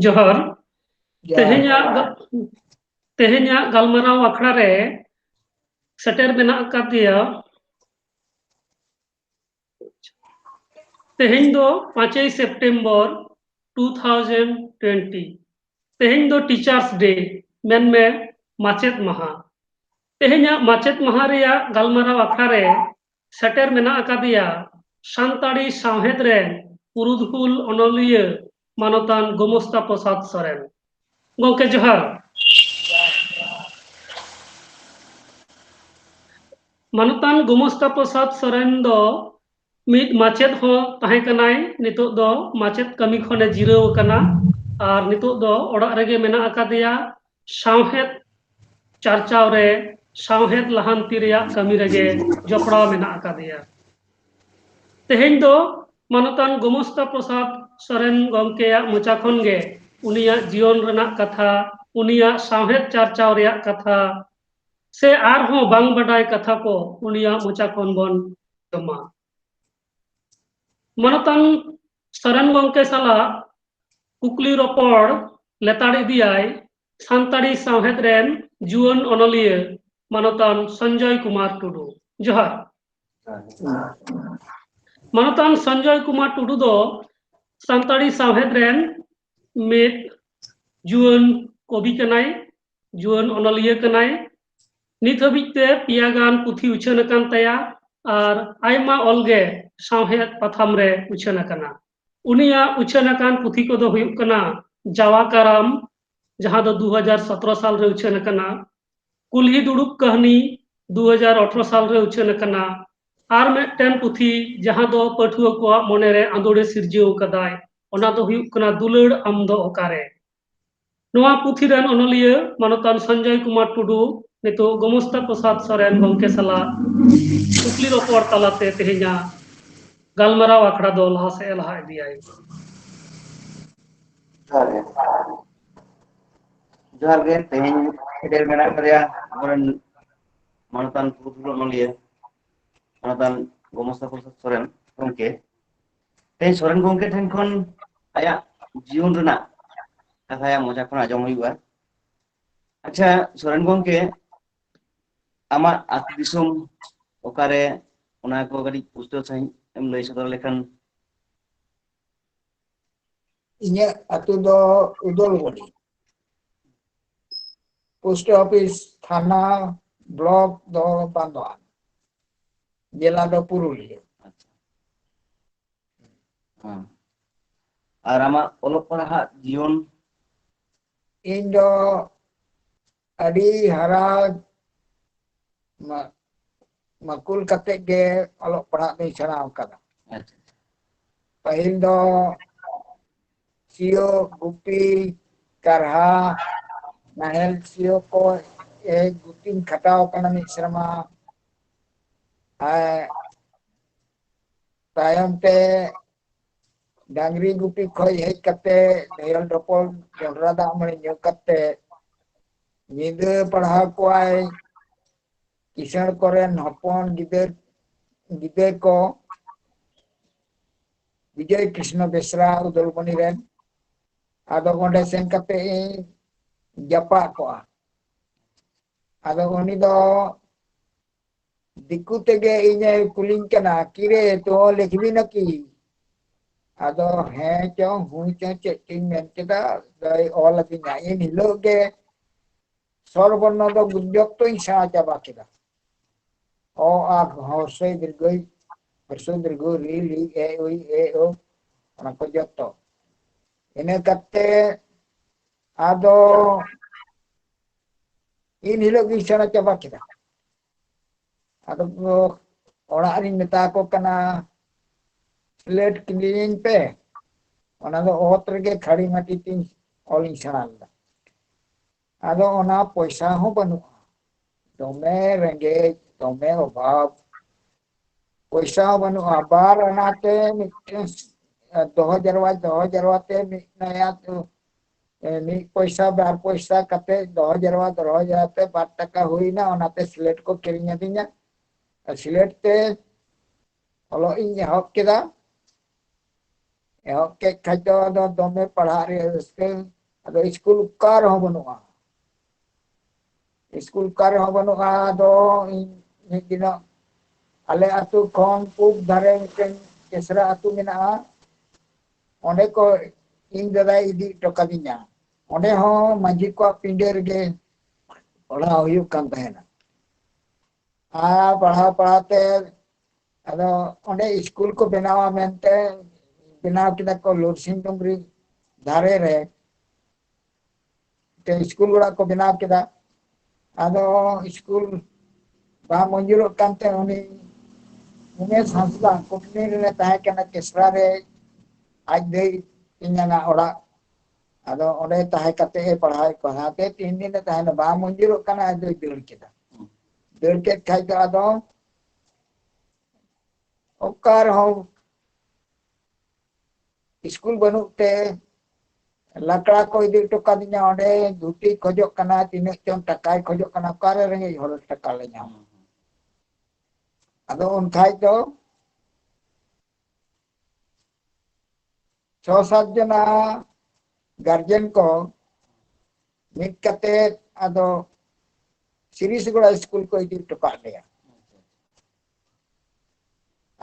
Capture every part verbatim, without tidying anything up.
ᱡᱚᱦᱟᱨ᱾ ᱡᱚᱦᱟᱨ᱾ ᱛᱮᱦᱮᱧᱟᱜ ᱜᱟ-, ᱛᱮᱦᱮᱧᱟᱜ ᱜᱟᱞᱢᱟᱨᱟᱣ ᱟᱠᱷᱲᱟ ᱨᱮ ᱥᱮᱴᱮᱨ ᱢᱮᱱᱟᱜ ᱟᱠᱟᱫᱮᱭᱟ᱾ ᱛᱮᱦᱮᱧ ᱫᱚ ᱯᱟᱸᱪᱮᱭ ᱥᱮᱯᱴᱮᱢᱵᱚᱨ ᱴᱩ ᱛᱷᱟᱣᱡᱮᱱᱰ ᱴᱩᱭᱮᱱᱴᱤ᱾ ᱛᱮᱦᱮᱧ ᱫᱚ Teachers Day, ᱢᱮᱱᱢᱮ ᱢᱟᱪᱮᱫ ᱢᱟᱦᱟ᱾ ᱛᱮᱦᱮᱧᱟᱜ ᱢᱟᱪᱮᱫ ᱢᱟᱦᱟ ᱨᱮᱭᱟᱜ ᱜᱟᱞᱢᱟᱨᱟᱣ ᱟᱠᱷᱲᱟ ᱨᱮ ᱥᱮᱴᱮᱨ ᱢᱮᱱᱟᱜ ᱟᱠᱟᱫᱮᱭᱟ ᱥᱟᱱᱛᱟᱲᱤ ᱥᱟᱶᱦᱮᱫ ᱨᱮᱱ ᱯᱩᱨᱩᱫᱷᱩᱞ ᱚᱱᱚᱞᱤᱭᱟᱹ ᱢᱟᱱᱚᱛᱟᱱ ᱜᱳᱢᱚᱥᱛᱟ ᱯᱨᱚᱥᱟᱫᱽ ᱥᱚᱨᱮᱱ᱾ ᱜᱚᱢᱠᱮ ᱡᱚᱦᱟᱨ᱾ ᱢᱟᱱᱚᱛᱟᱱ ᱜᱳᱢᱚᱥᱛᱟ ᱯᱨᱚᱥᱟᱫᱽ ᱥᱚᱨᱮᱱ ᱫᱚ ᱢᱤᱫ ᱢᱟᱪᱮᱫ ᱦᱚᱸ ᱛᱟᱦᱮᱸ ᱠᱟᱱᱟᱭ᱾ ᱱᱤᱛᱚᱜ ᱫᱚ ᱢᱟᱪᱮᱫ ᱠᱟᱹᱢᱤ ᱠᱷᱚᱱᱮ ᱡᱤᱨᱟᱹᱣ ᱟᱠᱟᱱᱟ ᱟᱨ ᱱᱤᱛᱚᱜ ᱫᱚ ᱚᱲᱟᱜ ᱨᱮᱜᱮ ᱢᱮᱱᱟᱜ ᱟᱠᱟᱫᱮᱭᱟ᱾ ᱥᱟᱶᱦᱮᱫ ᱪᱟᱨᱪᱟᱣ ᱨᱮ, ᱥᱟᱶᱦᱮᱫ ᱞᱟᱦᱟᱱᱛᱤ ᱨᱮᱭᱟᱜ ᱠᱟᱹᱢᱤ ᱨᱮᱜᱮ ᱡᱚᱯᱲᱟᱣ ᱢᱮᱱᱟᱜ ᱟᱠᱟᱫᱮᱭᱟ᱾ ᱛᱮᱦᱮᱧ ᱫᱚ ᱢᱟᱱᱚᱛᱟᱱ ᱜᱳᱢᱚᱥᱛᱟ ᱯᱨᱚᱥᱟᱫᱽ ᱥᱚᱨᱮᱱ ᱜᱚᱢᱠᱮᱭᱟᱜ ᱢᱚᱪᱟ ᱠᱷᱚᱱ ᱜᱮ ᱩᱱᱤᱭᱟᱜ ᱡᱤᱭᱚᱱ ᱨᱮᱱᱟᱜ ᱠᱟᱛᱷᱟ, ᱩᱱᱤᱭᱟᱜ ᱥᱟᱶᱦᱮᱫ ᱪᱟᱨᱪᱟᱣ ᱨᱮᱭᱟᱜ ᱠᱟᱛᱷᱟ, ᱥᱮ ᱟᱨᱦᱚᱸ ᱵᱟᱝ ᱵᱟᱰᱟᱭ ᱠᱟᱛᱷᱟ ᱠᱚ ᱩᱱᱤᱭᱟᱜ ᱢᱚᱪᱟ ᱠᱷᱚᱱ ᱵᱚᱱ ᱟᱸᱡᱚᱢᱟ᱾ ᱢᱟᱱᱚᱛᱟᱱ ᱥᱚᱨᱮᱱ ᱜᱚᱢᱠᱮ ᱥᱟᱞᱟᱜ ᱠᱩᱠᱞᱤ ᱨᱚᱯᱚᱲ ᱞᱮᱛᱟᱲ ᱤᱫᱤᱭᱟᱭ ᱥᱟᱱᱛᱟᱲᱤ ᱥᱟᱶᱦᱮᱫ ᱨᱮᱱ ᱡᱩᱣᱟᱹᱱ ᱚᱱᱚᱞᱤᱭᱟᱹ ᱢᱟᱱᱚᱛᱟᱱ ᱥᱚᱧᱡᱚᱭ ᱠᱩᱢᱟᱨ ᱴᱩᱰᱩ᱾ ᱡᱚᱦᱟᱨ᱾ ᱢᱟᱱᱚᱛᱟᱱ ᱥᱚᱧᱡᱚᱭ ᱠᱩᱢᱟᱨ ᱴᱩᱰᱩ ᱫᱚ ᱥᱟᱱᱛᱟᱲᱤ ᱥᱟᱶᱦᱮᱫ ᱨᱮᱱ ᱢᱤᱫ ᱡᱩᱣᱟᱹᱱ ᱠᱚᱵᱤ ᱠᱟᱱᱟᱭ, ᱡᱩᱣᱟᱹᱱ ᱚᱱᱚᱞᱤᱭᱟᱹ ᱠᱟᱱᱟᱭ᱾ ᱱᱤᱛ ᱦᱟᱹᱵᱤᱡ ᱛᱮ ᱯᱮᱭᱟ ᱜᱟᱱ ᱯᱩᱛᱷᱤ ᱩᱪᱷᱟᱹᱱ ᱟᱠᱟᱱ ᱛᱟᱭᱟ ᱟᱨ ᱟᱭᱢᱟ ᱚᱞ ᱜᱮ ᱥᱟᱶᱦᱮᱫ ᱯᱟᱛᱷᱟᱢ ᱨᱮ ᱩᱪᱷᱟᱹᱱ ᱟᱠᱟᱱᱟ᱾ ᱩᱱᱤᱭᱟᱜ ᱩᱪᱷᱟᱹᱱ ᱟᱠᱟᱱ ᱯᱩᱛᱷᱤ ᱠᱚᱫᱚ ᱦᱩᱭᱩᱜ ᱠᱟᱱᱟ ᱡᱟᱣᱟ ᱠᱟᱨᱟᱢ, ᱡᱟᱦᱟᱸ ᱫᱚ ᱫᱩ ᱦᱟᱡᱟᱨ ᱥᱚᱛᱨᱚ ᱥᱟᱞ ᱨᱮ ᱩᱪᱷᱟᱹᱱ ᱟᱠᱟᱱᱟ, ᱠᱩᱞᱦᱤ ᱫᱩᱲᱩᱵ ᱠᱟᱹᱦᱱᱤ, ᱫᱩ ᱦᱟᱡᱟᱨ ᱟᱴᱷᱨᱚ ᱥᱟᱞ ᱨᱮ ᱩᱪᱷᱟᱹᱱ ᱟᱠᱟᱱᱟ, ᱟᱨ ᱢᱤᱫᱴᱮᱱ ᱯᱩᱛᱷᱤ ᱡᱟᱦᱟᱸ ᱫᱚ ᱯᱟᱹᱴᱷᱩᱣᱟᱹ ᱠᱚᱣᱟᱜ ᱢᱚᱱᱮ ᱨᱮ ᱟᱸᱫᱳᱲᱮ ᱥᱤᱨᱡᱟᱹᱣ ᱟᱠᱟᱫᱟᱭ, ᱚᱱᱟ ᱫᱚ ᱦᱩᱭᱩᱜ ᱠᱟᱱᱟ ᱫᱩᱞᱟᱹᱲ ᱟᱢ ᱫᱚ ᱚᱠᱟᱨᱮ᱾ ᱱᱚᱣᱟ ᱯᱩᱛᱷᱤ ᱨᱮᱱ ᱚᱱᱚᱞᱤᱭᱟᱹ ᱢᱟᱱᱚᱛᱟᱱ ᱥᱚᱧᱡᱚᱭ ᱠᱩᱢᱟᱨ ᱴᱩᱰᱩ ᱱᱤᱛᱚᱜ ᱜᱳᱢᱚᱥᱛᱟ ᱯᱨᱚᱥᱟᱫᱽ ᱥᱚᱨᱮᱱ ᱜᱚᱢᱠᱮ ᱥᱟᱞᱟᱜ ᱠᱩᱠᱞᱤ ᱨᱚᱯᱚᱲ ᱛᱟᱞᱟᱛᱮ ᱛᱮᱦᱮᱧᱟᱜ ᱜᱟᱞᱢᱟᱨᱟᱣ ᱟᱠᱷᱲᱟ ᱫᱚ ᱞᱟᱦᱟ ᱥᱮᱫ ᱮ ᱞᱟᱦᱟ ᱤᱫᱤᱭᱟᱭ᱾ ᱡᱚᱦᱟᱨ ᱜᱮ᱾ ᱡᱚᱦᱟᱨ ᱜᱮ᱾ ᱛᱮᱦᱮᱧ ᱥᱮᱴᱮᱨ ᱢᱮᱱᱟᱜ ᱟᱠᱟᱫᱮᱭᱟ ᱟᱵᱚᱨᱮᱱ ᱢᱟᱱᱚᱛᱟᱱ ᱯᱩᱨᱩᱫᱷᱩᱞ ᱚᱱᱚᱞᱤᱭᱟᱹ, ᱢᱟᱱᱚᱛᱟᱱ ᱜᱳᱢᱚᱥᱛᱟ ᱯᱨᱚᱥᱟᱫᱽ ᱥᱚᱨᱮᱱ ᱜᱚᱢᱠᱮ᱾ ᱛᱮᱦᱮᱧ ᱥᱚᱨᱮᱱ ᱜᱚᱢᱠᱮ ᱴᱷᱮᱱ ᱠᱷᱚᱱ ᱟᱭᱟᱜ ᱡᱤᱭᱚᱱ ᱨᱮᱱᱟᱜ ᱠᱟᱛᱷᱟ ᱟᱭᱟᱜ ᱢᱚᱪᱟ ᱠᱷᱚᱱ ᱟᱸᱡᱚᱢ ᱦᱩᱭᱩᱜᱼᱟ᱾ ᱟᱪᱪᱷᱟ ᱥᱚᱨᱮᱱ ᱜᱚᱢᱠᱮ, ᱟᱢᱟᱜ ᱟᱹᱛᱩ ᱫᱤᱥᱚᱢ ᱚᱠᱟᱨᱮ, ᱚᱱᱟ ᱠᱚ ᱠᱟᱹᱴᱤᱡ ᱯᱩᱥᱴᱟᱹᱣ ᱥᱟᱺᱦᱤᱡ ᱮᱢ ᱞᱟᱹᱭ ᱥᱚᱫᱚᱨ ᱞᱮᱠᱷᱟᱱ? ᱤᱧᱟᱹᱜ ᱟᱹᱛᱩ ᱫᱚ ᱩᱫᱚᱞᱜᱩᱲᱤ᱾ ᱯᱳᱥᱴ ᱚᱯᱷᱤᱥ, ᱛᱷᱟᱱᱟ, ᱵᱞᱚᱠ ᱫᱚ ᱵᱟᱸᱫᱣᱟᱱ, ᱡᱮᱞᱟ ᱫᱚ ᱯᱩᱨᱩᱞᱤᱭᱟᱹ᱾ ᱦᱮᱸ᱾ ᱟᱨ ᱟᱢᱟᱜ ᱚᱞᱚᱜ ᱯᱟᱲᱦᱟᱜ ᱡᱤᱭᱚᱱ? ᱤᱧ ᱫᱚ ᱟᱹᱰᱤ ᱦᱟᱨᱟ ᱢᱟ-, ᱢᱟᱹᱠᱩᱞ ᱠᱟᱛᱮ ᱜᱮ ᱚᱞᱚᱜ ᱯᱟᱲᱦᱟᱜ ᱫᱚᱧ ᱥᱮᱬᱟ ᱟᱠᱟᱫᱟ᱾ ᱟᱪᱪᱷᱟ᱾ ᱯᱟᱹᱦᱤᱞ ᱫᱚ ᱥᱤᱭᱳᱜ, ᱜᱩᱯᱤ, ᱠᱟᱨᱦᱟ, ᱱᱟᱦᱮᱞ ᱥᱤᱭᱳᱜ ᱠᱚ, ᱮ, ᱜᱩᱯᱤᱧ ᱠᱷᱟᱴᱟᱣ ᱟᱠᱟᱱᱟ ᱢᱤᱫ ᱥᱮᱨᱢᱟ᱾ ᱟᱨ ᱛᱟᱭᱚᱢ ᱛᱮ ᱰᱟᱝᱨᱤ ᱜᱩᱯᱤ ᱠᱷᱚᱡ ᱦᱮᱡ ᱠᱟᱛᱮ ᱰᱷᱮᱭᱚᱞ ᱰᱷᱚᱯᱚᱞ ᱡᱚᱱᱰᱨᱟ ᱫᱟᱜ ᱢᱟᱹᱲᱤ ᱧᱩ ᱠᱟᱛᱮ ᱧᱤᱫᱟᱹ ᱯᱟᱲᱦᱟᱣ ᱠᱚᱣᱟᱭ ᱠᱤᱥᱟᱹᱬ ᱠᱚᱨᱮᱱ ᱦᱚᱯᱚᱱ ᱜᱤᱫᱟᱹᱨ, ᱜᱤᱫᱟᱹᱨ ᱠᱚ ᱵᱤᱡᱚᱭ ᱠᱨᱤᱥᱱᱚ ᱵᱮᱥᱨᱟ ᱩᱫᱚᱞᱵᱚᱱᱤ ᱨᱮᱱ᱾ ᱟᱫᱚ ᱚᱸᱰᱮ ᱥᱮᱱ ᱠᱟᱛᱮ ᱤᱧ ᱡᱟᱯᱟᱜ ᱠᱚᱜᱼᱟ᱾ ᱟᱫᱚ ᱩᱱᱤ ᱫᱚ ᱫᱤᱠᱩ ᱛᱮᱜᱮ ᱤᱧᱮ ᱠᱩᱞᱤᱧ ᱠᱟᱱᱟ, "ᱠᱤᱨᱮ ᱛᱚ ᱞᱮᱠᱷᱵᱤ ᱱᱟᱠᱤ?" ᱟᱫᱚ ᱦᱮᱸ ᱪᱚᱝ ᱦᱩᱸ ᱪᱚᱝ ᱪᱮᱫ ᱪᱚᱧ ᱢᱮᱱ ᱠᱮᱫᱟ, ᱟᱫᱚᱭ ᱚᱞ ᱟᱹᱫᱤᱧᱟ᱾ ᱤᱱ ᱦᱤᱞᱳᱜ ᱜᱮ ᱥᱚᱨ ᱵᱚᱨᱱᱚ ᱫᱚ ᱡᱚᱛᱚᱧ ᱥᱮᱬᱟ ᱪᱟᱵᱟ ᱠᱮᱫᱟ᱾ ᱚ, ᱟ, ᱦᱚᱨᱥᱚᱭ ᱫᱤᱨᱜᱷᱚᱭ, ᱦᱚᱨᱥᱚᱭ ᱫᱤᱨᱜᱷᱚ, ᱨᱤ, ᱞᱤ, ᱮ, ᱩᱭ, ᱮ, ᱳ, ᱚᱱᱟ ᱠᱚ ᱡᱚᱛᱚ᱾ ᱤᱱᱟᱹ ᱠᱟᱛᱮ ᱟᱫᱚ ᱤᱱ ᱦᱤᱞᱳᱜ ᱜᱤᱧ ᱥᱮᱬᱟ ᱪᱟᱵᱟ ᱠᱮᱫᱟ᱾ ᱟᱫᱚ ᱠᱚ ᱚᱲᱟᱜ ᱨᱤᱧ ᱢᱮᱛᱟ ᱠᱚ ᱠᱟᱱᱟ, "ᱥᱞᱮᱴ ᱠᱤᱨᱤᱧ ᱯᱮ", ᱚᱱᱟ ᱫᱚ ᱚᱛ ᱨᱮᱜᱮ ᱠᱷᱟᱹᱲᱤ ᱢᱟᱹᱴᱤ ᱛᱤᱧ ᱚᱞᱤᱧ ᱥᱮᱬᱟ ᱞᱮᱫᱟ᱾ ᱟᱫᱚ ᱚᱱᱟ ᱯᱚᱭᱥᱟ ᱦᱚᱸ ᱵᱟᱹᱱᱩᱜᱼᱟ, ᱫᱚᱢᱮ ᱨᱮᱸᱜᱮᱡ, ᱫᱚᱢᱮ ᱚᱵᱷᱟᱵ, ᱯᱚᱭᱥᱟ ᱦᱚᱸ ᱵᱟᱹᱱᱩᱜᱼᱟ᱾ ᱵᱟᱨ ᱟᱱᱟᱛᱮ ᱢᱤᱫᱴᱮᱱ ᱫᱚᱦᱚ ᱡᱟᱨᱣᱟ, ᱫᱚᱦᱚ ᱡᱟᱨᱣᱟ ᱛᱮ ᱢᱤᱫ ᱱᱟᱭᱟ ᱛᱚ, ᱮ, ᱢᱤᱫ ᱯᱚᱭᱥᱟ ᱵᱟᱨ ᱯᱚᱭᱥᱟ ᱠᱟᱛᱮ ᱫᱚᱦᱚ ᱡᱟᱨᱣᱟ, ᱫᱚᱦᱚ ᱡᱟᱨᱣᱟ ᱛᱮ ᱵᱟᱨ ᱴᱟᱠᱟ ᱦᱩᱭᱱᱟ, ᱚᱱᱟᱛᱮ ᱥᱞᱮᱴ ᱠᱚ ᱠᱤᱨᱤᱧ ᱟᱹᱫᱤᱧᱟ᱾ ᱟᱨ ᱥᱞᱮᱴ ᱛᱮ ᱚᱞᱚᱜ ᱤᱧ ᱮᱦᱚᱵ ᱠᱮᱫᱟ᱾ ᱮᱦᱚᱵ ᱠᱮᱫ ᱠᱷᱟᱡ ᱫᱚ ᱟᱫᱚ ᱫᱚᱢᱮ ᱯᱟᱲᱦᱟᱜ ᱨᱮᱭᱟᱜ ᱨᱟᱹᱥᱠᱟᱹ᱾ ᱟᱫᱚ ᱥᱠᱩᱞ ᱚᱠᱟ ᱨᱮᱦᱚᱸ ᱵᱟᱹᱱᱩᱜᱼᱟ᱾ ᱥᱠᱩᱞ ᱚᱠᱟ ᱨᱮᱦᱚᱸ ᱵᱟᱹᱱᱩᱜᱼᱟ᱾ ᱟᱫᱚ ᱤᱧ ᱢᱤᱫ ᱫᱤᱱᱚᱜ ᱟᱞᱮ ᱟᱹᱛᱩ ᱠᱷᱚᱱ ᱯᱩᱵ ᱫᱷᱟᱨᱮ ᱢᱤᱫᱴᱮᱱ ᱪᱮᱥᱨᱟ ᱟᱹᱛᱩ ᱢᱮᱱᱟᱜᱼᱟ, ᱚᱸᱰᱮ ᱠᱚ ᱤᱧ ᱫᱟᱫᱟᱭ ᱤᱫᱤ ᱦᱚᱴᱚ ᱠᱟᱫᱤᱧᱟ᱾ ᱚᱸᱰᱮ ᱦᱚᱸ ᱢᱟᱹᱡᱷᱤ ᱠᱚᱣᱟᱜ ᱯᱤᱸᱰᱟᱹ ᱨᱮᱜᱮ ᱯᱟᱲᱦᱟᱣ ᱦᱩᱭᱩᱜ ᱠᱟᱱ ᱛᱟᱦᱮᱱᱟ᱾ ᱟᱨ ᱯᱟᱲᱦᱟᱣ ᱯᱟᱲᱦᱟᱣ ᱛᱮ ᱟᱫᱚ ᱚᱸᱰᱮ ᱥᱠᱩᱞ ᱠᱚ ᱵᱮᱱᱟᱣᱟ ᱢᱮᱱᱛᱮ ᱵᱮᱱᱟᱣ ᱠᱮᱫᱟ ᱠᱚ ᱞᱩᱨᱥᱤᱝ ᱰᱩᱝᱨᱤ ᱫᱷᱟᱨᱮ ᱨᱮ᱾ ᱢᱤᱫᱴᱮᱱ ᱥᱠᱩᱞ ᱚᱲᱟᱜ ᱠᱚ ᱵᱮᱱᱟᱣ ᱠᱮᱫᱟ᱾ ᱟᱫᱚ ᱥᱠᱩᱞ ᱵᱟᱝ ᱢᱚᱧᱡᱩᱨᱚᱜ ᱠᱟᱱᱛᱮ ᱩᱱᱤ ᱩᱢᱮᱥ ᱦᱟᱸᱥᱫᱟ ᱠᱩᱴᱱᱤ ᱨᱮ ᱛᱟᱦᱮᱸ ᱠᱟᱱᱟ, ᱠᱮᱥᱨᱟ ᱨᱮ ᱟᱡ ᱫᱟᱹᱭ ᱛᱤᱧᱟᱝᱟᱜ ᱚᱲᱟᱜ᱾ ᱟᱫᱚ ᱚᱸᱰᱮ ᱛᱟᱦᱮᱸ ᱠᱟᱛᱮ ᱮ ᱯᱟᱲᱦᱟᱣᱮᱫ ᱠᱚ ᱛᱟᱦᱮᱸ ᱛᱮ ᱛᱤᱱ ᱫᱤᱱ ᱮ ᱛᱟᱦᱮᱸᱱᱟ, ᱵᱟᱝ ᱢᱚᱧᱡᱩᱨᱚᱜ ᱠᱟᱱᱟ, ᱟᱫᱚᱭ ᱫᱟᱹᱲ ᱠᱮᱫᱟ᱾ ᱫᱟᱹᱲ ᱠᱮᱫ ᱠᱷᱟᱡ ᱫᱚ ᱟᱫᱚ ᱚᱠᱟ ᱨᱮᱦᱚᱸ ᱥᱠᱩᱞ ᱵᱟᱹᱱᱩᱜ ᱛᱮ ᱞᱟᱠᱲᱟ ᱠᱚ ᱤᱫᱤ ᱦᱚᱴᱚ ᱠᱟᱫᱤᱧᱟ ᱚᱸᱰᱮ, ᱫᱷᱩᱛᱤ ᱠᱷᱚᱡᱚᱜ ᱠᱟᱱᱟ, ᱛᱤᱱᱟᱹᱜ ᱪᱚᱝ ᱴᱟᱠᱟᱭ ᱠᱷᱚᱡᱚᱜ ᱠᱟᱱᱟ, ᱚᱠᱟᱨᱮ ᱨᱮᱸᱜᱮᱡ ᱦᱚᱲ ᱴᱟᱠᱟ ᱞᱮ ᱧᱟᱢᱟ? ᱟᱫᱚ ᱩᱱ ᱠᱷᱟᱡ ᱫᱚ ᱪᱷᱚ ᱥᱟᱛ ᱡᱚᱱᱟ ᱜᱟᱨᱡᱮᱱ ᱠᱚ ᱢᱤᱫ ᱠᱟᱛᱮ ᱟᱫᱚ ᱥᱤᱨᱤᱥᱜᱚᱲᱟ ᱥᱠᱩᱞ ᱠᱚ ᱤᱫᱤ ᱦᱚᱴᱚ ᱠᱟᱜ ᱞᱮᱭᱟ᱾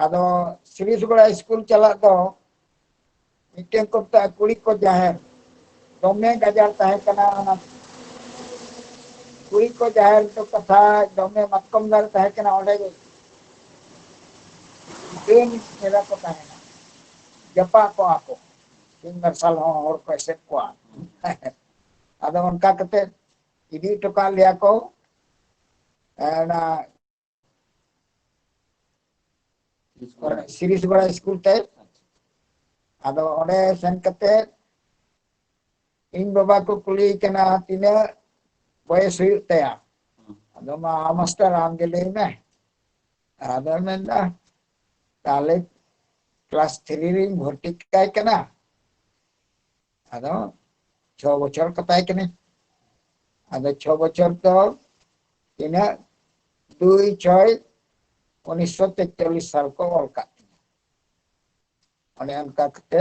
ᱟᱫᱚ ᱥᱤᱨᱤᱥᱜᱚᱲᱟ ᱥᱠᱩᱞ ᱪᱟᱞᱟᱜ ᱫᱚ ᱢᱤᱫᱴᱮᱱ ᱠᱚ ᱢᱮᱛᱟᱜᱼᱟ ᱠᱩᱲᱤ ᱠᱚ ᱡᱟᱦᱮᱨ, ᱫᱚᱢᱮ ᱜᱟᱡᱟᱲ ᱛᱟᱦᱮᱸ ᱠᱟᱱᱟ᱾ ᱚᱱᱟ ᱠᱩᱲᱤ ᱠᱚ ᱡᱟᱦᱮᱨ ᱫᱚ ᱠᱟᱛᱷᱟ ᱫᱚᱢᱮ ᱢᱟᱛᱠᱚᱢ ᱫᱟᱨᱮ ᱛᱟᱦᱮᱸ ᱠᱟᱱᱟ, ᱚᱸᱰᱮ ᱜᱮ ᱰᱟᱹᱱ ᱮᱨᱟ ᱠᱚ ᱛᱟᱦᱮᱱᱟ, ᱡᱟᱯᱟᱜ ᱠᱚᱜᱼᱟ ᱠᱚ᱾ ᱥᱤᱧ ᱢᱟᱨᱥᱟᱞ ᱦᱚᱸ ᱦᱚᱲ ᱠᱚ ᱮᱥᱮᱫ ᱠᱚᱣᱟ᱾ ᱟᱫᱚ ᱚᱱᱠᱟ ᱠᱟᱛᱮ ᱤᱫᱤ ᱦᱚᱴᱚ ᱠᱟᱜ ᱞᱮᱭᱟ ᱠᱚ, ᱮ, ᱚᱱᱟ ᱥᱤᱨᱤᱥ ᱵᱟᱲᱟ ᱥᱠᱩᱞ ᱛᱮ᱾ ᱟᱫᱚ ᱚᱸᱰᱮ ᱥᱮᱱ ᱠᱟᱛᱮ ᱤᱧ ᱵᱟᱵᱟ ᱠᱚ ᱠᱩᱞᱤᱭᱮ ᱠᱟᱱᱟ, "ᱛᱤᱱᱟᱹᱜ ᱵᱚᱭᱮᱥ ᱦᱩᱭᱩᱜ ᱛᱟᱭᱟ?" ᱟᱫᱚ ᱢᱟ, "ᱢᱟᱥᱴᱟᱨ, ᱟᱢ ᱜᱮ ᱞᱟᱹᱭ ᱢᱮ᱾" ᱟᱫᱚ ᱢᱮᱱᱫᱟ, "ᱛᱟᱦᱞᱮ ᱠᱞᱟᱥ ᱛᱷᱨᱤ ᱨᱤᱧ ᱵᱷᱚᱨᱛᱤ ᱠᱟᱭ ᱠᱟᱱᱟ, ᱟᱫᱚ ᱪᱷᱚ ᱵᱚᱪᱷᱚᱨ ᱠᱟᱛᱟᱭ ᱠᱟᱹᱱᱟᱹᱧ᱾" ᱟᱫᱚ ᱪᱷᱚ ᱵᱚᱪᱷᱚᱨ ᱫᱚ ᱛᱤᱱᱟᱹᱜ? ᱫᱩᱭ ᱪᱷᱚᱭ ᱩᱱᱤᱥᱥᱚ ᱛᱮᱛᱟᱞᱞᱤᱥ ᱥᱟᱞ ᱠᱚ ᱚᱞ ᱠᱟᱜ ᱛᱤᱧᱟ᱾ ᱚᱱᱮ ᱚᱱᱠᱟ ᱠᱟᱛᱮ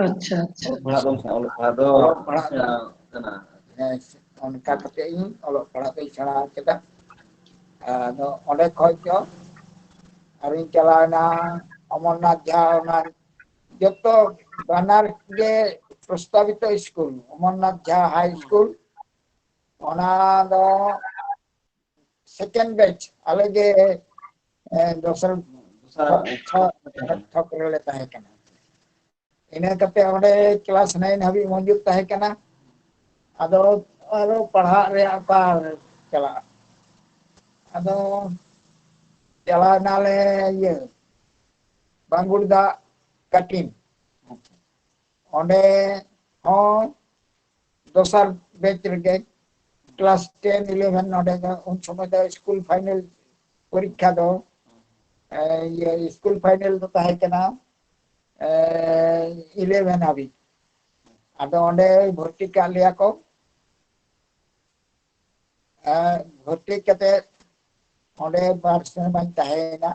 ᱟᱪᱪᱷᱟ ᱟᱪᱪᱷᱟ᱾ ᱚᱞᱚᱜ ᱯᱟᱲᱦᱟᱜ ᱫᱚ ᱚᱞᱚᱜ ᱯᱟᱲᱦᱟᱜ ᱥᱮᱬᱟ ᱠᱟᱱᱟ᱾ ᱦᱮᱸ, ᱚᱱᱠᱟ ᱠᱟᱛᱮ ᱤᱧ ᱚᱞᱚᱜ ᱯᱟᱲᱦᱟᱜ ᱫᱚᱧ ᱥᱮᱬᱟ ᱠᱮᱫᱟ᱾ ᱟᱫᱚ ᱚᱸᱰᱮ ᱠᱷᱚᱡ ᱫᱚ ᱟᱨᱤᱧ ᱪᱟᱞᱟᱣᱮᱱᱟ ᱚᱢᱚᱨᱱᱟᱛᱷ ᱡᱷᱟ, ᱚᱱᱟ ᱡᱚᱛᱚ ᱵᱟᱱᱟᱨ ᱜᱮ ᱯᱨᱚᱥᱛᱟᱵᱤᱛᱚ ᱥᱠᱩᱞ, ᱚᱢᱚᱨᱱᱟᱛᱷ ᱡᱷᱟ ᱦᱟᱭ ᱥᱠᱩᱞ, ᱚᱱᱟ ᱫᱚ ᱥᱮᱠᱮᱱᱰ ᱵᱮᱪ, ᱟᱞᱮ ᱜᱮ ᱮ, ᱫᱚᱥᱟᱨ ᱫᱚᱥᱟᱨ ᱛᱷᱚᱠ, ᱛᱷᱚᱠ, ᱛᱷᱚᱠ ᱨᱮᱞᱮ ᱛᱟᱦᱮᱸ ᱠᱟᱱᱟ᱾ ᱤᱱᱟᱹ ᱠᱟᱛᱮ ᱚᱸᱰᱮ ᱠᱞᱟᱥ ᱱᱟᱭᱤᱱ ᱦᱟᱹᱵᱤᱡ ᱢᱚᱡᱩᱫ ᱛᱟᱦᱮᱸ ᱠᱟᱱᱟ᱾ ᱟᱫᱚ ᱟᱨᱚ ᱯᱟᱲᱦᱟᱜ ᱨᱮᱭᱟᱜ ᱚᱠᱟ ᱪᱟᱞᱟᱜᱼᱟ? ᱟᱫᱚ ᱪᱟᱞᱟᱣ ᱮᱱᱟᱞᱮ ᱤᱭᱟᱹ ᱵᱟᱝᱜᱩᱲ ᱫᱟᱜ ᱠᱟᱴᱤᱱ, ᱚᱸᱰᱮ ᱦᱚᱸ ᱫᱚᱥᱟᱨ ᱵᱮᱪ ᱨᱮᱜᱮ ᱠᱞᱟᱥ ᱴᱮᱱ ᱤᱞᱮᱵᱷᱮᱱ ᱱᱚᱰᱮ ᱫᱚ ᱩᱱ ᱥᱚᱢᱚᱭ ᱫᱚ ᱥᱠᱩᱞ ᱯᱷᱟᱭᱱᱮᱞ ᱯᱚᱨᱤᱠᱠᱷᱟ ᱫᱚ ᱮ, ᱤᱭᱟᱹ ᱥᱠᱩᱞ ᱯᱷᱟᱭᱱᱮᱞ ᱫᱚ ᱛᱟᱦᱮᱸ ᱠᱟᱱᱟ ᱤᱞᱮᱵᱷᱮᱱ ᱦᱟᱹᱵᱤᱡ᱾ ᱟᱫᱚ ᱚᱸᱰᱮ ᱵᱷᱚᱨᱛᱤ ᱠᱟᱜ ᱞᱮᱭᱟ ᱠᱚ᱾ ᱮ, ᱵᱷᱚᱨᱛᱤ ᱠᱟᱛᱮ ᱚᱸᱰᱮ ᱵᱟᱨ ᱥᱮᱨᱢᱟᱧ ᱛᱟᱦᱮᱸᱭᱮᱱᱟ᱾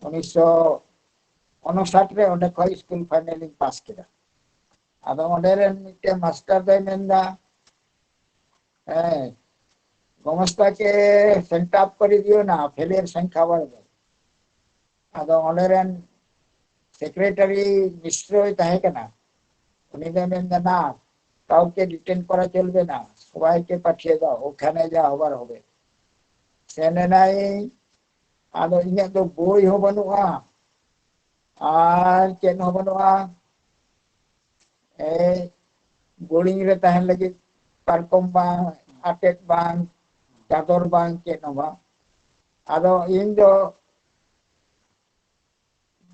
ᱩᱱᱤᱥᱥᱚ ᱩᱱᱩᱥᱟᱴ ᱨᱮ ᱚᱸᱰᱮ ᱠᱷᱚᱱ ᱥᱠᱩᱞ ᱯᱷᱟᱭᱱᱮᱞ ᱤᱧ ᱯᱟᱥ ᱠᱮᱫᱟ᱾ ᱟᱫᱚ ᱚᱸᱰᱮ ᱨᱮᱱ ᱢᱤᱫᱴᱮᱱ ᱢᱟᱥᱴᱟᱨ ᱫᱚᱭ ᱢᱮᱱᱫᱟ, ᱦᱮᱸ, ᱜᱚᱢᱚᱥᱛᱟ ᱠᱮ ᱥᱮᱱᱴᱟᱯ ᱠᱚᱨᱤ ᱫᱤᱭᱳ ᱱᱟ, ᱯᱷᱮᱞᱮᱨ ᱥᱚᱝᱠᱷᱟ ᱵᱟᱲ ᱜᱮ᱾ ᱟᱫᱚ ᱚᱸᱰᱮ ᱨᱮᱱ ᱥᱮᱠᱨᱮᱴᱟᱨᱤ ᱢᱤᱥᱨᱚᱭ ᱛᱟᱦᱮᱸ ᱠᱟᱱᱟ, ᱩᱱᱤ ᱫᱚᱭ ᱢᱮᱱᱫᱟ, "না, কাউকে ডিটেন করা চলবে না, সবাইকে পাঠিয়ে দাও, ওখানে যা হবার হবে।" ᱥᱮᱱ ᱮᱱᱟᱭ᱾ ᱟᱫᱚ ᱤᱧᱟᱹᱜ ᱫᱚ ᱵᱳᱭ ᱦᱚᱸ ᱵᱟᱹᱱᱩᱜᱼᱟ ᱟᱨ ᱪᱮᱫ ᱦᱚᱸ ᱵᱟᱹᱱᱩᱜᱼᱟ᱾ ᱮᱭ ᱵᱳᱨᱰᱤᱝ ᱨᱮ ᱛᱟᱦᱮᱱ ᱞᱟᱹᱜᱤᱫ ᱯᱟᱨᱠᱚᱢ ᱵᱟᱝ, ᱟᱴᱮᱫ ᱵᱟᱝ, ᱪᱟᱫᱚᱨ ᱵᱟᱝ, ᱪᱮᱫ ᱦᱚᱸ ᱵᱟᱝ᱾ ᱟᱫᱚ ᱤᱧ ᱫᱚ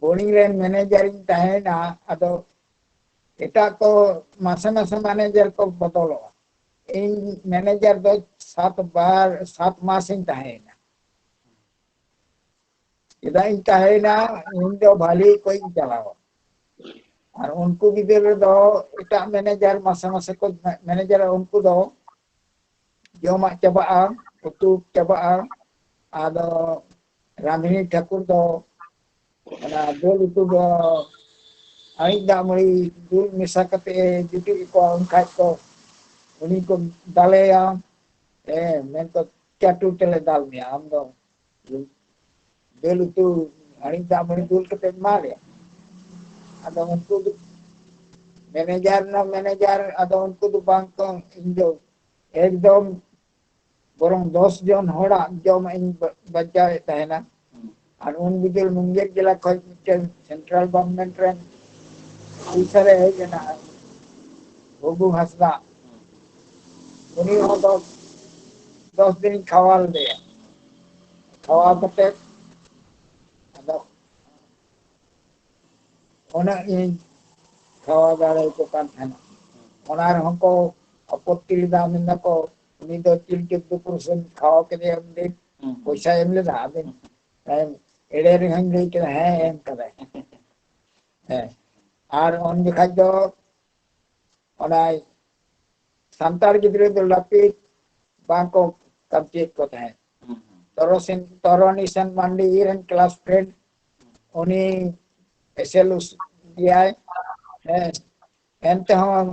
ᱵᱳᱨᱰᱤᱝ ᱨᱮᱱ ᱢᱮᱱᱮᱡᱟᱨ ᱤᱧ ᱛᱟᱦᱮᱸᱭᱮᱱᱟ᱾ ᱟᱫᱚ ᱮᱴᱟᱜ ᱠᱚ ᱢᱟᱥᱮ ᱢᱟᱥᱮ ᱢᱮᱱᱮᱡᱟᱨ ᱠᱚ ᱵᱚᱫᱚᱞᱚᱜᱼᱟ᱾ ᱤᱧ ᱢᱮᱱᱮᱡᱟᱨ ᱫᱚ ᱥᱟᱛ ᱵᱟᱨ, ᱥᱟᱛ ᱢᱟᱥ ᱤᱧ ᱛᱟᱦᱮᱸᱭᱮᱱᱟ᱾ ᱪᱮᱫᱟᱜ ᱤᱧ ᱛᱟᱦᱮᱸᱭᱮᱱᱟ, ᱤᱧ ᱫᱚ ᱵᱷᱟᱞᱤ ᱠᱚᱧ ᱪᱟᱞᱟᱣᱟ᱾ ᱟᱨ ᱩᱱᱠᱩ ᱵᱤᱫᱟᱹᱞ ᱨᱮᱫᱚ ᱮᱴᱟᱜ ᱢᱮᱱᱮᱡᱟᱨ ᱢᱟᱥᱮ ᱢᱟᱥᱮ ᱠᱚ ᱢᱮᱱᱮᱡᱟᱨ, ᱩᱱᱠᱩ ᱫᱚ ᱡᱚᱢᱟᱜ ᱪᱟᱵᱟᱜᱼᱟ, ᱩᱛᱩ ᱪᱟᱵᱟᱜᱼᱟ᱾ ᱟᱫᱚ ᱨᱟᱸᱫᱷᱱᱤ ᱴᱷᱟᱹᱠᱩᱨ ᱫᱚ ᱚᱱᱟ ᱫᱟᱹᱞ ᱩᱛᱩ ᱫᱚ ᱟᱹᱬᱤᱡ ᱫᱟᱜ ᱢᱟᱹᱲᱤ ᱫᱩᱞ ᱢᱮᱥᱟ ᱠᱟᱛᱮ ᱡᱩᱴᱤᱡ ᱟᱠᱚᱣᱟ, ᱩᱱ ᱠᱷᱟᱡ ᱠᱚ ᱩᱱᱤ ᱠᱚ ᱫᱟᱞᱮᱭᱟ᱾ ᱦᱮᱸ, ᱢᱮᱱᱠᱚ ᱪᱟᱴᱩ ᱛᱮᱞᱮ ᱫᱟᱞ ᱢᱮᱭᱟ, ᱟᱢ ᱫᱚ ᱫᱟᱹᱞ ᱩᱛᱩ ᱟᱹᱬᱤᱡ ᱫᱟᱜ ᱢᱟᱹᱲᱤ ᱫᱩᱞ ᱠᱟᱛᱮ ᱮᱢᱟ ᱞᱮᱭᱟ᱾ ᱟᱫᱚ ᱩᱱᱠᱩ ᱫᱚ ᱢᱮᱱᱮᱡᱟᱨ ᱨᱮᱱᱟᱜ ᱢᱮᱱᱮᱡᱟᱨ, ᱟᱫᱚ ᱩᱱᱠᱩ ᱫᱚ ᱵᱟᱝ ᱠᱚ, ᱤᱧ ᱫᱚ ᱮᱠᱫᱚᱢ ᱵᱚᱨᱚᱝ ᱫᱚᱥ ᱡᱚᱱ ᱦᱚᱲᱟᱜ ᱡᱚᱢᱟᱜ ᱤᱧ ᱵᱟ-, ᱵᱟᱧᱪᱟᱣᱮᱫ ᱛᱟᱦᱮᱱᱟ᱾ ᱟᱨ ᱩᱱ ᱵᱤᱫᱟᱹᱞ ᱢᱩᱝᱜᱮᱨ ᱡᱮᱞᱟ ᱠᱷᱚᱱ ᱢᱤᱫᱴᱮᱱ ᱥᱮᱱᱴᱨᱟᱞ ᱜᱚᱵᱷᱚᱨᱱᱢᱮᱱᱴ ᱨᱮᱱ ᱚᱯᱷᱤᱥᱟᱨᱮ ᱦᱮᱡ ᱮᱱᱟ, ᱵᱷᱩᱵᱩ ᱦᱟᱸᱥᱫᱟ᱾ ᱩᱱᱤ ᱦᱚᱸ ᱫᱚᱥ, ᱫᱚᱥ ᱫᱤᱱ ᱠᱷᱟᱣᱟ ᱞᱮᱫᱮᱭᱟ᱾ ᱠᱷᱟᱣᱟ ᱠᱟᱛᱮ ᱟᱫᱚ ᱩᱱᱟᱹᱜ ᱤᱧ ᱠᱷᱟᱣᱟ ᱫᱟᱲᱮᱭᱟᱠᱚ ᱠᱟᱱ ᱛᱟᱦᱮᱱᱟ᱾ ᱚᱱᱟ ᱨᱮᱦᱚᱸ ᱠᱚ ᱟᱯᱚᱛᱛᱤ ᱞᱮᱫᱟ, ᱢᱮᱱᱫᱟᱠᱚ, "ᱩᱱᱤ ᱫᱚ ᱪᱤᱞ ᱪᱳᱫᱽᱫᱳ ᱯᱩᱨᱩᱥᱮᱢ ᱠᱷᱟᱣᱟ ᱠᱮᱫᱮᱭᱟ, ᱩᱱᱤ ᱦᱩᱸ᱾ ᱯᱚᱭᱥᱟᱭ ᱮᱢ ᱞᱮᱫᱟ?" ᱟᱫᱚ ᱮᱲᱮ ᱨᱮᱦᱚᱸᱧ ᱞᱟᱹᱭ ᱠᱮᱫᱟ, "ᱦᱮᱸ, ᱮᱢ ᱠᱟᱫᱟᱭ᱾" ᱦᱮᱸ᱾ ᱟᱨ ᱩᱱ ᱡᱚᱠᱷᱟᱡ ᱫᱚ ᱚᱱᱟ ᱥᱟᱱᱛᱟᱲ ᱜᱤᱫᱽᱨᱟᱹ ᱫᱚ ᱞᱟᱹᱯᱤᱛ ᱵᱟᱝ ᱠᱚ ᱠᱟᱢᱪᱤᱭᱮᱫ ᱠᱚ ᱛᱟᱦᱮᱸᱫ᱾ ᱦᱩᱸ, ᱦᱩᱸ᱾ ᱛᱚᱨᱚ ᱥᱮᱱ, ᱛᱚᱨᱚ ᱱᱤᱥᱟᱱ ᱢᱟᱱᱰᱤ ᱤᱧ ᱨᱮᱱ ᱠᱞᱟᱥ ᱯᱷᱨᱮᱱᱰ, ᱩᱱᱤ ᱮᱥᱮᱞ ᱜᱮᱭᱟᱭ᱾ ᱦᱮᱸ, ᱮᱱᱛᱮᱦᱚᱸ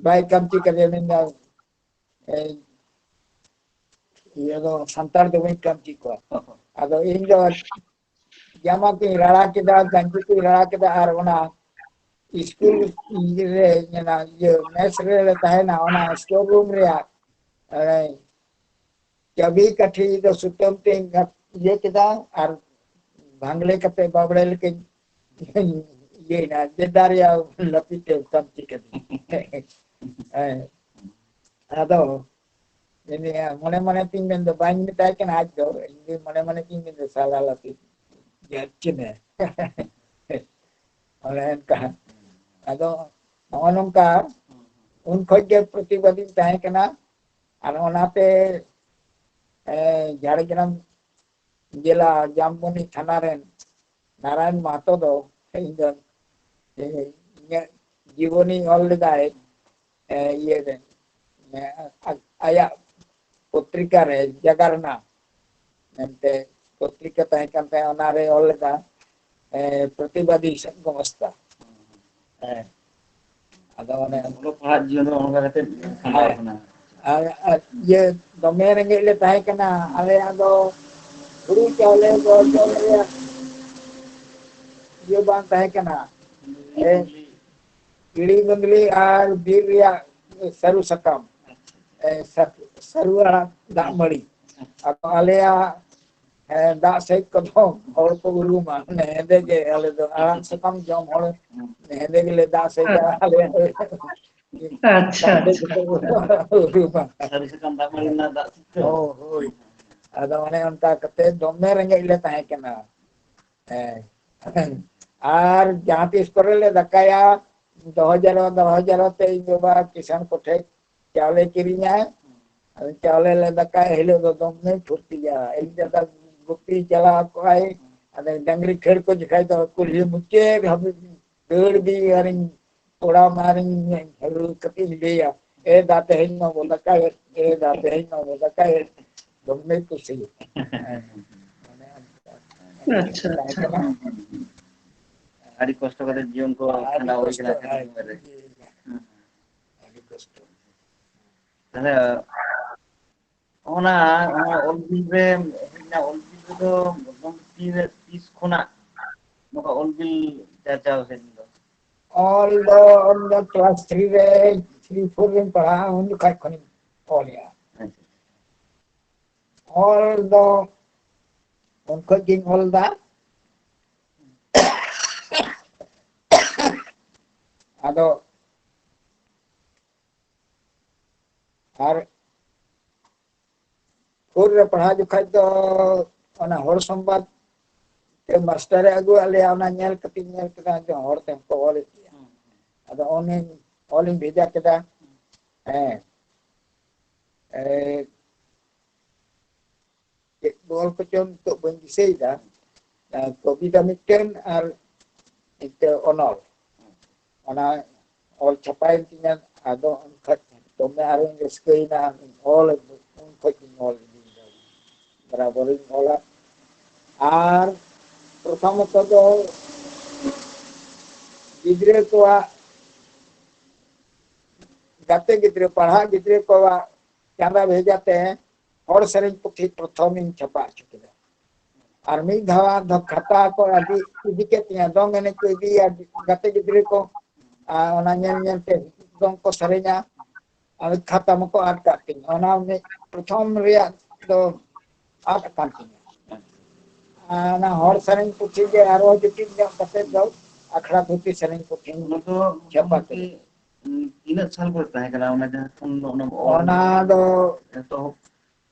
ᱵᱟᱭ ᱠᱟᱢᱪᱤ ᱠᱟᱫᱮᱭᱟ, ᱢᱮᱱᱫᱟ, "ᱮᱭ, ᱤᱭᱟᱹ ᱫᱚ ᱥᱟᱱᱛᱟᱲ ᱫᱚ ᱵᱟᱹᱧ ᱠᱟᱢᱪᱤ ᱠᱚᱣᱟ᱾" ᱟᱫᱚ ᱤᱧ ᱫᱚ ᱡᱟᱢᱟ ᱠᱚᱧ ᱨᱟᱲᱟ ᱠᱮᱫᱟ, ᱜᱟᱧᱡᱤ ᱠᱚᱧ ᱨᱟᱲᱟ ᱠᱮᱫᱟ, ᱟᱨ ᱚᱱᱟ ᱥᱠᱩᱞ ᱨᱮ, ᱚᱱᱟ ᱤᱭᱟᱹ ᱢᱮᱥ ᱨᱮᱞᱮ ᱛᱟᱦᱮᱱᱟ, ᱚᱱᱟ ᱥᱴᱳᱨ ᱨᱩᱢ ᱨᱮᱭᱟᱜ, ᱮ, ᱪᱟᱹᱵᱤ ᱠᱟᱹᱴᱷᱤ ᱫᱚ ᱥᱩᱛᱟᱹᱢ ᱛᱮᱧ ᱜᱟᱛ-, ᱤᱭᱟᱹ ᱠᱮᱫᱟ, ᱟᱨ ᱵᱷᱟᱝᱞᱮ ᱠᱟᱛᱮ ᱵᱟᱵᱲᱮ ᱞᱮᱠᱟᱧ ᱤᱭᱟᱹᱭᱮᱱᱟ, ᱡᱮ ᱫᱟᱨᱮᱭᱟ ᱞᱟᱹᱯᱤᱛ ᱛᱮ ᱠᱟᱢᱪᱤ ᱠᱟᱹᱫᱟᱹᱧ᱾ ᱦᱮᱸ᱾ ᱟᱫᱚ ᱤᱧ ᱢᱚᱱᱮ ᱢᱚᱱᱮ ᱛᱤᱧ ᱢᱮᱱᱫᱟ, ᱵᱟᱹᱧ ᱢᱮᱛᱟᱭ ᱠᱟᱱᱟ ᱟᱡ ᱫᱚ, ᱤᱧ ᱫᱚ ᱢᱚᱱᱮ ᱢᱚᱱᱮ ᱛᱤᱧ ᱢᱮᱱᱫᱟ, "ᱥᱟᱞᱟ ᱞᱟᱹᱯᱤᱛ ᱜᱮᱫ ᱠᱮᱫᱟᱭ᱾" ᱚᱱᱮ ᱚᱱᱠᱟ᱾ ᱟᱫᱚ ᱱᱚᱜᱼᱚ ᱱᱚᱝᱠᱟ ᱩᱱ ᱠᱷᱚᱡ ᱜᱮ ᱯᱨᱚᱛᱤᱵᱟᱫᱤᱧ ᱛᱟᱦᱮᱸ ᱠᱟᱱᱟ᱾ ᱟᱨ ᱚᱱᱟᱛᱮ, ᱮ, ᱡᱷᱟᱲᱜᱨᱟᱢ ᱡᱮᱞᱟ ᱡᱟᱢᱵᱚᱱᱤ ᱛᱷᱟᱱᱟ ᱨᱮᱱ ᱱᱟᱨᱟᱭᱚᱱ ᱢᱟᱦᱟᱛᱚ ᱫᱚ ᱤᱧ ᱫᱚ, ᱮ, ᱤᱧᱟᱹᱜ ᱡᱤᱵᱚᱱᱤ ᱚᱞ ᱞᱮᱫᱟᱭ, ᱮ, ᱤᱭᱟᱹ ᱨᱮ, ᱮ, ᱟ-, ᱟᱭᱟᱜ ᱯᱚᱛᱨᱤᱠᱟ ᱨᱮ, ᱡᱟᱜᱟᱨᱱᱟ ᱢᱮᱱᱛᱮ ᱯᱚᱛᱨᱤᱠᱟ ᱛᱟᱦᱮᱸ ᱠᱟᱱ ᱛᱟᱭᱟ, ᱚᱱᱟᱨᱮ ᱚᱞ ᱞᱮᱫᱟ, ᱮ, ᱯᱨᱚᱛᱤᱵᱟᱫᱤ ᱥᱚᱝᱜᱷᱚ ᱥᱚᱝᱥᱛᱷᱟ᱾ ᱦᱮᱸ᱾ ᱟᱫᱚ ᱚᱱᱮ ᱚᱞᱚᱜ ᱯᱟᱲᱦᱟᱜ ᱡᱤᱭᱚᱱ ᱫᱚ ᱚᱱᱠᱟ ᱠᱟᱛᱮ ᱠᱷᱟᱸᱰᱟᱣ ᱦᱮᱸ᱾ ᱟᱠᱟᱱᱟ᱾ ᱟᱨ, ᱟᱨ ᱤᱭᱟᱹ ᱫᱚᱢᱮ ᱨᱮᱸᱜᱮᱡ ᱞᱮ ᱛᱟᱦᱮᱸ ᱠᱟᱱᱟ᱾ ᱟᱞᱮᱭᱟᱜ ᱫᱚ ᱦᱩᱲᱩ ᱪᱟᱣᱞᱮ ᱫᱚ ᱡᱚᱢ ᱨᱮᱭᱟᱜ ᱤᱭᱟᱹ ᱵᱟᱝ ᱛᱟᱦᱮᱸ ᱠᱟᱱᱟ᱾ ᱮ, ᱤᱲᱤ ᱜᱩᱸᱫᱽᱞᱤ ᱟᱨ ᱵᱤᱨ ᱨᱮᱭᱟᱜ ᱥᱟᱹᱨᱩ ᱥᱟᱠᱟᱢ, ᱮ, ᱥᱟ-, ᱥᱟᱹᱨᱩ ᱟᱲᱟᱜ ᱫᱟᱜ ᱢᱟᱹᱲᱤ᱾ ᱟᱫᱚ ᱟᱞᱮᱭᱟᱜ, ᱮ, ᱫᱟᱜ ᱥᱮᱫ ᱠᱚᱫᱚ ᱦᱚᱲ ᱠᱚ ᱩᱨᱩᱢᱟ, ᱢᱟᱱᱮ ᱦᱮᱸᱫᱮ ᱜᱮ, ᱟᱞᱮ ᱫᱚ ᱟᱲᱟᱜ ᱥᱟᱠᱟᱢ ᱡᱚᱢ ᱦᱚᱲ, ᱦᱮᱸᱫᱮ ᱜᱮᱞᱮ ᱫᱟᱜ ᱥᱮᱫᱟ ᱟᱞᱮ᱾ ᱟᱪᱪᱷᱟ, ᱫᱟᱜ ᱥᱮᱫ ᱟᱪᱪᱷᱟ᱾ ᱠᱚᱫᱚ ᱩᱨᱩᱢᱟ᱾ ᱥᱟᱹᱨᱩ ᱥᱟᱠᱟᱢ ᱫᱟᱜ ᱢᱟᱹᱲᱤ ᱨᱮᱱᱟᱜ ᱫᱟᱜ ᱥᱮᱫ ᱛᱮ? ᱦᱳᱭ, ᱦᱳᱭ᱾ ᱟᱫᱚ ᱚᱱᱮ ᱚᱱᱠᱟ ᱠᱟᱛᱮ ᱫᱚᱢᱮ ᱨᱮᱸᱜᱮᱡ ᱞᱮ ᱛᱟᱦᱮᱸ ᱠᱟᱱᱟ᱾ ᱦᱮᱸ᱾ ᱟᱨ ᱡᱟᱦᱟᱸ ᱛᱤᱥ ᱠᱚᱨᱮ ᱞᱮ ᱫᱟᱠᱟᱭᱟ, ᱫᱚᱦᱚ ᱡᱟᱨᱚ, ᱫᱚᱦᱚ ᱡᱟᱨᱚ ᱛᱮ ᱤᱧ ᱵᱟᱵᱟ ᱠᱤᱥᱟᱱ ᱠᱚᱴᱷᱮᱡ ᱪᱟᱣᱞᱮ ᱠᱤᱨᱤᱧᱟᱭ᱾ ᱟᱫᱚ ᱪᱟᱣᱞᱮ ᱞᱮ ᱫᱟᱠᱟᱭᱟ, ᱦᱤᱞᱳᱜ ᱫᱚ ᱫᱚᱢᱮ ᱯᱷᱩᱨᱛᱤᱭᱟ᱾ ᱤᱧ ᱫᱟᱫᱟ ᱜᱩᱯᱤ ᱪᱟᱞᱟᱣ ᱠᱚᱜᱼᱟᱭ, ᱟᱫᱚ ᱰᱟᱝᱨᱤ ᱠᱷᱟᱹᱲ ᱠᱚ ᱡᱚᱠᱷᱟᱡ ᱫᱚ ᱠᱩᱞᱦᱤ ᱢᱩᱪᱟᱹᱫ ᱦᱟᱹᱵᱤᱡ ᱫᱟᱹᱲ ᱤᱫᱤ ᱟᱨᱤᱧ ᱠᱚᱲᱟ ᱢᱟᱨᱤᱧ ᱦᱟᱹᱨᱩ ᱠᱟᱛᱮᱧ ᱞᱟᱹᱭᱟ, "ᱮ ᱫᱟ, ᱛᱮᱦᱮᱧ ᱢᱟ ᱵᱚ ᱫᱟᱠᱟᱭᱮᱫ, ᱮ ᱫᱟ, ᱛᱮᱦᱮᱧ ᱢᱟ ᱵᱚ ᱫᱟᱠᱟᱭᱮᱫ᱾" ᱫᱚᱢᱮ ᱠᱩᱥᱤ᱾ ᱦᱮᱸ᱾ ᱟᱪᱪᱷᱟ, ᱟᱪᱪᱷᱟ᱾ ᱟᱹᱰᱤ ᱠᱚᱥᱴᱚ ᱠᱟᱛᱮ ᱡᱤᱭᱚᱱ ᱠᱚ ᱟᱹᱰᱤ ᱠᱷᱟᱸᱰᱟᱣ ᱦᱩᱭ ᱠᱚᱥᱴᱚ, ᱠᱟᱱᱟ᱾ ᱦᱮᱸ᱾ ᱟᱹᱰᱤ ᱠᱚᱥᱴᱚ᱾ ᱛᱟᱦᱞᱮ ᱚᱱᱟ, ᱚᱱᱟ ᱚᱞ ᱵᱤᱞ ᱨᱮ ᱦᱮᱡ ᱮᱱᱟ, ᱚᱞ ᱵᱤᱞ ᱨᱮᱫᱚ ᱢᱚᱴᱟᱢᱩᱴᱤ ᱛᱤᱥ ᱠᱷᱚᱱᱟᱜ ᱱᱚᱝᱠᱟ ᱚᱞ ᱵᱤᱞ ᱪᱟᱨᱪᱟᱣ ᱦᱮᱡ ᱮᱱ ᱫᱚ? ᱚᱞ ᱫᱚ, ᱚᱞ ᱫᱚ class three ᱨᱮ, three four ᱨᱮᱧ ᱯᱟᱲᱦᱟᱜᱼᱟ, ᱩᱱ ᱡᱚᱠᱷᱟᱡ ᱠᱷᱚᱱᱤᱧ ᱚᱞᱮᱜᱼᱟ᱾ ᱟᱪᱪᱷᱟ᱾ ᱚᱞ ᱫᱚ ᱩᱱ ᱠᱷᱚᱡ ᱜᱤᱧ ᱚᱞ ᱫᱟ᱾ ᱟᱫᱚ ᱟᱨ four ᱨᱮ ᱯᱟᱲᱦᱟᱣ ᱡᱚᱠᱷᱟᱡ ᱫᱚ ᱚᱱᱟ ᱦᱚᱲ ᱥᱚᱢᱵᱟᱫ ᱛᱮ ᱢᱟᱥᱴᱟᱨᱮ ᱟᱹᱜᱩᱣᱟᱫ ᱞᱮᱭᱟ, ᱚᱱᱟ ᱧᱮᱞ ᱠᱟᱛᱮᱧ ᱧᱮᱞ ᱠᱮᱫᱟ ᱡᱮ ᱦᱚᱲ ᱛᱮᱦᱚᱸ ᱠᱚ ᱚᱞᱮᱫ ᱜᱮᱭᱟ᱾ ᱦᱩᱸ, ᱦᱩᱸ᱾ ᱟᱫᱚ ᱚᱱᱮᱧ ᱚᱞᱤᱧ ᱵᱷᱮᱡᱟ ᱠᱮᱫᱟ᱾ ᱦᱮᱸ᱾ ᱮ, ᱪᱮᱫ ᱚᱞ ᱠᱚᱪᱚ ᱱᱤᱛᱚᱜ ᱵᱟᱹᱧ ᱫᱤᱥᱟᱹᱭᱮᱫᱟ᱾ ᱮ, ᱠᱚᱵᱤᱛᱟ ᱢᱤᱫᱴᱮᱱ ᱟᱨ ᱢᱤᱫᱴᱮᱱ ᱚᱱᱚᱞ᱾ ᱚᱱᱟ ᱚᱞ ᱪᱷᱟᱯᱟᱭᱮᱱ ᱛᱤᱧᱟ, ᱟᱫᱚ ᱩᱱ ᱠᱷᱚᱡ ᱫᱚᱢᱮ ᱟᱨᱚᱧ ᱨᱟᱹᱥᱠᱟᱹᱭᱮᱱᱟ, ᱚᱞ, ᱩᱱ ᱠᱷᱚᱡ ᱜᱤᱧ ᱚᱞ ᱤᱫᱤᱭᱮᱫᱟ, ᱵᱟᱨᱟᱵᱚᱨᱤᱧ ᱚᱞᱟ᱾ ᱟᱨ ᱯᱨᱚᱛᱷᱚᱢᱚᱛᱚ ᱫᱚ ᱜᱤᱫᱽᱨᱟᱹ ᱠᱚᱣᱟᱜ, ᱜᱟᱛᱮ ᱜᱤᱫᱽᱨᱟᱹ, ᱯᱟᱲᱦᱟᱜ ᱜᱤᱫᱽᱨᱟᱹ ᱠᱚᱣᱟᱜ ᱪᱟᱸᱫᱟ ᱵᱷᱮᱡᱟ ᱛᱮ ᱦᱚᱲ ᱥᱮᱨᱮᱧ ᱯᱩᱛᱷᱤ ᱯᱨᱚᱛᱷᱚᱢᱤᱧ ᱪᱷᱟᱯᱟ ᱦᱚᱪᱚ ᱠᱮᱫᱟ᱾ ᱟᱨ ᱢᱤᱫ ᱫᱷᱟᱣ ᱫᱚ ᱠᱷᱟᱛᱟ ᱠᱚ ᱟᱹᱰᱤ ᱤᱫᱤ ᱠᱮᱫ ᱛᱤᱧᱟ, ᱫᱚᱝ ᱮᱱᱮᱡ ᱠᱚ ᱤᱫᱤᱭᱟ ᱜᱟᱛᱮ ᱜᱤᱫᱽᱨᱟᱹ ᱠᱚ, ᱟᱨ ᱚᱱᱟ ᱧᱮᱞ ᱧᱮᱞ ᱛᱮ ᱫᱚᱝ ᱠᱚ ᱥᱮᱨᱮᱧᱟ᱾ ᱟᱨ ᱠᱷᱟᱛᱟ ᱢᱟᱠᱚ ᱟᱫ ᱠᱟᱜ ᱛᱤᱧ, ᱚᱱᱟ ᱢᱤᱫ ᱯᱨᱚᱛᱷᱚᱢ ᱨᱮᱭᱟᱜ ᱫᱚ ᱟᱫ ᱟᱠᱟᱱ ᱛᱤᱧᱟ᱾ ᱟᱨ ᱚᱱᱟ ᱦᱚᱲ ᱥᱮᱨᱮᱧ ᱯᱩᱛᱷᱤ ᱜᱮ ᱟᱨᱦᱚᱸ ᱡᱩᱴᱤᱡ ᱧᱚᱜ ᱠᱟᱛᱮ ᱫᱚ ᱟᱠᱷᱲᱟ ᱫᱷᱩᱛᱤ ᱥᱮᱨᱮᱧ ᱯᱩᱛᱷᱤᱧ ᱚᱱᱟ ᱫᱚ ᱪᱷᱟᱯᱟ ᱢᱚᱴᱟᱢᱩᱴᱤ, ᱠᱮᱫᱟ᱾ ᱩᱸ, ᱛᱤᱱᱟᱹᱜ ᱥᱟᱞ ᱠᱚᱨᱮ ᱛᱟᱦᱮᱸ ᱠᱟᱱᱟ ᱚᱱᱟ ᱡᱟᱦᱟᱸ ᱠᱷᱚᱱ ᱫᱚ ᱚᱱᱟ ᱵᱚ ᱚᱞ ᱚᱱᱟ ᱫᱚ ᱮᱛᱚᱦᱚᱵ?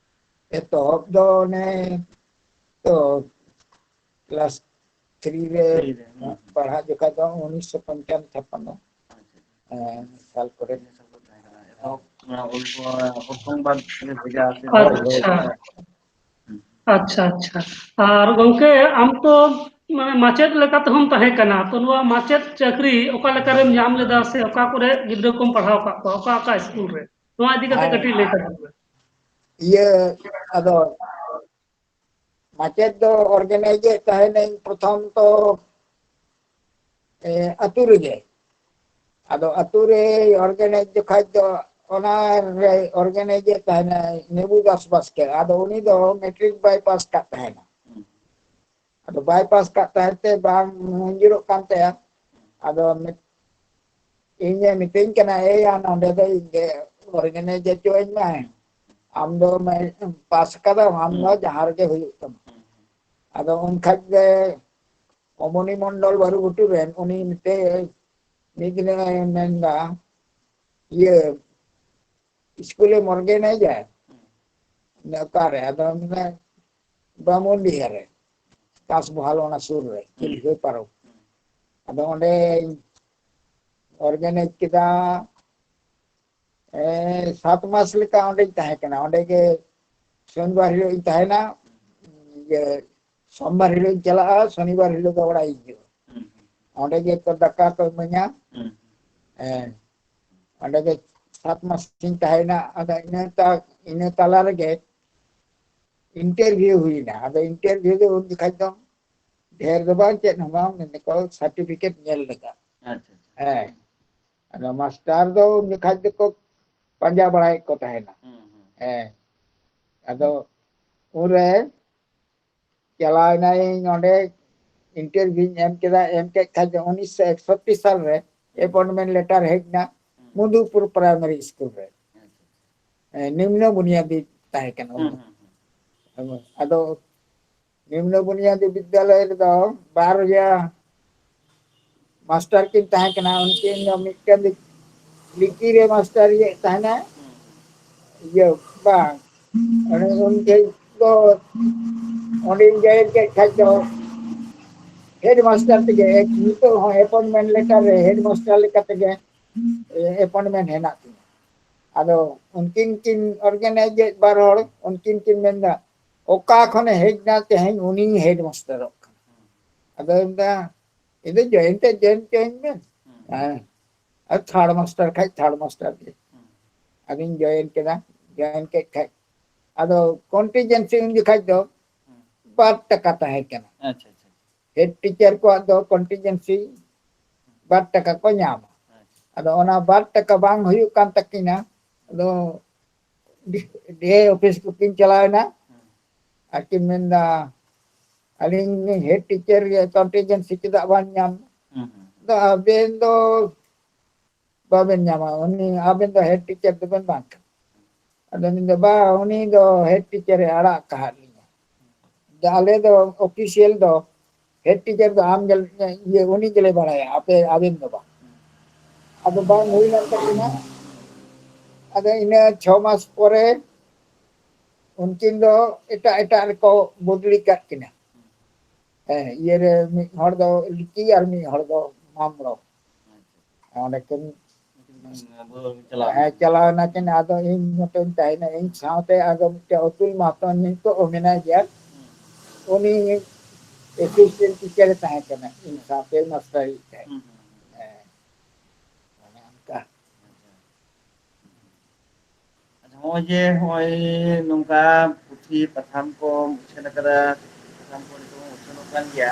ᱮᱛᱚᱦᱚᱵ ᱫᱚ ᱚᱱᱮ ᱛᱚ ᱠᱞᱟᱥ ᱛᱷᱨᱤ ᱨᱮ ᱛᱷᱨᱤ ᱨᱮ, ᱦᱩᱸ᱾ ᱯᱟᱲᱦᱟᱜ ᱡᱚᱠᱷᱟᱡ ᱫᱚ ᱩᱱᱤᱥᱥᱚ ᱯᱚᱧᱪᱟᱱᱱᱚ ᱪᱷᱟᱯᱟᱱᱱᱚ, ᱟᱪᱪᱷᱟ᱾ ᱦᱮᱸ, ᱥᱟᱞ ᱠᱚᱨᱮ᱾ ᱤᱱᱟᱹ ᱥᱟᱞ ᱠᱚ ᱛᱟᱦᱮᱸ ᱠᱟᱱᱟ᱾ ᱮᱛᱚᱦᱚᱵ, ᱚᱱᱟ ᱚᱞ ᱠᱚ, ᱚᱞ ᱥᱚᱝᱵᱟᱫ ᱨᱮ ᱵᱷᱮᱡᱟ ᱥᱮ ᱦᱳᱭ, ᱦᱳᱭ᱾ ᱟᱪᱪᱷᱟ᱾ ᱦᱩᱸ᱾ ᱟᱪᱪᱷᱟ, ᱟᱪᱪᱷᱟ᱾ ᱟᱨ ᱜᱚᱝᱠᱮ, ᱟᱢ ᱛᱚ ᱢᱟᱱᱮ ᱢᱟᱪᱮᱫ ᱞᱮᱠᱟ ᱛᱮᱦᱚᱸᱢ ᱛᱟᱦᱮᱸ ᱠᱟᱱᱟ, ᱛᱚ ᱱᱚᱣᱟ ᱢᱟᱪᱮᱫ ᱪᱟᱹᱠᱨᱤ ᱚᱠᱟ ᱞᱮᱠᱟ ᱨᱮᱢ ᱧᱟᱢ ᱞᱮᱫᱟ ᱥᱮ ᱚᱠᱟ ᱠᱚᱨᱮ ᱜᱤᱫᱽᱨᱟᱹ ᱠᱚᱢ ᱯᱟᱲᱦᱟᱣ ᱟᱠᱟᱫ ᱠᱚᱣᱟ, ᱚᱠᱟ ᱚᱠᱟ ᱥᱠᱩᱞ ᱨᱮ? ᱱᱚᱣᱟ ᱤᱫᱤ ᱠᱟᱛᱮ ᱦᱮᱸ᱾ ᱠᱟᱹᱴᱤᱡ ᱞᱟᱹᱭ ᱛᱟᱵᱚᱱ ᱢᱮ᱾ ᱤᱭᱟᱹ, ᱟᱫᱚ ᱢᱟᱪᱮᱫ ᱫᱚ organize ᱮᱫ ᱛᱟᱦᱮᱱᱟᱹᱧ ᱯᱨᱚᱛᱷᱚᱢ ᱛᱚ, ᱮ, ᱟᱹᱛᱩ ᱨᱮᱜᱮ᱾ ᱟᱫᱚ ᱟᱹᱛᱩ ᱨᱮ organize ᱡᱚᱠᱷᱟᱡ ᱫᱚ ᱚᱱᱟ ᱨᱮ organize ᱮᱫ ᱛᱟᱦᱮᱱᱟᱭ ᱱᱮᱵᱩ ᱫᱟᱥ ᱵᱟᱥᱠᱮ᱾ ᱟᱫᱚ ᱩᱱᱤ ᱫᱚ ᱢᱮᱴᱨᱤᱠ ᱵᱟᱭ ᱯᱟᱥ ᱠᱟᱜ ᱛᱟᱦᱮᱱᱟ᱾ ᱦᱩᱸ᱾ ᱟᱫᱚ ᱵᱟᱭ ᱯᱟᱥ ᱠᱟᱜ ᱛᱟᱦᱮᱸ ᱛᱮ ᱵᱟᱝ ᱢᱚᱧᱡᱩᱨᱚᱜ ᱠᱟᱱ ᱛᱟᱭᱟ᱾ ᱟᱫᱚ ᱢᱤᱫ-, ᱤᱧᱮ ᱢᱤᱛᱟᱹᱧ ᱠᱟᱱᱟ, "ᱮᱭ, ᱭᱟ, ᱱᱚᱰᱮ ᱫᱚ ᱤᱧ ᱜᱮ organize ᱦᱚᱪᱚᱣᱟᱹᱧ ᱢᱮ᱾ ᱟᱢ ᱫᱚ ᱢᱮ-, ᱯᱟᱥ ᱠᱟᱫᱟᱢ, ᱟᱢ ᱫᱚ ᱦᱩᱸ᱾ ᱡᱟᱦᱟᱸ ᱨᱮᱜᱮ ᱦᱩᱭᱩᱜ ᱛᱟᱢᱟ᱾" ᱦᱩᱸ᱾ ᱟᱫᱚ ᱩᱱ ᱠᱷᱟᱡ ᱜᱮ ᱚᱢᱚᱱᱤ ᱢᱚᱱᱰᱚᱞ ᱵᱟᱹᱨᱩ ᱜᱷᱩᱴᱩ ᱨᱮᱱ ᱩᱱᱤ ᱢᱤᱫᱴᱮᱡ ᱢᱤᱫ ᱫᱤᱱᱮ ᱢᱮᱱᱫᱟ, ᱤᱭᱟᱹ, ᱤᱥᱠᱩᱞᱮᱢ organize ᱟ? ᱦᱩᱸ᱾ ᱚᱠᱟᱨᱮ? ᱟᱫᱚ ᱢᱮᱱᱫᱟ, ᱵᱟᱢᱩᱱᱰᱤᱦᱟ ᱨᱮ, ᱠᱟᱥᱵᱚᱦᱟᱞ ᱚᱱᱟ ᱥᱩᱨ ᱨᱮ, ᱦᱩᱸ᱾ ᱪᱤᱞᱠᱟᱹ ᱯᱟᱨᱚᱢ᱾ ᱦᱩᱸ᱾ ᱟᱫᱚ ᱚᱸᱰᱮᱧ organize ᱠᱮᱫᱟ, ᱮ, ᱥᱟᱛ ᱢᱟᱥ ᱞᱮᱠᱟ ᱚᱸᱰᱮᱧ ᱛᱟᱦᱮᱸ ᱠᱟᱱᱟ᱾ ᱚᱸᱰᱮ ᱜᱮ ᱥᱚᱱᱤᱵᱟᱨ ᱦᱤᱞᱳᱜ ᱤᱧ ᱛᱟᱦᱮᱱᱟ, ᱤᱭᱟᱹ, ᱥᱳᱢᱵᱟᱨ ᱦᱤᱞᱳᱜ ᱤᱧ ᱪᱟᱞᱟᱜᱼᱟ, ᱥᱚᱱᱤᱵᱟᱨ ᱦᱤᱞᱳᱜ ᱫᱚ ᱚᱲᱟᱜ ᱤᱧ ᱦᱤᱡᱩᱜᱼᱟ᱾ ᱦᱩᱸ᱾ ᱚᱸᱰᱮ ᱜᱮ ᱛᱚ ᱫᱟᱠᱟ ᱠᱚ ᱤᱢᱟᱹᱧᱟ᱾ ᱦᱩᱸ᱾ ᱦᱮᱸ, ᱚᱸᱰᱮ ᱜᱮ ᱥᱟᱛ ᱢᱟᱥ ᱤᱧ ᱛᱟᱦᱮᱸᱭᱮᱱᱟ᱾ ᱟᱫᱚ ᱤᱱᱟᱹ ᱛᱟ-, ᱤᱱᱟᱹ ᱛᱟᱞᱟ ᱨᱮᱜᱮ interview ᱦᱩᱭᱱᱟ᱾ ᱟᱫᱚ interview ᱫᱚ ᱩᱱ ᱡᱚᱠᱷᱟᱡ ᱫᱚ ᱰᱷᱮᱨ ᱫᱚ ᱵᱟᱝ, ᱪᱮᱫ ᱦᱚᱸ ᱵᱟᱝ, ᱢᱮᱱᱫᱟᱠᱚ ᱥᱟᱨᱴᱤᱯᱷᱤᱠᱮᱴ ᱧᱮᱞ ᱞᱮᱠᱟ᱾ ᱟᱪᱪᱷᱟ, ᱟᱪᱪᱷᱟ᱾ ᱦᱮᱸ᱾ ᱟᱫᱚ ᱢᱟᱥᱴᱟᱨ ᱫᱚ ᱩᱱ ᱡᱚᱠᱷᱟᱡ ᱫᱚᱠᱚ ᱯᱟᱸᱡᱟ ᱵᱟᱲᱟᱭᱮᱫ ᱠᱚ ᱛᱟᱦᱮᱱᱟ᱾ ᱦᱩᱸ, ᱦᱩᱸ᱾ ᱦᱮᱸ᱾ ᱟᱫᱚ ᱩᱱᱨᱮ ᱪᱟᱞᱟᱣ ᱮᱱᱟᱭ ᱚᱸᱰᱮ, ᱤᱱᱴᱟᱨᱵᱷᱤᱣᱧ ᱮᱢ ᱠᱮᱫᱟ, ᱮᱢ ᱠᱮᱫ ᱠᱷᱟᱡ ᱫᱚ ᱩᱱᱤᱥᱥᱚ ᱮᱠᱥᱚᱴᱴᱤ ᱥᱟᱞ ᱨᱮ ᱦᱩᱸ᱾ ᱮᱯᱚᱭᱮᱱᱴᱢᱮᱱᱴ ᱞᱮᱴᱟᱨ ᱦᱮᱡ ᱮᱱᱟ ᱦᱩᱸ᱾ ᱢᱚᱫᱷᱩᱯᱩᱨ ᱯᱨᱟᱭᱢᱟᱨᱤ ᱥᱠᱩᱞ ᱨᱮ᱾ ᱟᱪᱪᱷᱟ᱾ ᱦᱮᱸ, ᱱᱤᱢᱱᱚ ᱵᱩᱱᱤᱭᱟᱫᱤ ᱛᱟᱦᱮᱸ ᱠᱟᱱᱟ ᱩᱱ ᱦᱩᱸ, ᱫᱚ᱾ ᱦᱩᱸ, ᱦᱩᱸ᱾ ᱟᱫᱚ ᱱᱤᱢᱱᱚ ᱵᱩᱱᱤᱭᱟᱫᱤ ᱵᱤᱫᱽᱫᱟᱞᱚᱭ ᱨᱮᱫᱚ ᱵᱟᱨᱭᱟ ᱢᱟᱥᱴᱟᱨ ᱠᱤᱱ ᱛᱟᱦᱮᱸ ᱠᱟᱱᱟ᱾ ᱩᱱᱠᱤᱱ ᱫᱚ ᱢᱤᱫᱴᱮᱱ ᱫᱚ ᱞᱤᱯᱤ ᱨᱮ ᱢᱟᱥᱴᱟᱨ ᱤᱭᱟᱹ ᱛᱟᱦᱮᱱᱟ, ᱦᱩᱸ, ᱦᱩᱸ᱾ ᱤᱭᱟᱹ ᱵᱟᱝ, ᱚᱱᱮ ᱩᱱ ᱡᱚᱦᱚᱜ ᱫᱚ ᱚᱸᱰᱮᱧ ᱡᱚᱭᱮᱱ ᱠᱮᱫ ᱠᱷᱟᱡ ᱫᱚ ᱦᱮᱰ ᱢᱟᱥᱴᱟᱨ ᱛᱮᱜᱮ, ᱱᱤᱛᱚᱜ ᱦᱚᱸ ᱮᱯᱚᱭᱮᱱᱴᱢᱮᱱᱴ ᱞᱮᱴᱟᱨ ᱨᱮ ᱦᱮᱰ ᱢᱟᱥᱴᱟᱨ ᱞᱮᱠᱟ ᱛᱮᱜᱮ ᱮᱯᱚᱭᱮᱱᱴᱢᱮᱱᱴ ᱦᱮᱱᱟᱜ ᱛᱤᱧᱟ᱾ ᱟᱫᱚ ᱩᱱᱠᱤᱱ ᱠᱤᱱ ᱚᱨᱜᱟᱱᱟᱭᱤᱡᱮᱫ ᱵᱟᱨ ᱦᱚᱲ, ᱩᱱᱠᱤᱱ ᱠᱤᱱ ᱢᱮᱱᱫᱟ, "ᱚᱠᱟ ᱠᱷᱚᱱᱮ ᱦᱮᱡ ᱮᱱᱟ ᱛᱮᱦᱮᱧ ᱩᱱᱤ ᱦᱮᱰ ᱢᱟᱥᱴᱟᱨᱚᱜ ᱠᱟᱱᱟ?" ᱟᱫᱚ ᱢᱮᱱᱫᱟ, "ᱤᱧ ᱫᱚ ᱡᱚᱭᱮᱱ ᱛᱮ ᱡᱚᱭᱮᱱ ᱡᱚᱭᱮᱱ ᱢᱮ᱾ ᱦᱮᱸ, ᱟᱨ ᱛᱷᱟᱨᱰ ᱢᱟᱥᱴᱟᱨ ᱠᱷᱟᱡ ᱛᱷᱟᱨᱰ ᱢᱟᱥᱴᱟᱨ ᱜᱮ᱾" ᱟᱫᱚᱧ ᱡᱚᱭᱮᱱ ᱠᱮᱫᱟ, ᱡᱚᱭᱮᱱ ᱠᱮᱫ ᱠᱷᱟᱡ ᱟᱫᱚ ᱠᱚᱱᱴᱤᱡᱮᱱᱥᱤ ᱩᱱ ᱡᱚᱠᱷᱟᱡ ᱫᱚ ᱦᱩᱸ᱾ ᱵᱟᱨ ᱴᱟᱠᱟ ᱛᱟᱦᱮᱸ ᱠᱟᱱᱟ᱾ ᱟᱪᱪᱷᱟ, ᱟᱪᱪᱷᱟ᱾ ᱦᱮᱰ ᱴᱤᱪᱟᱨ ᱠᱚᱣᱟᱜ ᱫᱚ ᱠᱚᱱᱴᱤᱡᱮᱱᱥᱤ ᱵᱟᱨ ᱴᱟᱠᱟ ᱠᱚ ᱧᱟᱢᱟ᱾ ᱟᱪᱪᱷᱟ᱾ ᱟᱫᱚ ᱚᱱᱟ ᱵᱟᱨ ᱴᱟᱠᱟ ᱵᱟᱝ ᱦᱩᱭᱩᱜ ᱠᱟᱱ ᱛᱟᱹᱠᱤᱱᱟ, ᱟᱫᱚ ᱰᱤ-, ᱰᱤ ᱮ ᱚᱯᱷᱤᱥ ᱠᱚᱠᱤᱱ ᱪᱟᱞᱟᱣ ᱮᱱᱟ᱾ ᱦᱩᱸ᱾ ᱟᱨ ᱠᱤᱱ ᱢᱮᱱᱫᱟ, "ᱟᱹᱞᱤᱧ ᱦᱮᱰ ᱴᱤᱪᱟᱨ ᱜᱮ, ᱠᱚᱱᱴᱤᱡᱮᱱᱥᱤ ᱪᱮᱫᱟᱜ ᱵᱟᱝ ᱧᱟᱢ?" ᱦᱩᱸ, ᱦᱩᱸ, ᱦᱩᱸ᱾ ᱟᱫᱚ ᱟᱵᱮᱱ ᱫᱚ ᱵᱟᱵᱮᱱ ᱧᱟᱢᱟ, ᱩᱱᱤ ᱟᱵᱮᱱ ᱫᱚ ᱦᱮᱰ ᱴᱤᱪᱟᱨ ᱫᱚᱵᱮᱱ ᱵᱟᱝ ᱠᱟᱱᱟ᱾ ᱟᱫᱚ ᱢᱮᱱᱫᱟ, "ᱵᱟ, ᱩᱱᱤ ᱫᱚ ᱦᱮᱰ ᱴᱤᱪᱟᱨᱮ ᱟᱲᱟᱜ ᱠᱟᱦᱟᱫ ᱞᱤᱧᱟ᱾ ᱟᱞᱮ ᱫᱚ ᱚᱯᱷᱤᱥᱤᱭᱟᱞ ᱫᱚ ᱦᱮᱰ ᱴᱤᱪᱟᱨ ᱫᱚ ᱟᱢ ᱜᱮ, ᱤᱭᱟᱹ, ᱩᱱᱤ ᱜᱮᱞᱮ ᱵᱟᱲᱟᱭᱟ, ᱟᱯᱮ, ᱟᱵᱮᱱ ᱫᱚ ᱵᱟᱝ᱾" ᱟᱫᱚ ᱵᱟᱝ ᱦᱩᱭ ᱞᱮᱱ ᱛᱟᱹᱠᱤᱱᱟ᱾ ᱟᱫᱚ ᱤᱱᱟᱹ ᱪᱷᱚ ᱢᱟᱥ ᱯᱚᱨᱮ ᱩᱱᱠᱤᱱ ᱫᱚ ᱮᱴᱟᱜ ᱮᱴᱟᱜ ᱨᱮᱠᱚ ᱵᱚᱫᱞᱤ ᱠᱟᱜ ᱠᱤᱱᱟ᱾ ᱦᱮᱸ, ᱤᱭᱟᱹ ᱨᱮ ᱢᱤᱫ ᱦᱚᱲ ᱫᱚ ᱞᱤᱠᱤ ᱟᱨ ᱢᱤᱫ ᱦᱚᱲ ᱫᱚ ᱢᱟᱢᱲᱚ᱾ ᱚᱸᱰᱮ ᱠᱤᱱ ᱩᱱᱠᱤᱱ ᱵᱚᱫᱚᱞ ᱪᱟᱞᱟᱣ ᱦᱮᱸ, ᱮᱱᱟ᱾ ᱪᱟᱞᱟᱣ ᱮᱱᱟ ᱠᱤᱱ᱾ ᱟᱫᱚ ᱤᱧ ᱢᱚᱛᱚᱧ ᱛᱟᱦᱮᱸᱱᱟ, ᱤᱧ ᱥᱟᱶᱛᱮ ᱟᱫᱚ ᱢᱤᱫᱴᱮᱱ ᱚᱛᱩᱞ ᱢᱟᱦᱟᱛᱚ ᱱᱤᱛᱚᱜ ᱦᱚᱸ ᱢᱮᱱᱟᱭ ᱜᱮᱭᱟ᱾ ᱦᱩᱸ᱾ ᱩᱱᱤ ᱮᱥᱤᱥᱴᱮᱱᱴ ᱴᱤᱪᱟᱨᱮ ᱛᱟᱦᱮᱸ ᱠᱟᱱᱟ, ᱤᱧ ᱥᱟᱶᱛᱮ ᱢᱟᱥᱴᱟᱨᱤᱡ ᱛᱟᱦᱮᱸ ᱦᱩᱸ, ᱠᱟᱱᱟ᱾ ᱦᱩᱸ, ᱦᱩᱸ᱾ ᱦᱮᱸ, ᱚᱱᱮ ᱚᱱᱠᱟ᱾ ᱟᱪᱪᱷᱟ᱾ ᱟᱪᱪᱷᱟ, ᱱᱚᱜᱼᱚᱭ ᱡᱮ, ᱱᱚᱜᱼᱚᱭ ᱱᱚᱝᱠᱟ ᱯᱩᱛᱷᱤ ᱯᱟᱛᱷᱟᱢ ᱠᱚ ᱩᱪᱷᱟᱹᱱ ᱟᱠᱟᱫᱟ, ᱯᱟᱛᱷᱟᱢ ᱠᱚ ᱱᱤᱛᱚᱜ ᱦᱚᱸ ᱩᱪᱷᱟᱹᱱᱚᱜ ᱠᱟᱱ ᱜᱮᱭᱟ᱾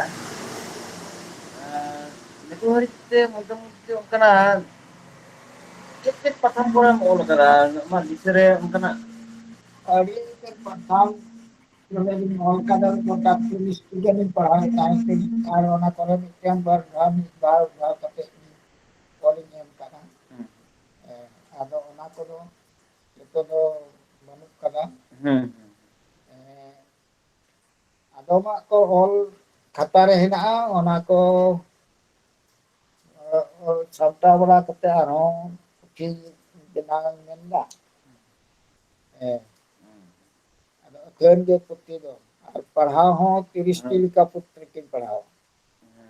ᱟᱨ ᱱᱤᱛᱚᱜ ᱦᱟᱹᱨᱤᱡ ᱛᱮ ᱢᱚᱴᱟᱢᱩᱴᱤ ᱚᱱᱠᱟᱱᱟᱜ ᱪᱮᱫ ᱪᱮᱫ ᱯᱟᱛᱷᱟᱢ ᱠᱚᱨᱮᱢ ᱚᱞ ᱟᱠᱟᱫᱟ? ᱟᱢᱟᱜ ᱫᱤᱥᱟᱹ ᱨᱮ ᱚᱱᱠᱟᱱᱟᱜ? ᱟᱹᱰᱤ ᱩᱛᱟᱹᱨ ᱯᱟᱛᱷᱟᱢ ᱱᱚᱰᱮ ᱞᱤᱧ ᱚᱞ ᱠᱟᱫᱟ, ᱜᱚᱴᱟ ᱯᱩᱞᱤᱥ ᱜᱮᱞᱤᱧ ᱯᱟᱲᱦᱟᱣ ᱮᱫ ᱛᱟᱦᱮᱸ ᱠᱟᱱᱟ᱾ ᱟᱨ ᱚᱱᱟ ᱠᱚᱨᱮ ᱢᱤᱫᱴᱮᱱ ᱵᱟᱨ ᱫᱷᱟᱣ, ᱢᱤᱫ ᱫᱷᱟᱣ, ᱫᱷᱟᱣ ᱠᱟᱛᱮ ᱚᱞᱤᱧ ᱮᱢ ᱠᱟᱫᱟ᱾ ᱦᱩᱸ᱾ ᱦᱮᱸ, ᱟᱫᱚ ᱚᱱᱟ ᱠᱚᱫᱚ ᱡᱚᱛᱚ ᱫᱚ ᱵᱟᱹᱱᱩᱜ ᱠᱟᱫᱟ᱾ ᱦᱩᱸ, ᱦᱩᱸ᱾ ᱦᱮᱸ, ᱟᱫᱚᱢᱟᱜ ᱠᱚ ᱚᱞ ᱠᱷᱟᱛᱟ ᱨᱮ ᱦᱮᱱᱟᱜᱼᱟ, ᱚᱱᱟ ᱠᱚ, ᱚ, ᱚ, ᱥᱟᱢᱴᱟᱣ ᱵᱟᱲᱟ ᱠᱟᱛᱮ ᱟᱨᱦᱚᱸ ᱯᱩᱛᱷᱤ ᱵᱮᱱᱟᱣ ᱤᱧ ᱢᱮᱱᱫᱟ᱾ ᱦᱮᱸ᱾ ᱟᱫᱚ ᱟᱹᱠᱷᱟᱹᱱ ᱜᱮ ᱯᱩᱛᱷᱤ ᱫᱚ᱾ ᱟᱨ ᱯᱟᱲᱦᱟᱣ ᱦᱚᱸ ᱛᱤᱨᱤᱥ ᱴᱤ ᱦᱮᱸ᱾ ᱞᱮᱠᱟ ᱯᱩᱛᱷᱤ ᱠᱤᱱ ᱯᱟᱲᱦᱟᱣᱟ᱾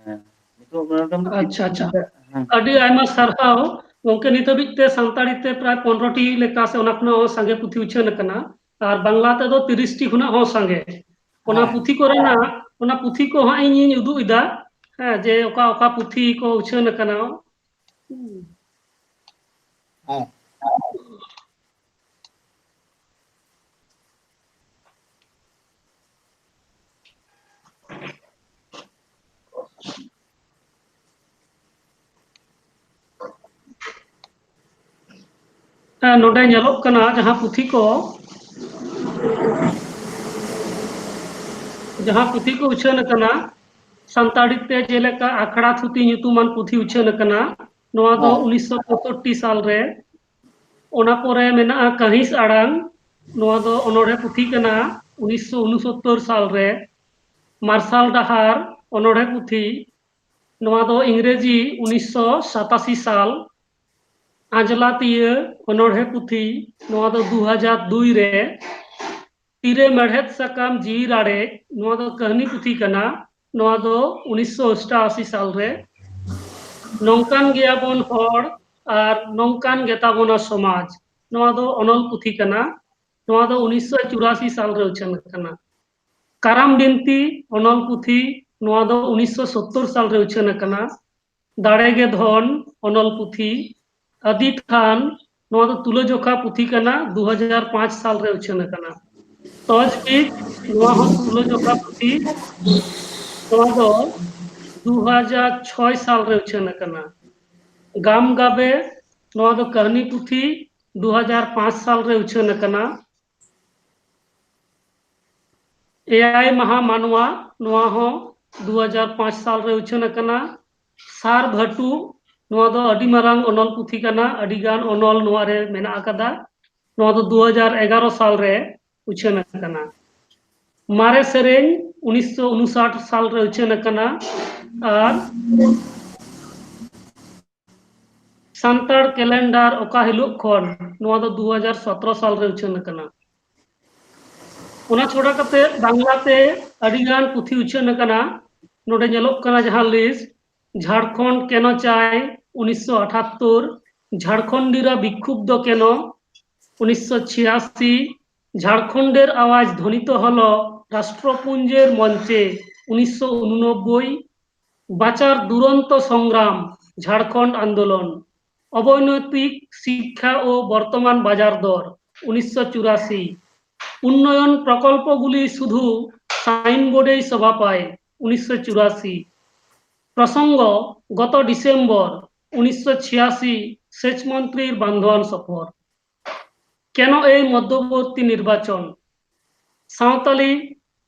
ᱦᱮᱸ᱾ ᱱᱤᱛᱚᱜ ᱢᱚᱴᱟᱢᱩᱴᱤ ᱟᱪᱪᱷᱟ, ᱟᱪᱪᱷᱟ᱾ ᱦᱮᱸ᱾ ᱟᱹᱰᱤ ᱟᱭᱢᱟ ᱥᱟᱨᱦᱟᱣ ᱜᱚᱝᱠᱮ᱾ ᱱᱤᱛ ᱦᱟᱹᱵᱤᱡ ᱛᱮ ᱥᱟᱱᱛᱟᱲᱤ ᱛᱮ ᱯᱨᱟᱭ ᱯᱚᱱᱨᱚ ᱴᱤ ᱞᱮᱠᱟ ᱥᱮ ᱚᱱᱟ ᱠᱷᱚᱱᱟᱜ ᱦᱚᱸ ᱥᱟᱸᱜᱮ ᱯᱩᱛᱷᱤ ᱩᱪᱷᱟᱹᱱ ᱟᱠᱟᱱᱟ, ᱟᱨ ᱵᱟᱝᱞᱟ ᱛᱮᱫᱚ ᱛᱤᱨᱤᱥ ᱴᱤ ᱠᱷᱚᱱᱟᱜ ᱦᱚᱸ ᱥᱟᱸᱜᱮ᱾ ᱚᱱᱟ ᱦᱮᱸ᱾ ᱯᱩᱛᱷᱤ ᱠᱚᱨᱮᱱᱟᱜ, ᱚᱱᱟ ᱯᱩᱛᱷᱤ ᱠᱚ ᱦᱟᱸᱜ ᱤᱧᱤᱧ ᱩᱫᱩᱜ ᱮᱫᱟ, ᱦᱮᱸ, ᱡᱮ ᱚᱠᱟ ᱚᱠᱟ ᱯᱩᱛᱷᱤ ᱠᱚ ᱩᱪᱷᱟᱹᱱ ᱟᱠᱟᱱᱟ᱾ ᱦᱮᱸ᱾ ᱦᱮᱸ, ᱱᱚᱰᱮ ᱧᱮᱞᱚᱜ ᱠᱟᱱᱟ ᱡᱟᱦᱟᱸ ᱯᱩᱛᱷᱤ ᱠᱚ, ᱡᱟᱦᱟᱸ ᱯᱩᱛᱷᱤ ᱠᱚ ᱩᱪᱷᱟᱹᱱ ᱟᱠᱟᱱᱟ ᱥᱟᱱᱛᱟᱲᱤ ᱛᱮ, ᱡᱮᱞᱮᱠᱟ ᱟᱠᱷᱲᱟ ᱛᱷᱩᱛᱤ ᱧᱩᱛᱩᱢᱟᱱ ᱯᱩᱛᱷᱤ ᱩᱪᱷᱟᱹᱱ ᱟᱠᱟᱱᱟ, ᱱᱚᱣᱟ ᱫᱚ ᱦᱮᱸ᱾ ᱩᱱᱤᱥᱥᱚ ᱯᱚᱸᱭᱥᱚᱴᱴᱤ ᱥᱟᱞ ᱨᱮ᱾ ᱚᱱᱟ ᱯᱚᱨᱮ ᱢᱮᱱᱟᱜᱼᱟ ᱠᱟᱹᱦᱤᱥ ᱟᱲᱟᱝ, ᱱᱚᱣᱟ ᱫᱚ ᱚᱱᱚᱬᱦᱮ ᱯᱩᱛᱷᱤ ᱠᱟᱱᱟ, ᱩᱱᱤᱥᱥᱚ ᱩᱱᱩᱥᱚᱛᱛᱚᱨ ᱥᱟᱞ ᱨᱮ᱾ ᱢᱟᱨᱥᱟᱞ ᱰᱟᱦᱟᱨ ᱚᱱᱚᱬᱦᱮ ᱯᱩᱛᱷᱤ, ᱱᱚᱣᱟ ᱫᱚ ᱤᱝᱨᱮᱡᱤ ᱩᱱᱤᱥᱥᱚ ᱥᱟᱛᱟᱥᱤ ᱥᱟᱞ᱾ ᱟᱸᱡᱽᱞᱟᱛᱤᱭᱟᱹ ᱚᱱᱚᱬᱦᱮ ᱯᱩᱛᱷᱤ, ᱱᱚᱣᱟ ᱫᱚ ᱫᱩ ᱦᱟᱡᱟᱨ ᱫᱩᱭ ᱨᱮ᱾ ᱛᱤᱨᱮ ᱢᱮᱲᱦᱮᱫ ᱥᱟᱠᱟᱢ ᱡᱤᱣᱤ ᱨᱟᱲᱮᱡ, ᱱᱚᱣᱟ ᱫᱚ ᱠᱟᱹᱦᱱᱤ ᱯᱩᱛᱷᱤ ᱠᱟᱱᱟ, ᱱᱚᱣᱟ ᱫᱚ ᱩᱱᱤᱥᱥᱚ ᱚᱥᱴᱟᱥᱤ ᱥᱟᱞ ᱨᱮ᱾ ᱱᱚᱝᱠᱟᱱ ᱜᱮᱭᱟᱵᱚᱱ ᱦᱚᱲ ᱟᱨ ᱱᱚᱝᱠᱟᱱ ᱜᱮᱛᱟᱵᱚᱱᱟ ᱥᱚᱢᱟᱡᱽ, ᱱᱚᱣᱟ ᱫᱚ ᱚᱱᱚᱞ ᱯᱩᱛᱷᱤ ᱠᱟᱱᱟ, ᱱᱚᱣᱟ ᱫᱚ ᱩᱱᱤᱥᱥᱚ ᱪᱩᱨᱟᱥᱤ ᱥᱟᱞ ᱨᱮ ᱩᱪᱷᱟᱹᱱ ᱟᱠᱟᱱᱟ᱾ ᱠᱟᱨᱟᱢ ᱵᱤᱱᱛᱤ ᱚᱱᱚᱞ ᱯᱩᱛᱷᱤ, ᱱᱚᱣᱟ ᱫᱚ ᱩᱱᱤᱥᱥᱚ ᱥᱚᱛᱛᱚᱨ ᱥᱟᱞ ᱨᱮ ᱩᱪᱷᱟᱹᱱ ᱟᱠᱟᱱᱟ᱾ ᱫᱟᱲᱮ ᱜᱮ ᱫᱷᱚᱱ ᱚᱱᱚᱞ ᱯᱩᱛᱷᱤ, ᱟᱹᱫᱤ ᱛᱷᱟᱱ, ᱱᱚᱣᱟ ᱫᱚ ᱛᱩᱞᱟᱹᱡᱚᱠᱷᱟ ᱯᱩᱛᱷᱤ ᱠᱟᱱᱟ, ᱫᱩ ᱦᱟᱡᱟᱨ ᱯᱟᱸᱪ ᱥᱟᱞ ᱨᱮ ᱩᱪᱷᱟᱹᱱ ᱟᱠᱟᱱᱟ᱾ ᱛᱚᱡᱽᱵᱤᱡ, ᱱᱚᱣᱟ ᱦᱚᱸ ᱛᱩᱞᱟᱹᱡᱚᱠᱷᱟ ᱯᱩᱛᱷᱤ᱾ ᱱᱚᱣᱟ ᱫᱚ ᱫᱩ ᱦᱟᱡᱟᱨ ᱪᱷᱚᱭ ᱥᱟᱞ ᱨᱮ ᱩᱪᱷᱟᱹᱱ ᱟᱠᱟᱱᱟ᱾ ᱜᱟᱢ ᱜᱟᱵᱮ, ᱱᱚᱣᱟ ᱫᱚ ᱠᱟᱹᱦᱱᱤ ᱯᱩᱛᱷᱤ, ᱫᱩ ᱦᱟᱡᱟᱨ ᱯᱟᱸᱪ ᱥᱟᱞ ᱨᱮ ᱩᱪᱷᱟᱹᱱ ᱟᱠᱟᱱᱟ᱾ ᱮᱭᱟᱭ ᱢᱟᱦᱟ ᱢᱟᱱᱣᱟ, ᱱᱚᱣᱟ ᱦᱚᱸ ᱫᱩ ᱦᱟᱡᱟᱨ ᱯᱟᱸᱪ ᱥᱟᱞ ᱨᱮ ᱩᱪᱷᱟᱹᱱ ᱟᱠᱟᱱᱟ᱾ ᱥᱟᱨ ᱵᱷᱟᱹᱴᱩ, ᱱᱚᱣᱟ ᱫᱚ ᱟᱹᱰᱤ ᱢᱟᱨᱟᱝ ᱚᱱᱚᱞ ᱯᱩᱛᱷᱤ ᱠᱟᱱᱟ, ᱟᱹᱰᱤ ᱜᱟᱱ ᱚᱱᱚᱞ ᱱᱚᱣᱟ ᱨᱮ ᱢᱮᱱᱟᱜ ᱟᱠᱟᱫᱟ᱾ ᱱᱚᱣᱟ ᱫᱚ ᱫᱩ ᱦᱟᱡᱟᱨ ᱮᱜᱟᱨᱚ ᱥᱟᱞ ᱨᱮ ᱩᱪᱷᱟᱹᱱ ᱟᱠᱟᱱᱟ᱾ ᱢᱟᱨᱮ ᱥᱮᱨᱮᱧ, ᱩᱱᱤᱥᱥᱚ ᱩᱱᱩᱥᱟᱴ ᱥᱟᱞ ᱨᱮ ᱩᱪᱷᱟᱹᱱ ᱟᱠᱟᱱᱟ᱾ ᱟᱨ ᱥᱟᱱᱛᱟᱲ ᱠᱮᱞᱮᱱᱰᱟᱨ ᱚᱠᱟ ᱦᱤᱞᱳᱜ ᱠᱷᱚᱱ, ᱱᱚᱣᱟ ᱫᱚ ᱫᱩ ᱦᱟᱡᱟᱨ ᱥᱚᱛᱨᱚ ᱥᱟᱞ ᱨᱮ ᱩᱪᱷᱟᱹᱱ ᱟᱠᱟᱱᱟ᱾ ᱚᱱᱟ ᱪᱷᱟᱰᱟ ᱠᱟᱛᱮ ᱵᱟᱝᱞᱟ ᱛᱮ ᱟᱹᱰᱤ ᱜᱟᱱ ᱯᱩᱛᱷᱤ ᱩᱪᱷᱟᱹᱱ ᱟᱠᱟᱱᱟ᱾ ᱱᱚᱰᱮ ᱧᱮᱞᱚᱜ ᱠᱟᱱᱟ ᱡᱟᱦᱟᱸ ᱞᱤᱥᱴ, ঝাড়খণ্ড কেন চাই, ᱩᱱᱤᱥᱥᱚ ᱟᱴᱷᱟᱛᱛᱳᱨ, ঝাড়খণ্ডীরা বিক্ষুব্ধ কেন, ᱩᱱᱤᱥᱥᱚ ᱪᱷᱤᱭᱟᱥᱤ, ঝাড়খণ্ডের আওয়াজ ধ্বনিত হলো রাষ্ট্রপুঞ্জের মঞ্চে, উনিশশো ঊননব্বই, বাঁচার দুরন্ত সংগ্রাম, ঝাড়খণ্ড আন্দোলন, অবৈতনিক শিক্ষা ও বর্তমান বাজার দর, উনিশশো চুরাশি, উন্নয়ন প্রকল্পগুলি শুধু সাইনবোর্ডেই শোভা পায়, উনিশশো চুরাশি। প্রসঙ্গ, গত ডিসেম্বর উনিশশো ছিয়াশি, সেচ মন্ত্রীর বান্ধওয়ান সফর। কেন এই মধ্যবর্তী নির্বাচন? সাঁওতালি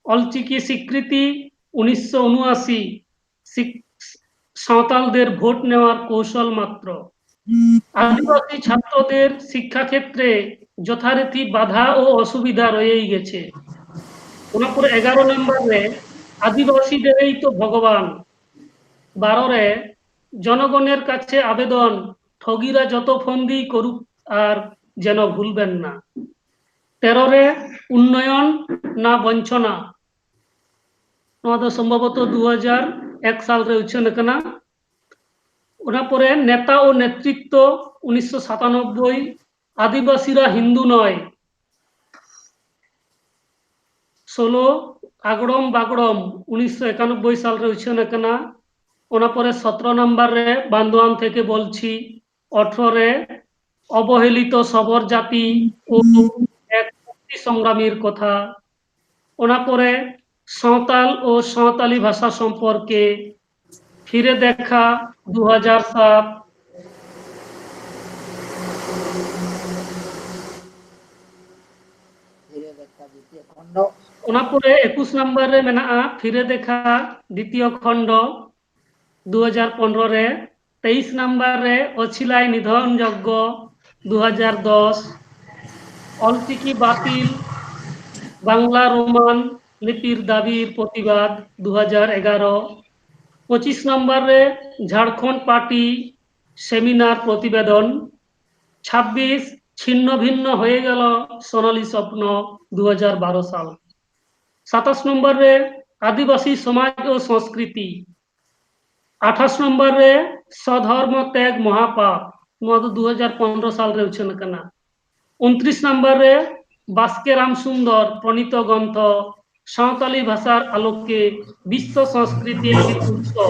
অলচিকি স্বীকৃতি, উনিশশো উনআশি, শিক-, সাঁওতালদের ভোট নেওয়ার কৌশল মাত্র। আদিবাসী ছাত্রদের শিক্ষাক্ষেত্রে যথারীতি বাধা ও অসুবিধা রয়েই গেছে। ᱚᱱᱟ ᱯᱚᱨᱮ ᱮᱜᱟᱨᱚ ᱱᱟᱢᱵᱟᱨ ᱨᱮ ᱟᱹᱫᱤᱵᱟᱹᱥᱤ ᱰᱮᱨᱮᱭ ᱛᱚ ᱵᱷᱚᱜᱚᱵᱟᱱ᱾ ᱵᱟᱨᱚ ᱨᱮ ᱡᱚᱱᱚᱜᱚᱱᱮᱨ ᱠᱟᱪᱷᱮ ᱟᱵᱮᱫᱚᱱ, ঠগীরা যত ফন্দি করুক আর যেন ভুলবেন না। ᱛᱮᱨᱚ ᱨᱮ ᱩᱱᱱᱚᱭᱚᱱ ᱱᱟ ᱵᱚᱧᱪᱚᱱᱟ, ᱱᱚᱣᱟ ᱫᱚ ᱥᱚᱢᱵᱷᱚᱵᱚᱛᱚ ᱫᱩ ᱦᱟᱡᱟᱨ ᱮᱠ ᱥᱟᱞ ᱨᱮ ᱩᱪᱷᱟᱹᱱ ᱟᱠᱟᱱᱟ᱾ ᱚᱱᱟ ᱯᱚᱨᱮ ᱱᱮᱛᱟ ᱳ ᱱᱮᱛᱨᱤᱛᱛᱚ, ᱩᱱᱤᱥᱥᱚ ᱥᱟᱛᱟᱱᱚᱵᱵᱳᱭ, ᱟᱹᱫᱤᱵᱟᱹᱥᱤᱨᱟ ᱦᱤᱱᱫᱩ ᱱᱚᱭ, ᱥᱳᱞᱳ ᱟᱜᱽᱲᱚᱢ ᱵᱟᱜᱽᱲᱚᱢ, ᱩᱱᱤᱥᱥᱚ ᱮᱠᱟᱱᱚᱵᱵᱳᱭ ᱥᱟᱞ ᱨᱮ ᱩᱪᱷᱟᱹᱱ ᱟᱠᱟᱱᱟ᱾ ᱚᱱᱟ ᱯᱚᱨᱮ ᱥᱚᱛᱨᱚ ᱱᱟᱢᱵᱟᱨ ᱨᱮ ᱵᱟᱱᱫᱳᱣᱟᱱ ᱛᱷᱮᱠᱮ ᱵᱚᱞᱪᱷᱤ, ᱚᱴᱷᱨᱚ ᱨᱮ ᱚᱵᱚᱦᱮᱞᱤᱛᱚ ᱥᱚᱵᱚᱨ ᱡᱟᱹᱛᱤ ᱳ ᱮᱠ ᱥᱚᱝᱜᱨᱟᱢᱤᱨ ᱠᱚᱛᱷᱟ, ᱚᱱᱟ ᱯᱚᱨᱮ ᱥᱟᱶᱛᱟᱞ ᱳ ᱥᱟᱶᱛᱟᱞᱤ ᱵᱷᱟᱥᱟ ᱥᱚᱢᱯᱚᱨᱠᱮ, ᱯᱷᱤᱨᱮ ᱫᱮᱠᱷᱟ ᱫᱩ ᱦᱟᱡᱟᱨ ᱥᱟᱛ, ᱯᱷᱤᱨᱮ ᱫᱮᱠᱷᱟ ᱫᱤᱛᱤᱭᱚ ᱠᱷᱚᱱᱰᱚ᱾ ᱚᱱᱟ ᱯᱚᱨᱮ ᱮᱠᱩᱥ ᱱᱟᱢᱵᱟᱨ ᱨᱮ ᱢᱮᱱᱟᱜᱼᱟ ᱯᱷᱤᱨᱮ ᱫᱮᱠᱷᱟ ᱫᱤᱛᱤᱭᱚ ᱠᱷᱚᱱᱰᱚ ᱫᱩ ᱦᱟᱡᱟᱨ ᱯᱚᱱᱨᱚ ᱨᱮ, ᱛᱮᱭᱤᱥ ᱱᱟᱢᱵᱟᱨ ᱨᱮ ᱚᱪᱷᱤᱞᱟᱭ ᱱᱤᱫᱷᱚᱱ ᱡᱚᱜᱽᱜᱚ ᱫᱩ ᱦᱟᱡᱟᱨ ᱫᱚᱥ, ᱚᱞᱪᱤᱠᱤ ᱵᱟᱹᱛᱤᱞ, ᱵᱟᱝᱞᱟ ᱨᱳᱢᱟᱱ ᱞᱤᱯᱤᱨ ᱫᱟᱹᱵᱤᱨ ᱯᱨᱚᱛᱤᱵᱟᱫ ᱫᱩ ᱦᱟᱡᱟᱨ ᱮᱜᱟᱨᱚ, ᱯᱚᱸᱪᱤᱥ ᱱᱟᱢᱵᱟᱨ ᱨᱮ ᱡᱷᱟᱲᱠᱷᱚᱸᱰ ᱯᱟᱨᱴᱤ ᱥᱮᱢᱤᱱᱟᱨ ᱯᱨᱚᱛᱤᱵᱮᱫᱚᱱ, ᱪᱷᱟᱵᱵᱤᱥ ᱪᱷᱤᱱᱱᱚ ᱵᱷᱤᱱᱱᱚ ᱦᱚᱭᱮ ᱜᱮᱞ ᱥᱳᱱᱟᱞᱤ ᱥᱚᱯᱱᱚ ᱫᱩ ᱦᱟᱡᱟᱨ ᱵᱟᱨᱚ ᱥᱟᱞ, ᱥᱟᱛᱟᱥ ᱱᱚᱢᱵᱚᱨ ᱨᱮ ᱟᱹᱫᱤᱵᱟᱹᱥᱤ ᱥᱚᱢᱟᱡᱽ ᱳ ᱥᱚᱸᱥᱠᱨᱤᱛᱤ, ᱟᱴᱷᱟᱥ ᱱᱚᱢᱵᱚᱨ ᱨᱮ ᱥᱚᱫᱷᱚᱨᱢᱚ ᱛᱮᱜᱽ ᱢᱚᱦᱟᱯᱟᱯ, ᱱᱚᱣᱟ ᱫᱚ ᱫᱩ ᱦᱟᱡᱟᱨ ᱯᱚᱱᱨᱚ ᱥᱟᱞ ᱨᱮ ᱩᱪᱷᱟᱹᱱ ᱟᱠᱟᱱᱟ᱾ ᱩᱱᱛᱨᱤᱥ ᱱᱚᱢᱵᱚᱨ ᱨᱮ ᱵᱟᱥᱠᱮ ᱨᱟᱢ ᱥᱩᱱᱫᱚᱨ ᱯᱨᱚᱬᱤᱛ ᱜᱨᱚᱱᱛᱷᱚ ᱥᱟᱶᱛᱟᱞᱤ ᱵᱷᱟᱥᱟᱨ ᱟᱞᱳᱠᱮ ᱵᱤᱥᱥᱚ ᱥᱚᱸᱥᱠᱨᱤᱛᱤ ᱩᱛᱥᱚ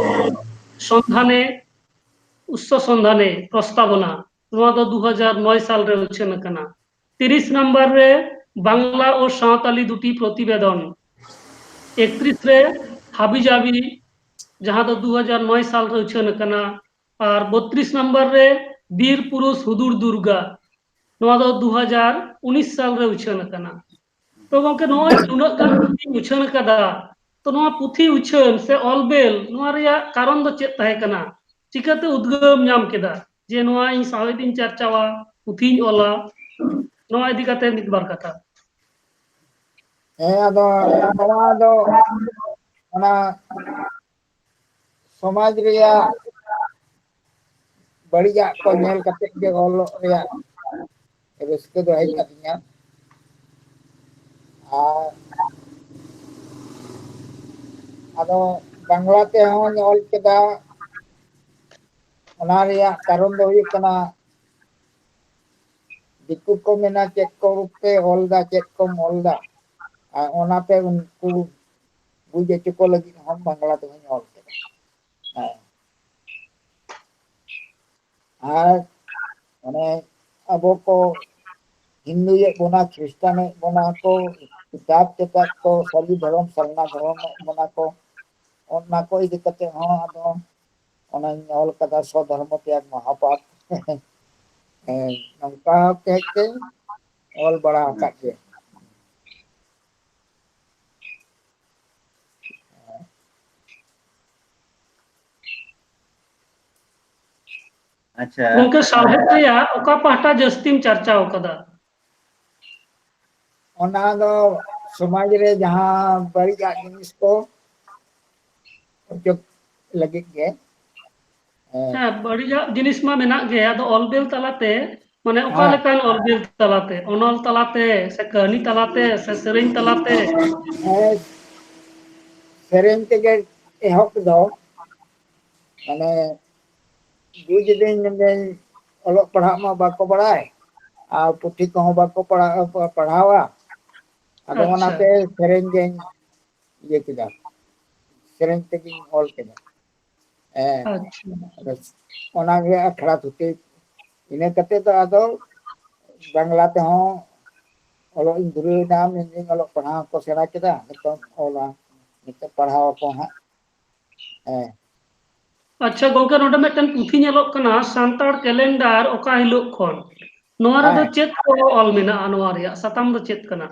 ᱥᱚᱱᱫᱷᱟᱱᱮ, ᱩᱛᱥᱚ ᱥᱚᱱᱫᱷᱟᱱᱮ ᱯᱨᱚᱥᱛᱟᱵᱚᱱᱟ, ᱱᱚᱣᱟ ᱫᱚ ᱫᱩ ᱦᱟᱡᱟᱨ ᱱᱚᱭ ᱥᱟᱞ ᱨᱮ ᱩᱪᱷᱟᱹᱱ ᱟᱠᱟᱱᱟ᱾ ᱛᱤᱨᱤᱥ ᱱᱚᱢᱵᱚᱨ ᱨᱮ ᱵᱟᱝᱞᱟ ᱳ ᱥᱟᱶᱛᱟᱞᱤ ᱫᱩᱴᱤ ᱯᱨᱚᱛᱤᱵᱮᱫᱚᱱ, ᱮᱠᱛᱨᱤᱥ ᱨᱮ ᱦᱟᱵᱤᱡᱟᱵᱤ, ᱡᱟᱦᱟᱸ ᱫᱚ ᱫᱩ ᱦᱟᱡᱟᱨ ᱱᱚᱭ ᱥᱟᱞ ᱨᱮ ᱩᱪᱷᱟᱹᱱ ᱟᱠᱟᱱᱟ, ᱟᱨ ᱵᱚᱛᱨᱤᱥ ᱱᱚᱢᱵᱚᱨ ᱨᱮ ᱵᱤᱨ ᱯᱩᱨᱩᱥ ᱦᱩᱫᱩᱲ ᱫᱩᱨᱜᱟ, ᱱᱚᱣᱟ ᱫᱚ ᱫᱩ ᱦᱟᱡᱟᱨ ᱩᱱᱤᱥ ᱥᱟᱞ ᱨᱮ ᱩᱪᱷᱟᱹᱱ ᱟᱠᱟᱱᱟ᱾ ᱛᱚ ᱜᱚᱝᱠᱮ, ᱱᱚᱜᱼᱚᱭ ᱱᱩᱱᱟᱹᱜ ᱜᱟᱱ ᱯᱩᱛᱷᱤᱧ ᱩᱪᱷᱟᱹᱱ ᱟᱠᱟᱫᱟ, ᱛᱚ ᱱᱚᱣᱟ ᱯᱩᱛᱷᱤ ᱩᱪᱷᱟᱹᱱ ᱥᱮ ᱚᱞ ᱵᱮᱞ, ᱱᱚᱣᱟ ᱨᱮᱭᱟᱜ ᱠᱟᱨᱚᱱ ᱫᱚ ᱪᱮᱫ ᱛᱟᱦᱮᱸ ᱠᱟᱱᱟ? ᱪᱤᱠᱟᱹᱛᱮ ᱩᱫᱽᱜᱟᱹᱣ ᱧᱟᱢ ᱠᱮᱫᱟ ᱡᱮ ᱱᱚᱣᱟ ᱤᱧ ᱥᱟᱶᱦᱮᱫ ᱤᱧ ᱪᱟᱨᱪᱟᱣᱟ, ᱯᱩᱛᱷᱤᱧ ᱚᱞᱟ? ᱱᱚᱣᱟ ᱤᱫᱤ ᱠᱟᱛᱮ ᱢᱤᱫ ᱵᱟᱨ ᱠᱟᱛᱷᱟ᱾ ᱦᱮᱸ, ᱟᱫᱚ ᱱᱚᱣᱟ ᱫᱚ ᱚᱱᱟ ᱥᱚᱢᱟᱡᱽ ᱨᱮᱭᱟᱜ ᱵᱟᱹᱲᱤᱡᱟᱜ ᱠᱚ ᱧᱮᱞ ᱠᱟᱛᱮ ᱜᱮ ᱚᱞᱚᱜ ᱨᱮᱭᱟᱜ ᱨᱟᱹᱥᱠᱟᱹ ᱫᱚ ᱦᱮᱡ ᱟᱹᱫᱤᱧᱟ᱾ ᱟᱨ ᱟᱫᱚ ᱵᱟᱝᱞᱟ ᱛᱮᱦᱚᱸᱧ ᱚᱞ ᱠᱮᱫᱟ᱾ ᱚᱱᱟ ᱨᱮᱭᱟᱜ ᱠᱟᱨᱚᱱ ᱫᱚ ᱦᱩᱭᱩᱜ ᱠᱟᱱᱟ, ᱫᱤᱠᱩ ᱠᱚ ᱢᱮᱱᱟ, "ᱪᱮᱫ ᱠᱚ ᱯᱮ ᱚᱞ ᱫᱟ, ᱪᱮᱫ ᱠᱚᱢ ᱚᱞ ᱫᱟ?" ᱟᱨ ᱚᱱᱟᱛᱮ ᱩᱱᱠᱩ ᱵᱩᱡᱽ ᱦᱚᱪᱚ ᱠᱚ ᱞᱟᱹᱜᱤᱫ ᱦᱚᱸ ᱵᱟᱝᱞᱟ ᱛᱮᱦᱚᱸᱧ ᱚᱞ ᱠᱮᱫᱟ᱾ ᱦᱮᱸ᱾ ᱟᱨ ᱢᱟᱱᱮ ᱟᱵᱚ ᱠᱚ ᱦᱤᱱᱫᱩᱭᱮᱫ ᱵᱚᱱᱟ, ᱠᱷᱨᱤᱥᱴᱟᱱᱮᱫ ᱵᱚᱱᱟ ᱠᱚ, ᱮᱴᱟᱜ ᱮᱴᱟᱜ ᱠᱚ, ᱥᱟᱹᱨᱤ ᱫᱷᱚᱨᱚᱢ, ᱥᱟᱨᱱᱟ ᱫᱷᱚᱨᱚᱢᱮᱫ ᱵᱚᱱᱟ ᱠᱚ, ᱚᱱᱟ ᱠᱚ ᱤᱫᱤ ᱠᱟᱛᱮ ᱦᱚᱸ ᱟᱫᱚ ᱚᱱᱟᱧ ᱚᱞ ᱠᱟᱫᱟ, ᱥᱚᱫᱷᱚᱨᱢᱚ ᱛᱮᱭᱟᱜ ᱢᱚᱦᱟᱯᱟᱯ᱾ ᱦᱮᱸ, ᱱᱚᱝᱠᱟ ᱠᱟᱛᱮᱧ ᱚᱞ ᱵᱟᱲᱟ ᱟᱠᱟᱫ ᱜᱮ᱾ ᱟᱪᱪᱷᱟ᱾ ᱜᱚᱝᱠᱮ, ᱥᱟᱶᱦᱮᱫ ᱨᱮᱭᱟᱜ ᱚᱠᱟ ᱯᱟᱦᱴᱟ ᱡᱟᱹᱥᱛᱤᱢ ᱪᱟᱨᱪᱟᱣ ᱠᱟᱫᱟ? ᱚᱱᱟ ᱫᱚ ᱥᱚᱢᱟᱡᱽ ᱨᱮ ᱡᱟᱦᱟᱸ ᱵᱟᱹᱲᱤᱡᱟᱜ ᱡᱤᱱᱤᱥ ᱠᱚ ᱚᱪᱚᱜ ᱞᱟᱹᱜᱤᱫ ᱜᱮ᱾ ᱦᱮᱸ᱾ ᱦᱮᱸ, ᱵᱟᱹᱲᱤᱡᱟᱜ ᱡᱤᱱᱤᱥ ᱢᱟ ᱢᱮᱱᱟᱜ ᱜᱮ, ᱟᱫᱚ ᱚᱞ ᱵᱮᱞ ᱛᱟᱞᱟᱛᱮ, ᱢᱟᱱᱮ, ᱚᱠᱟ ᱦᱮᱸ᱾ ᱞᱮᱠᱟᱱ ᱚᱞ ᱵᱮᱞ ᱛᱟᱞᱟᱛᱮ? ᱚᱱᱚᱞ ᱛᱟᱞᱟᱛᱮ ᱥᱮ ᱠᱟᱹᱦᱱᱤ ᱛᱟᱞᱟᱛᱮ ᱥᱮ ᱥᱮᱨᱮᱧ ᱛᱟᱞᱟᱛᱮ? ᱦᱮᱸ, ᱥᱮᱨᱮᱧ ᱛᱮᱜᱮ ᱮᱦᱚᱵ ᱫᱚ, ᱢᱟᱱᱮ, ᱵᱩᱡᱽ ᱮᱫᱟᱹᱧ ᱢᱮᱱᱫᱟᱹᱧ ᱚᱞᱚᱜ ᱯᱟᱲᱦᱟᱜ ᱢᱟ ᱵᱟᱠᱚ ᱵᱟᱲᱟᱭ, ᱟᱨ ᱯᱩᱛᱷᱤ ᱠᱚᱦᱚᱸ ᱵᱟᱠᱚ ᱯᱟᱲᱦᱟᱣ, ᱯᱟᱲᱦᱟᱣᱟ᱾ ᱟᱫᱚ ᱟᱪᱪᱷᱟ᱾ ᱚᱱᱟᱛᱮ ᱥᱮᱨᱮᱧ ᱜᱮᱧ ᱤᱭᱟᱹ ᱠᱮᱫᱟ, ᱥᱮᱨᱮᱧ ᱛᱮᱜᱮᱧ ᱚᱞ ᱠᱮᱫᱟ᱾ ᱦᱮᱸ᱾ ᱟᱪᱪᱷᱟ᱾ ᱟᱫᱚ ᱚᱱᱟᱜᱮ ᱟᱠᱷᱲᱟ ᱛᱷᱩᱛᱤ᱾ ᱤᱱᱟᱹ ᱠᱟᱛᱮ ᱫᱚ ᱟᱫᱚ ᱵᱟᱝᱞᱟ ᱛᱮᱦᱚᱸ ᱚᱞᱚᱜ ᱤᱧ ᱫᱷᱩᱨᱟᱹᱣ ᱮᱱᱟ, ᱢᱮᱱᱫᱟᱹᱧ ᱚᱞᱚᱜ ᱯᱟᱲᱦᱟᱣ ᱠᱚ ᱥᱮᱬᱟ ᱠᱮᱫᱟ, ᱱᱤᱛᱚᱜ ᱚᱞᱟ, ᱱᱤᱛᱚᱜ ᱯᱟᱲᱦᱟᱣ ᱟᱠᱚ ᱦᱟᱸᱜ᱾ ᱦᱮᱸ᱾ ᱟᱪᱪᱷᱟ ᱜᱚᱝᱠᱮ, ᱱᱚᱰᱮ ᱢᱤᱫᱴᱮᱱ ᱯᱩᱛᱷᱤ ᱧᱮᱞᱚᱜ ᱠᱟᱱᱟ, ᱥᱟᱱᱛᱟᱲ ᱠᱮᱞᱮᱱᱰᱟᱨ ᱚᱠᱟ ᱦᱤᱞᱳᱜ ᱠᱷᱚᱱ᱾ ᱱᱚᱣᱟ ᱨᱮᱫᱚ ᱦᱮᱸ᱾ ᱪᱮᱫ ᱠᱚ ᱚᱞ ᱢᱮᱱᱟᱜᱼᱟ? ᱱᱚᱣᱟ ᱨᱮᱭᱟᱜ ᱥᱟᱛᱟᱢ ᱫᱚ ᱪᱮᱫ ᱠᱟᱱᱟ?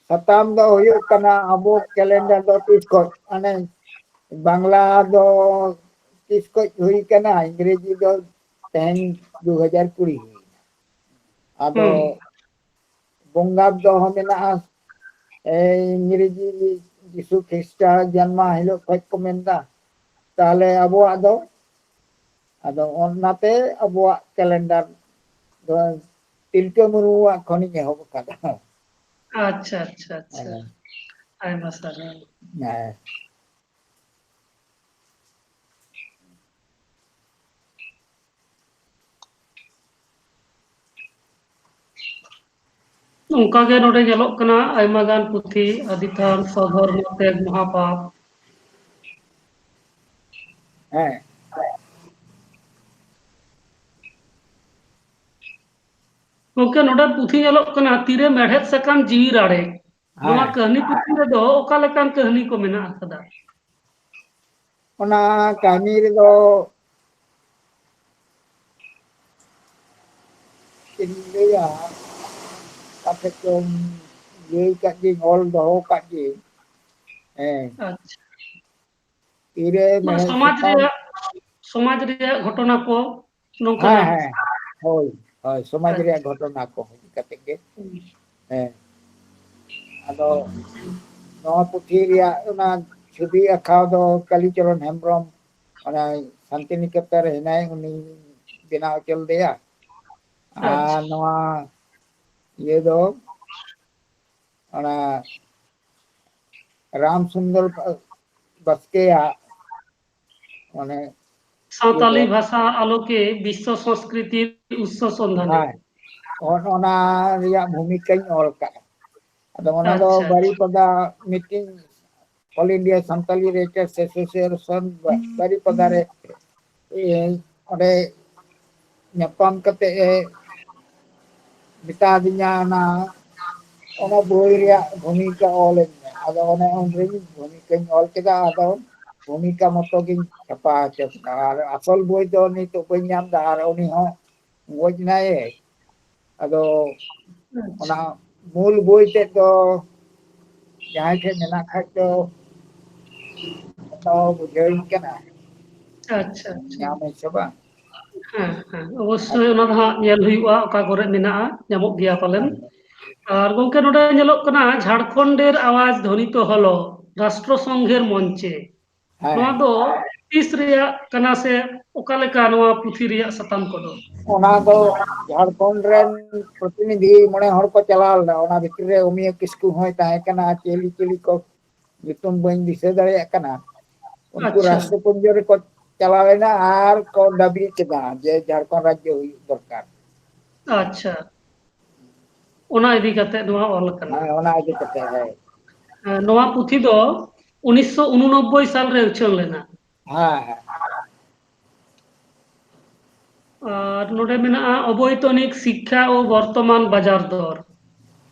ᱥᱟᱛᱟᱢ ᱫᱚ ᱦᱩᱭᱩᱜ ᱠᱟᱱᱟ ᱟᱵᱚ ᱠᱮᱞᱮᱱᱰᱟᱨ ᱫᱚ ᱛᱤᱥ ᱠᱷᱚᱱ, ᱢᱟᱱᱮ ᱵᱟᱝᱞᱟ ᱫᱚ ᱛᱤᱥ ᱠᱷᱚᱱ ᱦᱩᱭ ᱠᱟᱱᱟ, ᱤᱝᱨᱮᱡᱤ ᱫᱚ ᱛᱮᱦᱮᱧ ᱫᱩ ᱦᱟᱡᱟᱨ ᱠᱩᱲᱤ ᱦᱩᱭᱱᱟ᱾ ᱟᱫᱚ ᱦᱩᱸ᱾ ᱵᱚᱸᱜᱟᱵᱫᱚ ᱦᱚᱸ ᱢᱮᱱᱟᱜᱼᱟ, ᱮ, ᱤᱝᱨᱮᱡᱤ ᱡᱤᱥᱩ ᱠᱷᱨᱤᱥᱴ ᱡᱟᱱᱢᱟ ᱦᱤᱞᱳᱜ ᱠᱷᱚᱱ ᱠᱚ ᱢᱮᱱᱫᱟ᱾ ᱛᱟᱦᱞᱮ ᱟᱵᱚᱣᱟᱜ ᱫᱚ, ᱟᱫᱚ ᱚᱱᱟᱛᱮ ᱟᱵᱚᱣᱟᱜ ᱠᱮᱞᱮᱱᱰᱟᱨ ᱫᱚ ᱛᱤᱞᱠᱟᱹ ᱢᱩᱨᱢᱩᱣᱟᱜ ᱠᱷᱚᱱᱤᱧ ᱮᱦᱚᱵ ᱟᱠᱟᱫᱟ᱾ ᱟᱪᱪᱷᱟ, ᱟᱪᱪᱷᱟ, ᱟᱪᱪᱷᱟ᱾ ᱦᱮᱸ᱾ ᱟᱭᱢᱟ ᱥᱟᱨᱦᱟᱣ᱾ ᱦᱮᱸ᱾ ᱚᱱᱠᱟᱜᱮ ᱱᱚᱰᱮ ᱧᱮᱞᱚᱜ ᱠᱟᱱᱟ ᱟᱭᱢᱟ ᱜᱟᱱ ᱯᱩᱛᱷᱤ, ᱟᱹᱫᱤ ᱛᱷᱟᱱ, ᱥᱚᱫᱷᱚᱨᱢᱚ ᱛᱮᱜᱽ ᱢᱚᱦᱟᱯᱟᱯ᱾ ᱦᱮᱸ᱾ ᱜᱚᱝᱠᱮ, ᱱᱚᱰᱮ ᱯᱩᱛᱷᱤ ᱧᱮᱞᱚᱜ ᱠᱟᱱᱟ, ᱛᱤᱨᱮ ᱢᱮᱲᱦᱮᱫ ᱥᱟᱠᱟᱢ ᱡᱤᱣᱤ ᱨᱟᱲᱮᱡ᱾ ᱱᱚᱣᱟ ᱦᱮᱸ᱾ ᱠᱟᱹᱦᱱᱤ ᱯᱩᱛᱷᱤ ᱨᱮᱫᱚ ᱚᱠᱟ ᱞᱮᱠᱟᱱ ᱠᱟᱹᱦᱱᱤ ᱠᱚ ᱢᱮᱱᱟᱜ ᱟᱠᱟᱫᱟ? ᱚᱱᱟ ᱠᱟᱹᱦᱱᱤ ᱨᱮᱫᱚ ᱪᱮᱫ ᱤᱧ ᱞᱟᱹᱭᱟ, ᱠᱟᱛᱷᱟ ᱪᱚᱧ ᱞᱟᱹᱭ ᱠᱟᱜ ᱜᱤᱧ, ᱚᱞ ᱫᱚᱦᱚ ᱠᱟᱜ ᱜᱤᱧ᱾ ᱦᱮᱸ᱾ ᱟᱪᱪᱷᱟ᱾ ᱛᱤᱨᱮ ᱢᱟᱱᱮ ᱢᱮᱲᱦᱮᱫ ᱥᱚᱢᱟᱡᱽ ᱥᱟᱠᱟᱢ ᱨᱮᱭᱟᱜ, ᱥᱚᱢᱟᱡᱽ ᱨᱮᱭᱟᱜ ᱜᱷᱚᱴᱚᱱᱟ ᱠᱚ ᱦᱮᱸ, ᱱᱚᱝᱠᱟᱱᱟᱜ᱾ ᱦᱮᱸ, ᱦᱳᱭ, ᱦᱳᱭ, ᱥᱚᱢᱟᱡᱽ ᱨᱮᱭᱟᱜ ᱟᱪᱪᱷᱟ᱾ ᱜᱷᱚᱴᱚᱱᱟ ᱠᱚ ᱤᱫᱤ ᱠᱟᱛᱮ ᱜᱮ᱾ ᱦᱩᱸ᱾ ᱦᱮᱸ᱾ ᱟᱫᱚ ᱱᱚᱣᱟ ᱯᱩᱛᱷᱤ ᱨᱮᱭᱟᱜ ᱚᱱᱟ ᱪᱷᱚᱵᱤ ᱟᱸᱠᱟᱣ ᱫᱚ ᱠᱟᱞᱤᱪᱚᱨᱚᱱ ᱦᱮᱢᱵᱨᱚᱢ, ᱚᱱᱟ ᱥᱟᱱᱛᱤᱱᱤᱠᱮᱛᱚᱱ ᱨᱮ ᱦᱮᱱᱟᱭ, ᱩᱱᱤ ᱵᱮᱱᱟᱣ ᱦᱚᱪᱚ ᱞᱮᱫᱮᱭᱟ᱾ ᱟᱨ ᱟᱪᱪᱷᱟ᱾ ᱱᱚᱣᱟ ᱤᱭᱟᱹ ᱫᱚ ᱚᱱᱟ ᱨᱟᱢ ᱥᱩᱱᱫᱚᱨ ᱵᱟᱥᱠᱮᱭᱟᱜ ᱚᱱᱮ ᱤᱭᱟᱹ ᱫᱚ᱾ ᱥᱟᱶᱛᱟᱞᱤ ᱵᱷᱟᱥᱟ ᱟᱞᱳᱠᱮ ᱵᱤᱥᱥᱚ ᱥᱚᱸᱥᱠᱨᱤᱛᱤ ᱩᱛᱥᱚ ᱥᱚᱱᱫᱷᱟᱱᱮ᱾ ᱦᱮᱸ, ᱚᱱ-, ᱚᱱᱟ ᱨᱮᱭᱟᱜ ᱵᱷᱩᱢᱤᱠᱟᱧ ᱚᱞ ᱠᱟᱜᱼᱟ᱾ ᱟᱫᱚ ᱚᱱᱟ ᱫᱚ ᱟᱪᱪᱷᱟ, ᱟᱪᱪᱷᱟ᱾ ᱵᱟᱨᱤᱯᱟᱫᱟ meeting, All India Santali Writers Association ᱵᱟ-, ᱵᱟᱨᱤᱯᱟᱫᱟ ᱨᱮ, ᱮ, ᱚᱸᱰᱮ ᱧᱟᱯᱟᱢ ᱠᱟᱛᱮ ᱮ ᱢᱮᱛᱟ ᱫᱤᱧᱟ, ᱚᱱᱟ, ᱚᱱᱟ ᱵᱳᱭ ᱨᱮᱭᱟᱜ ᱵᱷᱩᱢᱤᱠᱟ ᱚᱞ ᱟᱹᱧ ᱢᱮ᱾ ᱟᱫᱚ ᱚᱱᱮ ᱩᱱᱨᱮᱧ ᱵᱷᱩᱢᱤᱠᱟᱧ ᱚᱞ ᱠᱮᱫᱟ, ᱟᱫᱚ ᱵᱷᱩᱢᱤᱠᱟ ᱢᱚᱛᱚ ᱜᱤᱧ ᱪᱷᱟᱯᱟ ᱦᱚᱪᱚ ᱠᱮᱫᱟ᱾ ᱟᱨ ᱟᱥᱚᱞ ᱵᱳᱭ ᱫᱚ ᱱᱤᱛᱚᱜ ᱵᱟᱹᱧ ᱧᱟᱢ ᱮᱫᱟ, ᱟᱨ ᱩᱱᱤ ᱦᱚᱸ ᱜᱚᱡ ᱮᱱᱟᱭ᱾ ᱟᱫᱚ ᱟᱪᱪᱷᱟ᱾ ᱚᱱᱟ ᱢᱩᱞ ᱵᱳᱭ ᱛᱮᱫ ᱫᱚ ᱡᱟᱦᱟᱸᱭ ᱴᱷᱮᱱ ᱢᱮᱱᱟᱜ ᱠᱷᱟᱡ ᱫᱚ ᱦᱟᱛᱟᱣ ᱵᱩᱡᱷᱟᱹᱣᱤᱧ ᱠᱟᱱᱟ᱾ ᱟᱪᱪᱷᱟ, ᱟᱪᱪᱷᱟ᱾ ᱧᱟᱢᱟᱹᱧ ᱥᱮ ᱵᱟᱝ? ᱦᱮᱸ, ᱦᱮᱸ, ᱚᱵᱚᱥᱥᱳᱭ ᱟᱪᱪᱷᱟ᱾ ᱚᱱᱟ ᱫᱚ ᱦᱟᱸᱜ ᱧᱮᱞ ᱦᱩᱭᱩᱜᱼᱟ, ᱚᱠᱟ ᱠᱚᱨᱮ ᱢᱮᱱᱟᱜᱼᱟ, ᱧᱟᱢᱚᱜ ᱜᱮᱭᱟ ᱯᱟᱞᱮᱱ᱾ ᱦᱮᱸ᱾ ᱟᱨ ᱜᱚᱝᱠᱮ, ᱱᱚᱰᱮ ᱧᱮᱞᱚᱜ ᱠᱟᱱᱟ, ᱡᱷᱟᱲᱠᱷᱚᱸᱰᱮᱨ ᱟᱣᱟᱡᱽ ᱫᱷᱚᱱᱤᱛ ᱦᱚᱞᱚ, ᱨᱟᱥᱴᱨᱚ ᱥᱚᱝᱜᱷᱮᱨ ᱢᱚᱧᱪᱮ᱾ ᱦᱮᱸ᱾ ᱱᱚᱣᱟ ᱫᱚ ᱛᱤᱥ ᱨᱮᱭᱟᱜ ᱠᱟᱱᱟ ᱥᱮ ᱚᱠᱟ ᱞᱮᱠᱟ ᱱᱚᱣᱟ ᱯᱩᱛᱷᱤ ᱨᱮᱭᱟᱜ ᱥᱟᱛᱟᱢ ᱠᱚᱫᱚ? ᱚᱱᱟ ᱫᱚ ᱡᱷᱟᱲᱠᱷᱚᱸᱰ ᱨᱮᱱ ᱯᱨᱚᱛᱤᱱᱤᱫᱷᱤ ᱢᱚᱬᱮ ᱦᱚᱲ ᱠᱚ ᱪᱟᱞᱟᱣ ᱞᱮᱱᱟ᱾ ᱚᱱᱟ ᱵᱷᱤᱛᱨᱤ ᱨᱮ ᱚᱢᱤᱭᱚ ᱠᱤᱥᱠᱩ ᱦᱚᱸᱭ ᱛᱟᱦᱮᱸ ᱠᱟᱱᱟ, ᱪᱤᱞᱤ ᱪᱤᱞᱤ ᱠᱚ ᱧᱩᱛᱩᱢ ᱵᱟᱹᱧ ᱫᱤᱥᱟᱹ ᱫᱟᱲᱮᱭᱟᱜ ᱠᱟᱱᱟ᱾ ᱩᱱᱠᱩ ᱟᱪᱪᱷᱟ᱾ ᱨᱟᱥᱴᱨᱚᱯᱩᱧᱡᱚ ᱨᱮᱠᱚ ᱪᱟᱞᱟᱣ ᱮᱱᱟ ᱟᱨ ᱠᱚ ᱫᱟᱹᱵᱤ ᱠᱮᱫᱟ ᱡᱮ ᱡᱷᱟᱲᱠᱷᱚᱸᱰ ᱨᱟᱡᱽᱡᱚ ᱦᱩᱭᱩᱜ ᱫᱚᱨᱠᱟᱨ᱾ ᱟᱪᱪᱷᱟ, ᱚᱱᱟ ᱤᱫᱤ ᱠᱟᱛᱮ ᱱᱚᱣᱟ ᱚᱞ ᱟᱠᱟᱱᱟ᱾ ᱦᱮᱸ, ᱚᱱᱟ ᱤᱫᱤ ᱠᱟᱛᱮ, ᱦᱮᱸ᱾ ᱦᱮᱸ, ᱱᱚᱣᱟ ᱯᱩᱛᱷᱤ ᱫᱚ ᱩᱱᱤᱥᱥᱚ ᱩᱱᱩᱱᱚᱵᱵᱳᱭ ᱥᱟᱞ ᱨᱮ ᱩᱪᱷᱟᱹᱱ ᱞᱮᱱᱟ᱾ ᱦᱮᱸ, ᱦᱮᱸ᱾ ᱟᱨ ᱱᱚᱰᱮ ᱢᱮᱱᱟᱜᱼᱟ ᱚᱵᱳᱭᱛᱚᱱᱤᱠ ᱥᱤᱠᱠᱷᱟ ᱳ ᱵᱚᱨᱛᱚᱢᱟᱱ ᱵᱟᱡᱟᱨ ᱫᱚᱨ,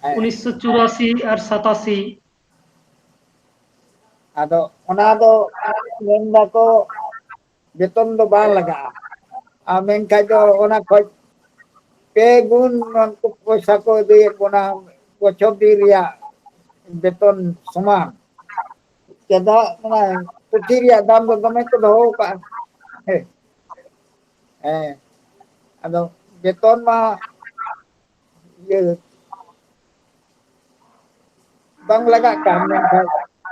ᱦᱮᱸ᱾ ᱩᱱᱤᱥᱥᱚ ᱪᱩᱨᱟᱥᱤ ᱟᱨ ᱥᱟᱛᱟᱥᱤ᱾ ᱟᱫᱚ ᱚᱱᱟ ᱫᱚ ᱢᱮᱱ ᱫᱟᱠᱚ ᱵᱮᱛᱚᱱ ᱫᱚ ᱵᱟᱝ ᱞᱟᱜᱟᱜᱼᱟ, ᱟᱨ ᱢᱮᱱᱠᱷᱟᱡ ᱫᱚ ᱚᱱᱟ ᱠᱷᱚᱡ ᱯᱮ ᱜᱩᱱ ᱯᱚᱭᱥᱟ ᱠᱚ ᱤᱫᱤᱭᱮᱫ ᱵᱚᱱᱟ, ᱵᱚᱪᱷᱚᱨ ᱫᱤᱱ ᱨᱮᱭᱟᱜ ᱵᱮᱛᱚᱱ ᱥᱚᱢᱟᱱ᱾ ᱪᱮᱫᱟᱜ ᱚᱱᱟ ᱯᱩᱛᱷᱤ ᱨᱮᱭᱟᱜ ᱫᱟᱢ ᱫᱚ ᱫᱚᱢᱮ ᱠᱚ ᱫᱚᱦᱚ ᱟᱠᱟᱫᱼᱟ᱾ ᱦᱮᱸ, ᱦᱮᱸ, ᱟᱫᱚ ᱵᱮᱛᱚᱱ ᱢᱟ ᱤᱭᱟᱹ ᱵᱟᱝ ᱞᱟᱜᱟᱜ ᱠᱟᱱ, ᱢᱮᱱᱠᱷᱟᱱ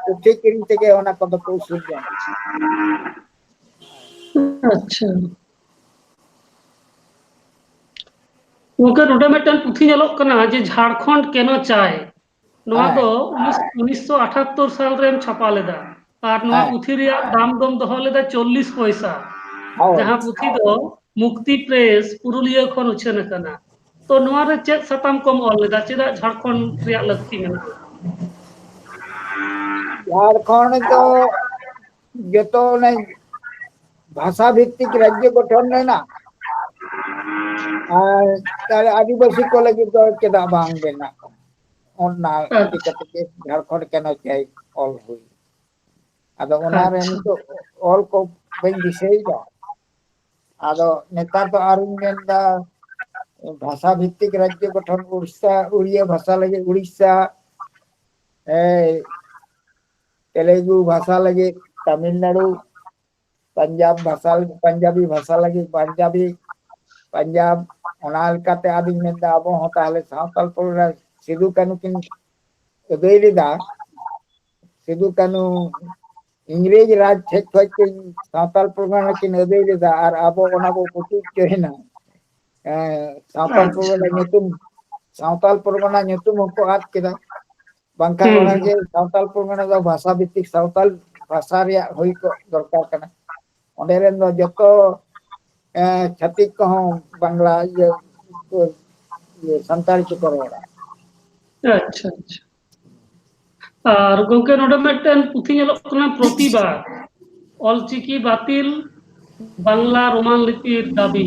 ᱯᱩᱛᱷᱤ ᱠᱤᱨᱤᱧ ᱛᱮᱜᱮ ᱚᱱᱟ ᱠᱚᱫᱚ ᱠᱚ ᱩᱥᱩᱞ ᱡᱚᱝ᱾ ᱟᱪᱪᱷᱟ ᱜᱚᱝᱠᱮ, ᱱᱚᱰᱮ ᱢᱤᱫᱴᱮᱱ ᱯᱩᱛᱷᱤ ᱧᱮᱞᱚᱜ ᱠᱟᱱᱟ ᱡᱮ ᱡᱷᱟᱲᱠᱷᱚᱸᱰ ᱠᱮᱱᱚ ᱪᱟᱭ, ᱱᱚᱣᱟ ᱦᱮᱸ᱾ ᱫᱚ ᱩᱱᱤᱥᱥᱚ ᱟᱴᱷᱟᱛᱛᱳᱨ ᱥᱟᱞ ᱨᱮᱢ ᱪᱷᱟᱯᱟ ᱞᱮᱫᱟ ᱟᱨ ᱱᱚᱣᱟ ᱦᱮᱸ᱾ ᱯᱩᱛᱷᱤ ᱨᱮᱭᱟᱜ ᱫᱟᱢ ᱫᱚᱢ ᱫᱚᱦᱚ ᱞᱮᱫᱟ ᱪᱚᱞᱞᱤᱥ ᱯᱚᱭᱥᱟ, ᱦᱳᱭ᱾ ᱡᱟᱦᱟᱸ ᱯᱩᱛᱷᱤ ᱫᱚ ᱢᱩᱠᱛᱤ ᱯᱨᱮᱥ ᱯᱩᱨᱩᱞᱤᱭᱟᱹ ᱠᱷᱚᱱ ᱩᱪᱷᱟᱹᱱ ᱟᱠᱟᱱᱟ᱾ ᱛᱚ ᱱᱚᱣᱟ ᱨᱮ ᱪᱮᱫ ᱥᱟᱛᱟᱢ ᱠᱚᱢ ᱚᱞ ᱞᱮᱫᱟ? ᱪᱮᱫᱟᱜ ᱡᱷᱟᱲᱠᱷᱚᱸᱰ ᱨᱮᱭᱟᱜ ᱞᱟᱹᱠᱛᱤ ᱢᱮᱱᱟᱜᱼᱟ? ᱡᱷᱟᱲᱠᱷᱚᱸᱰ ᱫᱚ ᱡᱚᱛᱚ ᱚᱱᱮ ᱵᱷᱟᱥᱟ ᱵᱷᱤᱛᱛᱤᱠ ᱨᱟᱡᱽᱡᱚ ᱜᱚᱴᱷᱚᱱ ᱨᱮᱱᱟᱜ ᱟᱨ ᱛᱟᱦᱞᱮ ᱟᱹᱫᱤᱵᱟᱹᱥᱤ ᱠᱚ ᱞᱟᱹᱜᱤᱫ ᱫᱚ ᱪᱮᱫᱟᱜ ᱵᱟᱝ ᱵᱮᱱᱟᱜ ᱠᱟᱱᱟ? ᱚᱱᱟ ᱤᱫᱤ ᱟᱪᱪᱷᱟ᱾ ᱠᱟᱛᱮ ᱜᱮ ᱡᱷᱟᱲᱠᱷᱚᱸᱰ ᱠᱮᱱᱚ ᱪᱟᱭ ᱚᱞ ᱦᱩᱭ᱾ ᱟᱫᱚ ᱚᱱᱟᱨᱮ ᱟᱪᱪᱷᱟ᱾ ᱱᱤᱛᱚᱜ ᱚᱞ ᱠᱚ ᱵᱟᱹᱧ ᱫᱤᱥᱟᱹᱭᱮᱫᱟ᱾ ᱟᱫᱚ ᱱᱮᱛᱟᱨ ᱫᱚ ᱟᱨᱤᱧ ᱢᱮᱱᱫᱟ ᱵᱷᱟᱥᱟ ᱵᱷᱤᱛᱛᱤᱠ ᱨᱟᱡᱽᱡᱚ ᱜᱚᱴᱷᱚᱱ ᱩᱲᱤᱥᱥᱟ, ᱩᱲᱤᱭᱟ ᱵᱷᱟᱥᱟ ᱞᱟᱹᱜᱤᱫ ᱩᱲᱤᱥᱥᱟ, ᱮᱭ, ᱛᱮᱞᱮᱜᱩ ᱵᱷᱟᱥᱟ ᱞᱟᱹᱜᱤᱫ ᱛᱟᱢᱤᱞᱱᱟᱲᱩ, ᱯᱟᱧᱡᱟᱵ ᱵᱷᱟᱥᱟ, ᱯᱟᱧᱡᱟᱵᱤ ᱵᱷᱟᱥᱟ ᱞᱟᱹᱜᱤᱫ ᱯᱟᱧᱡᱟᱵᱤ, ᱯᱟᱧᱡᱟᱵ᱾ ᱚᱱᱟ ᱞᱮᱠᱟᱛᱮ ᱟᱫᱚᱧ ᱢᱮᱱᱫᱟ ᱟᱵᱚ ᱦᱚᱸ ᱛᱟᱦᱞᱮ ᱥᱟᱶᱛᱟᱞ ᱯᱚᱨᱜᱟᱱᱟ ᱥᱤᱫᱩ ᱠᱟᱹᱱᱦᱩ ᱠᱤᱱ ᱟᱹᱫᱟᱹᱭ ᱞᱮᱫᱟ, ᱥᱤᱫᱩ ᱠᱟᱹᱱᱦᱩ ᱤᱝᱨᱮᱡᱽ ᱨᱟᱡᱽ ᱴᱷᱮᱡ ᱠᱷᱚᱡ ᱠᱤᱱ ᱥᱟᱶᱛᱟᱞ ᱯᱚᱨᱜᱟᱱᱟ ᱠᱤᱱ ᱟᱹᱫᱟᱹᱭ ᱞᱮᱫᱟ ᱟᱨ ᱟᱵᱚ ᱚᱱᱟ ᱵᱚ ᱯᱩᱴᱩᱡ ᱦᱚᱪᱚᱭᱮᱱᱟ᱾ ᱮᱸ, ᱥᱟᱶᱛᱟᱞ ᱟᱪᱪᱷᱟ᱾ ᱯᱚᱨᱜᱟᱱᱟ ᱧᱩᱛᱩᱢ, ᱥᱟᱶᱛᱟᱞ ᱯᱚᱨᱜᱟᱱᱟ ᱧᱩᱛᱩᱢ ᱦᱚᱸᱠᱚ ᱟᱫ ᱠᱮᱫᱟ᱾ ᱵᱟᱝᱠᱷᱟᱱ ᱦᱩᱸ, ᱚᱱᱟ ᱦᱩᱸ᱾ ᱡᱮ ᱥᱟᱶᱛᱟᱞ ᱯᱚᱨᱜᱟᱱᱟ ᱫᱚ ᱵᱷᱟᱥᱟ ᱵᱷᱤᱛᱛᱤᱠ ᱥᱟᱶᱛᱟᱞ ᱵᱷᱟᱥᱟ ᱨᱮᱭᱟᱜ ᱦᱩᱭ ᱠᱚᱜ ᱫᱚᱨᱠᱟᱨ ᱠᱟᱱᱟ᱾ ᱚᱸᱰᱮ ᱨᱮᱱ ᱫᱚ ᱡᱚᱛᱚ, ᱮᱸ, ᱪᱷᱟᱹᱛᱤᱠ ᱠᱚᱦᱚᱸ ᱵᱟᱝᱞᱟ ᱤᱭᱟᱹ ᱠᱚ, ᱤᱭᱟᱹ ᱥᱟᱱᱛᱟᱲᱤ ᱛᱮᱠᱚ ᱨᱚᱲᱟ᱾ ᱟᱪᱪᱷᱟ, ᱟᱪᱪᱷᱟ᱾ ᱟᱨ ᱜᱚᱝᱠᱮ, ᱱᱚᱰᱮ ᱢᱤᱫᱴᱮᱱ ᱯᱩᱛᱷᱤ ᱧᱮᱞᱚᱜ ᱠᱟᱱᱟ, ᱯᱨᱚᱛᱤᱵᱟᱫ, ᱚᱞᱪᱤᱠᱤ ᱵᱟᱹᱛᱤᱞ, ᱵᱟᱝᱞᱟ ᱨᱳᱢᱟᱱ ᱞᱤᱯᱤ ᱫᱟᱹᱵᱤ᱾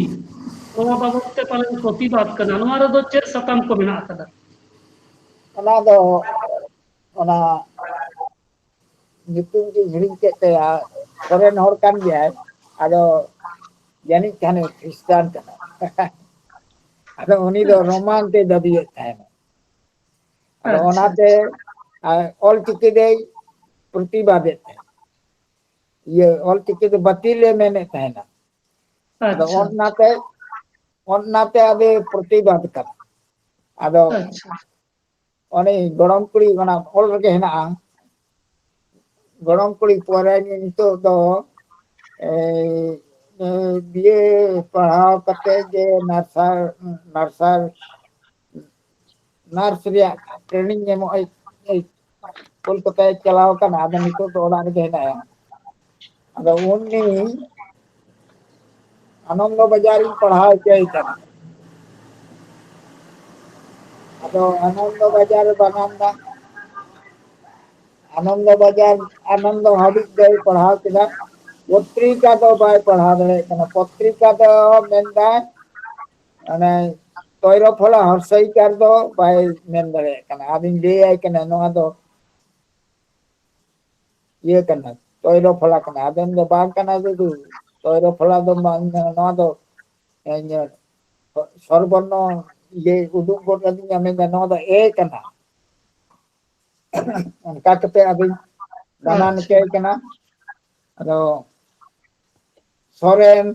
ᱱᱚᱣᱟ ᱵᱟᱵᱚᱛ ᱛᱮ ᱯᱟᱞᱮᱱ ᱯᱨᱚᱛᱤᱵᱟᱫ ᱠᱟᱱᱟ, ᱱᱚᱣᱟ ᱨᱮᱫᱚ ᱪᱮᱫ ᱥᱟᱛᱟᱢ ᱠᱚ ᱢᱮᱱᱟᱜ ᱟᱠᱟᱫᱟ? ᱚᱱᱟ ᱫᱚ, ᱚᱱᱟ ᱧᱩᱛᱩᱢ ᱜᱤᱧ ᱦᱤᱲᱤᱧ ᱠᱮᱫ ᱛᱟᱭᱟ᱾ ᱯᱷᱚᱨᱮᱱ ᱦᱚᱲ ᱠᱟᱱ ᱜᱮᱭᱟᱭ, ᱟᱫᱚ ᱡᱟᱹᱱᱤᱡ ᱠᱷᱟᱱᱮ ᱠᱷᱨᱤᱥᱴᱟᱱ ᱠᱟᱱᱟ᱾ ᱟᱫᱚ ᱩᱱᱤ ᱫᱚ ᱨᱳᱢᱟᱱ ᱛᱮ ᱫᱟᱹᱵᱤᱭᱮᱫ ᱛᱟᱦᱮᱱᱟ᱾ ᱟᱫᱚ ᱟᱪᱪᱷᱟ᱾ ᱚᱱᱟᱛᱮ ᱟᱨ ᱚᱞ ᱪᱤᱠᱤ ᱫᱚᱭ ᱯᱨᱚᱛᱤᱵᱟᱫᱮᱫ ᱛᱟᱦᱮᱱᱟ᱾ ᱤᱭᱟᱹ ᱚᱞ ᱪᱤᱠᱤ ᱫᱚ ᱵᱟᱹᱛᱤᱞ ᱮ ᱢᱮᱱᱮᱫ ᱛᱟᱦᱮᱱᱟ᱾ ᱟᱫᱚ ᱟᱪᱪᱷᱟ᱾ ᱚᱱᱟᱛᱮ, ᱚᱱᱟᱛᱮ ᱟᱫᱚ ᱯᱨᱚᱛᱤᱵᱟᱫ ᱠᱟᱫᱟ᱾ ᱟᱫᱚ ᱟᱪᱪᱷᱟ᱾ ᱩᱱᱤ ᱜᱚᱲᱚᱢ ᱠᱩᱲᱤ ᱚᱱᱟ ᱚᱞ ᱨᱮᱜᱮ ᱦᱮᱱᱟᱜᱼᱟ᱾ ᱜᱚᱲᱚᱢ ᱠᱩᱲᱤ ᱯᱚᱨᱮ ᱜᱮ ᱱᱤᱛᱚᱜ ᱫᱚ ᱮᱭ, ᱮᱭ, ᱵᱤᱭᱮ ᱯᱟᱲᱦᱟᱣ ᱠᱟᱛᱮ ᱜᱮ ᱱᱟᱨᱥᱟᱨ, ᱱᱟᱨᱥᱟᱨ, ᱱᱟᱨᱥ ᱨᱮᱭᱟᱜ ᱴᱨᱮᱱᱤᱝ ᱧᱟᱢᱚᱜ ᱟᱭ, ᱠᱳᱞᱠᱟᱛᱟᱭ ᱪᱟᱞᱟᱣ ᱠᱟᱱᱟ᱾ ᱟᱫᱚ ᱱᱤᱛᱚᱜ ᱫᱚ ᱚᱲᱟᱜ ᱨᱮᱜᱮ ᱦᱮᱱᱟᱭᱟ᱾ ᱟᱫᱚ ᱩᱱᱤ ᱟᱱᱚᱱᱫᱚ ᱵᱟᱡᱟᱨ ᱨᱤᱧ ᱯᱟᱲᱦᱟᱣ ᱦᱚᱪᱚᱭᱮ ᱠᱟᱱᱟ᱾ ᱟᱫᱚ ᱟᱱᱚᱱᱫᱚ ᱵᱟᱡᱟᱨ ᱨᱮ ᱵᱟᱱᱟᱨ ᱫᱟᱜ ᱟᱱᱚᱱᱫᱚ ᱵᱟᱡᱟᱨ, ᱟᱱᱚᱱᱫᱚ ᱦᱟᱹᱵᱤᱡ ᱫᱚᱭ ᱯᱟᱲᱦᱟᱣ ᱠᱮᱫᱟ᱾ ᱯᱚᱛᱨᱤᱠᱟ ᱫᱚ ᱵᱟᱭ ᱯᱟᱲᱦᱟᱣ ᱫᱟᱲᱮᱭᱟᱜ ᱠᱟᱱᱟ᱾ ᱯᱚᱛᱨᱤᱠᱟ ᱫᱚ ᱢᱮᱱᱫᱟᱭ, ᱚᱱᱮ ᱛᱚᱭᱨᱚᱯᱷᱚᱞᱟ ᱦᱚᱨᱥᱟᱭᱤᱠᱟᱨ ᱫᱚ ᱵᱟᱭ ᱢᱮᱱ ᱫᱟᱲᱮᱭᱟᱜ ᱠᱟᱱᱟ᱾ ᱟᱫᱚᱧ ᱞᱟᱹᱭᱟᱭ ᱠᱟᱱᱟ, ᱱᱚᱣᱟ ᱫᱚ ᱤᱭᱟᱹ ᱠᱟᱱᱟ, ᱛᱚᱭᱨᱚᱯᱷᱚᱞᱟ ᱠᱟᱱᱟ᱾ ᱟᱫᱚᱧ ᱫᱚ ᱵᱟᱝ ᱠᱟᱱᱟ ᱫᱩᱫᱩ, ᱛᱚᱭᱨᱚᱯᱷᱚᱞᱟ ᱫᱚ ᱵᱟᱝ ᱠᱟᱱᱟ, ᱱᱚᱣᱟ ᱫᱚ ᱤᱭᱟᱹ, ᱥᱚᱨᱵᱚᱨᱱᱚ ᱤᱭᱟᱹ ᱩᱫᱩᱜ ᱜᱚᱫ ᱟᱹᱫᱤᱧᱟ, ᱢᱮᱱᱫᱟ ᱱᱚᱣᱟ ᱫᱚ ᱮ ᱠᱟᱱᱟ᱾ ᱚᱱᱠᱟ ᱠᱟᱛᱮ ᱟᱫᱚᱧ ᱵᱟᱱᱟᱱ ᱟᱪᱪᱷᱟ᱾ ᱦᱚᱪᱚᱭ ᱠᱟᱱᱟ᱾ ᱟᱫᱚ ᱥᱚᱨᱮᱱ,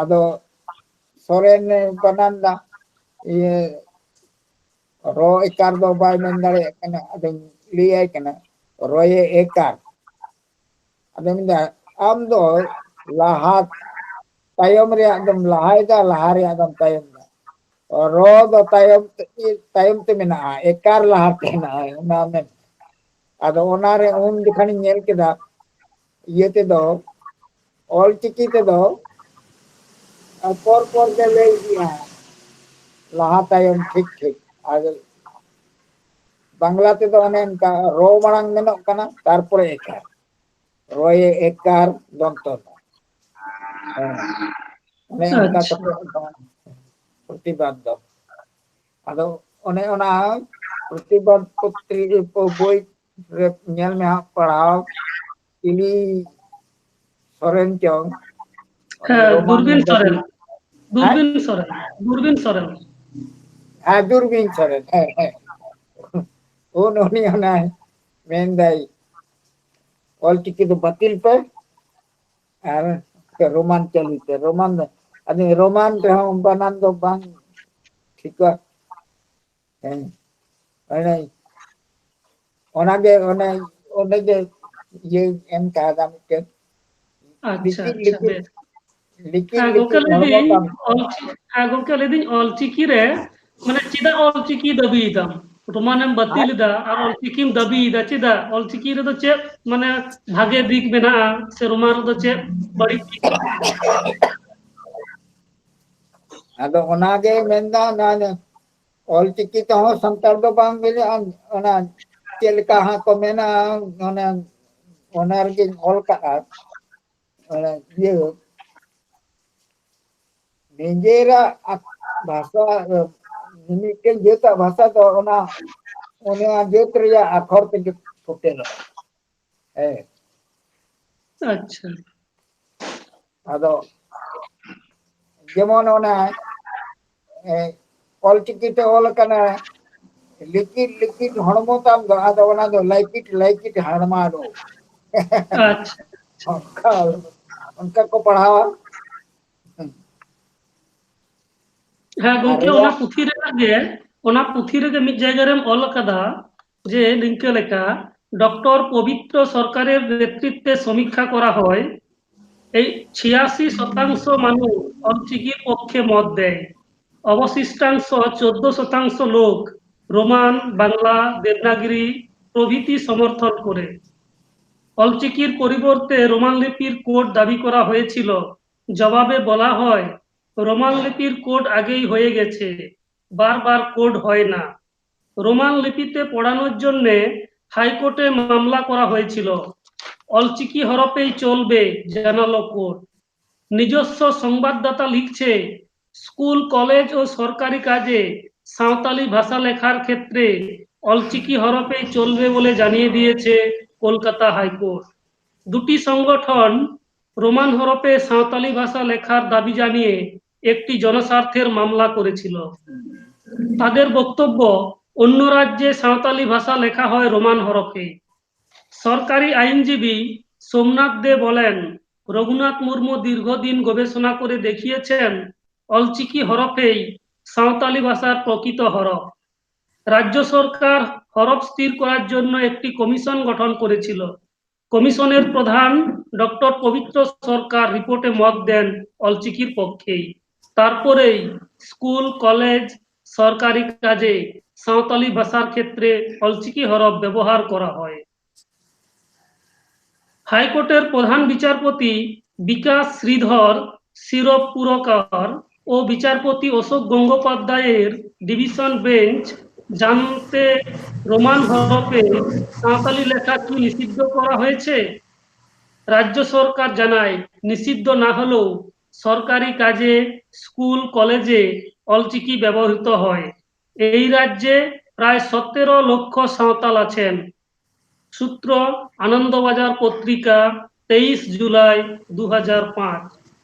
ᱟᱫᱚ ᱥᱚᱨᱮᱱ ᱵᱟᱱᱟᱱ ᱫᱟ, ᱤᱭᱟᱹ, ᱨᱚ ᱮᱠᱟᱨ ᱫᱚ ᱵᱟᱭ ᱢᱮᱱ ᱫᱟᱲᱮᱭᱟᱜ ᱠᱟᱱᱟ᱾ ᱟᱫᱚᱧ ᱞᱟᱹᱭᱟᱭ ᱠᱟᱱᱟ, ᱨᱚᱭᱮ ᱮᱠᱟᱨ᱾ ᱟᱫᱚ ᱢᱮᱱᱫᱟ, ᱟᱢ ᱫᱚ ᱞᱟᱦᱟ ᱛᱟᱭᱚᱢ ᱨᱮᱭᱟᱜ ᱫᱚᱢ ᱞᱟᱦᱟᱭᱮᱫᱟ, ᱞᱟᱦᱟ ᱨᱮᱭᱟᱜ ᱫᱚᱢ ᱛᱟᱭᱚᱢ ᱫᱟ᱾ ᱨᱚ ᱫᱚ ᱛᱟᱭᱚᱢ ᱛᱮ, ᱛᱟᱭᱚᱢ ᱛᱮ ᱢᱮᱱᱟᱜᱼᱟ, ᱮᱠᱟᱨ ᱞᱟᱦᱟ ᱛᱮ ᱦᱮᱱᱟᱜᱼᱟ, ᱚᱱᱟ ᱢᱮᱱ᱾ ᱟᱫᱚ ᱚᱱᱟᱨᱮ ᱩᱱ ᱡᱚᱠᱷᱚᱱᱤᱧ ᱧᱮᱞ ᱠᱮᱫᱟ, ᱤᱭᱟᱹ ᱛᱮᱫᱚ, ᱚᱞ ᱪᱤᱠᱤ ᱛᱮᱫᱚ ᱯᱚᱨ ᱯᱚᱨ ᱜᱮ ᱞᱟᱹᱭ ᱤᱫᱤᱜᱼᱟ, ᱞᱟᱦᱟ ᱛᱟᱭᱚᱢ ᱴᱷᱤᱠ ᱴᱷᱤᱠ᱾ ᱟᱨ ᱵᱟᱝᱞᱟ ᱛᱮᱫᱚ ᱚᱱᱮ ᱚᱱᱠᱟ ᱨᱚ ᱢᱟᱲᱟᱝ ᱢᱮᱱᱚᱜ ᱠᱟᱱᱟ, ᱛᱟᱨᱯᱚᱨᱮ ᱮᱠᱟᱨ, ᱨᱚᱭᱮ ᱮᱠᱟᱨ ᱫᱚᱱᱛᱚ ᱱᱚ᱾ ᱦᱮᱸ᱾ ᱚᱱᱮ ᱚᱱᱠᱟ ᱟᱪᱪᱷᱟ᱾ ᱠᱟᱛᱮ ᱫᱚ ᱯᱨᱚᱛᱤᱵᱟᱫ ᱫᱚ᱾ ᱟᱫᱚ ᱚᱱᱮ ᱚᱱᱟ ᱯᱨᱚᱛᱤᱵᱟᱫ ᱯᱚᱛᱨᱤ-, ᱵᱳᱭ ᱨᱮ ᱧᱮᱞ ᱢᱮ ᱦᱟᱸᱜ, ᱯᱟᱲᱦᱟᱣ ᱪᱤᱞᱤ ᱥᱚᱨᱮᱱ ᱪᱚᱝ, ᱩᱱᱤ ᱦᱮᱸ, ᱨᱳᱢᱟᱱ ᱫᱩᱨᱵᱤᱱ ᱞᱮᱠᱷᱟᱛᱮ ᱥᱚᱨᱮᱱ᱾ ᱦᱮᱸ? ᱫᱩᱨᱵᱤᱱ ᱥᱚᱨᱮᱱ᱾ ᱫᱩᱨᱵᱤᱱ ᱥᱚᱨᱮᱱ᱾ ᱦᱮᱸ, ᱫᱩᱨᱵᱤᱱ ᱥᱚᱨᱮᱱ, ᱦᱮᱸ, ᱦᱮᱸ᱾ ᱩᱱ ᱩᱱᱤ ᱚᱱᱟᱭ ᱢᱮᱱᱫᱟᱭ, "ᱚᱞᱪᱤᱠᱤ ᱫᱚ ᱵᱟᱹᱛᱤᱞ ᱯᱮ ᱟᱨ ᱨᱳᱢᱟᱱ ᱪᱟᱹᱞᱩᱭ ᱯᱮ, ᱨᱳᱢᱟᱱ ᱫᱚ᱾" ᱟᱫᱚ ᱨᱳᱢᱟᱱ ᱨᱮᱦᱚᱸ ᱵᱟᱱᱟᱢ ᱫᱚ ᱵᱟᱝ ᱴᱷᱤᱠᱟ᱾ ᱦᱮᱸ, ᱚᱱᱮ, ᱚᱱᱟᱜᱮ, ᱚᱱᱮ, ᱚᱸᱰᱮ ᱜᱮ ᱤᱭᱟᱹ ᱮᱢ ᱠᱟᱣᱫᱟ ᱢᱤᱫᱴᱮᱱ᱾ ᱟᱪᱪᱷᱟ, ᱞᱤᱠᱤᱱ, ᱟᱪᱪᱷᱟ, ᱞᱤᱠᱤᱱ, ᱵᱮᱥ᱾ ᱞᱤᱠᱤᱱ, ᱦᱮᱸ, ᱜᱚᱝᱠᱮ, ᱞᱤᱠᱤᱱ ᱞᱟᱹᱭ ᱦᱚᱲᱢᱚ ᱫᱟᱹᱧ, ᱠᱟᱱ᱾ ᱚᱞᱪᱤ-, ᱦᱮᱸ, ᱜᱚᱝᱠᱮ, ᱞᱟᱹᱭ ᱫᱟᱹᱧ, ᱚᱞᱪᱤᱠᱤ ᱨᱮ, ᱢᱟᱱᱮ, ᱪᱮᱫᱟᱜ ᱚᱞᱪᱤᱠᱤ ᱫᱟᱹᱵᱤᱭᱮᱫᱟᱢ? ᱨᱳᱢᱟᱱᱮᱢ ᱵᱟᱹᱛᱤᱞ ᱟᱡ ᱮᱫᱟ ᱟᱨ ᱚᱞᱪᱤᱠᱤᱢ ᱫᱟᱹᱵᱤᱭᱮᱫᱟ, ᱪᱮᱫᱟᱜ? ᱚᱞᱪᱤᱠᱤ ᱨᱮᱫᱚ ᱪᱮᱫ, ᱢᱟᱱᱮ, ᱵᱷᱟᱜᱮ ᱫᱤᱠ ᱢᱮᱱᱟᱜᱼᱟ ᱥᱮ ᱨᱳᱢᱟᱱ ᱨᱮᱫᱚ ᱪᱮᱫ ᱵᱟᱹᱲᱤᱡ ᱫᱤᱠ ᱢᱮᱱᱟᱜᱼᱟ? ᱟᱫᱚ ᱚᱱᱟᱜᱮ ᱢᱮᱱᱫᱟ, ᱚᱱᱟ ᱚᱞᱪᱤᱠᱤ ᱛᱮᱦᱚᱸ ᱥᱟᱱᱛᱟᱲ ᱫᱚ ᱵᱟᱝ ᱵᱮᱱᱟᱜᱼᱟ, ᱚᱱᱟ ᱪᱮᱫ ᱞᱮᱠᱟ ᱦᱟᱸᱜ ᱠᱚ ᱢᱮᱱᱟ, ᱚᱱᱟ, ᱚᱱᱟ ᱨᱮᱜᱮᱧ ᱚᱞ ᱠᱟᱜᱼᱟ, ᱚᱱᱟ ᱤᱭᱟᱹ, ᱱᱤᱡᱮᱨᱟᱜ ᱟᱠ-, ᱵᱷᱟᱥᱟ, ᱢᱤᱢᱤᱫᱴᱮᱱ ᱡᱟᱹᱛᱟᱜ ᱵᱷᱟᱥᱟ ᱫᱚ ᱚᱱᱟ, ᱚᱱᱟ ᱡᱟᱹᱛ ᱨᱮᱭᱟᱜ ᱟᱠᱷᱚᱨ ᱛᱮᱜᱮ ᱯᱷᱩᱴᱮᱞᱚᱜᱼᱟ᱾ ᱦᱮᱸ᱾ ᱟᱪᱪᱷᱟ᱾ ᱟᱫᱚ ᱡᱮᱢᱚᱱ ᱚᱱᱟ, ᱮ, ᱚᱞᱪᱤᱠᱤ ᱛᱮ ᱚᱞ ᱟᱠᱟᱱᱟ, "ᱞᱤᱠᱤᱴ ᱞᱤᱠᱤᱴ ᱦᱚᱲᱢᱚ ᱛᱟᱢ ᱫᱚ", ᱟᱫᱚ ᱚᱱᱟ ᱫᱚ "ᱞᱟᱭᱠᱤᱴ ᱞᱟᱭᱠᱤᱴ ᱦᱟᱲᱢᱟ ᱫᱚ"᱾ ᱟᱪᱪᱷᱟ᱾ ᱚᱱᱠᱟ, ᱚᱱᱠᱟ ᱠᱚ ᱯᱟᱲᱦᱟᱣᱟ᱾ ᱦᱮᱸ, ᱟᱨ ᱜᱚᱝᱠᱮ, ᱚᱱᱟ ᱨᱮᱭᱟᱜ ᱯᱩᱛᱷᱤ ᱨᱮᱱᱟᱜ ᱜᱮ, ᱚᱱᱟ ᱯᱩᱛᱷᱤ ᱨᱮᱜᱮ ᱢᱤᱫ ᱡᱟᱭᱜᱟ ᱨᱮᱢ ᱚᱞ ᱟᱠᱟᱫᱟ ᱡᱮ ᱱᱤᱝᱠᱟᱹ ᱞᱮᱠᱟ, "ᱰᱚᱠᱴᱚᱨ ᱯᱚᱵᱤᱛᱨᱚ ᱥᱚᱨᱠᱟᱨᱮᱨ ᱱᱮᱛᱨᱤᱛᱵᱮ ᱥᱚᱢᱤᱠᱠᱷᱟ ᱠᱚᱨᱟ ᱦᱚᱭ, এই ছিয়াশি শতাংশ মানুষ অলচিকির পক্ষে মত দেয়, অবশিষ্টাংশ চোদ্দ শতাংশ লোক রোমান, বাংলা, দেবনাগরী প্রভৃতি সমর্থন করে। অলচিকির পরিবর্তে রোমান লিপির কোড দাবি করা হয়েছিল। জবাবে বলা হয়, রোমান লিপির কোড আগেই হয়ে গেছে, বারবার কোড হয় না।" রোমান লিপিতে পড়ানোর জন্য হাইকোর্টে মামলা করা হয়েছিল। "অলচিকি হরপেই চলবে", জানালো কোর্ট। নিজস্ব সংবাদদাতা লিখছে, স্কুল, কলেজ ও সরকারি কাজে সাঁওতালি ভাষা লেখার ক্ষেত্রে অলচিকি হরফেই চলবে বলে জানিয়ে দিয়েছে কলকাতা হাইকোর্ট। দুটি সংগঠন রোমান হরফে সাঁওতালি ভাষা লেখার দাবি জানিয়ে একটি জনস্বার্থের মামলা করেছিল। তাদের বক্তব্য, অন্য রাজ্যে সাঁওতালি ভাষা লেখা হয় রোমান হরফে। সরকারি আইনজীবী সোমনাথ দে বলেন, রঘুনাথ মুর্মু দীর্ঘদিন গবেষণা করে দেখিয়েছেন, অলচিকি হরফেই সাঁওতালি ভাষার প্রকৃত হরফ। রাজ্য সরকার হরফ স্থির করার জন্য একটি কমিশন গঠন করেছিল। কমিশনের প্রধান ডক্টর পবিত্র সরকার রিপোর্টে মত দেন অলচিকির পক্ষেই। তারপরেই স্কুল, কলেজ, সরকারি কাজে সাঁওতালি ভাষার ক্ষেত্রে অলচিকি হরফ ব্যবহার করা হয়। হাইকোর্টের প্রধান বিচারপতি বিকাশ শ্রীধর শিরপুরকার ও বিচারপতি অশোক গঙ্গোপাধ্যায়ের ডিভিশন বেঞ্চ জানতে, রোমান হরফে সাঁওতালি লেখা কি নিষিদ্ধ করা হয়েছে? রাজ্য সরকার জানায়, নিষিদ্ধ না হলেও সরকারি কাজে, স্কুল, কলেজে অলচিকি ব্যবহৃত হয়। এই রাজ্যে প্রায় সতেরো লক্ষ সাঁওতাল আছেন। সূত্র, আনন্দবাজার পত্রিকা, তেইশ জুলাই দু হাজার পাঁচ,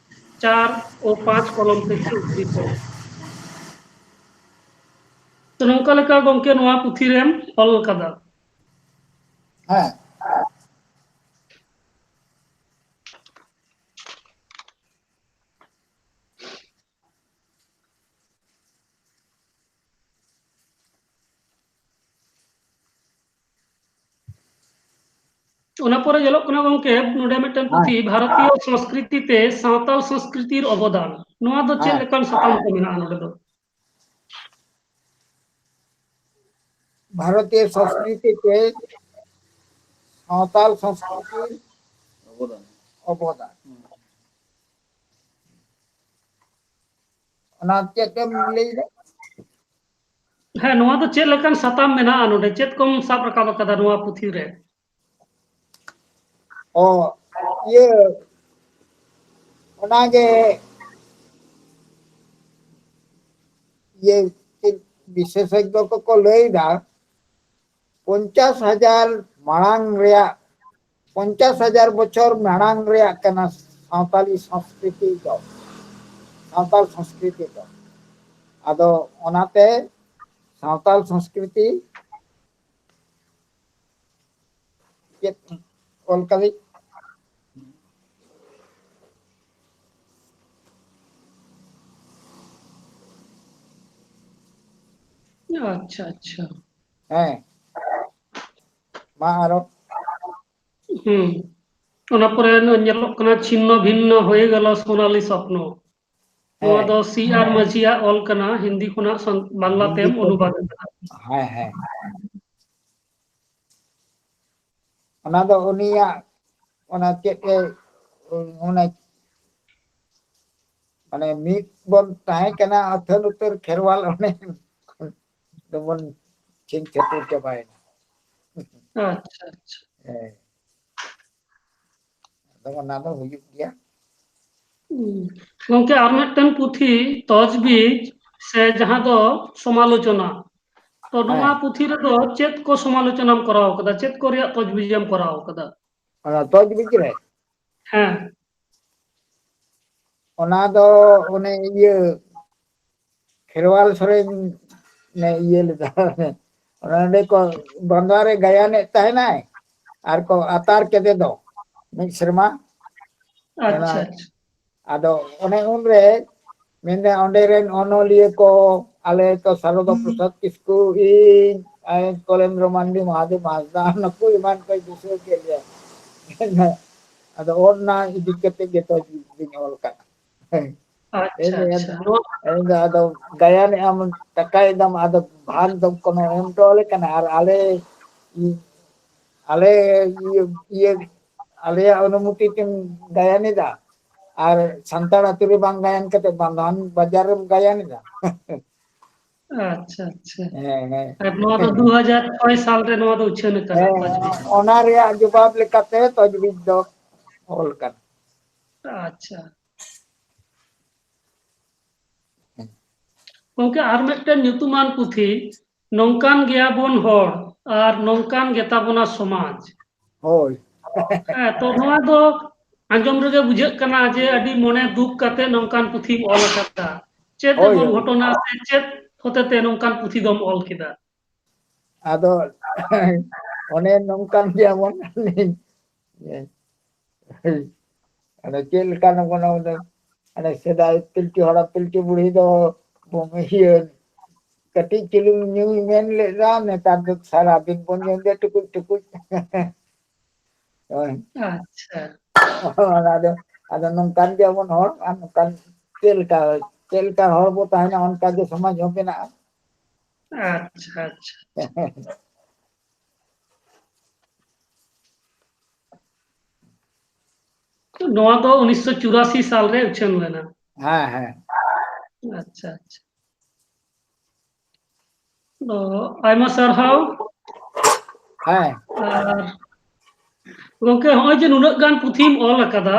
চার ও পাঁচ কলম থেকে উদ্ধৃত। ᱛᱚ, ᱱᱚᱝᱠᱟ ᱞᱮᱠᱟ ᱜᱚᱢᱠᱮ ᱱᱚᱣᱟ ᱯᱩᱛᱷᱤ ᱨᱮᱢ ᱚᱞ ᱠᱟᱫᱟ᱾ ᱦᱮᱸ᱾ ᱚᱱᱟ ᱯᱚᱨᱮ ᱧᱮᱞᱚᱜ ᱠᱟᱱᱟ ᱜᱚᱢᱠᱮ, ᱱᱚᱰᱮ ᱢᱤᱫᱴᱮᱱ ᱦᱮᱸ᱾ ᱯᱩᱛᱷᱤ, ᱵᱷᱟᱨᱚᱛᱤᱭᱚ ᱥᱚᱝᱥᱠᱨᱤᱛᱤ ᱛᱮ ᱥᱟᱶᱛᱟᱞ ᱥᱚᱝᱥᱠᱨᱤᱛᱤᱨ ᱚᱵᱚᱫᱟᱱ᱾ ᱱᱚᱣᱟ ᱫᱚ ᱪᱮᱫ ᱦᱮᱸ᱾ ᱞᱮᱠᱟᱱ ᱥᱟᱛᱟᱢ ᱠᱚ ᱢᱮᱱᱟᱜᱼᱟ ᱱᱚᱰᱮ ᱫᱚ? ᱵᱷᱟᱨᱚᱛᱤᱭᱚ ᱥᱚᱝᱥᱠᱨᱤᱛᱤ ᱛᱮ ᱥᱟᱶᱛᱟᱞ ᱥᱚᱝᱥᱠᱨᱤᱛᱤ ᱚᱵᱚᱫᱟᱱ᱾ ᱚᱱᱟ ᱪᱮᱫ ᱮᱢ ᱞᱟᱹᱭ ᱮᱫᱟ? ᱦᱮᱸ, ᱱᱚᱣᱟ ᱫᱚ ᱪᱮᱫ ᱞᱮᱠᱟᱱ ᱥᱟᱛᱟᱢ ᱢᱮᱱᱟᱜᱼᱟ ᱱᱚᱰᱮ? ᱪᱮᱫ ᱠᱚᱢ ᱥᱟᱵ ᱨᱟᱠᱟᱵ ᱟᱠᱟᱫᱟ ᱱᱚᱣᱟ ᱯᱩᱛᱷᱤ ᱨᱮ? ᱚ, ᱤᱭᱟᱹ, ᱚᱱᱟᱜᱮ ᱤᱭᱟᱹ ᱪᱮᱫ ᱵᱤᱥᱮᱥᱚᱡᱽᱧᱚ ᱠᱚᱠᱚ ᱞᱟᱹᱭᱫᱟ, ᱯᱚᱧᱪᱟᱥ ᱦᱟᱡᱟᱨ ᱢᱟᱲᱟᱝ ᱨᱮᱭᱟᱜ, ᱯᱚᱧᱪᱟᱥ ᱦᱟᱡᱟᱨ ᱵᱚᱪᱷᱚᱨ ᱢᱟᱲᱟᱝ ᱨᱮᱭᱟᱜ ᱠᱟᱱᱟ ᱥᱟᱶᱛᱟᱞᱤ ᱥᱚᱝᱥᱠᱨᱤᱛᱤ ᱫᱚ, ᱥᱟᱶᱛᱟᱞ ᱥᱚᱝᱥᱠᱨᱤᱛᱤ ᱫᱚ᱾ ᱟᱫᱚ ᱚᱱᱟᱛᱮ ᱥᱟᱶᱛᱟᱞ ᱥᱚᱝᱥᱠᱨᱤᱛᱤ ᱪᱮᱫ ᱚᱞ ᱠᱟᱹᱫᱟᱹᱧ? ᱟᱪᱪᱷᱟ, ᱟᱪᱪᱷᱟ᱾ ᱦᱮᱸ, ᱢᱟ ᱟᱨᱚ᱾ ᱦᱩᱸ᱾ ᱚᱱᱟ ᱯᱚᱨᱮ ᱧᱮᱞᱚᱜ ᱠᱟᱱᱟ ᱪᱷᱤᱱᱱᱚ ᱵᱷᱤᱱᱱᱚ ᱦᱚᱭᱮ ᱜᱮᱞ ᱥᱳᱱᱟᱞᱤ ᱥᱚᱯᱱᱚ᱾ ᱱᱚᱣᱟ ᱦᱮᱸ᱾ ᱫᱚ ᱥᱤ ᱟᱨ ᱢᱟᱹᱡᱷᱤᱭᱟᱜ ᱚᱞ ᱠᱟᱱᱟ, ᱦᱤᱱᱫᱤ ᱠᱷᱚᱱᱟᱜ ᱥᱟᱱ-, ᱵᱟᱝᱞᱟ ᱦᱤᱱᱫᱤ ᱛᱮᱢ ᱛᱮ᱾ ᱚᱱᱩᱵᱟᱫ ᱟᱠᱟᱫᱟ᱾ ᱦᱮᱸ, ᱦᱮᱸ᱾ ᱚᱱᱟ ᱫᱚ ᱩᱱᱤᱭᱟᱜ ᱚᱱᱟ ᱪᱮᱫ ᱮ, ᱚᱱᱟ ᱢᱟᱱᱮ ᱢᱤᱫ ᱵᱚᱱ ᱛᱟᱦᱮᱸ ᱠᱟᱱᱟ ᱟᱹᱛᱷᱟᱹᱱ ᱩᱛᱟᱹᱨ ᱠᱷᱮᱨᱣᱟᱞ, ᱚᱱᱮ ᱫᱚᱵᱚᱱ ᱪᱷᱤᱝ ᱪᱷᱟᱹᱛᱩᱨ ᱪᱟᱵᱟᱭᱮᱱᱟ᱾ ᱟᱪᱪᱷᱟ, ᱟᱪᱪᱷᱟ᱾ ᱦᱮᱸ᱾ ᱟᱫᱚ ᱚᱱᱟ ᱫᱚ ᱦᱩᱭᱩᱜ ᱜᱮᱭᱟ᱾ ᱦᱩᱸ᱾ ᱜᱚᱝᱠᱮ, ᱟᱨ ᱢᱤᱫᱴᱮᱱ ᱯᱩᱛᱷᱤ ᱛᱚᱡᱵᱤᱡ, ᱥᱮ ᱡᱟᱦᱟᱸ ᱫᱚ ᱥᱚᱢᱟᱞᱳᱪᱚᱱᱟ, ᱛᱚ ᱱᱚᱣᱟ ᱦᱮᱸ᱾ ᱯᱩᱛᱷᱤ ᱨᱮᱫᱚ ᱪᱮᱫ ᱠᱚ ᱥᱚᱢᱟᱞᱳᱪᱚᱱᱟᱢ ᱠᱚᱨᱟᱣ ᱠᱟᱫᱟ, ᱪᱮᱫ ᱠᱚ ᱨᱮᱭᱟᱜ ᱛᱚᱡᱵᱤᱡ ᱮᱢ ᱠᱚᱨᱟᱣ ᱠᱟᱫᱟ? ᱚᱱᱟ ᱛᱚᱡᱵᱤᱡ ᱨᱮ? ᱦᱮᱸ᱾ ᱚᱱᱟ ᱫᱚ ᱚᱱᱮ ᱤᱭᱟᱹ ᱠᱷᱮᱨᱣᱟᱞ ᱥᱚᱨᱮᱱ ᱮ ᱤᱭᱟᱹ ᱞᱮᱫᱟ᱾ ᱚᱱᱟ ᱚᱸᱰᱮ ᱠᱚ ᱵᱟᱸᱫᱣᱟ ᱨᱮ ᱜᱟᱭᱟᱱᱮᱫ ᱛᱟᱦᱮᱱᱟᱭ ᱟᱨ ᱠᱚ ᱟᱛᱟᱨ ᱠᱮᱫᱮ ᱫᱚ ᱢᱤᱫ ᱥᱮᱨᱢᱟ᱾ ᱚᱱᱟ, ᱟᱪᱪᱷᱟ, ᱟᱪᱪᱷᱟ᱾ ᱟᱫᱚ ᱚᱱᱮ ᱩᱱᱨᱮ ᱢᱮᱱᱫᱟ, ᱚᱸᱰᱮ ᱨᱮᱱ ᱚᱱᱚᱞᱤᱭᱟᱹ ᱠᱚ, ᱟᱞᱮ ᱛᱚ ᱥᱟᱨᱚᱫᱟ ᱯᱨᱚᱥᱟᱫᱽ ᱠᱤᱥᱠᱩ, ᱤᱧ, ᱟᱨ ᱠᱚᱞᱮᱱᱫᱨᱚ ᱢᱟᱱᱰᱤ, ᱢᱚᱦᱟᱫᱮᱵ ᱦᱟᱸᱥᱫᱟ, ᱱᱩᱠᱩ ᱮᱢᱟᱱ ᱠᱚ ᱫᱤᱥᱟᱹ ᱠᱮᱫ ᱞᱮᱭᱟ᱾ ᱟᱫᱚ ᱚᱱᱟ ᱤᱫᱤ ᱠᱟᱛᱮ ᱜᱮ ᱛᱚ ᱵᱤᱧ ᱚᱞ ᱠᱟᱜᱼᱟ᱾ ᱟᱪᱪᱷᱟ, ᱮᱱ-, ᱟᱪᱪᱷᱟ᱾ ᱱᱚᱣᱟ ᱮᱱ-, ᱟᱫᱚ ᱜᱟᱭᱟᱱᱮᱜ ᱟᱢ, ᱴᱟᱠᱟᱭ ᱫᱟᱢ, ᱟᱫᱚ ᱵᱷᱟᱜᱽ ᱫᱚ ᱠᱳᱱᱳ ᱮᱢ ᱦᱚᱴᱚ ᱟᱞᱮ ᱠᱟᱱᱟ᱾ ᱟᱨ ᱟᱞᱮ, ᱟᱞᱮ ᱤᱭᱟᱹ, ᱤᱭᱟᱹ, ᱟᱞᱮᱭᱟᱜ ᱚᱱᱩᱢᱚᱛᱤ ᱛᱮᱢ ᱜᱟᱭᱟᱱ ᱮᱫᱟ, ᱟᱨ ᱥᱟᱱᱛᱟᱲ ᱟᱹᱛᱩ ᱨᱮ ᱵᱟᱝ ᱜᱟᱭᱟᱱ ᱠᱟᱛᱮ ᱵᱟᱸᱫᱷᱣᱟᱱ ᱵᱟᱡᱟᱨ ᱨᱮᱢ ᱜᱟᱭᱟᱱ ᱮᱫᱟ᱾ ᱟᱪᱪᱷᱟ, ᱟᱪᱪᱷᱟ᱾ ᱦᱮᱸ, ᱦᱮᱸ᱾ ᱟᱨ ᱱᱚᱣᱟ ᱫᱚ ᱫᱩ ᱦᱟᱡᱟᱨ ᱪᱷᱚᱭ ᱥᱟᱞ ᱨᱮ ᱱᱚᱣᱟ ᱫᱚ ᱩᱪᱷᱟᱹᱱ ᱟᱠᱟᱱᱟ, ᱦᱮᱸ, ᱛᱚᱡᱵᱤᱡ᱾ ᱚᱱᱟ ᱨᱮᱭᱟᱜ ᱡᱚᱵᱟᱵ ᱞᱮᱠᱟᱛᱮ ᱛᱚᱡᱵᱤᱡ ᱫᱚ ᱚᱞ ᱠᱟᱱᱟ᱾ ᱟᱪᱪᱷᱟ᱾ ᱜᱚᱢᱠᱮ, ᱟᱨ ᱢᱤᱫᱴᱮᱱ ᱧᱩᱛᱩᱢᱟᱱ ᱯᱩᱛᱷᱤ, ᱱᱚᱝᱠᱟᱱ ᱜᱮᱭᱟᱵᱚᱱ ᱦᱚᱲ ᱟᱨ ᱱᱚᱝᱠᱟᱱ ᱜᱮᱛᱟᱵᱚᱱᱟ ᱥᱚᱢᱟᱡᱽ᱾ ᱦᱳᱭ᱾ ᱦᱮᱸ, ᱛᱚ ᱱᱚᱣᱟ ᱫᱚ ᱟᱸᱡᱚᱢ ᱨᱮᱜᱮ ᱵᱩᱡᱷᱟᱹᱜ ᱠᱟᱱᱟ ᱡᱮ ᱟᱹᱰᱤ ᱢᱚᱱᱮ ᱫᱩᱠ ᱠᱟᱛᱮ ᱱᱚᱝᱠᱟᱱ ᱯᱩᱛᱷᱤᱢ ᱚᱞ ᱟᱠᱟᱫᱟ᱾ ᱪᱮᱫ ᱦᱳᱭ, ᱮᱢᱚᱱ ᱦᱳᱭ᱾ ᱜᱷᱚᱴᱚᱱᱟ ᱥᱮ ᱪᱮᱫ ᱦᱚᱛᱮᱛᱮ ᱱᱚᱝᱠᱟᱱ ᱯᱩᱛᱷᱤ ᱫᱚᱢ ᱚᱞ ᱠᱮᱫᱟ? ᱟᱫᱚ ᱚᱱᱮ ᱱᱚᱝᱠᱟᱱ ᱜᱮᱭᱟᱵᱚᱱ᱾ ᱟᱫᱚ ᱪᱮᱫ ᱞᱮᱠᱟ ᱱᱚᱝᱠᱟᱱᱟ ᱵᱚᱞᱮ, ᱟᱫᱚ ᱥᱮᱫᱟᱭ ᱯᱤᱞᱪᱩ ᱦᱟᱲᱟᱢ ᱯᱤᱞᱪᱩ ᱵᱩᱲᱦᱤ ᱫᱚ ᱤᱭᱟᱹ ᱠᱟᱹᱴᱤᱡ ᱪᱩᱞᱩᱝ ᱧᱩᱭ ᱢᱮᱱ ᱞᱮᱫᱟ, ᱱᱮᱛᱟᱨ ᱫᱚ ᱥᱟᱨᱟ ᱫᱤᱱ ᱵᱚᱱ ᱧᱩᱭ ᱫᱟ ᱴᱩᱠᱩᱡ ᱴᱩᱠᱩᱡ᱾ ᱦᱳᱭ᱾ ᱟᱪᱪᱷᱟ᱾ ᱟᱫᱚ, ᱟᱫᱚ ᱱᱚᱝᱠᱟᱱ ᱜᱮᱭᱟᱵᱚᱱ ᱦᱚᱲ, ᱟᱨ ᱱᱚᱝᱠᱟᱱ ᱪᱮᱫ ᱞᱮᱠᱟ, ᱪᱮᱫ ᱞᱮᱠᱟ ᱦᱚᱲ ᱵᱚ ᱛᱟᱦᱮᱱᱟ, ᱚᱱᱠᱟ ᱜᱮ ᱥᱚᱢᱟᱡᱽ ᱦᱚᱸ ᱵᱮᱱᱟᱜᱼᱟ᱾ ᱟᱪᱪᱷᱟ, ᱟᱪᱪᱷᱟ᱾ ᱱᱚᱣᱟ ᱫᱚ ᱩᱱᱤᱥᱥᱚ ᱪᱩᱨᱟᱥᱤ ᱥᱟᱞ ᱨᱮ ᱩᱪᱷᱟᱹᱱ ᱞᱮᱱᱟ᱾ ᱦᱮᱸ, ᱦᱮᱸ᱾ ᱟᱪᱪᱷᱟ, ᱟᱪᱪᱷᱟ᱾ ᱚ, ᱟᱭᱢᱟ ᱥᱟᱨᱦᱟᱣ᱾ ᱦᱮᱸ᱾ ᱟᱨ ᱜᱚᱝᱠᱮ, ᱦᱚᱸᱜᱼᱚᱭ ᱡᱮ ᱱᱩᱱᱟᱹᱜ ᱜᱟᱱ ᱯᱩᱛᱷᱤᱢ ᱚᱞ ᱟᱠᱟᱫᱟ,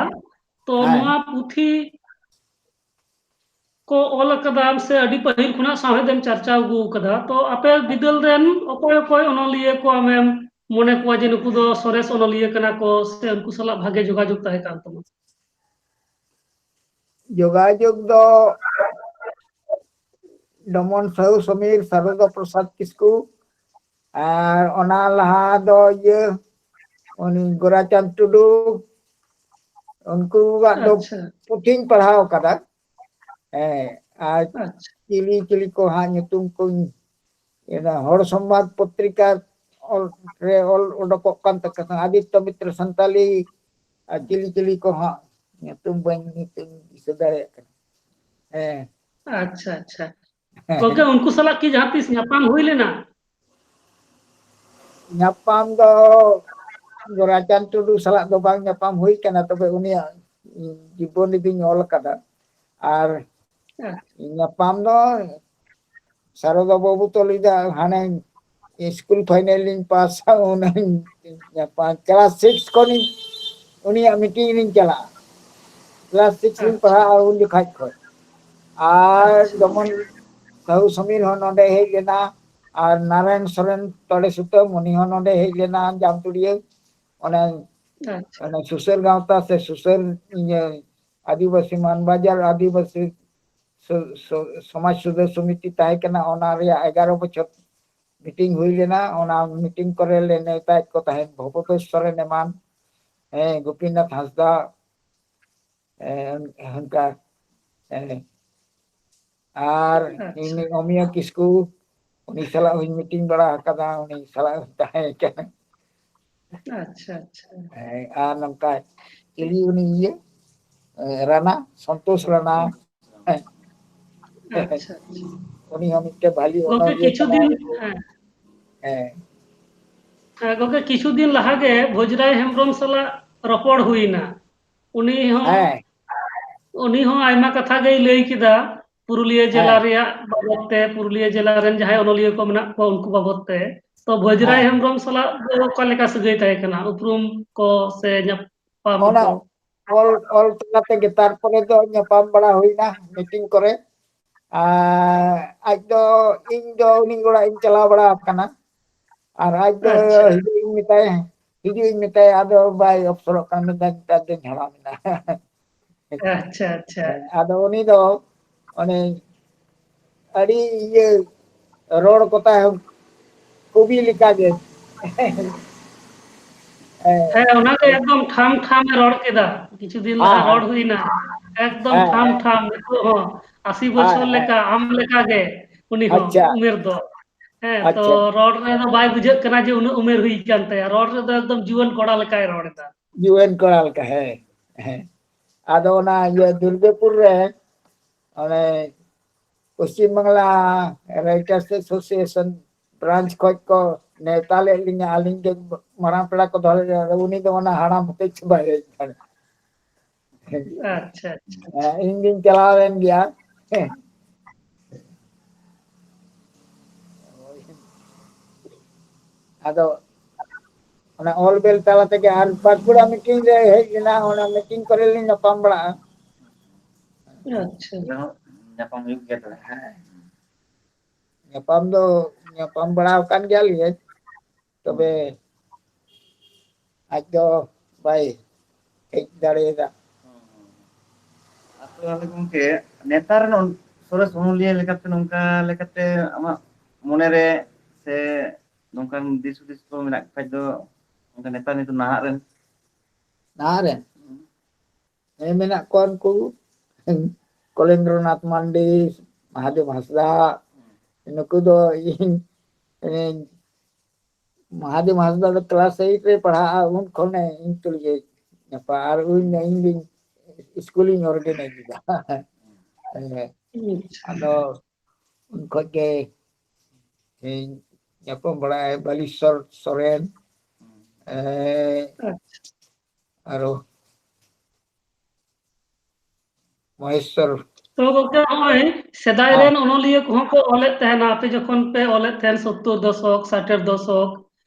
ᱛᱚ ᱦᱮᱸ᱾ ᱱᱚᱣᱟ ᱯᱩᱛᱷᱤ ᱠᱚ ᱚᱞ ᱟᱠᱟᱫᱟᱢ ᱥᱮ ᱟᱹᱰᱤ ᱯᱟᱹᱦᱤᱞ ᱠᱷᱚᱱᱟᱜ ᱥᱟᱶᱦᱮᱫ ᱮᱢ ᱪᱟᱨᱪᱟᱣ ᱟᱹᱜᱩ ᱟᱠᱟᱫᱟ, ᱛᱚ ᱟᱯᱮ ᱵᱤᱫᱟᱹᱞ ᱨᱮᱱ ᱚᱠᱚᱭ ᱚᱠᱚᱭ ᱚᱱᱚᱞᱤᱭᱟᱹ ᱠᱚ ᱟᱢᱮᱢ ᱢᱚᱱᱮ ᱠᱚᱣᱟ ᱡᱮ ᱱᱩᱠᱩ ᱫᱚ ᱥᱚᱨᱮᱥ ᱚᱱᱚᱞᱤᱭᱟᱹ ᱠᱟᱱᱟ ᱠᱚ ᱥᱮ ᱩᱱᱠᱩ ᱥᱟᱞᱟᱜ ᱵᱷᱟᱜᱮ ᱡᱳᱜᱟᱡᱳᱜᱽ ᱛᱟᱦᱮᱸ ᱠᱟᱱ ᱛᱟᱢᱟ? ᱡᱳᱜᱟᱡᱳᱜᱽ ᱫᱚ ᱰᱚᱢᱚᱱ ᱥᱟᱹᱦᱩ ᱥᱚᱢᱤᱨ, ᱥᱟᱨᱚᱫᱟ ᱯᱨᱚᱥᱟᱫᱽ ᱠᱤᱥᱠᱩ, ᱟᱨ ᱚᱱᱟ ᱞᱟᱦᱟ ᱫᱚ ᱤᱭᱟᱹ ᱩᱱᱤ ᱜᱳᱨᱟᱪᱟᱸᱫᱽ ᱴᱩᱰᱩ, ᱩᱱᱠᱩᱣᱟᱜ ᱫᱚ ᱟᱪᱪᱷᱟ, ᱯᱩᱛᱷᱤᱧ ᱯᱟᱲᱦᱟᱣ ᱠᱟᱫᱟ᱾ ᱦᱮᱸ, ᱟᱨ ᱟᱪᱪᱷᱟ, ᱪᱤᱞᱤ ᱪᱤᱞᱤ ᱠᱚ ᱦᱟᱸᱜ ᱧᱩᱛᱩᱢ ᱠᱚᱧ, ᱚᱱᱟ ᱦᱚᱲ ᱥᱚᱢᱵᱟᱫ ᱯᱚᱛᱨᱤᱠᱟ ᱚᱞ ᱨᱮ ᱚᱞ ᱚᱰᱚᱠᱚᱜ ᱠᱟᱱ ᱛᱟᱠᱚ ᱠᱷᱟᱱ ᱟᱫᱤᱛᱛᱚ ᱢᱤᱛᱨᱚ ᱥᱟᱱᱛᱟᱞᱤ ᱟᱨ ᱪᱤᱞᱤ ᱪᱤᱞᱤ ᱠᱚ ᱦᱟᱸᱜ ᱧᱩᱛᱩᱢ ᱵᱟᱹᱧ, ᱧᱩᱛᱩᱢ ᱫᱤᱥᱟᱹ ᱫᱟᱲᱮᱭᱟᱜ ᱠᱟᱱᱟ᱾ ᱦᱮᱸ᱾ ᱟᱪᱪᱷᱟ, ᱟᱪᱪᱷᱟ᱾ ᱜᱚᱝᱠᱮ, ᱩᱱᱠᱩ ᱥᱟᱞᱟᱜ ᱠᱤ ᱡᱟᱦᱟᱸ ᱛᱤᱥ ᱧᱟᱯᱟᱢ ᱦᱩᱭ ᱞᱮᱱᱟ? ᱧᱟᱯᱟᱢ ᱫᱚ ᱜᱳᱨᱟᱪᱟᱸᱫᱽ ᱴᱩᱰᱩ ᱥᱟᱞᱟᱜ ᱫᱚ ᱵᱟᱝ ᱧᱟᱯᱟᱢ ᱦᱩᱭ ᱠᱟᱱᱟ, ᱛᱚᱵᱮ ᱩᱱᱤᱭᱟᱜ ᱡᱤᱵᱚᱱᱤ ᱫᱚᱧ ᱚᱞ ᱟᱠᱟᱫᱟ᱾ ᱟᱨ ᱟᱪᱪᱷᱟ, ᱧᱟᱯᱟᱢ ᱫᱚ ᱥᱟᱨᱚᱫᱟ ᱵᱟᱹᱵᱩ ᱛᱚ ᱞᱟᱹᱭᱫᱟ ᱦᱟᱱᱮ ᱥᱠᱩᱞ ᱯᱷᱟᱭᱱᱮᱞ ᱞᱤᱧ ᱯᱟᱥᱟ, ᱩᱱᱟᱹᱧ ᱧᱟᱯᱟᱢ, ᱠᱞᱟᱥ ᱥᱤᱠᱥ ᱠᱷᱚᱱᱤᱧ ᱩᱱᱤᱭᱟᱜ ᱢᱤᱴᱤᱝ ᱞᱤᱧ ᱪᱟᱞᱟᱜᱼᱟ᱾ ᱠᱞᱟᱥ ᱥᱤᱠᱥ ᱞᱤᱧ ᱟᱪᱪᱷᱟ, ᱯᱟᱲᱦᱟᱜᱼᱟ ᱩᱱ ᱡᱚᱠᱷᱟᱡ ᱠᱷᱚᱱ᱾ ᱟᱨ ᱟᱪᱪᱷᱟ, ᱡᱮᱢᱚᱱ ᱥᱟᱹᱦᱩ ᱥᱚᱢᱤᱨ ᱦᱚᱸ ᱱᱚᱰᱮ ᱦᱮᱡ ᱞᱮᱱᱟ, ᱟᱨ ᱱᱟᱨᱟᱭᱚᱱ ᱥᱚᱨᱮᱱ ᱛᱚᱲᱮ ᱥᱩᱛᱟᱹᱢ, ᱩᱱᱤ ᱦᱚᱸ ᱱᱚᱰᱮ ᱦᱮᱡ ᱞᱮᱱᱟ ᱡᱟᱢᱛᱩᱲᱤᱭᱟᱹ᱾ ᱚᱱᱮ, ᱟᱪᱪᱷᱟ᱾ ᱚᱱᱮ ᱥᱩᱥᱟᱹᱨ ᱜᱟᱶᱛᱟ ᱥᱮ ᱥᱩᱥᱟᱹᱨ, ᱤᱭᱟᱹ, ᱟᱹᱫᱤᱵᱟᱹᱥᱤ ᱢᱟᱱᱵᱟᱡᱟᱨ ᱟᱹᱫᱤᱵᱟᱹᱥᱤ ᱥᱚ-, ᱥᱚ-, ᱥᱚᱢᱟᱡᱽ ᱥᱩᱫᱷᱟᱹ ᱥᱚᱢᱤᱛᱤ ᱛᱟᱦᱮᱸ ᱠᱟᱱᱟ, ᱚᱱᱟ ᱨᱮᱭᱟᱜ ᱮᱜᱟᱨᱚ ᱵᱚᱪᱷᱚᱨ ᱢᱤᱴᱤᱝ ᱦᱩᱭ ᱞᱮᱱᱟ᱾ ᱚᱱᱟ ᱢᱤᱴᱤᱝ ᱠᱚᱨᱮ ᱞᱮ ᱱᱮᱣᱛᱟᱭᱮᱫ ᱠᱚ ᱛᱟᱦᱮᱸᱫ ᱵᱷᱚᱵᱚᱛᱳᱥ ᱥᱚᱨᱮᱱ ᱮᱢᱟᱱ, ᱦᱮᱸ, ᱜᱳᱯᱤᱱᱟᱛᱷ ᱦᱟᱸᱥᱫᱟ, ᱦᱮᱸ, ᱚᱱᱠᱟ, ᱦᱮᱸ᱾ ᱟᱨ ᱟᱪᱪᱷᱟ᱾ ᱤᱧ ᱚᱢᱤᱭᱟ ᱠᱤᱥᱠᱩ, ᱩᱱᱤ ᱥᱟᱞᱟᱜ ᱦᱚᱸᱧ ᱢᱤᱴᱤᱝ ᱵᱟᱲᱟ ᱟᱠᱟᱫᱟ, ᱩᱱᱤ ᱥᱟᱞᱟᱜ ᱦᱚᱸᱧ ᱛᱟᱦᱮᱸ ᱠᱟᱱᱟ᱾ ᱟᱪᱪᱷᱟ, ᱟᱪᱪᱷᱟ᱾ ᱦᱮᱸ, ᱟᱨ ᱱᱚᱝᱠᱟ ᱪᱤᱞᱤ ᱩᱱᱤ ᱤᱭᱟᱹ, ᱮ, ᱨᱟᱱᱟ, ᱥᱚᱱᱛᱳᱥ ᱨᱟᱱᱟ᱾ ᱦᱮᱸ᱾ ᱟᱪᱪᱷᱟ, ᱟᱪᱪᱷᱟ᱾ ᱩᱱᱤ ᱦᱚᱸ ᱢᱤᱫᱴᱮᱱ ᱵᱷᱟᱞᱤ ᱜᱚᱢᱠᱮ, ᱚᱱᱚᱞᱤᱭᱟᱹ ᱠᱤᱪᱷᱩ ᱠᱟᱱᱟᱭ᱾ ᱫᱤᱱ, ᱦᱮᱸ᱾ ᱦᱮᱸ᱾ ᱦᱮᱸ, ᱜᱚᱢᱠᱮ, ᱠᱤᱪᱷᱩ ᱫᱤᱱ ᱞᱟᱦᱟ ᱜᱮ ᱵᱷᱳᱡᱽᱨᱟᱭ ᱦᱮᱢᱵᱨᱚᱢ ᱥᱟᱞᱟᱜ ᱨᱚᱯᱚᱲ ᱦᱩᱭᱱᱟ᱾ ᱩᱱᱤ ᱦᱚᱸ, ᱦᱮᱸ᱾ ᱩᱱᱤ ᱦᱚᱸ ᱟᱭᱢᱟ ᱠᱟᱛᱷᱟ ᱜᱮᱭ ᱞᱟᱹᱭ ᱠᱮᱫᱟ ᱯᱩᱨᱩᱞᱤᱭᱟᱹ ᱡᱮᱞᱟ ᱦᱮᱸ᱾ ᱨᱮᱭᱟᱜ ᱵᱟᱵᱚᱫ ᱛᱮ, ᱯᱩᱨᱩᱞᱤᱭᱟᱹ ᱡᱮᱞᱟ ᱨᱮᱱ ᱡᱟᱦᱟᱸᱭ ᱚᱱᱚᱞᱤᱭᱟᱹ ᱠᱚ ᱢᱮᱱᱟᱜ ᱠᱚᱣᱟ, ᱩᱱᱠᱩ ᱵᱟᱵᱚᱫ ᱛᱮ᱾ ᱛᱚ, ᱵᱷᱳᱡᱽᱨᱟᱭ ᱦᱮᱸ᱾ ᱦᱮᱢᱵᱨᱚᱢ ᱥᱟᱞᱟᱜ ᱫᱚ ᱚᱠᱟ ᱞᱮᱠᱟ ᱥᱟᱹᱜᱟᱹᱭ ᱛᱟᱦᱮᱸ ᱠᱟᱱᱟ? ᱩᱯᱨᱩᱢ ᱠᱚ ᱥᱮ ᱧᱟᱯᱟᱢ ᱚᱱᱟ ᱠᱚ? ᱚᱞ, ᱚᱞ ᱛᱟᱞᱟ ᱛᱮᱜᱮ, ᱛᱟᱨᱯᱚᱨᱮ ᱫᱚ ᱧᱟᱯᱟᱢ ᱵᱟᱲᱟ ᱦᱩᱭᱱᱟ ᱢᱤᱴᱤᱝ ᱠᱚᱨᱮ᱾ ᱟᱨ ᱟᱡ ᱫᱚ, ᱤᱧ ᱫᱚ ᱩᱱᱤ ᱚᱲᱟᱜ ᱤᱧ ᱪᱟᱞᱟᱣ ᱵᱟᱲᱟ ᱟᱠᱟᱱᱟ᱾ ᱟᱨ ᱟᱡ ᱫᱚ ᱟᱪᱪᱷᱟ᱾ ᱦᱤᱡᱩᱜ ᱤᱧ ᱢᱮᱛᱟᱭᱟ, ᱦᱤᱡᱩᱜ ᱤᱧ ᱢᱮᱛᱟᱭᱟ, ᱟᱫᱚ ᱵᱟᱭ ᱚᱯᱥᱚᱨᱚᱜ ᱠᱟᱱᱟ, ᱢᱮᱱᱫᱟ, "ᱱᱮᱛᱟᱨ ᱫᱚᱧ ᱦᱟᱲᱟᱢ ᱮᱱᱟ᱾" ᱟᱪᱪᱷᱟ, ᱟᱪᱪᱷᱟ᱾ ᱦᱮᱸ, ᱟᱫᱚ ᱩᱱᱤ ᱫᱚ ᱚᱱᱮ ᱟᱹᱰᱤ ᱤᱭᱟᱹ ᱨᱚᱲ ᱠᱚᱛᱟᱭ ᱦᱚᱸ ᱠᱚᱵᱤ ᱞᱮᱠᱟᱜᱮ᱾ ᱦᱮᱸ᱾ ᱦᱮᱸ, ᱚᱱᱟᱜᱮ ᱮᱠᱫᱚᱢ ᱴᱷᱟᱢ ᱴᱷᱟᱢ ᱮ ᱨᱚᱲ ᱠᱮᱫᱟ᱾ ᱠᱤᱪᱷᱩ ᱫᱤᱱ ᱦᱮᱸ, ᱞᱟᱦᱟ ᱦᱮᱸ᱾ ᱨᱚᱲ ᱦᱩᱭᱱᱟ, ᱮᱠᱫᱚᱢ ᱦᱮᱸ, ᱴᱷᱟᱢ ᱦᱮᱸ᱾ ᱴᱷᱟᱢ ᱱᱤᱛᱚᱜ ᱦᱚᱸ ᱟᱥᱤ ᱦᱮᱸ, ᱵᱚᱪᱷᱚᱨ ᱦᱮᱸ᱾ ᱞᱮᱠᱟ, ᱟᱢ ᱞᱮᱠᱟᱜᱮ ᱩᱱᱤ ᱦᱚᱸ ᱟᱪᱪᱷᱟ᱾ ᱩᱢᱮᱨ ᱫᱚ᱾ ᱦᱮᱸ, ᱛᱚ ᱟᱪᱪᱷᱟ᱾ ᱨᱚᱲ ᱨᱮᱫᱚ ᱵᱟᱭ ᱵᱩᱡᱷᱟᱹᱜ ᱠᱟᱱᱟ ᱡᱮ ᱩᱱᱟᱹᱜ ᱩᱢᱮᱨ ᱦᱩᱭ ᱠᱟᱱ ᱛᱟᱭᱟ, ᱨᱚᱲ ᱨᱮᱫᱚ ᱮᱠᱫᱚᱢ ᱡᱩᱣᱟᱹᱱ ᱠᱚᱲᱟ ᱞᱮᱠᱟᱭ ᱨᱚᱲ ᱮᱫᱟ᱾ ᱡᱩᱣᱟᱹᱱ ᱠᱚᱲᱟ ᱞᱮᱠᱟ, ᱦᱮᱸ, ᱦᱮᱸ᱾ ᱟᱫᱚ ᱚᱱᱟ ᱤᱭᱟᱹ ᱫᱩᱨᱜᱟᱹᱯᱩᱨ ᱨᱮ ᱚᱱᱮ Paschim Bangla writers association branch ᱠᱷᱚᱡ ᱠᱚ ᱱᱮᱣᱛᱟ ᱞᱮᱫ ᱞᱤᱧᱟ, ᱟᱹᱞᱤᱧ ᱜᱮ ᱢᱟᱨᱟᱝ ᱯᱮᱲᱟ ᱠᱚ ᱫᱚᱦᱚ ᱞᱮᱫ ᱞᱤᱧᱟ, ᱟᱫᱚ ᱩᱱᱤ ᱫᱚ ᱚᱱᱟ ᱦᱟᱲᱟᱢ ᱦᱚᱛᱮᱡ ᱛᱮ ᱵᱟᱭ ᱦᱮᱡ ᱫᱟᱲᱮᱭᱟᱜᱼᱟ᱾ ᱟᱪᱪᱷᱟ, ᱟᱪᱪᱷᱟ, ᱟᱪᱪᱷᱟ᱾ ᱦᱮᱸ, ᱤᱧ ᱜᱤᱧ ᱪᱟᱞᱟᱣ ᱞᱮᱱ ᱜᱮᱭᱟ᱾ ᱦᱮᱸ᱾ ᱟᱫᱚ ᱚᱱᱟ ᱚᱞ ᱵᱮᱞ ᱛᱟᱞᱟ ᱛᱮᱜᱮ, ᱟᱨ ᱵᱟᱸᱠᱩᱲᱟ ᱢᱤᱴᱤᱝ ᱨᱮ ᱦᱮᱡ ᱞᱮᱱᱟ, ᱚᱱᱟ ᱢᱤᱴᱤᱝ ᱠᱚᱨᱮ ᱞᱤᱧ ᱧᱟᱯᱟᱢ ᱵᱟᱲᱟᱜᱼᱟ᱾ ᱟᱪᱪᱷᱟ᱾ ᱧᱟᱯᱟᱢ ᱦᱩᱭᱩᱜ ᱜᱮᱭᱟ ᱛᱚᱵᱮ, ᱦᱮᱸ᱾ ᱧᱟᱯᱟᱢ ᱫᱚ ᱧᱟᱯᱟᱢ ᱵᱟᱲᱟ ᱟᱠᱟᱱ ᱜᱮᱭᱟᱞᱤᱧ, ᱛᱚᱵᱮ ᱟᱡ ᱫᱚ ᱵᱟᱭ ᱦᱮᱡ ᱫᱟᱲᱮᱭᱟᱫᱟ᱾ ᱟᱨ ᱛᱟᱦᱚᱞᱮ ᱜᱚᱢᱠᱮ, ᱱᱮᱛᱟᱨ ᱨᱮᱱ ᱚᱱ-, ᱥᱚᱨᱮᱥ ᱚᱱᱚᱞᱤᱭᱟᱹ ᱞᱮᱠᱟᱛᱮ, ᱱᱚᱝᱠᱟ ᱞᱮᱠᱟᱛᱮ ᱟᱢᱟᱜ ᱢᱚᱱᱮᱨᱮ ᱥᱮ ᱱᱚᱝᱠᱟᱱ ᱫᱤᱥ ᱦᱩᱫᱤᱥ ᱠᱚ ᱢᱮᱱᱟᱜ ᱠᱷᱟᱡ ᱫᱚ, ᱚᱱᱠᱟ ᱱᱮᱛᱟᱨ ᱱᱤᱛᱚᱜ ᱱᱟᱦᱟᱜ ᱨᱮᱱ? ᱱᱟᱦᱟᱜ ᱨᱮᱱ? ᱦᱮᱸ, ᱢᱮᱱᱟᱜ ᱠᱚᱣᱟ ᱩᱱᱠᱩ ᱠᱚᱞᱮᱱᱫᱨᱚᱱᱟᱛᱷ ᱢᱟᱱᱰᱤ, ᱢᱟᱦᱟᱫᱮᱵ ᱦᱟᱸᱥᱫᱟ, ᱱᱩᱠᱩ ᱫᱚ ᱤᱧ, ᱤᱧ ᱢᱟᱦᱟᱫᱮᱵ ᱦᱟᱸᱥᱫᱟ ᱫᱚ ᱠᱞᱟᱥ ᱮᱭᱤᱴ ᱨᱮ ᱯᱟᱲᱦᱟᱜᱼᱟ, ᱩᱱ ᱠᱷᱚᱱᱮ ᱤᱧ ᱛᱩᱞᱩᱡ ᱮ ᱧᱟᱯᱟᱢ, ᱟᱨ ᱩᱱ ᱤᱧ ᱫᱚ ᱤᱥᱠᱩᱞᱤᱧ ᱚᱨᱜᱮᱱᱟᱭᱤᱡᱽ ᱮᱫᱟ᱾ ᱦᱮᱸ, ᱟᱫᱚ ᱩᱱ ᱠᱷᱚᱡ ᱜᱮ ᱤᱧ ᱧᱟᱯᱟᱢ ᱵᱟᱲᱟᱭ, ᱵᱟᱞᱤᱥᱚᱨ ᱥᱚᱨᱮᱱ, ᱮ, ᱟᱪᱪᱷᱟ᱾ ᱟᱨᱚ ᱢᱚᱦᱮᱥᱚᱨ᱾ ᱛᱚ ᱜᱚᱝᱠᱮ, ᱱᱚᱜᱼᱚᱭ ᱥᱮᱫᱟᱭ ᱦᱮᱸ᱾ ᱨᱮᱱ ᱚᱱᱚᱞᱤᱭᱟᱹ ᱠᱚᱦᱚᱸ ᱠᱚ ᱚᱞᱮᱫ ᱛᱟᱦᱮᱱᱟ, ᱟᱯᱮ ᱡᱚᱠᱷᱚᱱ ᱯᱮ ᱚᱞᱮᱫ ᱛᱟᱦᱮᱱ ᱥᱳᱛᱛᱳᱨ ᱫᱚᱥᱚᱠ, ᱥᱟᱴᱮᱨ ᱫᱚᱥᱚᱠ,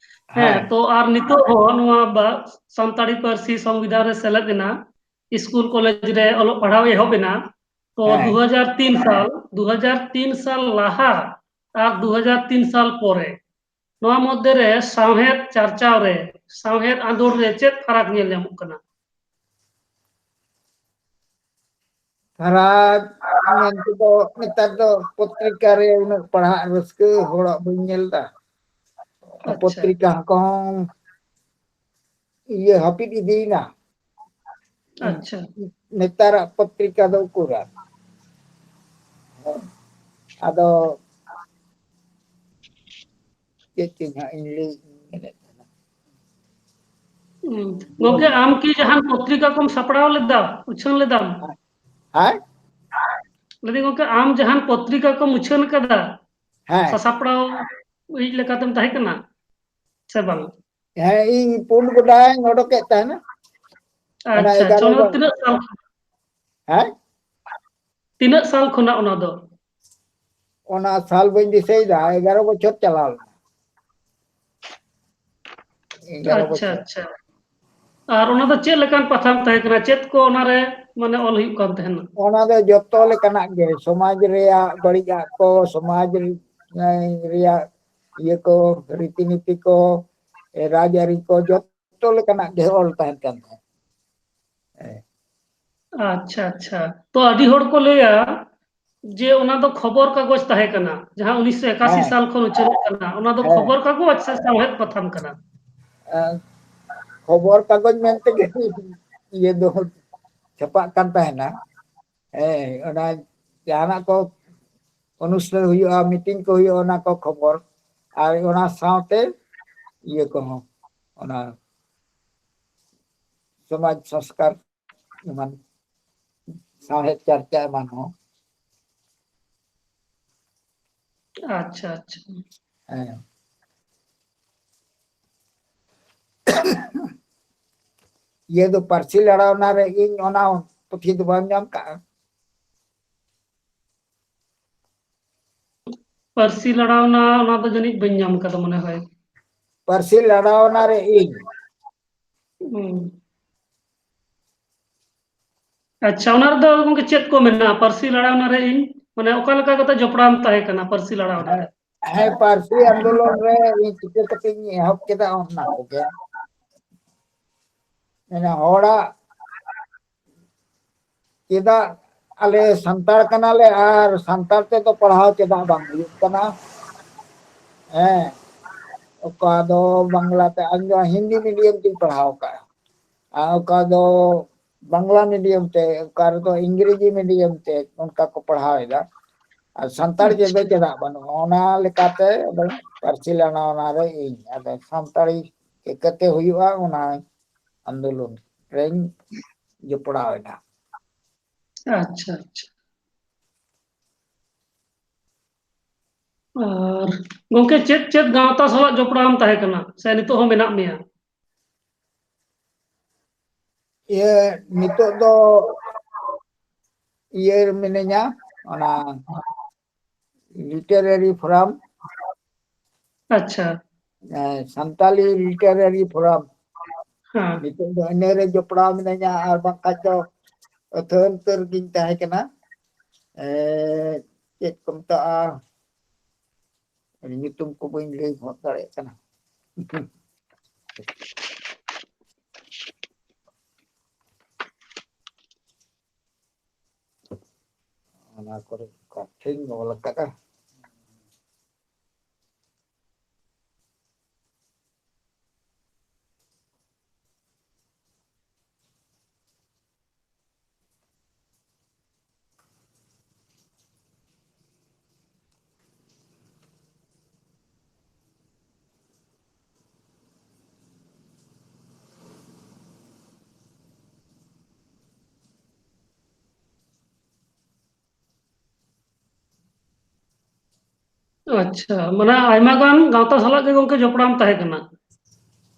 ᱦᱮᱸ, ᱦᱮᱸ᱾ ᱛᱚ ᱟᱨ ᱱᱤᱛᱚᱜ ᱦᱚᱸ ᱱᱚᱣᱟ ᱵᱟ-, ᱥᱟᱱᱛᱟᱲᱤ ᱯᱟᱹᱨᱥᱤ ᱥᱚᱝᱵᱤᱫᱷᱟᱱ ᱨᱮ ᱥᱮᱞᱮᱫ ᱮᱱᱟ, ᱥᱠᱩᱞ ᱠᱚᱞᱮᱡᱽ ᱨᱮ ᱚᱞᱚᱜ ᱯᱟᱲᱦᱟᱣ ᱮᱦᱚᱵ ᱮᱱᱟ᱾ ᱛᱚ ᱦᱮᱸ᱾ ᱫᱩ ᱦᱟᱡᱟᱨ ᱛᱤᱱ ᱥᱟᱞ, ᱫᱩ ᱦᱟᱡᱟᱨ ᱛᱤᱱ ᱥᱟᱞ ᱞᱟᱦᱟ ᱟᱨ ᱫᱩ ᱦᱟᱡᱟᱨ ᱛᱤᱱ ᱥᱟᱞ ᱯᱚᱨᱮ, ᱱᱚᱣᱟ ᱢᱚᱫᱽᱫᱷᱮ ᱨᱮ ᱥᱟᱶᱦᱮᱫ ᱪᱟᱨᱪᱟᱣ ᱨᱮ, ᱥᱟᱶᱦᱮᱫ ᱟᱸᱫᱳᱲ ᱨᱮ ᱪᱮᱫ ᱯᱷᱟᱨᱟᱠ ᱧᱮᱞ ᱧᱟᱢᱚᱜ ᱠᱟᱱᱟ? ᱯᱷᱟᱨᱟᱠ ᱢᱮᱱᱛᱮ ᱫᱚ ᱱᱮᱛᱟᱨ ᱫᱚ ᱯᱚᱛᱨᱤᱠᱟ ᱨᱮ ᱩᱱᱟᱹᱜ ᱯᱟᱲᱦᱟᱜ ᱨᱟᱹᱥᱠᱟᱹ ᱦᱚᱲᱟᱜ ᱵᱟᱹᱧ ᱧᱮᱞ ᱮᱫᱟ᱾ ᱟᱪᱪᱷᱟ᱾ ᱯᱚᱛᱨᱤᱠᱟ ᱠᱚᱦᱚᱸ ᱤᱭᱟᱹ ᱦᱟᱹᱯᱤᱫ ᱤᱫᱤᱭᱮᱱᱟ᱾ ᱟᱪᱪᱷᱟ᱾ ᱱᱮᱛᱟᱨᱟᱜ ᱯᱚᱛᱨᱤᱠᱟ ᱫᱚ ᱩᱠᱩᱨᱟ? ᱟᱫᱚ ᱪᱮᱫ ᱪᱚᱧ ᱦᱟᱸᱜ ᱤᱧ ᱞᱟᱹᱭ ᱢᱮᱱᱮᱫ ᱛᱟᱦᱮᱱᱟ᱾ ᱦᱩᱸ᱾ ᱜᱚᱝᱠᱮ, ᱟᱢ ᱠᱤ ᱡᱟᱦᱟᱱ ᱯᱚᱛᱨᱤᱠᱟ ᱠᱚᱢ ᱥᱟᱯᱲᱟᱣ ᱞᱮᱫᱟ, ᱩᱪᱷᱟᱹᱱ ᱞᱮᱫᱟᱢ? ᱦᱮᱸ? ᱞᱟᱹᱭᱫᱟᱹᱧ ᱜᱚᱝᱠᱮ, ᱟᱢ ᱡᱟᱦᱟᱱ ᱯᱚᱛᱨᱤᱠᱟ ᱠᱚᱢ ᱩᱪᱷᱟᱹᱱ ᱠᱟᱫᱟ ᱦᱮᱸ᱾ ᱥᱟᱥᱟᱯᱲᱟᱣ ᱤᱡ ᱞᱮᱠᱟᱛᱮᱢ ᱛᱟᱦᱮᱸ ᱠᱟᱱᱟ ᱥᱮ ᱵᱟᱝ? ᱦᱮᱸ, ᱤᱧ ᱯᱩᱱ ᱜᱚᱰᱟᱧ ᱚᱰᱚᱠᱮᱫ ᱛᱟᱦᱮᱱᱟ᱾ ᱚᱱᱟ ᱟᱪᱪᱷᱟ, ᱟᱪᱪᱷᱟ, ᱮᱜᱟᱨᱚ ᱚᱱᱟ ᱫᱚ ᱜᱚᱰᱟ᱾ ᱛᱤᱱᱟᱹᱜ ᱥᱟᱞ? ᱦᱮᱸ? ᱛᱤᱱᱟᱹᱜ ᱥᱟᱞ ᱠᱷᱚᱱᱟᱜ ᱚᱱᱟ ᱫᱚ? ᱚᱱᱟ ᱥᱟᱞ ᱵᱟᱹᱧ ᱫᱤᱥᱟᱹᱭᱮᱫᱟ, ᱮᱜᱟᱨᱚ ᱵᱚᱪᱷᱚᱨ ᱪᱟᱞᱟᱣ ᱞᱮᱱᱟ᱾ ᱮᱜᱟᱨᱚ ᱟᱪᱪᱷᱟ, ᱵᱚᱪᱷᱚᱨ᱾ ᱟᱪᱪᱷᱟ᱾ ᱟᱨ ᱚᱱᱟ ᱫᱚ ᱪᱮᱫ ᱞᱮᱠᱟᱱ ᱯᱟᱛᱷᱟᱢ ᱛᱟᱦᱮᱸ ᱠᱟᱱᱟ? ᱪᱮᱫ ᱠᱚ ᱚᱱᱟᱨᱮ ᱢᱟᱱᱮ ᱚᱞ ᱦᱩᱭᱩᱜ ᱠᱟᱱ ᱛᱟᱦᱮᱱᱟ? ᱚᱱᱟ ᱫᱚ ᱡᱚᱛᱚ ᱞᱮᱠᱟᱱᱟᱜ ᱜᱮ, ᱥᱚᱢᱟᱡᱽ ᱨᱮᱭᱟᱜ ᱵᱟᱹᱲᱤᱡᱟᱜ ᱠᱚ, ᱥᱚᱢᱟᱡᱽ ᱨᱮᱭᱟᱜ ᱤᱭᱟᱹ ᱠᱚ, ᱨᱤᱛᱤ ᱱᱤᱛᱤ ᱠᱚ, ᱮ, ᱨᱟᱡᱽᱟᱹᱨᱤ ᱠᱚ, ᱡᱚᱛᱚ ᱞᱮᱠᱟᱱᱟᱜ ᱜᱮ ᱚᱞ ᱛᱟᱦᱮᱱ ᱠᱟᱱ ᱛᱟᱦᱮᱸᱫ᱾ ᱦᱮᱸ᱾ ᱟᱪᱪᱷᱟ, ᱟᱪᱪᱷᱟ᱾ ᱛᱚ, ᱟᱹᱰᱤ ᱦᱚᱲ ᱠᱚ ᱞᱟᱹᱭᱟ ᱡᱮ ᱚᱱᱟ ᱫᱚ ᱠᱷᱚᱵᱚᱨ ᱠᱟᱜᱚᱡᱽ ᱛᱟᱦᱮᱸ ᱠᱟᱱᱟ, ᱡᱟᱦᱟᱸ ᱩᱱᱤᱥᱥᱚ ᱮᱠᱟᱥᱤ ᱦᱮᱸ᱾ ᱥᱟᱞ ᱠᱷᱚᱱ ᱩᱪᱷᱟᱹᱱᱚᱜ ᱠᱟᱱᱟ, ᱚᱱᱟ ᱫᱚ ᱦᱮᱸ᱾ ᱠᱷᱚᱵᱚᱨ ᱠᱟᱜᱚᱡᱽ ᱥᱮ ᱥᱟᱶᱦᱮᱫ ᱯᱟᱛᱷᱟᱢ ᱠᱟᱱᱟ? ᱮ, ᱠᱷᱚᱵᱚᱨ ᱠᱟᱜᱚᱡᱽ ᱢᱮᱱᱛᱮ ᱜᱮ ᱤᱭᱟᱹ ᱫᱚ ᱪᱷᱟᱯᱟᱜ ᱠᱟᱱ ᱛᱟᱦᱮᱱᱟ᱾ ᱦᱮᱸ, ᱚᱱᱟ ᱡᱟᱦᱟᱱᱟᱜ ᱠᱚ ᱚᱱᱩᱥᱴᱷᱟᱱ ᱦᱩᱭᱩᱜᱼᱟ, ᱢᱤᱴᱤᱝ ᱠᱚ ᱦᱩᱭᱩᱜᱼᱟ, ᱚᱱᱟ ᱠᱚ ᱠᱷᱚᱵᱚᱨ᱾ ᱟᱨ ᱚᱱᱟ ᱥᱟᱶᱛᱮ ᱤᱭᱟᱹ ᱠᱚᱦᱚᱸ, ᱚᱱᱟ ᱥᱚᱢᱟᱡᱽ ᱥᱚᱝᱥᱠᱟᱨ ᱮᱢᱟᱱ ᱥᱟᱶᱦᱮᱫ ᱪᱟᱨᱪᱟ ᱮᱢᱟᱱ ᱦᱚᱸ᱾ ᱟᱪᱪᱷᱟ, ᱟᱪᱪᱷᱟ᱾ ᱦᱮᱸ᱾ ᱤᱭᱟᱹ ᱫᱚ ᱯᱟᱹᱨᱥᱤ ᱞᱟᱲᱟᱣᱱᱟ ᱨᱮ ᱤᱧ ᱚᱱᱟ ᱯᱩᱛᱷᱤ ᱫᱚ ᱵᱟᱢ ᱧᱟᱢ ᱠᱟᱜᱼᱟ? ᱯᱟᱹᱨᱥᱤ ᱞᱟᱲᱟᱣᱱᱟ, ᱚᱱᱟ ᱫᱚ ᱡᱟᱹᱱᱤᱡ ᱵᱟᱹᱧ ᱧᱟᱢ ᱠᱟᱫᱟ ᱢᱚᱱᱮ ᱦᱚᱭ᱾ ᱯᱟᱹᱨᱥᱤ ᱞᱟᱲᱟᱣᱱᱟ ᱨᱮ ᱤᱧ᱾ ᱦᱩᱸ᱾ ᱟᱪᱪᱷᱟ, ᱚᱱᱟ ᱨᱮᱫᱚ ᱜᱚᱝᱠᱮ ᱪᱮᱫ ᱠᱚ ᱢᱮᱱᱟᱜᱼᱟ? ᱯᱟᱹᱨᱥᱤ ᱞᱟᱲᱟᱣᱱᱟ ᱨᱮ ᱤᱧ, ᱢᱟᱱᱮ ᱚᱠᱟ ᱞᱮᱠᱟ ᱠᱟᱛᱮ ᱡᱚᱯᱲᱟᱣ ᱮᱢ ᱛᱟᱦᱮᱸ ᱠᱟᱱᱟ ᱯᱟᱹᱨᱥᱤ ᱞᱟᱲᱟᱣᱱᱟ ᱦᱮᱸ, ᱨᱮ? ᱦᱮᱸ, ᱯᱟᱹᱨᱥᱤ ᱟᱱᱫᱳᱞᱚᱱ ᱨᱮ ᱤᱧ ᱪᱤᱠᱟᱹ ᱠᱟᱛᱮ ᱤᱧ ᱮᱦᱚᱵ ᱠᱮᱫᱟ ᱚᱱᱟ ᱠᱚᱜᱮ᱾ ᱢᱟᱱᱮ ᱦᱚᱲᱟᱜ ᱪᱮᱫᱟᱜ ᱟᱞᱮ ᱥᱟᱱᱛᱟᱲ ᱠᱟᱱᱟᱞᱮ ᱟᱨ ᱥᱟᱱᱛᱟᱲ ᱛᱮᱫᱚ ᱯᱟᱲᱦᱟᱣ ᱪᱮᱫᱟᱜ ᱵᱟᱝ ᱦᱩᱭᱩᱜ ᱠᱟᱱᱟ? ᱦᱮᱸ, ᱚᱠᱟ ᱫᱚ ᱵᱟᱝᱞᱟ ᱛᱮ, ᱤᱧ ᱫᱚ ᱦᱤᱱᱫᱤ ᱢᱤᱰᱤᱭᱟᱢ ᱛᱤᱧ ᱯᱟᱲᱦᱟᱣ ᱟᱠᱟᱫᱼᱟ, ᱟᱨ ᱚᱠᱟ ᱫᱚ ᱵᱟᱝᱞᱟ ᱢᱤᱰᱤᱭᱟᱢ ᱛᱮ, ᱚᱠᱟ ᱨᱮᱫᱚ ᱤᱝᱨᱮᱡᱤ ᱢᱤᱰᱤᱭᱟᱢ ᱛᱮ ᱚᱱᱠᱟ ᱠᱚ ᱯᱟᱲᱦᱟᱣ ᱮᱫᱟ, ᱟᱨ ᱥᱟᱱᱛᱟᱲᱤ ᱛᱮᱫᱚ ᱟᱪᱪᱷᱟ᱾ ᱪᱮᱫᱟᱜ ᱵᱟᱹᱱᱩᱜᱼᱟ? ᱚᱱᱟ ᱞᱮᱠᱟᱛᱮ ᱟᱫᱚ ᱯᱟᱹᱨᱥᱤ ᱞᱟᱲᱟᱣᱱᱟ ᱨᱮ ᱤᱧ, ᱟᱫᱚ ᱥᱟᱱᱛᱟᱲᱤ ᱪᱤᱠᱟᱹᱛᱮ ᱦᱩᱭᱩᱜᱼᱟ, ᱚᱱᱟ ᱟᱱᱫᱳᱞᱚᱱ ᱨᱮᱧ ᱡᱚᱯᱲᱟᱣ ᱮᱱᱟ᱾ ᱟᱪᱪᱷᱟ, ᱟᱪᱪᱷᱟ᱾ ᱟᱨ ᱜᱚᱝᱠᱮ, ᱪᱮᱫ ᱪᱮᱫ ᱜᱟᱶᱛᱟ ᱥᱟᱞᱟᱜ ᱡᱚᱯᱲᱟᱣ ᱮᱢ ᱛᱟᱦᱮᱸ ᱠᱟᱱᱟ ᱥᱮ ᱱᱤᱛᱚᱜ ᱦᱚᱸ ᱢᱮᱱᱟᱜ ᱢᱮᱭᱟ? ᱤᱭᱟᱹ, ᱱᱤᱛᱚᱜ ᱫᱚ ᱤᱭᱟᱹ ᱨᱮ ᱢᱤᱱᱟᱹᱧᱟ, ᱚᱱᱟ ᱞᱤᱴᱟᱨᱟᱨᱤ ᱯᱷᱳᱨᱟᱢ᱾ ᱟᱪᱪᱷᱟ᱾ ᱮᱸ, ᱥᱟᱱᱛᱟᱞᱤ ᱞᱤᱴᱟᱨᱟᱨᱤ ᱯᱷᱳᱨᱟᱢ᱾ ᱦᱮᱸ᱾ ᱱᱤᱛᱚᱜ ᱫᱚ ᱤᱱᱟᱹ ᱨᱮ ᱡᱚᱯᱲᱟᱣ ᱢᱤᱱᱟᱹᱧᱟ, ᱟᱨ ᱵᱟᱝᱠᱷᱟᱡ ᱫᱚ ᱟᱹᱛᱷᱟᱹᱱ ᱩᱛᱟᱹᱨ ᱜᱤᱧ ᱛᱟᱦᱮᱸ ᱠᱟᱱᱟ᱾ ᱮᱸ, ᱪᱮᱫ ᱠᱚ ᱢᱮᱛᱟᱜᱼᱟ, ᱧᱩᱛᱩᱢ ᱠᱚ ᱵᱟᱹᱧ ᱞᱟᱹᱭ ᱦᱚᱫ ᱫᱟᱲᱮᱭᱟᱜ ᱠᱟᱱᱟ᱾ ᱚᱱᱟ ᱠᱚᱨᱮ ᱠᱟᱴᱷᱮᱧ ᱚᱞ ᱟᱠᱟᱫᱼᱟ᱾ ᱟᱪᱪᱷᱟ, ᱢᱟᱱᱮ ᱟᱭᱢᱟ ᱜᱟᱱ ᱜᱟᱶᱛᱟ ᱥᱟᱞᱟᱜ ᱜᱮ ᱜᱚᱝᱠᱮ ᱡᱚᱯᱲᱟᱣ ᱮᱢ ᱛᱟᱦᱮᱸ ᱠᱟᱱᱟ?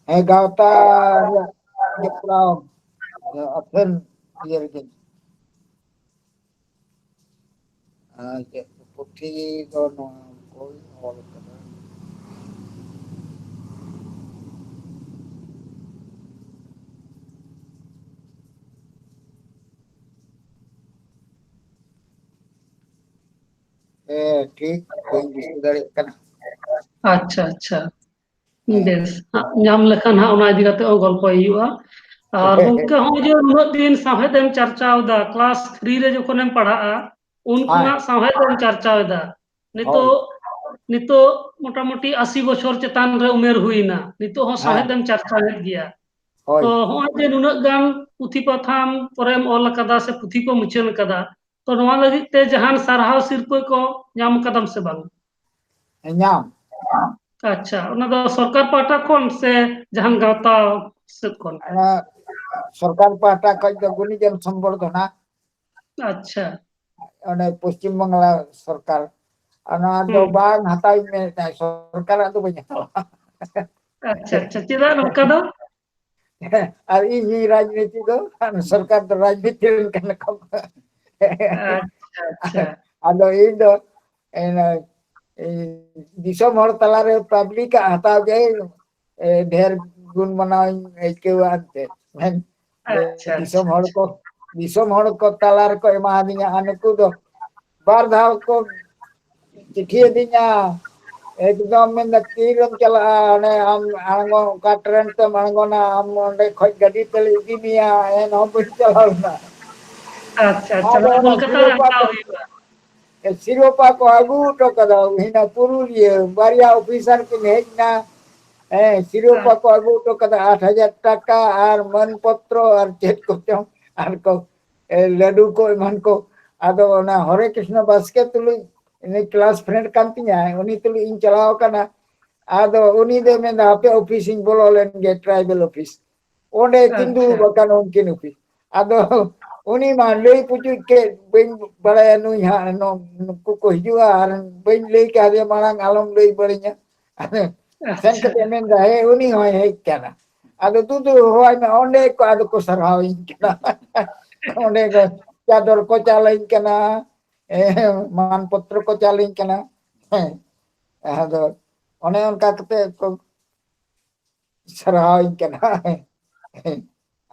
ᱦᱮᱸ, ᱜᱟᱶᱛᱟ ᱨᱮᱭᱟᱜ ᱡᱚᱯᱲᱟᱣ, ᱟᱹᱛᱷᱟᱹᱱ ᱤᱭᱟᱹ ᱨᱮᱜᱮ᱾ ᱟᱨ ᱪᱮᱫ ᱯᱩᱛᱷᱤ ᱫᱚ ᱱᱚᱣᱟ ᱠᱚᱧ ᱚᱞ ᱠᱟᱫᱟ᱾ ᱦᱮᱸ, ᱴᱷᱤᱠ ᱵᱟᱹᱧ ᱫᱤᱥᱟᱹ ᱫᱟᱲᱮᱭᱟᱜ ᱠᱟᱱᱟ᱾ ᱟᱪᱪᱷᱟ, ᱟᱪᱪᱷᱟ᱾ ᱦᱮᱸ᱾ ᱵᱮᱥ, ᱦᱟᱸᱜ ᱧᱟᱢ ᱞᱮᱠᱷᱟᱱ ᱦᱟᱸᱜ ᱚᱱᱟ ᱤᱫᱤ ᱠᱟᱛᱮ ᱦᱚᱸ ᱜᱚᱞᱯᱚᱭ ᱦᱩᱭᱩᱜᱼᱟ᱾ ᱟᱨ ᱜᱚᱝᱠᱮ, ᱦᱚᱸᱜᱼᱚᱭ ᱡᱮ ᱩᱱᱟᱹᱜ ᱫᱤᱱ ᱥᱟᱶᱦᱮᱫ ᱮᱢ ᱪᱟᱨᱪᱟᱣ ᱮᱫᱟ, ᱠᱞᱟᱥ ᱛᱷᱨᱤ ᱨᱮ ᱡᱚᱠᱷᱚᱱᱮᱢ ᱯᱟᱲᱦᱟᱜᱼᱟ, ᱩᱱ ᱦᱮᱸ᱾ ᱠᱷᱚᱱᱟᱜ ᱥᱟᱶᱦᱮᱫ ᱮᱢ ᱪᱟᱨᱪᱟᱣ ᱮᱫᱟ᱾ ᱱᱤᱛᱚᱜ, ᱦᱳᱭ᱾ ᱱᱤᱛᱚᱜ ᱢᱚᱴᱟᱢᱩᱴᱤ ᱟᱥᱤ ᱵᱚᱪᱷᱚᱨ ᱪᱮᱛᱟᱱ ᱨᱮ ᱩᱢᱮᱨ ᱦᱩᱭᱱᱟ, ᱱᱤᱛᱚᱜ ᱦᱚᱸ ᱦᱮᱸ᱾ ᱥᱟᱶᱦᱮᱫ ᱮᱢ ᱪᱟᱨᱪᱟᱣᱮᱫ ᱜᱮᱭᱟ᱾ ᱦᱳᱭ᱾ ᱛᱚ ᱦᱚᱸᱜᱼᱚᱭ ᱡᱮ ᱱᱩᱱᱟᱹᱜ ᱜᱟᱱ ᱯᱩᱛᱷᱤ ᱯᱟᱛᱷᱟᱢ ᱠᱚᱨᱮᱢ ᱚᱞ ᱟᱠᱟᱫᱟ ᱥᱮ ᱯᱩᱛᱷᱤ ᱠᱚᱢ ᱩᱪᱷᱟᱹᱱ ᱟᱠᱟᱫᱟ, ᱛᱚ ᱱᱚᱣᱟ ᱞᱟᱹᱜᱤᱫ ᱛᱮ ᱡᱟᱦᱟᱱ ᱥᱟᱨᱦᱟᱣ ᱥᱤᱨᱯᱟᱹ ᱠᱚ ᱧᱟᱢ ᱟᱠᱟᱫᱟᱢ ᱥᱮ ᱵᱟᱝ? ᱧᱟᱢ᱾ ᱟᱪᱪᱷᱟ, ᱚᱱᱟ ᱫᱚ ᱥᱚᱨᱠᱟᱨ ᱯᱟᱦᱴᱟ ᱠᱷᱚᱱ ᱥᱮ ᱡᱟᱦᱟᱱ ᱜᱟᱶᱛᱟ ᱥᱮᱫ ᱠᱷᱚᱱ? ᱚᱱᱟ ᱥᱚᱨᱠᱟᱨ ᱯᱟᱦᱴᱟ ᱠᱷᱚᱱ ᱫᱚ ᱜᱩᱱᱤᱡᱚᱱ ᱥᱚᱢᱵᱚᱨᱫᱷᱚᱱᱟ᱾ ᱟᱪᱪᱷᱟ᱾ ᱚᱱᱮ ᱯᱚᱥᱪᱤᱢ ᱵᱟᱝᱞᱟ ᱥᱚᱨᱠᱟᱨ᱾ ᱚᱱᱟ ᱫᱚ ᱦᱩᱸ᱾ ᱵᱟᱝ ᱦᱟᱛᱟᱣᱤᱧ ᱢᱮᱱᱮᱫ ᱛᱟᱦᱮᱸᱫ, ᱥᱚᱨᱠᱟᱨᱟᱜ ᱫᱚ ᱵᱟᱹᱧ ᱦᱟᱛᱟᱣᱟ᱾ ᱟᱪᱪᱷᱟ, ᱟᱪᱪᱷᱟ, ᱪᱮᱫᱟᱜ ᱱᱚᱝᱠᱟ ᱫᱚ? ᱟᱨ ᱤᱧ ᱦᱚᱸᱧ ᱨᱟᱡᱽᱱᱤᱛᱤ ᱫᱚ, ᱥᱚᱨᱠᱟᱨ ᱫᱚ ᱨᱟᱡᱽᱱᱤᱛᱤ ᱨᱮᱱ ᱠᱟᱱᱟ ᱠᱚ᱾ ᱟᱪᱪᱷᱟ, ᱟᱪᱪᱷᱟ᱾ ᱟᱫᱚ ᱤᱧ ᱫᱚ, ᱤᱧ, ᱤᱧ ᱫᱤᱥᱚᱢ ᱦᱚᱲ ᱛᱟᱞᱟᱨᱮ ᱯᱟᱵᱽᱞᱤᱠᱟᱜ ᱦᱟᱛᱟᱣ ᱜᱮ, ᱮ, ᱰᱷᱮᱨ ᱜᱩᱱ ᱢᱟᱱᱟᱣᱤᱧ ᱟᱹᱭᱠᱟᱹᱣᱟ ᱮᱱᱛᱮ᱾ ᱢᱮᱱ, ᱟᱪᱪᱷᱟ, ᱫᱤᱥᱚᱢ ᱟᱪᱪᱷᱟ, ᱦᱚᱲ ᱟᱪᱪᱷᱟ᱾ ᱠᱚ, ᱫᱤᱥᱚᱢ ᱦᱚᱲ ᱠᱚ ᱛᱟᱞᱟ ᱨᱮᱠᱚ ᱮᱢᱟᱫᱤᱧᱟ, ᱟᱨ ᱱᱩᱠᱩ ᱫᱚ ᱵᱟᱨ ᱫᱷᱟᱣ ᱠᱚ ᱪᱤᱴᱷᱤ ᱟᱹᱫᱤᱧᱟ, ᱮᱠᱫᱚᱢ ᱢᱮᱱᱫᱟ, "ᱛᱤᱨᱮᱢ ᱪᱟᱞᱟᱜᱼᱟ? ᱚᱱᱮ ᱟᱢ ᱟᱬᱜᱚ, ᱚᱠᱟ ᱴᱨᱮᱱ ᱛᱮᱢ ᱟᱬᱜᱚᱱᱟ? ᱟᱢ ᱚᱸᱰᱮ ᱠᱷᱚᱡ ᱜᱟᱹᱰᱤ ᱛᱮᱞᱮ ᱤᱫᱤ ᱢᱮᱭᱟ, ᱮᱱᱦᱚᱸ ᱵᱟᱹᱧ ᱪᱟᱞᱟᱣ ᱞᱮᱱᱟ᱾" ᱟᱫᱚ ᱚᱱᱟ ᱠᱚᱞᱠᱟᱛᱟ ᱨᱮ ᱥᱤᱨᱳᱯᱟ ᱦᱟᱛᱟᱣ ᱠᱚ, ᱦᱩᱭᱩᱜᱼᱟ᱾ ᱥᱤᱨᱳᱯᱟ ᱠᱚ ᱟᱹᱜᱩ ᱦᱚᱴᱚ ᱠᱟᱫᱟ, ᱦᱩᱭᱱᱟ ᱯᱩᱨᱩᱞᱤᱭᱟᱹ, ᱵᱟᱨᱭᱟ ᱚᱯᱷᱤᱥᱟᱨ ᱠᱤᱱ ᱦᱮᱡ ᱮᱱᱟ᱾ ᱦᱮᱸ, ᱥᱤᱨᱳᱯᱟ ᱠᱚ ᱟᱹᱜᱩ ᱦᱚᱴᱚ ᱠᱟᱫᱟ, ᱟᱴ ᱦᱟᱡᱟᱨ ᱴᱟᱠᱟ ᱟᱨ ᱢᱟᱹᱱ ᱯᱚᱛᱨᱚ ᱟᱨ ᱪᱮᱫ ᱠᱚᱪᱚᱝ, ᱟᱨ ᱠᱚ, ᱮ, ᱞᱟᱹᱰᱩ ᱠᱚ ᱮᱢᱟᱱ ᱠᱚ᱾ ᱟᱫᱚ ᱚᱱᱟ ᱦᱚᱨᱮ ᱠᱨᱤᱥᱱᱚ ᱵᱟᱥᱠᱮ ᱛᱩᱞᱩᱡ, ᱩᱱᱤ ᱠᱞᱟᱥ ᱯᱷᱨᱮᱱᱰ ᱠᱟᱱ ᱛᱤᱧᱟᱭ, ᱩᱱᱤ ᱛᱩᱞᱩᱡ ᱤᱧ ᱪᱟᱞᱟᱣ ᱟᱠᱟᱱᱟ᱾ ᱟᱫᱚ ᱩᱱᱤ ᱫᱚᱭ ᱢᱮᱱᱫᱟ, "ᱦᱟᱯᱮ ᱚᱯᱷᱤᱥ ᱤᱧ ᱵᱚᱞᱚ ᱞᱮᱱ ᱜᱮ, ᱴᱨᱟᱭᱵᱮᱞ ᱚᱯᱷᱤᱥ᱾" ᱚᱸᱰᱮ ᱛᱤᱸᱜᱩ ᱟᱠᱟᱱ ᱩᱱᱠᱤᱱ ᱚᱯᱷᱤᱥ᱾ ᱟᱫᱚ ᱩᱱᱤ ᱢᱟ ᱞᱟᱹᱭ ᱯᱩᱪᱩᱡ ᱠᱮᱫ, "ᱵᱟᱹᱧ ᱵᱟᱲᱟᱭᱟ ᱱᱩᱭ ᱦᱟᱸᱜ, ᱱᱚ-, ᱱᱩᱠᱩ ᱠᱚ ᱦᱤᱡᱩᱜᱼᱟ, ᱟᱨ ᱵᱟᱹᱧ ᱞᱟᱹᱭ ᱠᱟᱫᱮᱭᱟ ᱢᱟᱲᱟᱝ, ᱟᱞᱚᱢ ᱞᱟᱹᱭ ᱵᱟᱹᱲᱤᱧᱟ᱾" ᱥᱮᱱ ᱟᱪᱪᱷᱟ᱾ ᱠᱟᱛᱮ ᱢᱮᱱᱫᱟ, "ᱦᱮᱸ, ᱩᱱᱤ ᱦᱚᱸᱭ ᱦᱮᱡ ᱠᱟᱱᱟ᱾" ᱟᱫᱚ ᱫᱩᱫᱩ ᱦᱚᱦᱚᱣᱟᱭ ᱢᱮ, ᱚᱸᱰᱮ ᱠᱚ ᱟᱫᱚ ᱠᱚ ᱥᱟᱨᱦᱟᱣᱤᱧ ᱠᱟᱱᱟ᱾ ᱚᱸᱰᱮ ᱠᱚ ᱪᱟᱫᱚᱨ ᱠᱚ ᱪᱟᱞᱟᱹᱧ ᱠᱟᱱᱟ, ᱦᱮᱸ, ᱢᱟᱱ ᱯᱚᱛᱨᱚ ᱠᱚ ᱪᱟᱞᱟᱹᱧ ᱠᱟᱱᱟ᱾ ᱦᱮᱸ, ᱟᱫᱚ ᱚᱱᱮ ᱚᱱᱠᱟ ᱠᱟᱛᱮ ᱠᱚ ᱥᱟᱨᱦᱟᱣᱤᱧ ᱠᱟᱱᱟ᱾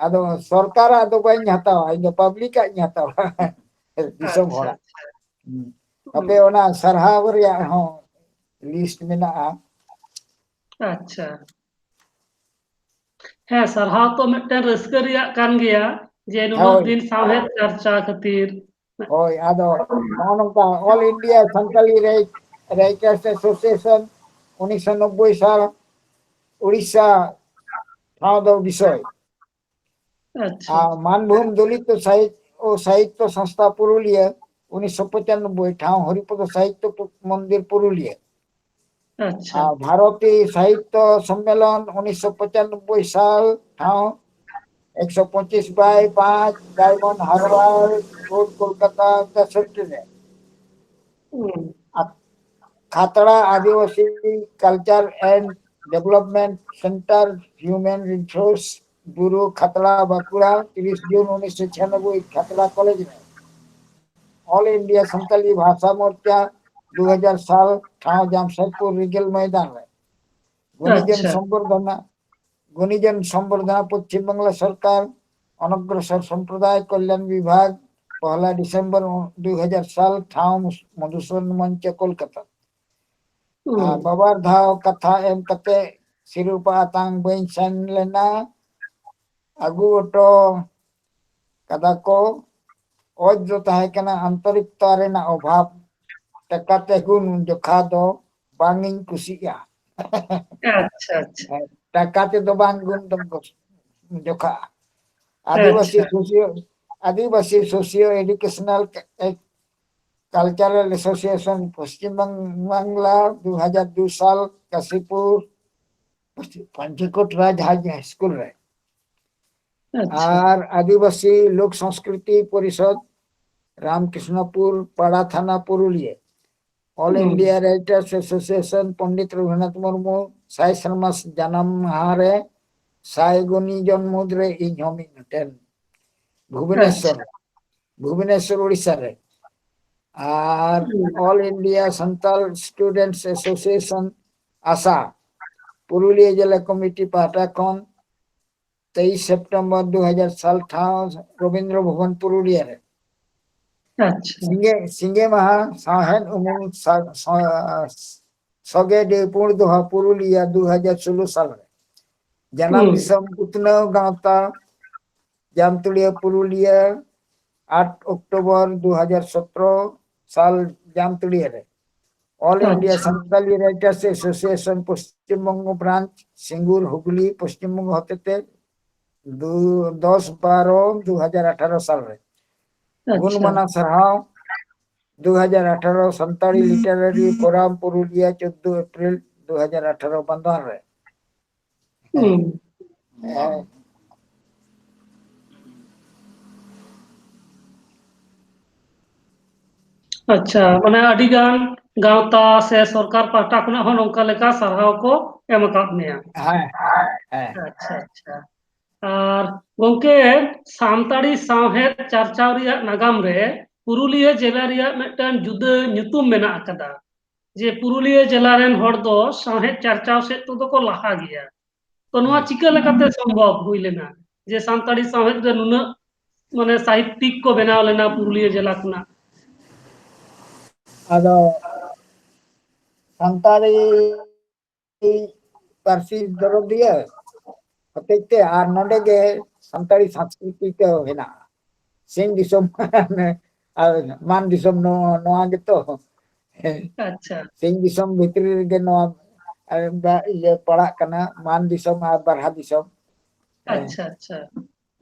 ᱟᱫᱚ ᱥᱚᱨᱠᱟᱨᱟᱜ ᱫᱚ ᱵᱟᱹᱧ ᱦᱟᱛᱟᱣᱟ, ᱤᱧ ᱫᱚ ᱯᱟᱵᱽᱞᱤᱠᱟᱜ ᱤᱧ ᱦᱟᱛᱟᱣᱟ᱾ ᱫᱤᱥᱚᱢ ᱟᱪᱪᱷᱟ, ᱦᱚᱲᱟᱜ᱾ ᱟᱪᱪᱷᱟ᱾ ᱦᱩᱸ᱾ ᱦᱩᱸ᱾ ᱟᱯᱮ ᱚᱱᱟ ᱥᱟᱨᱦᱟᱣ ᱨᱮᱭᱟᱜ ᱦᱚᱸ ᱞᱤᱥᱴ ᱢᱮᱱᱟᱜᱼᱟ᱾ ᱟᱪᱪᱷᱟ᱾ ᱦᱮᱸ, ᱥᱟᱨᱦᱟᱣ ᱛᱚ ᱢᱤᱫᱴᱮᱱ ᱨᱟᱹᱥᱠᱟᱹ ᱨᱮᱭᱟᱜ ᱠᱟᱱ ᱜᱮᱭᱟ, ᱡᱮ ᱱᱩᱱᱟᱹᱜ ᱦᱳᱭ᱾ ᱫᱤᱱ ᱥᱟᱶᱦᱮᱫ ᱪᱟᱨᱪᱟ ᱠᱷᱟᱹᱛᱤᱨ᱾ ᱦᱳᱭ, ᱟᱫᱚ ᱱᱚᱜᱼᱚ ᱱᱚᱝᱠᱟ All India Santali Wri-, Writers Association ᱩᱱᱤᱥᱥᱚ ᱱᱚᱵᱵᱳᱭ ᱥᱟᱞ, ᱩᱲᱤᱥᱥᱟ ᱴᱷᱟᱶ ᱫᱚ ᱵᱤᱥᱚᱭ᱾ ᱟᱪᱪᱷᱟ᱾ ᱟᱨ ᱢᱟᱱᱵᱷᱩᱢ ᱫᱚᱞᱤᱛ ᱥᱟᱦᱤᱛ-, ᱳ ᱥᱟᱦᱤᱛᱭᱚ ᱥᱚᱝᱥᱛᱷᱟ ᱯᱩᱨᱩᱞᱤᱭᱟᱹ, ᱩᱱᱤᱥᱥᱚ ᱯᱚᱸᱪᱟᱱᱱᱚᱵᱵᱳᱭ ᱴᱷᱟᱶ ᱦᱚᱨᱤᱯᱚᱫᱚ ᱥᱟᱦᱤᱛᱭᱚ ᱯᱚ-, ᱢᱚᱱᱫᱤᱨ ᱯᱩᱨᱩᱞᱤᱭᱟᱹ᱾ ᱟᱪᱪᱷᱟ᱾ ᱟᱨ ᱵᱷᱟᱨᱚᱛᱤ ᱥᱟᱦᱤᱛᱭᱚ ᱥᱚᱢᱢᱮᱞᱚᱱ ᱩᱱᱤᱥᱥᱚ ᱯᱚᱸᱪᱟᱱᱱᱚᱵᱵᱳᱭ ᱥᱟᱞ ᱴᱷᱟᱶ ᱮᱠᱥᱚ ᱯᱚᱸᱪᱤᱥ by ᱯᱟᱸᱪ Diamond Harbour Road, ᱠᱳᱞᱠᱟᱛᱟ ᱛᱮᱥᱚᱴᱴᱤ ᱨᱮ᱾ ᱦᱩᱸ᱾ ᱟᱨ ᱠᱷᱟᱛᱲᱟ ᱟᱹᱫᱤᱵᱟᱹᱥᱤ Culture and Development Centre Human Resource Bureau, ᱠᱷᱟᱛᱲᱟ, ᱵᱟᱸᱠᱩᱲᱟ, ᱛᱤᱨᱤᱥ ᱡᱩᱱ ᱩᱱᱤᱥᱥᱚ ᱪᱷᱤᱭᱟᱱᱚᱵᱵᱳᱭ, ᱠᱷᱟᱛᱲᱟ ᱠᱚᱞᱮᱡᱽ ᱨᱮ᱾ All India Santali Bhasa Morcha ᱫᱩ ᱦᱟᱡᱟᱨ ᱥᱟᱞ, ᱴᱷᱟᱶ ᱡᱟᱢᱥᱮᱫᱽᱯᱩᱨ ᱨᱤᱜᱮᱞ ᱢᱚᱭᱫᱟᱱ ᱨᱮ᱾ ᱜᱩᱱᱤᱡᱚᱱ ᱟᱪᱪᱷᱟ᱾ ᱥᱚᱢᱵᱚᱨᱫᱷᱚᱱᱟ, ᱜᱩᱱᱤᱡᱚᱱ ᱥᱚᱢᱵᱚᱨᱫᱷᱚᱱᱟ, ᱯᱚᱪᱷᱤᱢ ᱵᱟᱝᱞᱟ ᱥᱚᱨᱠᱟᱨ, ᱚᱱᱚᱜᱨᱚᱥᱚᱨ ᱥᱚᱢᱯᱨᱚᱫᱟᱭ ᱠᱚᱞᱭᱟᱱ ᱵᱤᱵᱷᱟᱜᱽ, ᱯᱚᱦᱞᱟ ᱰᱤᱥᱮᱢᱵᱚᱨ ᱫᱩ ᱦᱟᱡᱟᱨ ᱥᱟᱞ, ᱴᱷᱟᱶ ᱢᱚᱫᱷᱩᱥᱩᱫᱚᱱ ᱢᱚᱧᱪᱚ, ᱠᱳᱞᱠᱟᱛᱟ᱾ ᱟᱨ ᱦᱩᱸ᱾ ᱵᱟᱵᱟᱨ ᱫᱷᱟᱣ ᱠᱟᱛᱷᱟ ᱮᱢ ᱠᱟᱛᱮ ᱥᱤᱨᱯᱟᱹ ᱟᱛᱟᱝ ᱵᱟᱹᱧ ᱥᱮᱱ ᱞᱮᱱᱟ᱾ ᱟᱹᱜᱩ ᱦᱚᱴᱚ ᱠᱟᱫᱟ ᱠᱚ᱾ ᱚᱡᱽ ᱫᱚ ᱛᱟᱦᱮᱸ ᱠᱟᱱᱟ ᱟᱱᱛᱚᱨᱤᱠᱛᱟ ᱨᱮᱱᱟᱜ ᱚᱵᱷᱟᱵᱽ᱾ ᱴᱟᱠᱟ ᱛᱮ ᱜᱩᱱ ᱩᱱ ᱡᱚᱠᱷᱟ ᱫᱚ ᱵᱟᱝ ᱤᱧ ᱠᱩᱥᱤᱜᱼᱟ᱾ ᱟᱪᱪᱷᱟ, ᱟᱪᱪᱷᱟ᱾ ᱴᱟᱠᱟ ᱛᱮᱫᱚ ᱵᱟᱝ ᱜᱩᱱ ᱫᱚᱢ ᱡᱚᱠᱷᱟᱜᱼᱟ᱾ ᱟᱹᱫᱤᱵᱟᱹᱥᱤ ᱟᱪᱪᱷᱟ᱾ Socio, Adivasi socio educational cultural association Paschim Bangla ᱫᱩ ᱦᱟᱡᱟᱨ ᱫᱩ ᱥᱟᱞ ᱠᱟᱥᱤᱯᱩᱨ ᱯᱟᱧᱪᱤᱠᱳᱴ ᱨᱟᱡᱽ ᱦᱟᱭ ᱥᱠᱩᱞ ᱨᱮ᱾ ᱟᱪᱪᱷᱟ᱾ ᱟᱨ ᱟᱹᱫᱤᱵᱟᱹᱥᱤ ᱞᱳᱠ ᱥᱚᱝᱥᱠᱨᱤᱛᱤ ᱯᱚᱨᱤᱥᱚᱫᱽ ᱨᱟᱢᱠᱨᱤᱥᱱᱚᱯᱩᱨ ᱯᱟᱲᱟ ᱛᱷᱟᱱᱟ ᱯᱩᱨᱩᱞᱤᱭᱟᱹ᱾ All ᱦᱩᱸ᱾ India Writers Association Pandit Raghunath Murmu ᱥᱟᱭ ᱥᱮᱨᱢᱟ ᱡᱟᱱᱟᱢ ᱢᱟᱦᱟ ᱨᱮ ᱥᱟᱭ ᱜᱩᱱᱤ ᱡᱚᱱ ᱢᱩᱫᱽᱨᱮ ᱤᱧ ᱦᱚᱸ ᱢᱤᱫ ᱢᱤᱫᱴᱮᱱ ᱵᱷᱩᱵᱚᱱᱮᱥᱚᱨ, ᱟᱪᱪᱷᱟ᱾ ᱵᱷᱩᱵᱚᱱᱮᱥᱚᱨ ᱳᱰᱤᱥᱟ ᱨᱮ᱾ ᱟᱨ ᱦᱩᱸ᱾ All India Santal Students Association ᱟᱥᱟ ᱯᱩᱨᱩᱞᱤᱭᱟᱹ ᱡᱮᱞᱟ ᱠᱚᱢᱤᱴᱤ ᱯᱟᱦᱴᱟ ᱠᱷᱚᱱ ᱛᱮᱭᱤᱥ ᱥᱮᱯᱴᱮᱢᱵᱚᱨ ᱫᱩ ᱦᱟᱡᱟᱨ ᱥᱟᱞ ᱴᱷᱟᱶ ᱨᱚᱵᱤᱱᱫᱨᱚ ᱵᱷᱚᱵᱚᱱ ᱯᱩᱨᱩᱞᱤᱭᱟᱹ ᱨᱮ ᱟᱪᱪᱷᱟ᱾ ᱥᱤᱸᱜᱮ, ᱥᱤᱸᱜᱮ ᱢᱟᱦᱟ ᱥᱟᱶᱦᱮᱫ ᱩᱢᱩᱞ ᱥᱟ-, ᱥᱟ-, ᱥᱚᱜᱮ ᱰᱮ ᱯᱩᱸᱰ ᱫᱚᱦᱟ ᱯᱩᱨᱩᱞᱤᱭᱟᱹ ᱫᱩ ᱦᱟᱡᱟᱨ ᱥᱳᱞᱳ ᱥᱟᱞ ᱨᱮ᱾ ᱡᱟᱱᱟᱢ ᱦᱩᱸ᱾ ᱫᱤᱥᱚᱢ ᱩᱛᱱᱟᱹᱣ ᱜᱟᱶᱛᱟ ᱡᱟᱢᱛᱩᱲᱤᱭᱟᱹ ᱯᱩᱨᱩᱞᱤᱭᱟᱹ ᱟᱴ ᱚᱠᱴᱳᱵᱚᱨ ᱫᱩ ᱦᱟᱡᱟᱨ ᱥᱚᱛᱨᱚ ᱥᱟᱞ ᱡᱟᱢᱛᱩᱲᱤᱭᱟᱹ ᱨᱮ᱾ All India ᱟᱪᱪᱷᱟ᱾ Santhali Writers Association Paschim Banga branch Singur Hooghly Paschim Banga ᱦᱚᱛᱮᱛᱮ ᱫᱩ, ᱫᱚᱥ ᱵᱟᱨᱚ ᱫᱩ ᱦᱟᱡᱟᱨ ᱟᱴᱷᱟᱨᱚ ᱥᱟᱞ ᱨᱮ᱾ ᱜᱩᱱ ᱟᱪᱪᱷᱟ᱾ ᱢᱟᱱᱟᱣ ᱥᱟᱨᱦᱟᱣ ᱫᱩ ᱦᱟᱡᱟᱨ ᱟᱴᱷᱟᱨᱚ ᱥᱟᱱᱛᱟᱲᱤ ᱞᱤᱴᱟᱨᱟᱨᱤ ᱯᱷᱳᱨᱟᱢ ᱯᱩᱨᱩᱞᱤᱭᱟ ᱪᱳᱫᱫᱳ ᱮᱯᱨᱤᱞ ᱫᱩ ᱦᱟᱡᱟᱨ ᱟᱴᱷᱟᱨᱚ ᱵᱟᱱᱫᱷᱣᱟᱱ ᱨᱮ᱾ ᱦᱩᱸ᱾ ᱟᱪᱪᱷᱟ, ᱢᱟᱱᱮ ᱟᱹᱰᱤ ᱜᱟᱱ ᱜᱟᱶᱛᱟ ᱥᱮ ᱥᱚᱨᱠᱟᱨ ᱯᱟᱦᱴᱟ ᱠᱷᱚᱱᱟᱜ ᱦᱚᱸ ᱱᱚᱝᱠᱟ ᱞᱮᱠᱟ ᱥᱟᱨᱦᱟᱣ ᱠᱚ ᱮᱢ ᱟᱠᱟᱫ ᱢᱮᱭᱟ᱾ ᱦᱮᱸ, ᱦᱮᱸ᱾ ᱟᱪᱪᱷᱟ, ᱟᱪᱪᱷᱟ᱾ ᱟᱨ ᱜᱚᱝᱠᱮ, ᱥᱟᱱᱛᱟᱲᱤ ᱥᱟᱶᱦᱮᱫ ᱪᱟᱨᱪᱟᱣ ᱨᱮᱭᱟᱜ ᱱᱟᱜᱟᱢ ᱨᱮ ᱯᱩᱨᱩᱞᱤᱭᱟᱹ ᱡᱮᱞᱟ ᱨᱮᱭᱟᱜ ᱢᱤᱫᱴᱟᱝ ᱡᱩᱫᱟᱹ ᱧᱩᱛᱩᱢ ᱢᱮᱱᱟᱜ ᱟᱠᱟᱫᱟ, ᱡᱮ ᱯᱩᱨᱩᱞᱤᱭᱟᱹ ᱡᱮᱞᱟ ᱨᱮᱱ ᱦᱚᱲ ᱫᱚ ᱥᱟᱶᱦᱮᱫ ᱪᱟᱨᱪᱟᱣ ᱥᱮᱫ ᱛᱮᱫᱚ ᱠᱚ ᱞᱟᱦᱟ ᱜᱮᱭᱟ᱾ ᱛᱚ ᱱᱚᱣᱟ ᱦᱩᱸ᱾ ᱪᱤᱠᱟᱹ ᱞᱮᱠᱟᱛᱮ ᱥᱚᱢᱵᱷᱚᱵ ᱦᱩᱭ ᱞᱮᱱᱟ ᱡᱮ ᱥᱟᱱᱛᱟᱲᱤ ᱥᱟᱶᱦᱮᱫ ᱨᱮ ᱱᱩᱱᱟᱹᱜ, ᱢᱟᱱᱮ, ᱥᱟᱦᱤᱛᱭᱤᱠ ᱠᱚ ᱵᱮᱱᱟᱣ ᱞᱮᱱᱟ ᱯᱩᱨᱩᱞᱤᱭᱟᱹ ᱡᱮᱞᱟ ᱠᱷᱚᱱᱟᱜ? ᱟᱫᱚ ᱥᱟᱱᱛᱟᱲᱤ ᱯᱟᱹᱨᱥᱤ ᱫᱚᱨᱚᱫᱤᱭᱟᱹ ᱦᱚᱛᱮᱡ ᱛᱮ, ᱟᱨ ᱱᱚᱰᱮ ᱜᱮ ᱥᱟᱱᱛᱟᱲᱤ ᱥᱚᱝᱥᱠᱨᱤᱛᱤ ᱛᱮ ᱦᱮᱱᱟᱜᱼᱟ᱾ ᱥᱤᱧ ᱫᱤᱥᱚᱢ, ᱟᱨ ᱢᱟᱱ ᱫᱤᱥᱚᱢ, ᱱᱚᱣᱟ, ᱱᱚᱣᱟ ᱜᱮᱛᱚ᱾ ᱦᱮᱸ᱾ ᱟᱪᱪᱷᱟ᱾ ᱥᱤᱧ ᱫᱤᱥᱚᱢ ᱵᱷᱤᱛᱨᱤ ᱨᱮᱜᱮ ᱱᱚᱣᱟ, ᱮ, ᱵᱟ-, ᱤᱭᱟᱹ ᱯᱟᱲᱟᱜ ᱠᱟᱱᱟ, ᱢᱟᱱ ᱫᱤᱥᱚᱢ ᱟᱨ ᱵᱟᱨᱦᱟ ᱫᱤᱥᱚᱢ᱾ ᱦᱮᱸ᱾ ᱟᱪᱪᱷᱟ, ᱟᱪᱪᱷᱟ᱾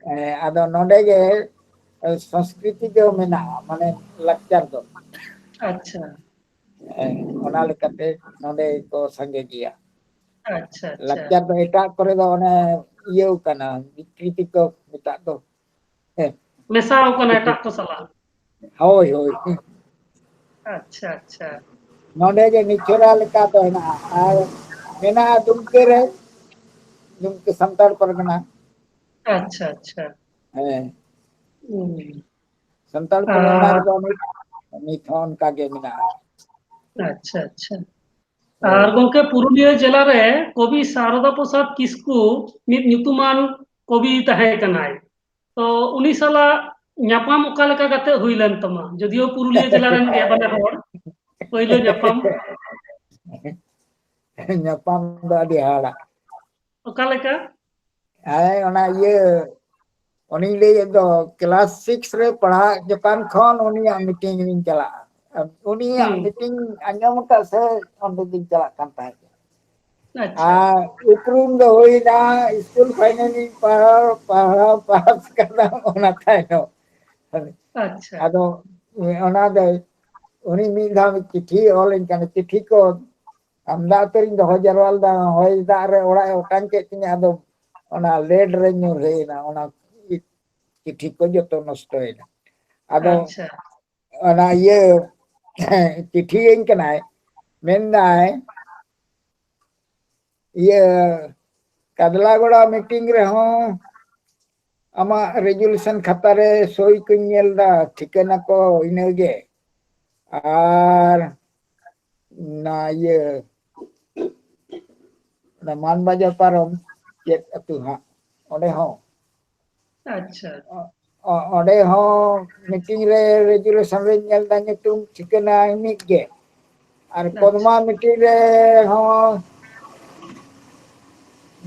ᱦᱮᱸ, ᱟᱫᱚ ᱱᱚᱰᱮ ᱜᱮ, ᱮ, ᱥᱚᱝᱥᱠᱨᱤᱛᱤ ᱫᱚ ᱢᱮᱱᱟᱜᱼᱟ, ᱢᱟᱱᱮ ᱞᱟᱠᱪᱟᱨ ᱫᱚ᱾ ᱟᱪᱪᱷᱟ᱾ ᱦᱮᱸ, ᱚᱱᱟ ᱞᱮᱠᱟᱛᱮ ᱱᱚᱰᱮ ᱠᱚ ᱥᱟᱸᱜᱮ ᱜᱮᱭᱟ᱾ ᱟᱪᱪᱷᱟ, ᱟᱪᱪᱷᱟ᱾ ᱞᱟᱠᱪᱟᱨ ᱫᱚ ᱮᱴᱟᱜ ᱠᱚᱨᱮ ᱫᱚ ᱚᱱᱮ ᱤᱭᱟᱹᱣ ᱠᱟᱱᱟ, ᱵᱤᱠᱨᱤᱛᱤ ᱠᱚ ᱢᱮᱛᱟᱜ ᱫᱚ᱾ ᱦᱮᱸ᱾ ᱢᱮᱥᱟᱣ ᱠᱟᱱᱟ ᱮᱴᱟᱜ ᱠᱚ ᱥᱟᱞᱟᱜ᱾ ᱦᱳᱭ, ᱦᱳᱭ᱾ ᱟᱪᱪᱷᱟ, ᱟᱪᱪᱷᱟ᱾ ᱱᱚᱰᱮ ᱜᱮ ᱱᱤᱪᱷᱚᱨᱟ ᱞᱮᱠᱟ ᱫᱚ ᱦᱮᱱᱟᱜᱼᱟ᱾ ᱟᱨ ᱢᱮᱱᱟᱜᱼᱟ ᱫᱩᱢᱠᱟᱹ ᱨᱮ, ᱫᱩᱢᱠᱟᱹ ᱥᱟᱱᱛᱟᱲ ᱯᱟᱨᱜᱟᱱᱟ᱾ ᱟᱪᱪᱷᱟ, ᱟᱪᱪᱷᱟ᱾ ᱦᱮᱸ᱾ ᱦᱩᱸ᱾ ᱥᱟᱱᱛᱟᱲ ᱯᱟᱨᱜᱟᱱᱟ ᱟᱨ ᱨᱮᱫᱚ ᱱᱤᱛ, ᱱᱤᱛ ᱦᱚᱸ ᱚᱱᱠᱟ ᱜᱮ ᱢᱮᱱᱟᱜᱼᱟ᱾ ᱟᱪᱪᱷᱟ, ᱟᱪᱪᱷᱟ᱾ ᱦᱳᱭ᱾ ᱟᱨ ᱜᱚᱝᱠᱮ, ᱯᱩᱨᱩᱞᱤᱭᱟᱹ ᱡᱮᱞᱟ ᱨᱮ ᱠᱚᱵᱤ ᱥᱟᱨᱚᱫᱟ ᱯᱨᱚᱥᱟᱫᱽ ᱠᱤᱥᱠᱩ ᱢᱤᱫ ᱧᱩᱛᱩᱢᱟᱱ ᱠᱚᱵᱤ ᱛᱟᱦᱮᱸ ᱠᱟᱱᱟᱭ᱾ ᱛᱚ, ᱩᱱᱤ ᱥᱟᱞᱟᱜ ᱧᱟᱯᱟᱢ ᱚᱠᱟ ᱞᱮᱠᱟ ᱠᱟᱛᱮ ᱦᱩᱭ ᱞᱮᱱ ᱛᱟᱢᱟ? ᱡᱚᱫᱤᱭᱳ ᱯᱩᱨᱩᱞᱤᱭᱟᱹ ᱡᱮᱞᱟ ᱨᱮᱱ ᱜᱮ ᱵᱟᱱᱟ ᱦᱚᱲ, ᱯᱳᱭᱞᱳ ᱧᱟᱯᱟᱢ᱾ ᱧᱟᱯᱟᱢ ᱫᱚ ᱟᱹᱰᱤ ᱦᱟᱦᱟᱲᱟ᱾ ᱚᱠᱟ ᱞᱮᱠᱟ? ᱦᱮᱸ, ᱚᱱᱟ ᱤᱭᱟᱹ, ᱚᱱᱮᱧ ᱞᱟᱹᱭᱮᱫ ᱫᱚ, ᱠᱞᱟᱥ ᱥᱤᱠᱥ ᱨᱮ ᱯᱟᱲᱦᱟᱜ ᱡᱚᱠᱷᱟᱱ ᱠᱷᱚᱱ ᱩᱱᱤᱭᱟᱜ ᱢᱤᱴᱤᱝ ᱨᱤᱧ ᱪᱟᱞᱟᱜᱼᱟ᱾ ᱩᱱᱤᱭᱟᱜ ᱦᱩᱸ᱾ ᱢᱤᱴᱤᱝ ᱟᱸᱡᱚᱢ ᱟᱠᱟᱫ ᱥᱮ ᱚᱸᱰᱮ ᱜᱤᱧ ᱪᱟᱞᱟᱜ ᱠᱟᱱ ᱛᱟᱦᱮᱸᱫ᱾ ᱟᱪᱪᱷᱟ᱾ ᱟᱨ ᱩᱯᱨᱩᱢ ᱫᱚ ᱦᱩᱭᱱᱟ ᱥᱠᱩᱞ ᱯᱷᱟᱭᱱᱮᱞ ᱤᱧ ᱯᱟᱲᱦᱟᱣ, ᱯᱟᱲᱦᱟᱣ ᱯᱟᱥ ᱠᱟᱫᱟ, ᱚᱱᱟ ᱛᱟᱭᱱᱚᱢ᱾ ᱟᱪᱪᱷᱟ᱾ ᱟᱫᱚ ᱚᱱᱟ ᱫᱚ ᱩᱱᱤ ᱢᱤᱫ ᱫᱷᱟᱣ ᱪᱤᱴᱷᱤ ᱚᱞᱟᱹᱧ ᱠᱟᱱᱟ, ᱪᱤᱴᱷᱤ ᱠᱚ ᱟᱢᱫᱟ ᱩᱛᱟᱹᱨᱤᱧ ᱫᱚᱦᱚ ᱡᱟᱨᱣᱟ ᱞᱮᱫᱟ, ᱦᱚᱭ ᱫᱟᱜ ᱨᱮ ᱚᱲᱟᱜ ᱮ ᱚᱴᱟᱝ ᱠᱮᱫ ᱛᱤᱧᱟ, ᱟᱫᱚ ᱚᱱᱟ ᱞᱮᱰ ᱨᱮ ᱧᱩᱨᱦᱟᱹᱭᱮᱱᱟ, ᱚᱱᱟ ᱪᱤᱴᱷᱤ ᱠᱚ ᱡᱚᱛᱚ ᱱᱚᱥᱴᱚᱭᱮᱱᱟ᱾ ᱟᱫᱚ ᱟᱪᱪᱷᱟ᱾ ᱚᱱᱟ ᱤᱭᱟᱹ ᱪᱤᱴᱷᱤᱭᱟᱹᱧ ᱠᱟᱱᱟᱭ, ᱢᱮᱱᱫᱟᱭ, ᱤᱭᱟᱹ, ᱠᱟᱫᱞᱟᱜᱚᱲᱟ ᱢᱤᱴᱤᱝ ᱨᱮᱦᱚᱸ ᱟᱢᱟᱜ ᱨᱮᱡᱩᱞᱮᱥᱚᱱ ᱠᱷᱟᱛᱟ ᱨᱮ ᱥᱳᱭ ᱠᱚᱧ ᱧᱮᱞ ᱫᱟ, ᱴᱷᱤᱠᱟᱹᱱᱟ ᱠᱚ ᱤᱱᱟᱹᱜᱮ᱾ ᱟᱨ ᱚᱱᱟ ᱤᱭᱟᱹ, ᱚᱱᱟ ᱢᱟᱱᱵᱟᱡᱟᱨ ᱯᱟᱨᱚᱢ ᱪᱮᱫ ᱟᱹᱛᱩ ᱦᱟᱸᱜ, ᱚᱸᱰᱮ ᱦᱚᱸ᱾ ᱟᱪᱪᱷᱟ᱾ ᱚ-, ᱚᱸᱰᱮ ᱦᱚᱸ ᱢᱤᱴᱤᱝ ᱨᱮ ᱨᱮᱡᱩᱞᱮᱥᱚᱱ ᱨᱮᱧ ᱧᱮᱞ ᱫᱟ, ᱧᱩᱛᱩᱢ ᱴᱷᱤᱠᱟᱹᱱᱟ ᱢᱤᱫ ᱜᱮ᱾ ᱟᱨ ᱟᱪᱪᱷᱟ᱾ ᱠᱚᱫᱢᱟ ᱢᱤᱴᱤᱝ ᱨᱮ ᱦᱚᱸ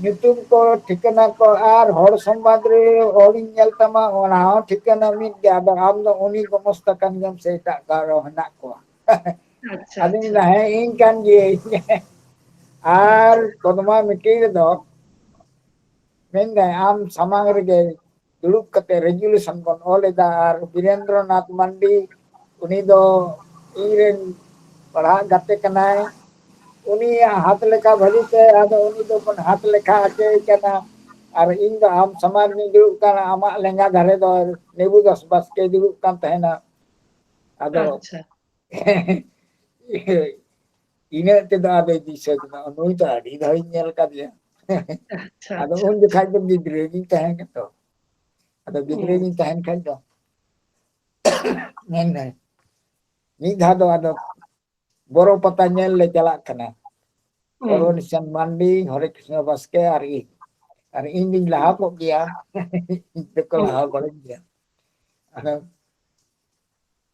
ᱧᱩᱛᱩᱢ ᱠᱚ, ᱴᱷᱤᱠᱟᱹᱱᱟ ᱠᱚ ᱟᱨ ᱦᱚᱲ ᱥᱚᱢᱵᱟᱫ ᱨᱮ ᱦᱚᱲᱤᱧ ᱧᱮᱞ ᱛᱟᱢᱟ, ᱚᱱᱟ ᱦᱚᱸ ᱴᱷᱤᱠᱟᱹᱱᱟ ᱢᱤᱫ ᱜᱮ᱾ ᱟᱫᱚ ᱟᱢ ᱫᱚ ᱩᱱᱤ ᱜᱚᱢᱚᱥᱛᱟ ᱠᱟᱱ ᱜᱮᱭᱟᱢ ᱥᱮ ᱮᱴᱟᱜ ᱜᱟᱶ ᱨᱮ ᱦᱮᱱᱟᱜ ᱠᱚᱣᱟ? ᱟᱪᱪᱷᱟ, ᱟᱫᱚᱧ ᱟᱪᱪᱷᱟ᱾ ᱢᱮᱱᱫᱟ, "ᱦᱮᱸ, ᱤᱧ ᱠᱟᱱ ᱜᱤᱭᱟᱹᱧ᱾" ᱟᱨ ᱠᱚᱫᱢᱟ ᱢᱤᱴᱤᱝ ᱨᱮᱫᱚ ᱢᱮᱱᱫᱟᱭ, ᱟᱢ ᱥᱟᱢᱟᱝ ᱨᱮᱜᱮ ᱫᱩᱲᱩᱵ ᱠᱟᱛᱮ ᱨᱮᱡᱩᱞᱮᱥᱚᱱ ᱵᱚᱱ ᱚᱞ ᱮᱫᱟ᱾ ᱟᱨ ᱵᱤᱨᱮᱱᱫᱨᱚᱱᱟᱛᱷ ᱢᱟᱱᱰᱤ, ᱩᱱᱤ ᱫᱚ ᱤᱧ ᱨᱮᱱ ᱯᱟᱲᱦᱟᱜ ᱜᱟᱛᱮ ᱠᱟᱱᱟᱭ, ᱩᱱᱤᱭᱟᱜ ᱦᱟᱛ ᱞᱮᱠᱷᱟ ᱵᱷᱟᱹᱜᱤ ᱛᱮ, ᱟᱫᱚ ᱩᱱᱤ ᱫᱚᱵᱚᱱ ᱦᱟᱛ ᱞᱮᱠᱷᱟ ᱦᱚᱪᱚᱭᱮ ᱠᱟᱱᱟ᱾ ᱟᱨ ᱤᱧ ᱫᱚ ᱟᱢ ᱥᱟᱢᱟᱝ ᱨᱤᱧ ᱫᱩᱲᱩᱵ ᱠᱟᱱᱟ, ᱟᱢᱟᱜ ᱞᱮᱸᱜᱟ ᱫᱷᱟᱨᱮ ᱫᱚ ᱱᱮᱵᱩ ᱫᱟᱥ ᱵᱟᱥᱠᱮᱭ ᱫᱩᱲᱩᱵ ᱠᱟᱱ ᱛᱟᱦᱮᱱᱟ᱾ ᱟᱫᱚ ᱟᱪᱪᱷᱟ᱾ ᱤᱱᱟᱹᱜ ᱛᱮᱫᱚ ᱟᱫᱚᱭ ᱫᱤᱥᱟᱹ ᱠᱮᱫᱟ, ᱱᱩᱭ ᱫᱚ ᱟᱹᱰᱤ ᱫᱷᱟᱣᱤᱧ ᱧᱮᱞ ᱠᱟᱫᱮᱭᱟ᱾ ᱟᱪᱪᱷᱟ, ᱟᱫᱚ ᱟᱪᱪᱷᱟ, ᱩᱱ ᱟᱪᱪᱷᱟ᱾ ᱡᱚᱠᱷᱟᱡ ᱫᱚ ᱜᱤᱫᱽᱨᱟᱹ ᱜᱤᱧ ᱛᱟᱦᱮᱸ ᱠᱟᱱᱟ ᱛᱚ᱾ ᱟᱫᱚ ᱜᱤᱫᱽᱨᱟᱹ ᱦᱩᱸ᱾ ᱜᱤᱧ ᱛᱟᱦᱮᱱ ᱠᱷᱟᱡ ᱫᱚ ᱢᱮᱱᱫᱟᱭ, ᱢᱤᱫ ᱫᱷᱟᱣ ᱫᱚ ᱟᱫᱚ ᱵᱚᱨᱚ ᱯᱟᱛᱟ ᱧᱮᱞ ᱞᱮ ᱪᱟᱞᱟᱜ ᱠᱟᱱᱟ᱾ ᱦᱩᱸ᱾ ᱠᱚᱨᱚᱱᱤᱥᱟᱱ ᱢᱟᱱᱰᱤ, ᱦᱚᱨᱮ ᱠᱨᱤᱥᱱᱚ ᱵᱟᱥᱠᱮ ᱟᱨ ᱤᱧ᱾ ᱟᱨ ᱤᱧ ᱫᱩᱧ ᱞᱟᱦᱟ ᱠᱚᱜ ᱜᱮᱭᱟ, ᱤᱧ ᱫᱚᱠᱚ ᱦᱩᱸ᱾ ᱞᱟᱦᱟ ᱵᱟᱲᱟᱧ ᱜᱮᱭᱟ᱾ ᱟᱫᱚ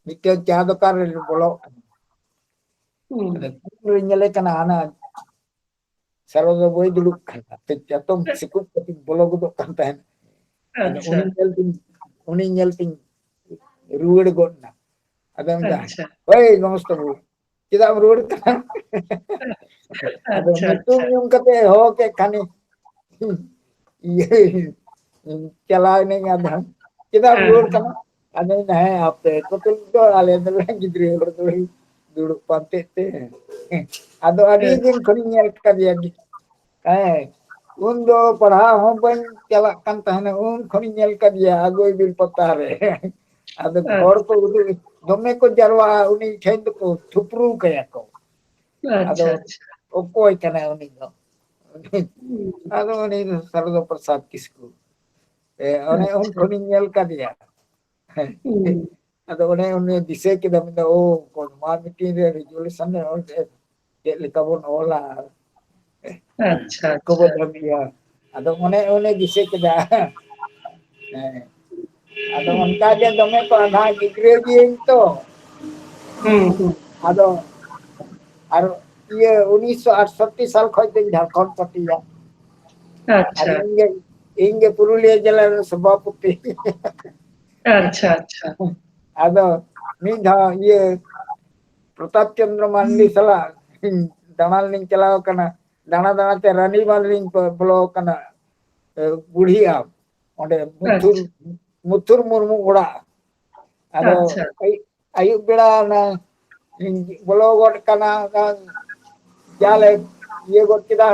ᱢᱤᱫᱴᱮᱱ ᱪᱟ ᱫᱚᱠᱟᱱ ᱨᱮ ᱵᱚᱞᱚᱜ ᱠᱟᱱᱟ᱾ ᱦᱩᱸ᱾ ᱟᱫᱚ ᱧᱮᱞᱮ ᱠᱟᱱᱟ, ᱦᱟᱱᱟ ᱥᱟᱨᱚ ᱫᱚ ᱵᱟᱹᱭ ᱫᱩᱲᱩᱵ ᱠᱟᱱᱟ, ᱪᱟᱛᱚᱢ ᱥᱤᱠᱩᱵ ᱠᱟᱛᱮ ᱵᱚᱞᱚ ᱜᱚᱫᱚᱜ ᱠᱟᱱ ᱛᱟᱦᱮᱸᱱ᱾ ᱟᱫᱚ ᱟᱪᱪᱷᱟ᱾ ᱩᱱᱤ ᱧᱮᱞ ᱛᱤᱧ, ᱩᱱᱤ ᱧᱮᱞ ᱛᱤᱧ ᱨᱩᱣᱟᱹᱲ ᱜᱚᱫ ᱮᱱᱟ᱾ ᱟᱫᱚ ᱢᱮᱱᱫᱟ, ᱟᱪᱪᱷᱟ᱾ "ᱳᱭ ᱜᱚᱢᱚᱥᱛᱚ ᱵᱟᱹᱵᱩ, ᱪᱮᱫᱟᱜ ᱮᱢ ᱨᱩᱣᱟᱹᱲ ᱠᱟᱱᱟ?" ᱟᱫᱚ ᱟᱪᱪᱷᱟ, ᱧᱩᱛᱩᱢ ᱟᱪᱪᱷᱟ᱾ ᱧᱩᱢ ᱠᱟᱛᱮ ᱦᱚᱦᱚ ᱠᱮᱫ ᱠᱷᱟᱱᱮ, ᱤᱭᱟᱹ, ᱪᱟᱞᱟᱣ ᱮᱱᱟᱹᱧ ᱟᱫᱚ, "ᱪᱮᱫᱟᱜ ᱮᱢ ᱦᱮᱸ, ᱨᱩᱣᱟᱹᱲ ᱦᱮᱸ᱾ ᱠᱟᱱᱟ?" ᱟᱫᱚᱧ ᱢᱮᱱᱫᱟ, "ᱦᱮᱸ, ᱟᱯᱮ ᱠᱚ ᱛᱩᱞᱩᱡ ᱫᱚ ᱟᱞᱮ ᱫᱚᱞᱮ ᱜᱤᱫᱽᱨᱟᱹ ᱦᱚᱲ ᱫᱚᱞᱮ ᱫᱩᱲᱩᱵ ᱯᱟᱱᱛᱮᱜ ᱛᱮ᱾" ᱟᱫᱚ ᱟᱹᱰᱤ ᱦᱮᱸ᱾ ᱫᱤᱱ ᱠᱷᱚᱱᱤᱧ ᱧᱮᱞ ᱠᱟᱫᱮᱭᱟ᱾ ᱦᱮᱸ, ᱩᱱ ᱫᱚ ᱯᱟᱲᱦᱟᱣ ᱦᱚᱸ ᱵᱟᱹᱧ ᱪᱟᱞᱟᱜ ᱠᱟᱱ ᱛᱟᱦᱮᱱᱟ, ᱩᱱ ᱠᱷᱚᱱᱤᱧ ᱧᱮᱞ ᱠᱟᱫᱮᱭᱟ ᱟᱜᱚᱭ ᱵᱤᱞ ᱯᱟᱛᱟ ᱨᱮ᱾ ᱟᱫᱚ ᱦᱚᱲ ᱠᱚ ᱟᱪᱪᱷᱟ᱾ ᱩᱫᱩᱜ, ᱫᱚᱢᱮ ᱠᱚ ᱡᱟᱨᱣᱟᱜᱼᱟ, ᱩᱱᱤ ᱴᱷᱮᱱ ᱫᱚᱠᱚ ᱛᱷᱩᱯᱨᱩ ᱠᱟᱭᱟ ᱠᱚ᱾ ᱟᱫᱚ ᱟᱪᱪᱷᱟ, ᱟᱪᱪᱷᱟ᱾ ᱚᱠᱚᱭ ᱠᱟᱱᱟᱭ ᱩᱱᱤ ᱫᱚ? ᱦᱩᱸ᱾ ᱟᱫᱚ ᱩᱱᱤ ᱫᱚ ᱥᱟᱨᱚᱫᱟ ᱯᱨᱚᱥᱟᱫᱽ ᱠᱤᱥᱠᱩ᱾ ᱮ, ᱚᱱᱮ ᱩᱱ ᱟᱪᱪᱷᱟ᱾ ᱠᱷᱚᱱᱤᱧ ᱧᱮᱞ ᱠᱟᱫᱮᱭᱟ᱾ ᱦᱩᱸ᱾ ᱟᱫᱚ ᱚᱱᱮ ᱩᱱᱤ ᱫᱤᱥᱟᱹ ᱠᱮᱫᱟ, ᱢᱮᱱᱫᱟ, "ᱳ, ᱠᱚᱫᱢᱟ ᱢᱤᱴᱤᱝ ᱨᱮ ᱨᱮᱡᱩᱞᱮᱥᱚᱱ ᱮ ᱚᱞ ᱠᱮᱫ, ᱪᱮᱫ ᱞᱮᱠᱟ ᱵᱚᱱ ᱚᱞᱟ?" ᱟᱪᱪᱷᱟ, ᱠᱚᱵᱚ ᱟᱪᱪᱷᱟ᱾ ᱫᱷᱟᱹᱵᱤᱭᱟ᱾ ᱟᱫᱚ ᱚᱱᱮ ᱩᱱᱤ ᱫᱤᱥᱟᱹ ᱠᱮᱫᱟ᱾ ᱦᱮᱸ᱾ ᱟᱫᱚ ᱚᱱᱠᱟ ᱜᱮ ᱫᱚᱢᱮ ᱠᱚ ᱟᱸᱫᱷᱟ ᱜᱤᱫᱽᱨᱟᱹ ᱜᱤᱭᱟᱹᱧ ᱛᱚ᱾ ᱦᱩᱸ, ᱦᱩᱸ᱾ ᱟᱫᱚ ᱟᱨ ᱤᱭᱟᱹ ᱩᱱᱤᱥᱥᱚ ᱟᱴᱥᱚᱴᱴᱤ ᱥᱟᱞ ᱠᱷᱚᱱ ᱫᱚᱧ ᱡᱷᱟᱲᱠᱷᱚᱸᱰ ᱯᱟᱹᱴᱤᱭᱟ᱾ ᱟᱨ ᱟᱪᱪᱷᱟ᱾ ᱤᱧ ᱜᱮ, ᱤᱧ ᱜᱮ ᱯᱩᱨᱩᱞᱤᱭᱟᱹ ᱡᱮᱞᱟ ᱨᱮᱱ ᱥᱚᱵᱷᱟᱯᱚᱛᱤ᱾ ᱟᱪᱪᱷᱟ, ᱟᱪᱪᱷᱟ᱾ ᱟᱫᱚ ᱢᱤᱫ ᱫᱷᱟᱣ ᱤᱭᱟᱹ ᱯᱨᱚᱛᱟᱯ ᱪᱚᱸᱫᱽᱨᱚ ᱢᱟᱱᱰᱤ ᱥᱟᱞᱟᱜ ᱫᱟᱬᱟᱱ ᱞᱤᱧ ᱪᱟᱞᱟᱣ ᱠᱟᱱᱟ᱾ ᱫᱟᱬᱟ ᱫᱟᱬᱟ ᱛᱮ ᱨᱟᱱᱤᱵᱟᱸᱫᱷ ᱞᱤᱧ ᱵᱚ-, ᱵᱚᱞᱚ ᱠᱟᱱᱟ, ᱮ, ᱵᱩᱲᱦᱤ ᱟᱢ, ᱚᱸᱰᱮ ᱢᱩᱛᱷᱩᱨ, ᱟᱪᱪᱷᱟ᱾ ᱢᱩᱛᱷᱩᱨ ᱢᱩᱨᱢᱩ ᱚᱲᱟᱜ᱾ ᱟᱫᱚ ᱟᱪᱪᱷᱟ᱾ ᱟᱹᱭᱩᱵ, ᱟᱹᱭᱩᱵ ᱵᱮᱲᱟ ᱚᱱᱟ ᱵᱚᱞᱚ ᱜᱚᱫ ᱠᱟᱱᱟ, ᱚᱱᱟ ᱡᱟᱞᱮ ᱤᱭᱟᱹ ᱜᱚᱫ ᱠᱮᱫᱟ,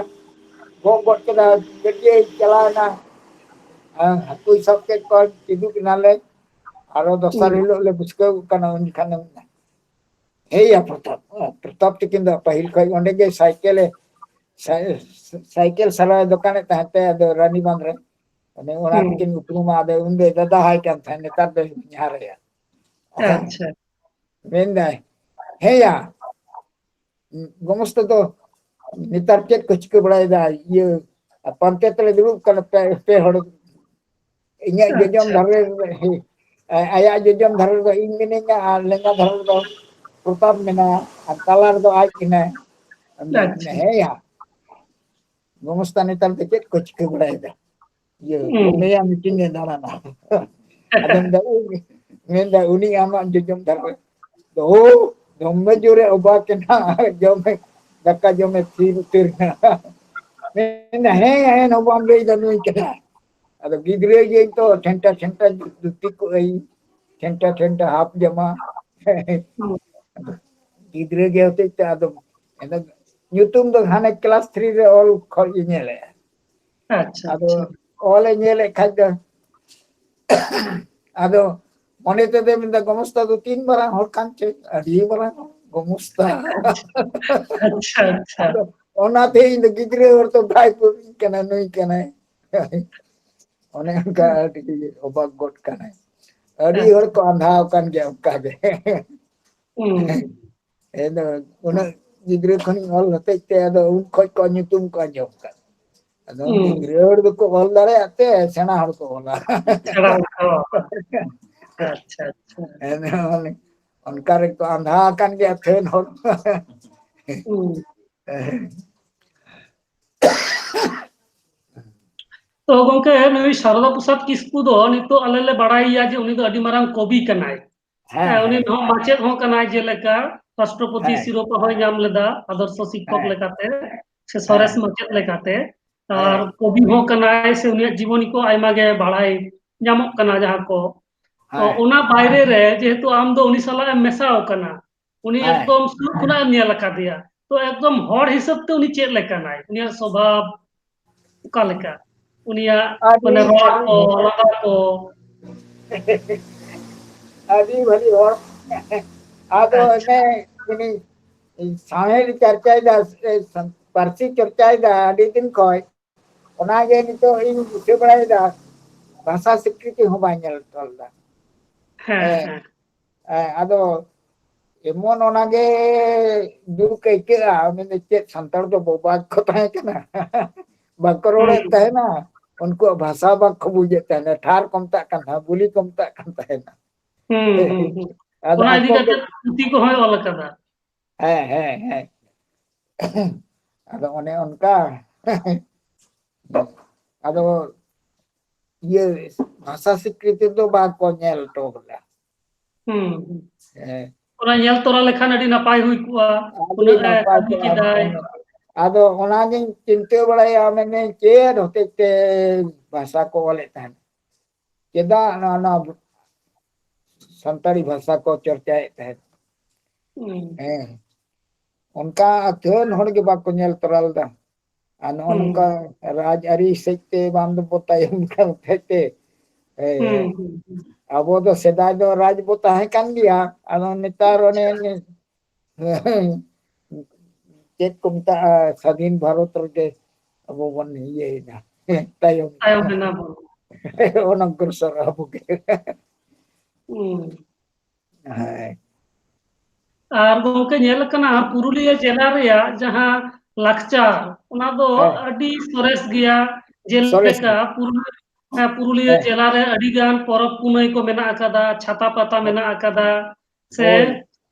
ᱜᱚᱜ ᱜᱚᱫ ᱠᱮᱫᱟ, ᱜᱟᱹᱰᱭᱟᱹᱭ ᱪᱟᱞᱟᱣ ᱮᱱᱟ᱾ ᱦᱮᱸ, ᱦᱟᱹᱠᱩᱭ ᱥᱟᱵ ᱠᱮᱫ ᱠᱚᱣᱟ, ᱠᱤᱫᱩᱵ ᱮᱱᱟᱞᱮ᱾ ᱟᱨᱚ ᱫᱚᱥᱟᱨ ᱦᱩᱸ᱾ ᱦᱤᱞᱳᱜ ᱞᱮ ᱵᱩᱥᱠᱟᱹᱣ ᱠᱟᱱᱟ, ᱩᱱ ᱡᱚᱠᱷᱟᱱ ᱮᱢ ᱦᱮᱸᱭᱟ ᱯᱨᱚᱛᱟᱯ, ᱯᱨᱚᱛᱟᱯ ᱛᱤᱠᱤᱱ ᱫᱚ ᱯᱟᱹᱦᱤᱞ ᱠᱷᱚᱱ ᱚᱸᱰᱮ ᱜᱮ ᱥᱟᱭᱠᱮᱞᱮ, ᱥᱟᱭ-, ᱥᱟᱭᱠᱮᱞ ᱥᱟᱨᱟᱭ ᱫᱚᱠᱟᱱᱮᱫ ᱛᱟᱦᱮᱸᱫ ᱛᱮ, ᱟᱫᱚ ᱨᱟᱱᱤᱵᱟᱸᱫᱷ ᱨᱮ᱾ ᱚᱱᱮ ᱚᱱᱟ ᱦᱩᱸ᱾ ᱛᱤᱠᱤᱱ ᱩᱯᱨᱩᱢᱟ, ᱟᱫᱚ ᱩᱱ ᱫᱚᱭ ᱫᱟᱫᱟ ᱦᱟᱭ ᱠᱟᱱ ᱛᱟᱦᱮᱸᱫ, ᱱᱮᱛᱟᱨ ᱫᱚᱭ ᱡᱟᱦᱟᱸ ᱨᱮᱭᱟ᱾ ᱟᱪᱪᱷᱟ᱾ ᱢᱮᱱᱫᱟᱭ, ᱦᱮᱸᱭᱟ, ᱜᱚᱢᱚᱥᱛᱟ ᱫᱚ ᱱᱮᱛᱟᱨ ᱪᱮᱫ ᱠᱚ ᱪᱤᱠᱟᱹ ᱵᱟᱲᱟᱭᱮᱫᱟ? ᱤᱭᱟᱹ, ᱯᱟᱱᱛᱮ ᱛᱮᱞᱮ ᱫᱩᱲᱩᱵ ᱠᱟᱱᱟ ᱯᱮ, ᱯᱮ ᱦᱚᱲ᱾ ᱤᱧᱟᱹᱜ ᱡᱚᱡᱚᱢ ᱟᱪᱪᱷᱟ᱾ ᱫᱷᱟᱨᱮ ᱨᱮ, ᱟᱭᱟᱜ ᱡᱚᱡᱚᱢ ᱫᱷᱟᱨᱮ ᱨᱮᱫᱚ ᱤᱧ ᱢᱤᱱᱟᱹᱧᱟ ᱟᱨ ᱞᱮᱸᱜᱟ ᱫᱷᱟᱨᱮ ᱨᱮᱫᱚ ᱯᱨᱚᱛᱟᱯ ᱢᱮᱱᱟᱭᱟ ᱟᱨ ᱛᱟᱞᱟ ᱨᱮᱫᱚ ᱟᱡ ᱢᱮᱱᱟᱭᱟ᱾ ᱟᱪᱪᱷᱟ᱾ ᱦᱮᱸᱭᱟ, ᱜᱚᱢᱚᱥᱛᱟ ᱱᱮᱛᱟᱨ ᱫᱚ ᱪᱮᱫ ᱠᱚ ᱪᱤᱠᱟᱹ ᱵᱟᱲᱟᱭᱮᱫᱟ? ᱤᱭᱟᱹ, ᱦᱩᱸ᱾ ᱠᱚᱢᱮᱭᱟ ᱢᱤᱴᱤᱝ ᱮ ᱫᱟᱬᱟᱱᱟ᱾ ᱟᱫᱚ ᱢᱮᱱᱫᱟ, ᱩᱱᱤ, ᱢᱮᱱᱫᱟ, ᱩᱱᱤ ᱟᱢᱟᱜ ᱡᱚᱡᱚᱢ ᱫᱷᱟᱨᱮ ᱨᱮ᱾ ᱳ, ᱫᱚᱢᱮ ᱡᱳᱨᱮ ᱚᱵᱟᱠ ᱮᱱᱟ, ᱡᱚᱢᱮ, ᱫᱟᱠᱟ ᱡᱚᱢᱮ ᱛᱷᱤᱨ ᱩᱛᱟᱹᱨ ᱮᱱᱟ᱾ ᱢᱮᱱᱫᱟ, ᱦᱮᱸ, ᱦᱮᱸ, ᱱᱚᱣᱟ ᱵᱟᱢ ᱞᱟᱹᱭ ᱫᱟ ᱱᱩᱭ ᱠᱟᱱᱟ᱾ ᱟᱫᱚ ᱜᱤᱫᱽᱨᱟᱹ ᱜᱤᱭᱟᱹᱧ ᱛᱚ, ᱴᱷᱮᱱᱴᱟ ᱴᱷᱮᱱᱴᱟ ᱫᱷᱩᱛᱤ ᱠᱚᱜ ᱟᱹᱧ, ᱴᱷᱮᱱᱴᱟ ᱴᱷᱮᱱᱴᱟ ᱦᱟᱯ ᱡᱟᱢᱟ᱾ ᱦᱩᱸ᱾ ᱜᱤᱫᱽᱨᱟᱹ ᱜᱮ ᱦᱚᱛᱮᱡ ᱛᱮ ᱟᱫᱚ, ᱟᱫᱚ ᱧᱩᱛᱩᱢ ᱫᱚ ᱦᱟᱱᱮ class three ᱨᱮ ᱚᱞ ᱠᱷᱚᱡ ᱜᱮ ᱧᱮᱞᱮᱜᱼᱟ᱾ ᱟᱪᱪᱷᱟ, ᱟᱫᱚ ᱟᱪᱪᱷᱟ᱾ ᱚᱞᱮ ᱧᱮᱞᱮᱫ ᱠᱷᱟᱡ ᱫᱚ, ᱟᱫᱚ ᱢᱚᱱᱮ ᱛᱮᱫᱚ ᱢᱮᱱᱫᱟ, "ᱜᱚᱢᱚᱥᱛᱟ ᱫᱚ ᱛᱤᱱ ᱢᱟᱨᱟᱝ ᱦᱚᱲ ᱠᱟᱱ ᱪᱚᱭ, ᱟᱹᱰᱤ ᱢᱟᱨᱟᱝ ᱜᱚᱢᱚᱥᱛᱟ᱾" ᱟᱪᱪᱷᱟ, ᱟᱪᱪᱷᱟ᱾ ᱟᱫᱚ ᱚᱱᱟᱛᱮ ᱤᱧ ᱫᱚ ᱜᱤᱫᱽᱨᱟᱹ ᱦᱚᱲ ᱫᱚ ᱵᱟᱭ ᱵᱩᱡᱽ ᱠᱟᱱᱟ, ᱱᱩᱭ ᱠᱟᱱᱟᱭ᱾ ᱚᱱᱮ ᱚᱱᱠᱟ ᱦᱩᱸ᱾ ᱟᱹᱰᱤ ᱚᱵᱟᱠ ᱜᱚᱫ ᱠᱟᱱᱟᱭ᱾ ᱟᱹᱰᱤ ᱟᱪᱪᱷᱟ᱾ ᱦᱚᱲ ᱠᱚ ᱟᱸᱫᱷᱟ ᱟᱠᱟᱱ ᱜᱮᱭᱟ ᱚᱱᱠᱟ ᱜᱮ᱾ ᱦᱩᱸ᱾ ᱮᱱ ᱫᱚ ᱩᱱᱟᱹᱜ ᱜᱤᱫᱽᱨᱟᱹ ᱠᱷᱚᱱᱤᱧ ᱚᱞ ᱦᱚᱛᱮᱡ ᱛᱮ ᱟᱫᱚ ᱩᱱ ᱠᱷᱚᱡ ᱠᱚ ᱧᱩᱛᱩᱢ ᱠᱚ ᱟᱸᱡᱚᱢ ᱠᱟᱫ᱾ ᱟᱫᱚ ᱦᱩᱸ᱾ ᱜᱤᱫᱽᱨᱟᱹ ᱦᱚᱲ ᱫᱚᱠᱚ ᱚᱞ ᱫᱟᱲᱮᱭᱟᱜ ᱛᱮ ᱥᱮᱬᱟ ᱦᱚᱲ ᱠᱚ ᱚᱞᱟ᱾ ᱥᱮᱬᱟ ᱦᱚᱲ ᱠᱚ ᱚᱞᱟ᱾ ᱟᱪᱪᱷᱟ, ᱟᱪᱪᱷᱟ᱾ ᱮᱱ ᱦᱚᱸ ᱚᱱᱠᱟ ᱨᱮᱠᱚ ᱟᱸᱫᱷᱟ ᱟᱠᱟᱱ ᱜᱮᱭᱟ ᱛᱷᱟᱹᱱ ᱦᱚᱲ᱾ ᱦᱩᱸ᱾ ᱛᱚ ᱜᱚᱝᱠᱮ, ᱱᱩᱭ ᱥᱟᱨᱚᱫᱟ ᱯᱨᱚᱥᱟᱫᱽ ᱠᱤᱥᱠᱩ ᱫᱚ ᱱᱤᱛᱚᱜ ᱟᱞᱮ ᱞᱮ ᱵᱟᱲᱟᱭᱮᱭᱟ ᱡᱮ ᱩᱱᱤ ᱫᱚ ᱟᱹᱰᱤ ᱢᱟᱨᱟᱝ ᱠᱚᱵᱤ ᱠᱟᱱᱟᱭ᱾ ᱦᱮᱸ, ᱦᱮᱸ, ᱩᱱᱤ ᱦᱮᱸ᱾ ᱦᱚᱸ ᱢᱟᱪᱮᱫ ᱦᱚᱸ ᱠᱟᱱᱟᱭ, ᱡᱮᱞᱮᱠᱟ ᱨᱟᱥᱴᱨᱚᱯᱚᱛᱤ ᱦᱮᱸ᱾ ᱥᱤᱨᱳᱯᱟ ᱦᱚᱸᱭ ᱧᱟᱢ ᱞᱮᱫᱟ ᱟᱫᱚᱨᱥᱚ ᱥᱤᱠᱠᱷᱚᱠ ᱦᱮᱸ᱾ ᱞᱮᱠᱟᱛᱮ, ᱥᱮ ᱥᱚᱨᱮᱥ ᱦᱮᱸ᱾ ᱢᱟᱪᱮᱫ ᱞᱮᱠᱟᱛᱮ᱾ ᱟᱨ ᱦᱮᱸ᱾ ᱠᱚᱵᱤ ᱦᱚᱸ ᱠᱟᱱᱟᱭ, ᱥᱮ ᱩᱱᱤᱭᱟᱜ ᱡᱤᱵᱚᱱᱤ ᱠᱚ ᱟᱭᱢᱟ ᱜᱮ ᱵᱟᱲᱟᱭ ᱧᱟᱢᱚᱜ ᱠᱟᱱᱟ ᱡᱟᱦᱟᱸ ᱠᱚ᱾ ᱛᱚ ᱦᱮᱸ᱾ ᱚᱱᱟ ᱵᱟᱭᱨᱮ ᱨᱮ ᱡᱮᱦᱮᱛᱩ ᱟᱢ ᱫᱚ ᱩᱱᱤ ᱥᱟᱞᱟᱜ ᱮᱢ ᱢᱮᱥᱟᱣ ᱠᱟᱱᱟ, ᱩᱱᱤ ᱦᱮᱸ᱾ ᱮᱠᱫᱚᱢ ᱥᱩᱨ ᱠᱷᱚᱱᱟᱜ ᱮᱢ ᱧᱮᱞ ᱟᱠᱟᱫᱮᱭᱟ, ᱛᱚ ᱮᱠᱫᱚᱢ ᱦᱚᱲ ᱦᱤᱥᱟᱹᱵ ᱛᱮ ᱩᱱᱤ ᱪᱮᱫ ᱞᱮᱠᱟᱱᱟᱭ? ᱩᱱᱤᱭᱟᱜ ᱥᱚᱵᱷᱟᱵ ᱚᱠᱟ ᱞᱮᱠᱟ? ᱩᱱᱤᱭᱟᱜ ᱟᱹᱰᱤ, ᱢᱟᱱᱮ ᱨᱚᱲ ᱟᱹᱰᱤ ᱠᱚ, ᱞᱟᱸᱫᱟ ᱠᱚ? ᱟᱹᱰᱤ ᱵᱷᱟᱹᱜᱤ ᱦᱚᱲ᱾ ᱟᱫᱚ ᱟᱪᱪᱷᱟ᱾ ᱚᱱᱮ ᱩᱱᱤ ᱥᱟᱶᱦᱮᱫ ᱪᱟᱨᱪᱟᱭᱮᱫᱟ, ᱥᱮ ᱯᱟᱹᱨᱥᱤ ᱪᱚᱨᱪᱟᱭᱮᱫᱟ ᱟᱹᱰᱤ ᱫᱤᱱ ᱠᱷᱚᱱ᱾ ᱚᱱᱟᱜᱮ ᱱᱤᱛᱚᱜ ᱤᱧ ᱫᱤᱥᱟᱹ ᱵᱟᱲᱟᱭᱮᱫᱟ, ᱵᱷᱟᱥᱟ ᱥᱤᱠᱨᱤᱛᱤ ᱦᱚᱸ ᱵᱟᱭ ᱧᱮᱞ ᱦᱚᱪᱚ ᱞᱮᱫᱟ᱾ ᱦᱮᱸ, ᱦᱮᱸ᱾ ᱦᱮᱸ, ᱟᱫᱚ ᱮᱢᱚᱱ ᱚᱱᱟᱜᱮ ᱫᱩᱠ ᱟᱹᱭᱠᱟᱹᱜᱼᱟ, ᱩᱱᱤ ᱫᱚ ᱪᱮᱫ ᱥᱟᱱᱛᱟᱲ ᱫᱚ ᱵᱚᱵᱟ ᱠᱚ ᱛᱟᱦᱮᱸ ᱠᱟᱱᱟ? ᱵᱟᱠᱚ ᱦᱩᱸ᱾ ᱨᱚᱲᱮᱫ ᱛᱟᱦᱮᱱᱟ, ᱩᱱᱠᱩᱣᱟᱜ ᱵᱷᱟᱥᱟ ᱵᱟᱠᱚ ᱵᱩᱡᱮᱫ ᱛᱟᱦᱮᱱᱟ, ᱴᱷᱟᱨ ᱠᱚ ᱢᱮᱛᱟᱜ ᱠᱟᱱ ᱛᱟᱦᱮᱱᱟ, ᱵᱩᱞᱤ ᱠᱚ ᱢᱮᱛᱟᱜ ᱠᱟᱱ ᱛᱟᱦᱮᱱᱟ᱾ ᱦᱩᱸ, ᱦᱩᱸ, ᱦᱩᱸ᱾ ᱟᱫᱚ ᱚᱱᱟ ᱤᱫᱤ ᱟᱠᱚ ᱜᱮ ᱠᱟᱛᱮ ᱯᱩᱛᱷᱤ ᱠᱚᱦᱚᱸᱭ ᱚᱞ ᱟᱠᱟᱫᱟ᱾ ᱦᱮᱸ, ᱦᱮᱸ, ᱦᱮᱸ᱾ ᱟᱫᱚ ᱚᱱᱮ ᱚᱱᱠᱟ᱾ ᱟᱫᱚ ᱤᱭᱟᱹ ᱵᱷᱟᱥᱟ ᱥᱤᱠᱨᱤᱛᱤ ᱫᱚ ᱵᱟᱝ ᱠᱚ ᱧᱮᱞ ᱦᱚᱴᱚ ᱠᱟᱫᱟ᱾ ᱦᱩᱸ, ᱦᱩᱸ᱾ ᱦᱮᱸ᱾ ᱚᱱᱟ ᱧᱮᱞ ᱛᱚᱨᱟ ᱞᱮᱠᱷᱟᱱ ᱟᱹᱰᱤ ᱱᱟᱯᱟᱭ ᱦᱩᱭ ᱠᱚᱜᱼᱟ᱾ ᱟᱹᱰᱤ ᱩᱱᱟᱹᱜ ᱮ ᱱᱟᱯᱟᱭ ᱠᱟᱹᱢᱤ ᱠᱚᱜᱼᱟ᱾ ᱠᱮᱫᱟᱭ᱾ ᱟᱫᱚ ᱚᱱᱟᱜᱤᱧ ᱪᱤᱱᱛᱟᱹ ᱵᱟᱲᱟᱭᱟ, ᱢᱮᱱᱫᱟᱹᱧ ᱪᱮᱫ ᱦᱚᱛᱮᱡ ᱛᱮ ᱵᱷᱟᱥᱟ ᱠᱚ ᱚᱞᱮᱫ ᱛᱟᱦᱮᱸᱫ? ᱪᱮᱫᱟᱜ ᱱᱚᱣᱟ, ᱱᱚᱣᱟ ᱥᱟᱱᱛᱟᱲᱤ ᱵᱷᱟᱥᱟ ᱠᱚ ᱪᱚᱨᱪᱟᱭᱮᱫ ᱛᱟᱦᱮᱸᱫ? ᱦᱩᱸ᱾ ᱦᱮᱸ᱾ ᱚᱱᱠᱟ ᱟᱹᱛᱷᱟᱹᱱ ᱦᱚᱲ ᱜᱮ ᱵᱟᱠᱚ ᱧᱮᱞ ᱛᱚᱨᱟ ᱞᱮᱫᱟ᱾ ᱟᱨ ᱱᱚᱜᱼᱚ ᱦᱩᱸ᱾ ᱱᱚᱝᱠᱟ ᱨᱟᱡᱽᱟᱹᱨᱤ ᱥᱮᱫ ᱛᱮ ᱵᱟᱝ ᱫᱚᱵᱚ ᱛᱟᱭᱚᱢ ᱠᱟᱱ ᱦᱚᱛᱮᱡ ᱛᱮ, ᱦᱮᱸ, ᱦᱩᱸ, ᱦᱩᱸ, ᱦᱩᱸ᱾ ᱟᱵᱚ ᱫᱚ ᱥᱮᱫᱟᱭ ᱫᱚ ᱨᱟᱡᱽ ᱵᱚ ᱛᱟᱦᱮᱸ ᱠᱟᱱ ᱜᱮᱭᱟ, ᱟᱫᱚ ᱱᱮᱛᱟᱨ ᱚᱱᱮ ᱟᱪᱪᱷᱟ᱾ ᱪᱮᱫ ᱠᱚ ᱢᱮᱛᱟᱜᱼᱟ, ᱥᱟᱫᱷᱤᱱ ᱵᱷᱟᱨᱚᱛ ᱨᱮᱜᱮ ᱟᱵᱚ ᱵᱚᱱ ᱤᱭᱟᱹᱭᱮᱱᱟ, ᱛᱟᱭᱚᱢ ᱛᱟᱭᱚᱢ ᱮᱱᱟ᱾ ᱮᱱᱟ ᱵᱚᱱ᱾ ᱚᱱᱚᱜᱨᱚᱥᱚᱨ ᱟᱵᱚ ᱜᱮ᱾ ᱦᱩᱸ᱾ ᱦᱮᱸ᱾ ᱟᱨ ᱜᱚᱝᱠᱮ, ᱧᱮᱞ ᱟᱠᱟᱱᱟ ᱯᱩᱨᱩᱞᱤᱭᱟᱹ ᱡᱮᱞᱟ ᱨᱮᱭᱟᱜ ᱡᱟᱦᱟᱸ ᱞᱟᱠᱪᱟᱨ, ᱚᱱᱟ ᱫᱚ ᱦᱮᱸ᱾ ᱟᱹᱰᱤ ᱥᱚᱨᱮᱥ ᱜᱮᱭᱟ᱾ ᱥᱚᱨᱮᱥ ᱡᱮᱞᱮᱠᱟ ᱜᱮ᱾ ᱯᱩᱨᱩᱞᱤᱭᱟᱹ, ᱦᱮᱸ, ᱯᱩᱨᱩᱞᱤᱭᱟᱹ ᱦᱮᱸ᱾ ᱡᱮᱞᱟ ᱨᱮ ᱟᱹᱰᱤ ᱜᱟᱱ ᱯᱚᱨᱚᱵᱽ ᱯᱩᱱᱟᱹᱭ ᱠᱚ ᱢᱮᱱᱟᱜ ᱟᱠᱟᱫᱟ, ᱪᱷᱟᱛᱟ ᱯᱟᱛᱟ ᱦᱳᱭ᱾ ᱢᱮᱱᱟᱜ ᱟᱠᱟᱫᱟ, ᱥᱮ ᱦᱳᱭ᱾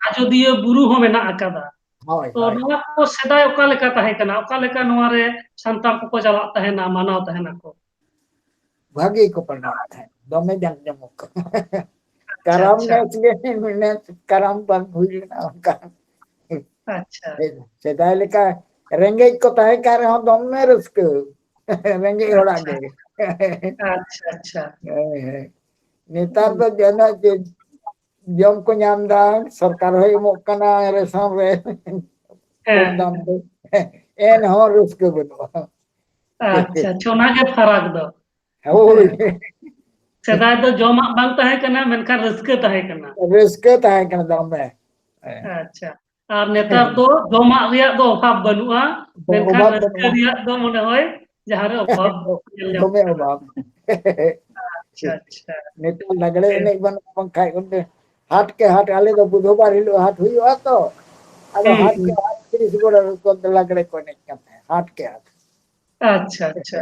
ᱟᱡᱚᱫᱤᱭᱟᱹ ᱵᱩᱨᱩ ᱦᱚᱸ ᱢᱮᱱᱟᱜ ᱟᱠᱟᱫᱟ᱾ ᱦᱳᱭ, ᱛᱚ ᱦᱳᱭ᱾ ᱱᱚᱣᱟ ᱠᱚ ᱥᱮᱫᱟᱭ ᱚᱠᱟ ᱞᱮᱠᱟ ᱛᱟᱦᱮᱸ ᱠᱟᱱᱟ? ᱚᱠᱟ ᱞᱮᱠᱟ ᱱᱚᱣᱟ ᱨᱮ ᱥᱟᱱᱛᱟᱲ ᱠᱚᱠᱚ ᱪᱟᱞᱟᱜ ᱛᱟᱦᱮᱱᱟ, ᱢᱟᱱᱟᱣ ᱛᱟᱦᱮᱱᱟ ᱠᱚ? ᱵᱷᱟᱜᱮ ᱠᱚ ᱯᱟᱞᱟᱣ ᱛᱟᱦᱮᱸᱫ, ᱫᱚᱢᱮ ᱡᱟᱠ ᱡᱚᱢᱚᱠ᱾ ᱟᱪᱪᱷᱟ, ᱠᱟᱨᱟᱢ ᱟᱪᱪᱷᱟ᱾ ᱱᱮᱥ ᱜᱮ ᱱᱮᱥ ᱠᱟᱨᱟᱢ ᱵᱟᱝ ᱦᱩᱭ ᱞᱮᱱᱟ ᱚᱱᱠᱟ᱾ ᱟᱪᱪᱷᱟ᱾ ᱥᱮᱫᱟᱭ ᱞᱮᱠᱟ ᱨᱮᱸᱜᱮᱡ ᱠᱚ ᱛᱟᱦᱮᱸ ᱠᱟᱱ ᱨᱮᱦᱚᱸ ᱫᱚᱢᱮ ᱨᱟᱹᱥᱠᱟᱹ᱾ ᱨᱮᱸᱜᱮᱡ ᱦᱚᱲᱟᱜ ᱟᱪᱪᱷᱟ᱾ ᱜᱮ᱾ ᱟᱪᱪᱷᱟ, ᱟᱪᱪᱷᱟ᱾ ᱦᱳᱭ, ᱦᱳᱭ᱾ ᱱᱮᱛᱟᱨ ᱫᱚ ᱡᱟᱦᱟᱱᱟᱜ ᱜᱮ ᱡᱚᱢ ᱠᱚ ᱧᱟᱢ ᱮᱫᱟ, ᱥᱚᱨᱠᱟᱨ ᱦᱚᱸᱭ ᱮᱢᱚᱜ ᱠᱟᱱᱟ ᱨᱮᱥᱚᱱ ᱨᱮ᱾ ᱠᱚᱢ ᱦᱮᱸ᱾ ᱫᱟᱢ ᱛᱮ᱾ ᱮᱱᱦᱚᱸ ᱨᱟᱹᱥᱠᱟᱹ ᱵᱟᱹᱱᱩᱜᱼᱟ᱾ ᱟᱪᱪᱷᱟ, ᱟᱪᱪᱷᱟ, ᱚᱱᱟ ᱜᱮ ᱯᱷᱟᱨᱟᱠ ᱫᱚ᱾ ᱦᱳᱭ᱾ ᱦᱮᱸ᱾ ᱥᱮᱫᱟᱭ ᱫᱚ ᱡᱚᱢᱟᱜ ᱵᱟᱝ ᱛᱟᱦᱮᱸ ᱠᱟᱱᱟ, ᱢᱮᱱᱠᱷᱟᱱ ᱨᱟᱹᱥᱠᱟᱹ ᱛᱟᱦᱮᱸ ᱠᱟᱱᱟ᱾ ᱨᱟᱹᱥᱠᱟᱹ ᱛᱟᱦᱮᱸ ᱠᱟᱱᱟ ᱫᱚᱢᱮ᱾ ᱦᱮᱸ᱾ ᱟᱪᱪᱷᱟ᱾ ᱟᱨ ᱱᱮᱛᱟᱨ ᱫᱚ ᱡᱚᱢᱟᱜ ᱨᱮᱭᱟᱜ ᱫᱚ ᱚᱵᱷᱟᱵ ᱵᱟᱹᱱᱩᱜᱼᱟ, ᱢᱮᱱᱠᱷᱟᱱ ᱚᱵᱷᱟᱵ ᱨᱟᱹᱥᱠᱟᱹ ᱵᱟᱹᱱᱩᱜᱼᱟ᱾ ᱨᱮᱭᱟᱜ ᱫᱚ ᱢᱚᱱᱮ ᱦᱚᱭ ᱡᱟᱦᱟᱸ ᱨᱮ ᱚᱵᱷᱟᱵ ᱧᱮᱞ ᱧᱟᱢᱚᱜ ᱫᱚᱢᱮ ᱠᱟᱱᱟ᱾ ᱚᱵᱷᱟᱵ᱾ ᱟᱪᱪᱷᱟ, ᱟᱪᱪᱷᱟ᱾ ᱱᱮᱛᱟᱨ ᱞᱟᱜᱽᱲᱮ ᱦᱮᱸ᱾ ᱮᱱᱮᱡ ᱵᱟᱹᱱᱩᱜ ᱵᱟᱝᱠᱷᱟᱡ ᱚᱸᱰᱮ ᱦᱟᱴ ᱠᱮ ᱦᱟᱴ, ᱟᱞᱮ ᱫᱚ ᱵᱩᱫᱷᱵᱟᱨ ᱦᱤᱞᱳᱜ ᱦᱟᱴ ᱦᱩᱭᱩᱜᱼᱟ ᱛᱚ, ᱟᱫᱚ ᱦᱩᱸ, ᱦᱟᱴ ᱦᱩᱸ᱾ ᱠᱮ ᱦᱟᱴ ᱛᱤᱨᱤᱥ ᱜᱚᱲᱟ ᱨᱮ ᱞᱟᱜᱽᱲᱮ ᱠᱚ ᱮᱱᱮᱡ ᱠᱟᱱ ᱛᱟᱦᱮᱸᱫ, ᱦᱟᱴ ᱠᱮ ᱦᱟᱴ᱾ ᱟᱪᱪᱷᱟ, ᱟᱪᱪᱷᱟ᱾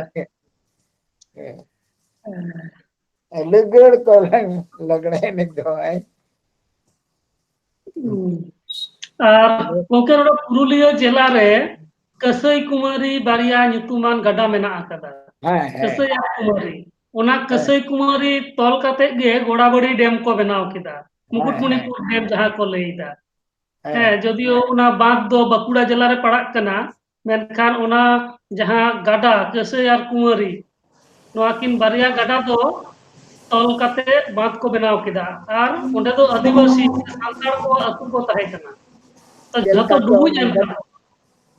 ᱦᱮᱸ᱾ ᱦᱮᱸ᱾ ᱞᱟᱹᱜᱟᱹᱲ ᱠᱚ ᱞᱟᱜᱽᱲᱮ ᱮᱱᱮᱡ ᱫᱚ, ᱦᱮᱸ᱾ ᱦᱩᱸ᱾ ᱟᱨ ᱜᱚᱢᱠᱮ, ᱱᱚᱰᱮ ᱯᱩᱨᱩᱞᱤᱭᱟᱹ ᱡᱮᱞᱟ ᱨᱮ ᱠᱟᱹᱥᱟᱹᱭ ᱠᱩᱢᱟᱹᱨᱤ ᱵᱟᱨᱭᱟ ᱧᱩᱛᱩᱢᱟᱱ ᱜᱟᱰᱟ ᱢᱮᱱᱟᱜ ᱟᱠᱟᱫᱟ᱾ ᱦᱮᱸ, ᱦᱮᱸ᱾ ᱠᱟᱹᱥᱟᱹᱭ ᱟᱨ ᱠᱩᱢᱟᱹᱨᱤ᱾ ᱚᱱᱟ ᱦᱮᱸ᱾ ᱠᱟᱹᱥᱟᱹᱭ ᱠᱩᱢᱟᱹᱨᱤ ᱛᱚᱞ ᱠᱟᱛᱮ ᱜᱮ ᱜᱚᱲᱟᱵᱟᱲᱤ ᱰᱮᱢ ᱠᱚ ᱵᱮᱱᱟᱣ ᱠᱮᱫᱟ᱾ ᱦᱮᱸ, ᱦᱮᱸ᱾ ᱢᱩᱠᱩᱴᱢᱩᱱᱤᱯᱩᱨ ᱰᱮᱢ ᱡᱟᱦᱟᱸ ᱠᱚ ᱞᱟᱹᱭ ᱮᱫᱟ᱾ ᱦᱮᱸ᱾ ᱦᱮᱸ, ᱡᱚᱫᱤᱭᱳ ᱚᱱᱟ ᱵᱟᱸᱫᱷ ᱫᱚ ᱵᱟᱸᱠᱩᱲᱟ ᱡᱮᱞᱟ ᱨᱮ ᱯᱟᱲᱟᱜ ᱠᱟᱱᱟ, ᱢᱮᱱᱠᱷᱟᱱ ᱚᱱᱟ ᱡᱟᱦᱟᱸ ᱜᱟᱰᱟ, ᱠᱟᱹᱥᱟᱹᱭ ᱟᱨ ᱠᱩᱢᱟᱹᱨᱤ, ᱱᱚᱣᱟ ᱠᱤᱱ ᱵᱟᱨᱭᱟ ᱜᱟᱰᱟ ᱫᱚ ᱛᱚᱞ ᱠᱟᱛᱮ ᱵᱟᱸᱫᱷ ᱠᱚ ᱵᱮᱱᱟᱣ ᱠᱮᱫᱟ᱾ ᱟᱨ ᱚᱸᱰᱮ ᱫᱚ ᱟᱹᱫᱤᱵᱟᱹᱥᱤ, ᱥᱟᱱᱛᱟᱲ ᱠᱚᱣᱟᱜ ᱟᱹᱛᱩ ᱠᱚ ᱛᱟᱦᱮᱸ ᱠᱟᱱᱟ᱾ ᱛᱚ, ᱪᱮᱫ ᱡᱷᱚᱛᱚ ᱞᱮᱠᱟ ᱪᱚ ᱰᱩᱵᱩᱡ ᱮᱱ ᱠᱷᱟᱱ᱾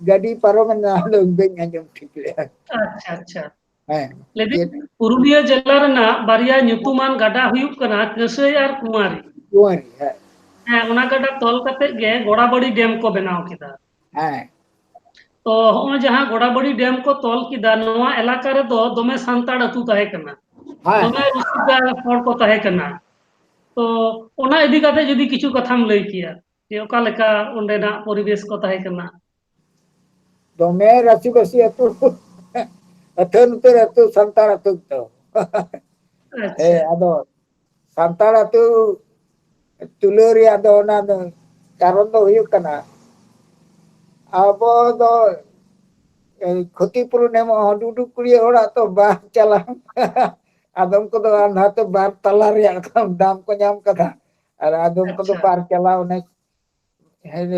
ᱜᱟᱹᱰᱤ ᱯᱟᱨᱚᱢᱮᱱᱟ, ᱟᱫᱚ ᱵᱟᱹᱧ ᱟᱸᱡᱚᱢ ᱴᱷᱤᱠ ᱞᱮᱜᱼᱟ᱾ ᱟᱪᱪᱷᱟ, ᱟᱪᱪᱷᱟ᱾ ᱦᱮᱸ, ᱞᱟᱹᱭᱫᱟᱹᱧ, ᱪᱮᱫ? ᱯᱩᱨᱩᱞᱤᱭᱟᱹ ᱡᱮᱞᱟ ᱨᱮᱱᱟᱜ ᱵᱟᱨᱭᱟ ᱧᱩᱛᱩᱢᱟᱱ ᱜᱟᱰᱟ ᱦᱩᱭᱩᱜ ᱠᱟᱱᱟ ᱠᱟᱹᱥᱟᱹᱭ ᱟᱨ ᱠᱩᱢᱟᱨᱤ᱾ ᱠᱩᱢᱟᱨᱤ, ᱦᱮᱸ᱾ ᱦᱮᱸ, ᱚᱱᱟ ᱜᱟᱰᱟ ᱛᱚᱞ ᱠᱟᱛᱮ ᱜᱮ ᱜᱚᱲᱟᱵᱟᱲᱤ ᱰᱮᱢ ᱠᱚ ᱵᱮᱱᱟᱣ ᱠᱮᱫᱟ᱾ ᱦᱮᱸ᱾ ᱛᱚ, ᱦᱚᱸᱜᱼᱚᱭ ᱡᱟᱦᱟᱸ ᱜᱚᱲᱟᱵᱟᱲᱤ ᱰᱮᱢ ᱠᱚ ᱛᱚᱞ ᱠᱮᱫᱟ, ᱱᱚᱣᱟ ᱮᱞᱟᱠᱟ ᱨᱮᱫᱚ ᱫᱚᱢᱮ ᱥᱟᱱᱛᱟᱲ ᱟᱹᱛᱩ ᱛᱟᱦᱮᱸ ᱠᱟᱱᱟ᱾ ᱦᱮᱸ᱾ ᱫᱚᱢᱮ ᱨᱩᱥᱤᱠᱟ ᱦᱚᱲ ᱠᱚ ᱛᱟᱦᱮᱸ ᱠᱟᱱᱟ᱾ ᱛᱚ, ᱚᱱᱟ ᱤᱫᱤ ᱠᱟᱛᱮ ᱡᱩᱫᱤ ᱠᱤᱪᱷᱩ ᱠᱟᱛᱷᱟᱢ ᱞᱟᱹᱭ ᱠᱮᱭᱟ, ᱡᱮ ᱚᱠᱟ ᱞᱮᱠᱟ ᱚᱸᱰᱮᱱᱟᱜ ᱯᱚᱨᱤᱵᱮᱥ ᱠᱚ ᱛᱟᱦᱮᱸ ᱠᱟᱱᱟ? ᱫᱚᱢᱮ ᱨᱟᱹᱥᱤ ᱵᱟᱹᱥᱤ ᱟᱹᱛᱩ, ᱟᱹᱛᱷᱟᱹᱱ ᱩᱛᱟᱹᱨ ᱟᱹᱛᱩ, ᱥᱟᱱᱛᱟᱲ ᱟᱹᱛᱩ ᱫᱚ᱾ ᱟᱪᱪᱷᱟ᱾ ᱦᱮᱸ, ᱟᱫᱚ ᱥᱟᱱᱛᱟᱲ ᱟᱹᱛᱩ ᱛᱩᱞᱟᱹᱣ ᱨᱮᱭᱟᱜ ᱫᱚ ᱚᱱᱟ ᱫᱚ ᱠᱟᱨᱚᱱ ᱫᱚ ᱦᱩᱭᱩᱜ ᱠᱟᱱᱟ, ᱟᱵᱚ ᱫᱚ ᱠᱷᱚᱛᱤᱯᱩᱨᱩᱱ ᱮᱢᱚᱜ ᱦᱚᱸ ᱰᱩᱰᱩ ᱠᱩᱲᱤᱭᱟᱹ ᱚᱲᱟᱜ ᱛᱚ ᱵᱟᱝ ᱪᱟᱞᱟᱣ᱾ ᱟᱫᱚᱢ ᱠᱚᱫᱚ ᱟᱸᱫᱷᱟ ᱛᱮ ᱵᱟᱨ ᱛᱟᱞᱟ ᱨᱮᱭᱟᱜ ᱫᱟᱢ ᱠᱚ ᱧᱟᱢ ᱠᱟᱫᱟ, ᱟᱨ ᱟᱫᱚᱢ ᱠᱚᱫᱚ ᱟᱪᱪᱷᱟ᱾ ᱵᱟᱨ ᱪᱟᱞᱟᱣ ᱚᱱᱮ ᱦᱮᱸ,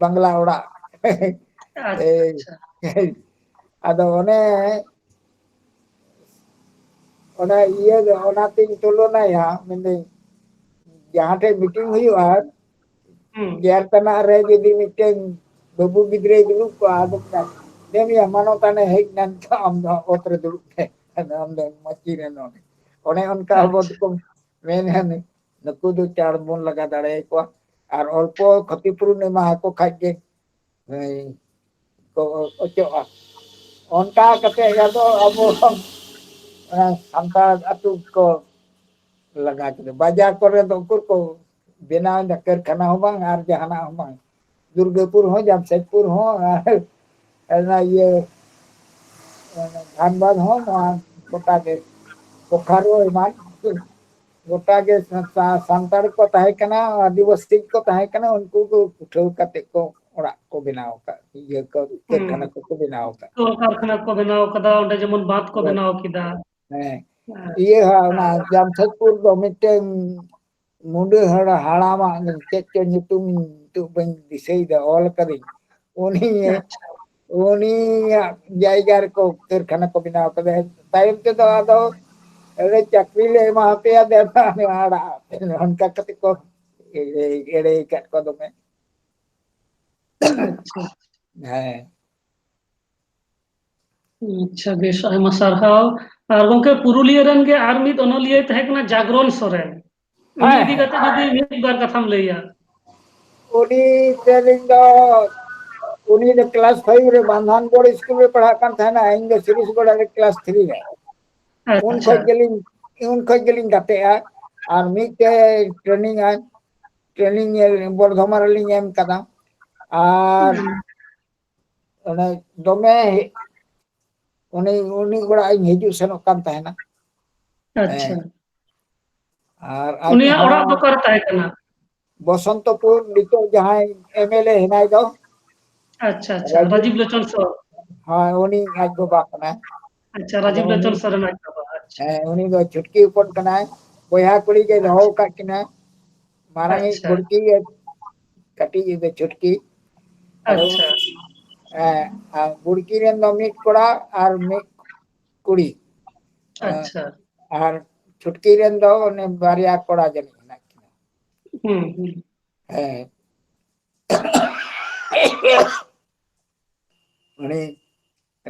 ᱵᱟᱝᱞᱟ ᱚᱲᱟᱜ᱾ ᱟᱪᱪᱷᱟ, ᱮᱭ, ᱟᱪᱪᱷᱟ᱾ ᱟᱫᱚ ᱚᱱᱮ, ᱚᱱᱟ ᱤᱭᱟᱹ ᱫᱚ, ᱚᱱᱟᱛᱤᱧ ᱛᱩᱞᱚᱱᱟᱭᱟ, ᱢᱮᱱᱫᱟᱹᱧ, ᱡᱟᱦᱟᱸ ᱴᱷᱮᱡ meeting ᱦᱩᱭᱩᱜᱼᱟ, ᱦᱩᱸ᱾ ᱜᱮᱨ ᱛᱟᱱᱟᱜ ᱨᱮ ᱡᱩᱫᱤ ᱢᱤᱫᱴᱮᱱ ᱵᱟᱹᱵᱩ ᱜᱤᱫᱽᱨᱟᱹᱭ ᱫᱩᱲᱩᱵ ᱠᱚᱜᱼᱟ, ᱟᱫᱚ ᱢᱮᱛᱟᱭ, "ᱫᱮᱱ ᱭᱟ, ᱢᱟᱱᱚᱛᱟᱱᱮ ᱦᱮᱡ ᱮᱱᱟ, ᱱᱤᱛᱚᱜ ᱟᱢ ᱫᱚ ᱚᱛ ᱨᱮ ᱫᱩᱲᱩᱵ ᱢᱮ, ᱟᱢ ᱫᱚ ᱢᱟᱹᱪᱤ ᱨᱮ ᱱᱚᱰᱮ᱾" ᱚᱱᱮ ᱚᱱᱠᱟ ᱟᱵᱚ ᱟᱪᱪᱷᱟ᱾ ᱫᱚᱠᱚ ᱢᱮᱱᱟ, ᱱᱩᱠᱩ ᱫᱚ ᱪᱟᱬ ᱵᱚᱱ ᱞᱟᱜᱟ ᱫᱟᱲᱮᱭᱟᱠᱚᱣᱟ, ᱟᱨ ᱚᱞᱯᱚ ᱠᱷᱚᱛᱤᱯᱩᱨᱩᱱ ᱮᱢᱟ ᱟᱠᱚ ᱠᱷᱟᱡ ᱜᱮ, ᱦᱮᱸ, ᱠᱚ ᱚᱪᱚᱜᱼᱟ᱾ ᱚᱱᱠᱟ ᱠᱟᱛᱮ ᱟᱫᱚ ᱟᱵᱚ, ᱚᱱᱟ ᱥᱟᱱᱛᱟᱲ ᱟᱹᱛᱩ ᱠᱚ ᱞᱟᱜᱟ ᱠᱮᱫᱟ᱾ ᱵᱟᱡᱟᱨ ᱠᱚᱨᱮ ᱫᱚ ᱩᱠᱩᱨ ᱠᱚ ᱵᱮᱱᱟᱣ ᱮᱫᱟ, ᱠᱟᱹᱨᱠᱷᱟᱱᱟ ᱦᱚᱸ ᱵᱟᱝ ᱟᱨ ᱡᱟᱦᱟᱱᱟᱜ ᱦᱚᱸ ᱵᱟᱝ᱾ ᱫᱩᱨᱜᱟᱹᱯᱩᱨ ᱦᱚᱸ, ᱡᱟᱢᱥᱮᱫᱽᱯᱩᱨ ᱦᱚᱸ, ᱟᱨ ᱚᱱᱟ ᱤᱭᱟᱹ, ᱫᱷᱟᱱᱵᱟᱫᱽ ᱦᱚᱸ, ᱱᱚᱣᱟ ᱜᱚᱴᱟ ᱜᱮ, ᱵᱳᱠᱟᱨᱳ ᱮᱢᱟᱱ, ᱜᱚᱴᱟ ᱜᱮ ᱥᱟ-, ᱥᱟ-, ᱥᱟᱱᱛᱟᱲ ᱠᱚ ᱛᱟᱦᱮᱸ ᱠᱟᱱᱟ, ᱟᱹᱫᱤᱵᱟᱹᱥᱤ ᱠᱚ ᱛᱟᱦᱮᱸ ᱠᱟᱱᱟ, ᱩᱱᱠᱩ ᱠᱚ ᱩᱴᱷᱟᱹᱣ ᱠᱟᱛᱮ ᱠᱚ ᱚᱲᱟᱜ ᱠᱚ ᱵᱮᱱᱟᱣ ᱟᱠᱟᱫ, ᱤᱭᱟᱹ ᱠᱚ, ᱦᱩᱸ᱾ ᱠᱟᱹᱨᱠᱷᱟᱱᱟ ᱠᱚᱠᱚ ᱵᱮᱱᱟᱣ ᱟᱠᱟᱫ᱾ ᱠᱚᱞ ᱠᱟᱨᱠᱷᱟᱱᱟ ᱠᱚ ᱵᱮᱱᱟᱣ ᱟᱠᱟᱫᱟ, ᱚᱸᱰᱮ ᱡᱮᱢᱚᱱ ᱵᱟᱸᱫᱷ ᱠᱚ ᱦᱳᱭ᱾ ᱵᱮᱱᱟᱣ ᱠᱮᱫᱟ᱾ ᱦᱮᱸ᱾ ᱦᱮᱸ᱾ ᱤᱭᱟᱹ ᱦᱟᱸ, ᱚᱱᱟ ᱟᱨ ᱡᱟᱢᱥᱮᱫᱽᱯᱩᱨ ᱫᱚ ᱢᱤᱫᱴᱮᱱ ᱢᱩᱰᱟᱹ ᱦᱟᱲ-, ᱦᱟᱲᱟᱢᱟᱜ ᱪᱮᱫ ᱪᱚ ᱧᱩᱛᱩᱢ ᱱᱤᱛᱚᱜ ᱵᱟᱹᱧ ᱫᱤᱥᱟᱹᱭᱮᱫᱟ, ᱚᱞ ᱠᱟᱫᱟᱹᱧ᱾ ᱩᱱᱤ, ᱟᱪᱪᱷᱟ᱾ ᱩᱱᱤᱭᱟᱜ ᱡᱟᱭᱜᱟ ᱨᱮᱠᱚ ᱠᱟᱹᱨᱠᱷᱟᱱᱟ ᱠᱚ ᱵᱮᱱᱟᱣ ᱠᱟᱫᱟ᱾ ᱛᱟᱭᱚᱢ ᱛᱮᱫᱚ ᱟᱫᱚ ᱟᱞᱮ ᱪᱟᱹᱠᱨᱤ ᱞᱮ ᱮᱢᱟ ᱯᱮᱭᱟ, ᱫᱮ ᱟᱲᱟᱜ ᱟᱯᱮ᱾ ᱚᱱᱠᱟ ᱠᱟᱛᱮ ᱠᱚ ᱮᱲᱮ, ᱮᱲᱮ ᱟᱠᱟᱫ ᱠᱚᱣᱟ ᱫᱚᱢᱮ᱾ ᱟᱪᱪᱷᱟ᱾ ᱦᱮᱸ᱾ ᱟᱪᱪᱷᱟ, ᱵᱮᱥ, ᱟᱭᱢᱟ ᱥᱟᱨᱦᱟᱣ᱾ ᱟᱨ ᱜᱚᱝᱠᱮ, ᱯᱩᱨᱩᱞᱤᱭᱟᱹ ᱨᱮᱱ ᱜᱮ ᱟᱨ ᱢᱤᱫ ᱚᱱᱚᱞᱤᱭᱟᱹᱭ ᱛᱟᱦᱮᱸ ᱠᱟᱱᱟ, ᱡᱟᱜᱽᱨᱚᱱ ᱥᱚᱨᱮᱱ᱾ ᱩᱱᱤ ᱦᱮᱸ, ᱤᱫᱤ ᱦᱮᱸ᱾ ᱠᱟᱛᱮ ᱡᱩᱫᱤ ᱢᱤᱫ ᱵᱟᱨ ᱠᱟᱛᱷᱟᱢ ᱞᱟᱹᱭᱟ᱾ ᱩᱱᱤ ᱴᱷᱮᱱ ᱤᱧ ᱫᱚ, ᱩᱱᱤ ᱫᱚ class five ᱨᱮ ᱵᱟᱱᱫᱷᱟᱱᱜᱚᱲ ᱥᱠᱩᱞ ᱨᱮ ᱯᱟᱲᱦᱟᱜ ᱠᱟᱱ ᱛᱟᱦᱮᱱᱟ, ᱤᱧ ᱫᱚ ᱥᱤᱨᱤᱥᱜᱚᱲᱟ ᱨᱮ class three ᱨᱮ᱾ ᱩᱱ ᱟᱪᱪᱷᱟ᱾ ᱠᱷᱚᱡ ᱜᱮᱞᱤᱧ, ᱩᱱ ᱠᱷᱚᱡ ᱜᱮᱞᱤᱧ ᱜᱟᱛᱮᱜᱼᱟ᱾ ᱟᱨ ᱢᱤᱫᱴᱮᱡ training ᱟᱭ, training ᱮ ᱵᱚᱨᱫᱷᱚᱢᱟᱱ ᱨᱮᱞᱤᱧ ᱮᱢ ᱠᱟᱫᱟ᱾ ᱟᱨ ᱦᱩᱸ᱾ ᱚᱱᱮ ᱫᱚᱢᱮ ᱩᱱᱤ, ᱩᱱᱤ ᱚᱲᱟᱜ ᱤᱧ ᱦᱤᱡᱩᱜ ᱥᱮᱱᱚᱜ ᱠᱟᱱ ᱛᱟᱦᱮᱱᱟ᱾ ᱟᱪᱪᱷᱟ᱾ ᱦᱮᱸ᱾ ᱟᱨ ᱟᱡ ᱩᱱᱤᱭᱟᱜ ᱚᱲᱟᱜ ᱫᱚ ᱦᱚᱸ ᱚᱠᱟᱨᱮ ᱛᱟᱦᱮᱸ ᱠᱟᱱᱟ? ᱵᱚᱥᱚᱱᱛᱚᱯᱩᱨ, ᱱᱤᱛᱚᱜ ᱡᱟᱦᱟᱸᱭ MLA ᱦᱮᱱᱟᱭ ᱫᱚ, ᱟᱪᱪᱷᱟ, ᱟᱪᱪᱷᱟ, ᱨᱟᱡᱤᱵ ᱨᱟᱡᱤᱵ ᱞᱳᱪᱚᱱ ᱥᱚᱨᱮᱱ᱾ ᱦᱳᱭ, ᱩᱱᱤ ᱟᱡ ᱵᱟᱵᱟ ᱠᱟᱱᱟᱭ᱾ ᱟᱪᱪᱷᱟ, ᱟᱫᱚ ᱨᱟᱡᱤᱵ ᱩᱱᱤ, ᱞᱳᱪᱚᱱ ᱥᱚᱨᱮᱱ ᱟᱡ ᱵᱟᱵᱟ, ᱟᱪᱪᱷᱟ᱾ ᱦᱮᱸ, ᱩᱱᱤ ᱫᱚ ᱪᱷᱩᱴᱠᱤ ᱦᱚᱯᱚᱱ ᱠᱟᱱᱟᱭ, ᱵᱚᱭᱦᱟ ᱠᱩᱲᱤ ᱜᱮ ᱫᱚᱦᱚ ᱟᱪᱪᱷᱟ᱾ ᱟᱠᱟᱫ ᱠᱤᱱᱟᱭ᱾ ᱢᱟᱨᱟᱝᱤᱡ ᱟᱪᱪᱷᱟ᱾ ᱵᱩᱲᱠᱤ ᱜᱮ, ᱠᱟᱹᱴᱤᱡ ᱤᱡ ᱫᱚ ᱪᱷᱩᱴᱠᱤ᱾ ᱟᱫᱚ, ᱟᱪᱪᱷᱟ᱾ ᱦᱮᱸ, ᱟᱨ ᱵᱩᱲᱠᱤ ᱨᱮᱱ ᱫᱚ ᱢᱤᱫ ᱠᱚᱲᱟ ᱟᱨ ᱢᱤᱫ ᱠᱩᱲᱤ᱾ ᱟᱪᱪᱷᱟ᱾ ᱟᱨ ᱪᱷᱩᱴᱠᱤ ᱨᱮᱱ ᱫᱚ ᱚᱱᱮ ᱵᱟᱨᱭᱟ ᱠᱚᱲᱟ ᱡᱟᱹᱱᱤᱡ ᱦᱮᱱᱟᱜ ᱠᱤᱱᱟ᱾ ᱦᱩᱸ, ᱦᱩᱸ᱾ ᱦᱮᱸ᱾ ᱩᱱᱤ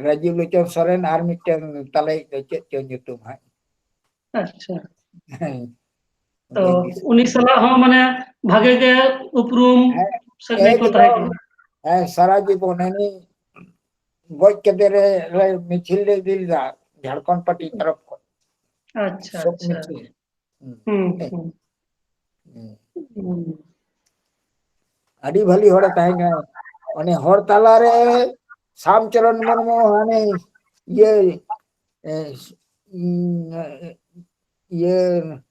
ᱨᱟᱡᱤᱵ ᱞᱳᱪᱚᱱ ᱥᱚᱨᱮᱱ ᱟᱨ ᱢᱤᱫᱴᱮᱱ ᱛᱟᱞᱮᱭᱤᱡ ᱫᱚ ᱪᱮᱫ ᱪᱚ ᱧᱩᱛᱩᱢ ᱦᱟᱸᱜ᱾ ᱟᱪᱪᱷᱟ᱾ ᱦᱮᱸ᱾ ᱛᱚ, ᱵᱟᱹᱧ ᱫᱤᱥᱟᱹ᱾ ᱩᱱᱤ ᱥᱟᱞᱟᱜ ᱦᱚᱸ ᱢᱟᱱᱮ ᱵᱷᱟᱜᱮ ᱜᱮ ᱩᱯᱨᱩᱢ ᱦᱮᱸ, ᱥᱟᱹᱜᱟᱹᱭ ᱠᱚ ᱮᱠᱫᱚᱢ᱾ ᱛᱟᱦᱮᱸ ᱠᱟᱱᱟ᱾ ᱦᱮᱸ, ᱥᱟᱨᱟ ᱡᱤᱵᱚᱱ ᱦᱟᱹᱱᱤ ᱜᱚᱡ ᱠᱟᱛᱮ ᱨᱮ, ᱨᱮ ᱢᱤᱪᱷᱤᱞ ᱞᱮ ᱤᱫᱤ ᱞᱮᱫᱟ ᱡᱷᱟᱲᱠᱷᱚᱸᱰ ᱯᱟᱨᱴᱤ ᱛᱚᱨᱚᱯ ᱠᱷᱚᱱ᱾ ᱟᱪᱪᱷᱟ, ᱥᱳᱠ ᱟᱪᱪᱷᱟ᱾ ᱢᱤᱪᱷᱤᱞ᱾ ᱦᱩᱸ᱾ ᱦᱩᱸ, ᱦᱩᱸ᱾ ᱦᱩᱸ᱾ ᱦᱩᱸ᱾ ᱟᱹᱰᱤ ᱵᱷᱟᱹᱞᱤ ᱦᱚᱲᱮ ᱛᱟᱦᱮᱸ ᱠᱟᱱᱟ᱾ ᱚᱱᱮ ᱦᱚᱲ ᱛᱟᱞᱟᱨᱮ ᱥᱟᱢᱪᱚᱨᱚᱱ ᱢᱩᱨᱢᱩ ᱦᱟᱱᱮ ᱤᱭᱟᱹ, ᱮ, ᱩᱸ, ᱤᱭᱟᱹ,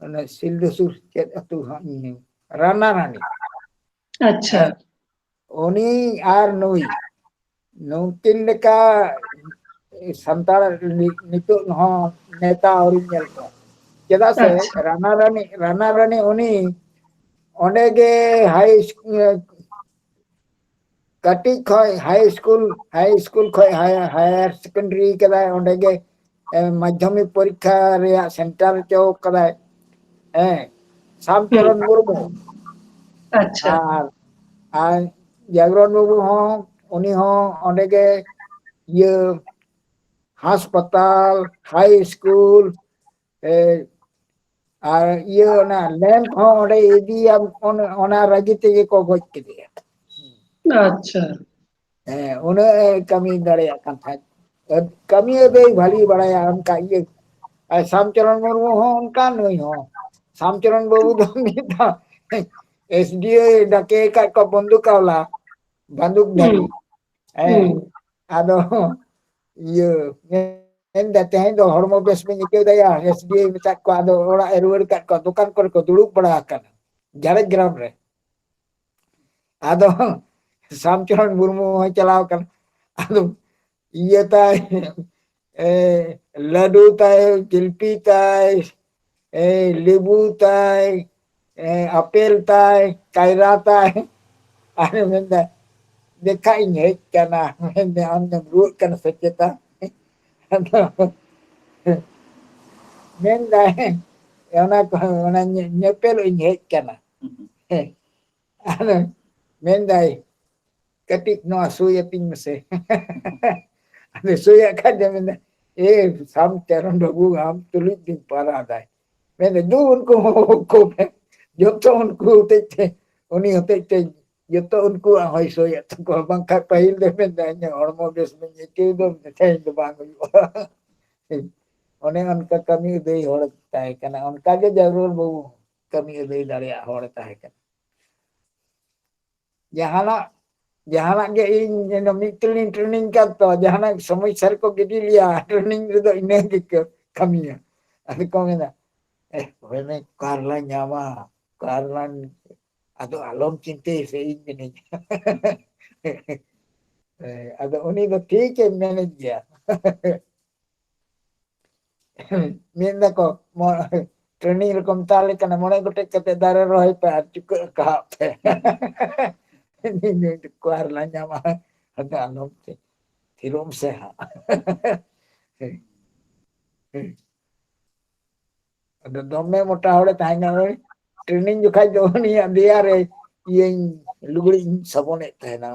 ᱚᱱᱮ ᱥᱤᱞᱫᱟᱹ ᱥᱩᱨ ᱪᱮᱫ ᱟᱹᱛᱩ ᱦᱟᱸᱜ ᱤᱧ, ᱨᱟᱱᱟ ᱨᱟᱱᱤ᱾ ᱟᱪᱪᱷᱟ᱾ ᱦᱮᱸ, ᱩᱱᱤ ᱟᱨ ᱱᱩᱭ, ᱱᱩᱝᱠᱤᱱ ᱞᱮᱠᱟ ᱥᱟᱱᱛᱟᱲ ᱱᱤ-, ᱱᱤᱛᱚᱜ ᱦᱚᱸ ᱱᱮᱛᱟ ᱟᱹᱣᱨᱤᱧ ᱧᱮᱞ ᱠᱚᱣᱟ᱾ ᱪᱮᱫᱟᱜ ᱥᱮ ᱟᱪᱪᱷᱟ᱾ ᱨᱟᱱᱟ ᱨᱟᱱᱤ, ᱨᱟᱱᱟ ᱨᱟᱱᱤ ᱩᱱᱤ ᱚᱸᱰᱮ ᱜᱮ ᱦᱟᱭ ᱥᱠᱩᱞ, ᱠᱟᱹᱴᱤᱡ ᱠᱷᱚᱡ ᱦᱟᱭ ᱥᱠᱩᱞ, ᱦᱟᱭ ᱥᱠᱩᱞ ᱠᱷᱚᱡ ᱦᱟᱭ-, ᱦᱟᱭᱟᱨ ᱥᱮᱠᱮᱱᱰᱟᱨᱤ ᱠᱟᱫᱟᱭ, ᱚᱸᱰᱮ ᱜᱮ, ᱮ, ᱢᱟᱫᱽᱫᱷᱚᱢᱤᱠ ᱯᱚᱨᱤᱠᱠᱷᱟ ᱨᱮᱭᱟᱜ ᱥᱮᱱᱴᱟᱨ ᱦᱚᱪᱚ ᱠᱟᱫᱟᱭ᱾ ᱦᱮᱸ, ᱥᱟᱢ ᱦᱩᱸ᱾ ᱪᱚᱨᱚᱱ ᱢᱩᱨᱢᱩ᱾ ᱟᱪᱪᱷᱟ᱾ ᱟᱨ, ᱟᱨ ᱡᱟᱜᱽᱨᱚᱱ ᱵᱟᱹᱵᱩ ᱦᱚᱸ, ᱩᱱᱤ ᱦᱚᱸ ᱚᱸᱰᱮ ᱜᱮ ᱤᱭᱟᱹ ᱦᱟᱥᱯᱟᱛᱟᱞ, ᱦᱟᱭ ᱥᱠᱩᱞ, ᱮ, ᱟᱨ ᱤᱭᱟᱹ ᱚᱱᱟ ᱞᱮᱢᱯ ᱦᱚᱸ ᱚᱸᱰᱮ ᱤᱫᱤᱭᱟᱢ, ᱚᱱ-, ᱚᱱᱟ ᱨᱟᱹᱜᱤ ᱛᱮᱜᱮ ᱠᱚ ᱜᱚᱡ ᱠᱮᱫᱮᱭᱟ᱾ ᱟᱪᱪᱷᱟ᱾ ᱦᱮᱸ, ᱩᱱᱟᱹᱜ ᱮ ᱠᱟᱹᱢᱤ ᱫᱟᱲᱮᱭᱟᱜ ᱠᱟᱱ ᱛᱟᱦᱮᱸᱫ᱾ ᱠᱟᱹᱢᱤ ᱟᱹᱫᱟᱹᱭ ᱵᱷᱟᱹᱞᱤ ᱵᱟᱲᱟᱭᱟ ᱚᱱᱠᱟ ᱤᱭᱟᱹ᱾ ᱟᱨ ᱥᱟᱢᱪᱚᱨᱚᱱ ᱢᱩᱨᱢᱩ ᱦᱚᱸ ᱚᱱᱠᱟ, ᱱᱩᱭ ᱦᱚᱸ᱾ ᱥᱟᱢᱪᱚᱨᱚᱱ ᱵᱟᱹᱵᱩ ᱫᱚ ᱢᱤᱫ ᱫᱷᱟᱣ ᱮᱥ ᱰᱤ ᱳ ᱰᱟᱠᱮ ᱟᱠᱟᱫ ᱠᱚᱣᱟ ᱵᱚᱱᱫᱩᱠ ᱟᱣᱞᱟ, ᱵᱟᱱᱫᱩᱠ ᱫᱷᱟᱨᱤ᱾ ᱦᱩᱸ᱾ ᱦᱮᱸ᱾ ᱦᱩᱸ᱾ ᱟᱫᱚ ᱤᱭᱟᱹ ᱢᱮᱱᱫᱟ, "ᱛᱮᱦᱮᱧ ᱫᱚ ᱦᱚᱲᱢᱚ ᱵᱮᱥ ᱵᱟᱹᱧ ᱟᱹᱭᱠᱟᱹᱣ ᱫᱟᱭᱟ", ᱮᱥ ᱰᱤ ᱳ ᱢᱮᱛᱟᱫ ᱠᱚᱣᱟ, ᱟᱫᱚ ᱚᱲᱟᱜ ᱮ ᱨᱩᱣᱟᱹᱲ ᱠᱟᱫ ᱠᱚᱣᱟ, ᱫᱚᱠᱟᱱ ᱠᱚᱨᱮ ᱠᱚ ᱫᱩᱲᱩᱵ ᱵᱟᱲᱟ ᱟᱠᱟᱱᱟ ᱡᱷᱟᱲᱜᱨᱟᱢ ᱨᱮ᱾ ᱟᱫᱚ ᱥᱟᱢᱪᱚᱨᱚᱱ ᱢᱩᱨᱢᱩ ᱦᱚᱸᱭ ᱪᱟᱞᱟᱣ ᱠᱟᱱᱟ᱾ ᱟᱫᱚ ᱤᱭᱟᱹ ᱛᱟᱭ, ᱮ, ᱞᱟᱹᱰᱩ ᱛᱟᱭ, ᱡᱤᱞᱯᱤ ᱛᱟᱭ, ᱮ, ᱞᱮᱵᱩ ᱛᱟᱭ, ᱮ, ᱟᱯᱮᱞ ᱛᱟᱭ, ᱠᱟᱭᱨᱟ ᱛᱟᱭ᱾ ᱟᱨ ᱢᱮᱱᱫᱟ, "ᱫᱮᱠᱷᱟ ᱤᱧ ᱦᱮᱡ ᱠᱟᱱᱟ", ᱢᱮᱱᱫᱟ, "ᱟᱢ ᱫᱚᱢ ᱨᱩᱣᱟᱹᱜ ᱠᱟᱱᱟ ᱥᱮ ᱪᱮᱛᱟ?" ᱟᱫᱚ ᱢᱮᱱᱫᱟᱭ, "ᱚᱱᱟ ᱠᱚ, ᱚᱱᱟ ᱧᱮ-, ᱧᱮᱯᱮᱞᱚᱜ ᱤᱧ ᱦᱮᱡ ᱠᱟᱱᱟ᱾" ᱟᱫᱚ ᱢᱮᱱᱫᱟᱭ, "ᱠᱟᱹᱴᱤᱡ ᱱᱚᱣᱟ ᱥᱩᱭ ᱟᱹᱛᱤᱧ ᱢᱮᱥᱮ᱾" ᱟᱫᱚ ᱥᱩᱭᱟᱜ ᱠᱷᱟᱡ ᱫᱚ ᱢᱮᱱᱫᱟ, "ᱮ ᱥᱟᱢ ᱪᱟᱨᱚᱱ ᱵᱟᱹᱵᱩ, ᱟᱢ ᱛᱩᱞᱩᱡ ᱜᱤᱧ ᱯᱟᱨᱟᱫᱟᱭ᱾" ᱢᱮᱱᱫᱟ, "ᱫᱩ ᱩᱱᱠᱩ ᱦᱚᱸ ᱠᱚ ᱢᱮ, ᱡᱚᱛᱚ ᱩᱱᱠᱩ ᱦᱚᱛᱮᱡ ᱛᱮ, ᱩᱱᱤ ᱦᱚᱛᱮᱡ ᱛᱮ ᱡᱚᱛᱚ ᱩᱱᱠᱩᱣᱟᱜ ᱦᱚᱸᱭ ᱥᱩᱭᱮᱫ ᱛᱟᱠᱚᱣᱟ, ᱵᱟᱝᱠᱷᱟᱡ ᱯᱟᱹᱦᱤᱞ ᱫᱚ ᱢᱮᱱᱫᱟ, 'ᱤᱧᱟᱹᱜ ᱦᱚᱲᱢᱚ ᱵᱮᱥ ᱵᱟᱹᱧ ᱟᱹᱭᱠᱟᱹᱣ ᱫᱚ, ᱛᱮᱦᱮᱧ ᱫᱚ ᱵᱟᱝ ᱦᱩᱭᱩᱜᱼᱟ᱾" ᱚᱱᱮ ᱚᱱᱠᱟ ᱠᱟᱹᱢᱤ ᱟᱹᱫᱟᱹᱭ ᱦᱚᱲ ᱛᱟᱦᱮᱸ ᱠᱟᱱᱟ᱾ ᱚᱱᱠᱟ ᱜᱮ ᱡᱟᱹᱨᱩᱲ ᱵᱟᱹᱵᱩ ᱠᱟᱹᱢᱤ ᱟᱹᱫᱟᱹᱭ ᱫᱟᱲᱮᱭᱟᱜ ᱦᱚᱲ ᱛᱟᱦᱮᱸ ᱠᱟᱱᱟ᱾ ᱡᱟᱦᱟᱱᱟᱜ, ᱡᱟᱦᱟᱱᱟᱜ ᱜᱮ ᱤᱧ ᱢᱤᱫ ᱴᱨᱮᱱᱤᱝ ᱴᱨᱮᱱᱤᱝ ᱠᱟᱱ ᱛᱚ, ᱡᱟᱦᱟᱱᱟᱜ ᱥᱚᱢᱚᱥᱥᱟ ᱨᱮᱠᱚ ᱜᱤᱰᱤ ᱞᱮᱭᱟ, ᱴᱨᱮᱱᱤᱝ ᱨᱮᱫᱚ ᱤᱱᱟᱹ ᱜᱮ ᱠᱟᱹ-, ᱠᱟᱹᱢᱤᱭᱟ᱾ ᱟᱫᱚ ᱠᱚ ᱢᱮᱱᱟ, "ᱮ, ᱦᱳᱭ ᱢᱮ, ᱚᱠᱟ ᱨᱮᱞᱟᱝ ᱧᱟᱢᱟ, ᱚᱠᱟ ᱨᱮᱞᱟᱝ", ᱟᱫᱚ ᱟᱞᱚᱢ ᱪᱤᱱᱛᱟᱹᱭ ᱥᱮ, ᱤᱧ ᱢᱤᱱᱟᱹᱧᱟ᱾ ᱦᱮᱸ, ᱟᱫᱚ ᱩᱱᱤ ᱫᱚ ᱴᱷᱤᱠᱮ ᱢᱮᱱᱮᱫ ᱜᱮᱭᱟ᱾ ᱢᱮᱱ ᱫᱟᱠᱚ, ᱢᱚ-, ᱴᱨᱮᱱᱤᱝ ᱨᱮᱠᱚ ᱢᱮᱛᱟ ᱞᱮ ᱠᱟᱱᱟ, "ᱢᱚᱬᱮ ᱜᱚᱴᱮᱡ ᱠᱟᱛᱮ ᱫᱟᱨᱮ ᱨᱚᱦᱚᱭ ᱯᱮ ᱟᱨ ᱪᱩᱠᱟᱹᱜ ᱠᱟᱦᱟᱜ ᱯᱮ᱾" ᱚᱠᱟ ᱨᱮᱞᱟᱝ ᱧᱟᱢᱟ? ᱟᱫᱚ ᱟᱞᱚᱢ ᱪᱮ-, ᱛᱷᱤᱨᱚᱜ ᱢᱮᱥᱮ ᱦᱟᱸᱜ᱾ ᱟᱫᱚ ᱫᱚᱢᱮ ᱢᱚᱴᱟ ᱦᱚᱲᱮ ᱛᱟᱦᱮᱸ ᱠᱟᱱᱟ, ᱴᱨᱮᱱᱤᱝ ᱡᱚᱠᱷᱟᱡ ᱫᱚ ᱩᱱᱤᱭᱟᱜ ᱫᱮᱭᱟ ᱨᱮ ᱤᱭᱟᱹᱧ, ᱞᱩᱜᱽᱲᱤᱡ ᱤᱧ ᱥᱟᱵᱚᱱᱮᱫ ᱛᱟᱦᱮᱱᱟ᱾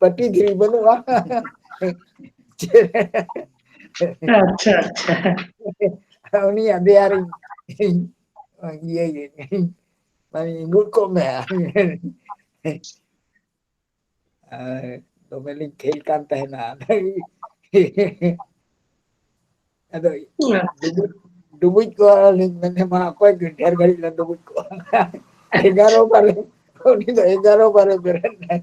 ᱯᱟᱹᱴᱤ ᱫᱷᱤᱨᱤ ᱵᱟᱹᱱᱩᱜᱼᱟ᱾ ᱟᱪᱪᱷᱟ, ᱟᱪᱪᱷᱟ᱾ ᱩᱱᱤᱭᱟᱜ ᱫᱮᱭᱟ ᱨᱮᱧ ᱤᱭᱟᱹᱭᱮᱫ, ᱢᱟᱱᱮ, "ᱜᱩᱲ ᱠᱚᱜ ᱢᱮ᱾" ᱟᱨ ᱫᱚᱢᱮ ᱞᱤᱧ ᱠᱷᱮᱞ ᱠᱟᱱ ᱛᱟᱦᱮᱱᱟ᱾ ᱟᱫᱚ ᱰᱩᱵᱩᱡ, ᱰᱩᱵᱩᱡ ᱠᱚᱣᱟ ᱞᱤᱧ ᱢᱮᱱᱟ, ᱢᱟ ᱚᱠᱚᱭ ᱰᱷᱮᱨ ᱜᱷᱟᱹᱲᱤᱡ ᱞᱮ ᱰᱩᱵᱩᱡ ᱠᱚᱜᱼᱟ᱾ ᱮᱜᱟᱨᱚ ᱵᱟᱨᱮ, ᱩᱱᱤ ᱫᱚ ᱮᱜᱟᱨᱚ ᱵᱟᱨᱮ ᱵᱮᱨᱮᱫ ᱱᱟᱭ᱾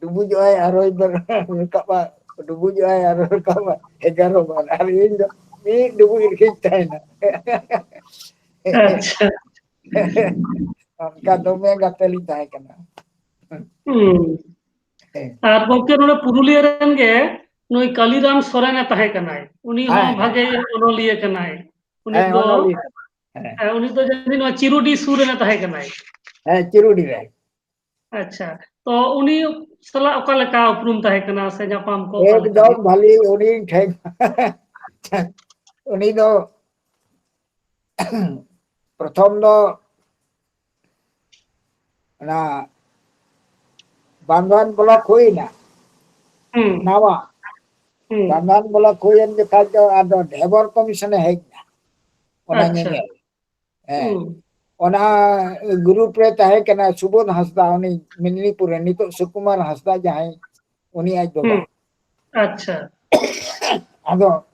ᱰᱩᱵᱩᱡᱚᱜᱼᱟᱭ, ᱟᱨᱚᱭ ᱵᱮᱨᱮᱫ ᱨᱟᱠᱟᱵᱼᱟ, ᱰᱩᱵᱩᱡᱚᱜᱼᱟᱭ, ᱟᱨᱚᱭ ᱨᱟᱠᱟᱵᱼᱟ, ᱮᱜᱟᱨᱚ ᱵᱟᱨ᱾ ᱟᱨ ᱤᱧ ᱫᱚ ᱢᱤᱫ ᱰᱩᱵᱩᱡ ᱨᱮᱜᱮᱧ ᱛᱟᱦᱮᱱᱟ᱾ ᱟᱪᱪᱷᱟ᱾ ᱚᱱᱠᱟ ᱫᱚᱢᱮ ᱜᱟᱛᱮ ᱞᱤᱧ ᱛᱟᱦᱮᱸ ᱠᱟᱱᱟ᱾ ᱦᱩᱸ᱾ ᱦᱮᱸ᱾ ᱟᱨ ᱜᱚᱢᱠᱮ, ᱱᱚᱰᱮ ᱯᱩᱨᱩᱞᱤᱭᱟᱹ ᱨᱮᱱ ᱜᱮ ᱱᱩᱭ ᱠᱟᱞᱤᱨᱟᱢ ᱥᱚᱨᱮᱱ ᱮ ᱛᱟᱦᱮᱸ ᱠᱟᱱᱟᱭ, ᱩᱱᱤ ᱦᱚᱸ ᱦᱮᱸ, ᱦᱮᱸ᱾ ᱵᱷᱟᱜᱮ ᱚᱱᱚᱞᱤᱭᱟᱹ ᱠᱟᱱᱟᱭ᱾ ᱩᱱᱤ ᱦᱮᱸ, ᱫᱚ, ᱚᱱᱚᱞᱤᱭᱟᱹ ᱠᱟᱱᱟᱭ᱾ ᱦᱮᱸ᱾ ᱦᱮᱸ, ᱩᱱᱤ ᱫᱚ ᱡᱟᱹᱱᱤᱡ ᱱᱚᱣᱟ ᱪᱤᱨᱩᱰᱤ ᱥᱩᱨ ᱨᱮ ᱛᱟᱦᱮᱸ ᱠᱟᱱᱟᱭ᱾ ᱦᱮᱸ, ᱪᱤᱨᱩᱰᱤ ᱨᱮ᱾ ᱟᱪᱪᱷᱟ, ᱛᱚ ᱩᱱᱤ ᱥᱟᱞᱟᱜ ᱚᱠᱟ ᱞᱮᱠᱟ ᱩᱯᱨᱩᱢ ᱛᱟᱦᱮᱸ ᱠᱟᱱᱟ ᱥᱮ ᱧᱟᱯᱟᱢ ᱠᱚ ᱚᱠᱟ ᱞᱮᱠᱟ ᱮᱠᱫᱚᱢ ᱦᱩᱭᱩᱜ? ᱵᱷᱟᱞᱤ, ᱩᱱᱤ ᱴᱷᱮᱱ ᱩᱱᱤ ᱫᱚ ᱯᱨᱚᱛᱷᱚᱢ ᱫᱚ ᱚᱱᱟ ᱵᱟᱱᱫᱷᱣᱟᱱ ᱵᱞᱚᱠ ᱦᱩᱭᱱᱟ, ᱦᱩᱸ᱾ ᱱᱟᱣᱟ ᱦᱩᱸ᱾ ᱵᱟᱱᱫᱷᱣᱟᱱ ᱵᱞᱚᱠ ᱦᱩᱭᱮᱱ ᱡᱚᱠᱷᱟᱡ ᱫᱚ ᱟᱫᱚ ᱰᱷᱮᱵᱚᱨ ᱠᱚᱢᱤᱥᱚᱱᱮ ᱦᱮᱡ ᱮᱱᱟ ᱚᱱᱟ ᱟᱪᱪᱷᱟ᱾ ᱧᱮᱧᱮᱞ᱾ ᱦᱮᱸ᱾ ᱦᱩᱸ᱾ ᱚᱱᱟ ᱜᱨᱩᱯ ᱨᱮ ᱛᱟᱦᱮᱸ ᱠᱟᱱᱟ ᱥᱩᱵᱳᱫᱷ ᱦᱟᱸᱥᱫᱟ, ᱩᱱᱤ ᱢᱮᱫᱽᱱᱤᱯᱩᱨ ᱨᱮ, ᱱᱤᱛᱚᱜ ᱥᱩᱠᱩᱢᱟᱨ ᱦᱟᱸᱥᱫᱟ ᱡᱟᱦᱟᱸᱭ, ᱩᱱᱤ ᱟᱡ ᱵᱟᱵᱟ᱾ ᱦᱩᱸ᱾ ᱟᱪᱪᱷᱟ᱾ ᱟᱫᱚ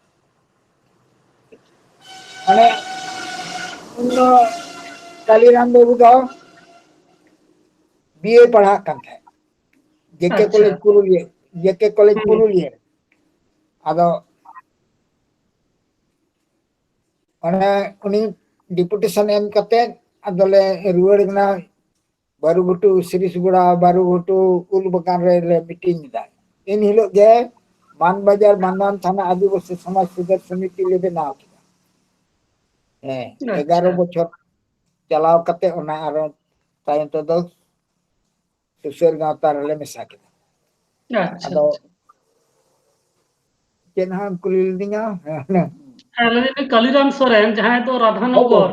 ᱢᱟᱱᱮ ᱩᱱ ᱫᱚ ᱠᱟᱞᱤᱨᱟᱢ ᱵᱟᱹᱵᱩ ᱫᱚ ᱵᱤ ᱮ ᱯᱟᱲᱦᱟᱜ ᱠᱟᱱ ᱛᱟᱦᱮᱸᱫ, ᱡᱮ ᱠᱮ ᱟᱪᱪᱷᱟ᱾ ᱠᱚᱞᱮᱡᱽ ᱯᱩᱨᱩᱞᱤᱭᱟᱹ, ᱡᱮ ᱠᱮ ᱠᱚᱞᱮᱡᱽ ᱦᱩᱸ᱾ ᱯᱩᱨᱩᱞᱤᱭᱟᱹ ᱨᱮ᱾ ᱟᱫᱚ ᱚᱱᱮ ᱩᱱᱤ ᱰᱮᱯᱩᱴᱮᱥᱚᱱ ᱮᱢ ᱠᱟᱛᱮ ᱟᱫᱚᱞᱮ ᱨᱩᱣᱟᱹᱲ ᱮᱱᱟ ᱵᱟᱹᱨᱩᱜᱷᱩᱴᱩ, ᱥᱤᱨᱤᱥᱜᱚᱲᱟ, ᱵᱟᱹᱨᱩᱜᱷᱩᱴᱩ ᱩᱞ ᱵᱟᱜᱟᱱ ᱨᱮᱞᱮ ᱢᱤᱴᱤᱝ ᱮᱫᱟ᱾ ᱮᱱ ᱦᱤᱞᱳᱜ ᱜᱮ ᱢᱟᱱᱵᱟᱡᱟᱨ ᱢᱟᱱᱫᱟᱱ ᱛᱷᱟᱱᱟ ᱟᱹᱫᱤᱵᱟᱹᱥᱤ ᱥᱚᱢᱟᱡᱽ ᱥᱩᱫᱷᱟᱹᱨ ᱥᱚᱢᱤᱛᱤ ᱞᱮ ᱵᱮᱱᱟᱣ ᱠᱮᱫᱟ᱾ ᱦᱮᱸ, ᱟᱪᱪᱷᱟ᱾ ᱮᱜᱟᱨᱚ ᱵᱚᱪᱷᱚᱨ ᱪᱟᱞᱟᱣ ᱠᱟᱛᱮ ᱚᱱᱟ ᱟᱨᱚ ᱛᱟᱭᱚᱢ ᱛᱮᱫᱚ ᱥᱩᱥᱟᱹᱨ ᱜᱟᱶᱛᱟ ᱨᱮᱞᱮ ᱢᱮᱥᱟ ᱠᱮᱫᱟ᱾ ᱟᱪᱪᱷᱟ, ᱟᱫᱚ ᱟᱪᱪᱷᱟ᱾ ᱪᱮᱫ ᱦᱟᱸᱜ ᱮᱢ ᱠᱩᱞᱤ ᱞᱤᱫᱤᱧᱟ? ᱦᱮᱸ, ᱞᱟᱹᱭ ᱫᱟᱹᱧ ᱠᱟᱞᱤᱨᱟᱢ ᱥᱚᱨᱮᱱ, ᱡᱟᱦᱟᱸᱭ ᱫᱚ ᱦᱳᱭ, ᱦᱳᱭ᱾ ᱨᱟᱫᱷᱟᱱᱚᱜᱚᱨ,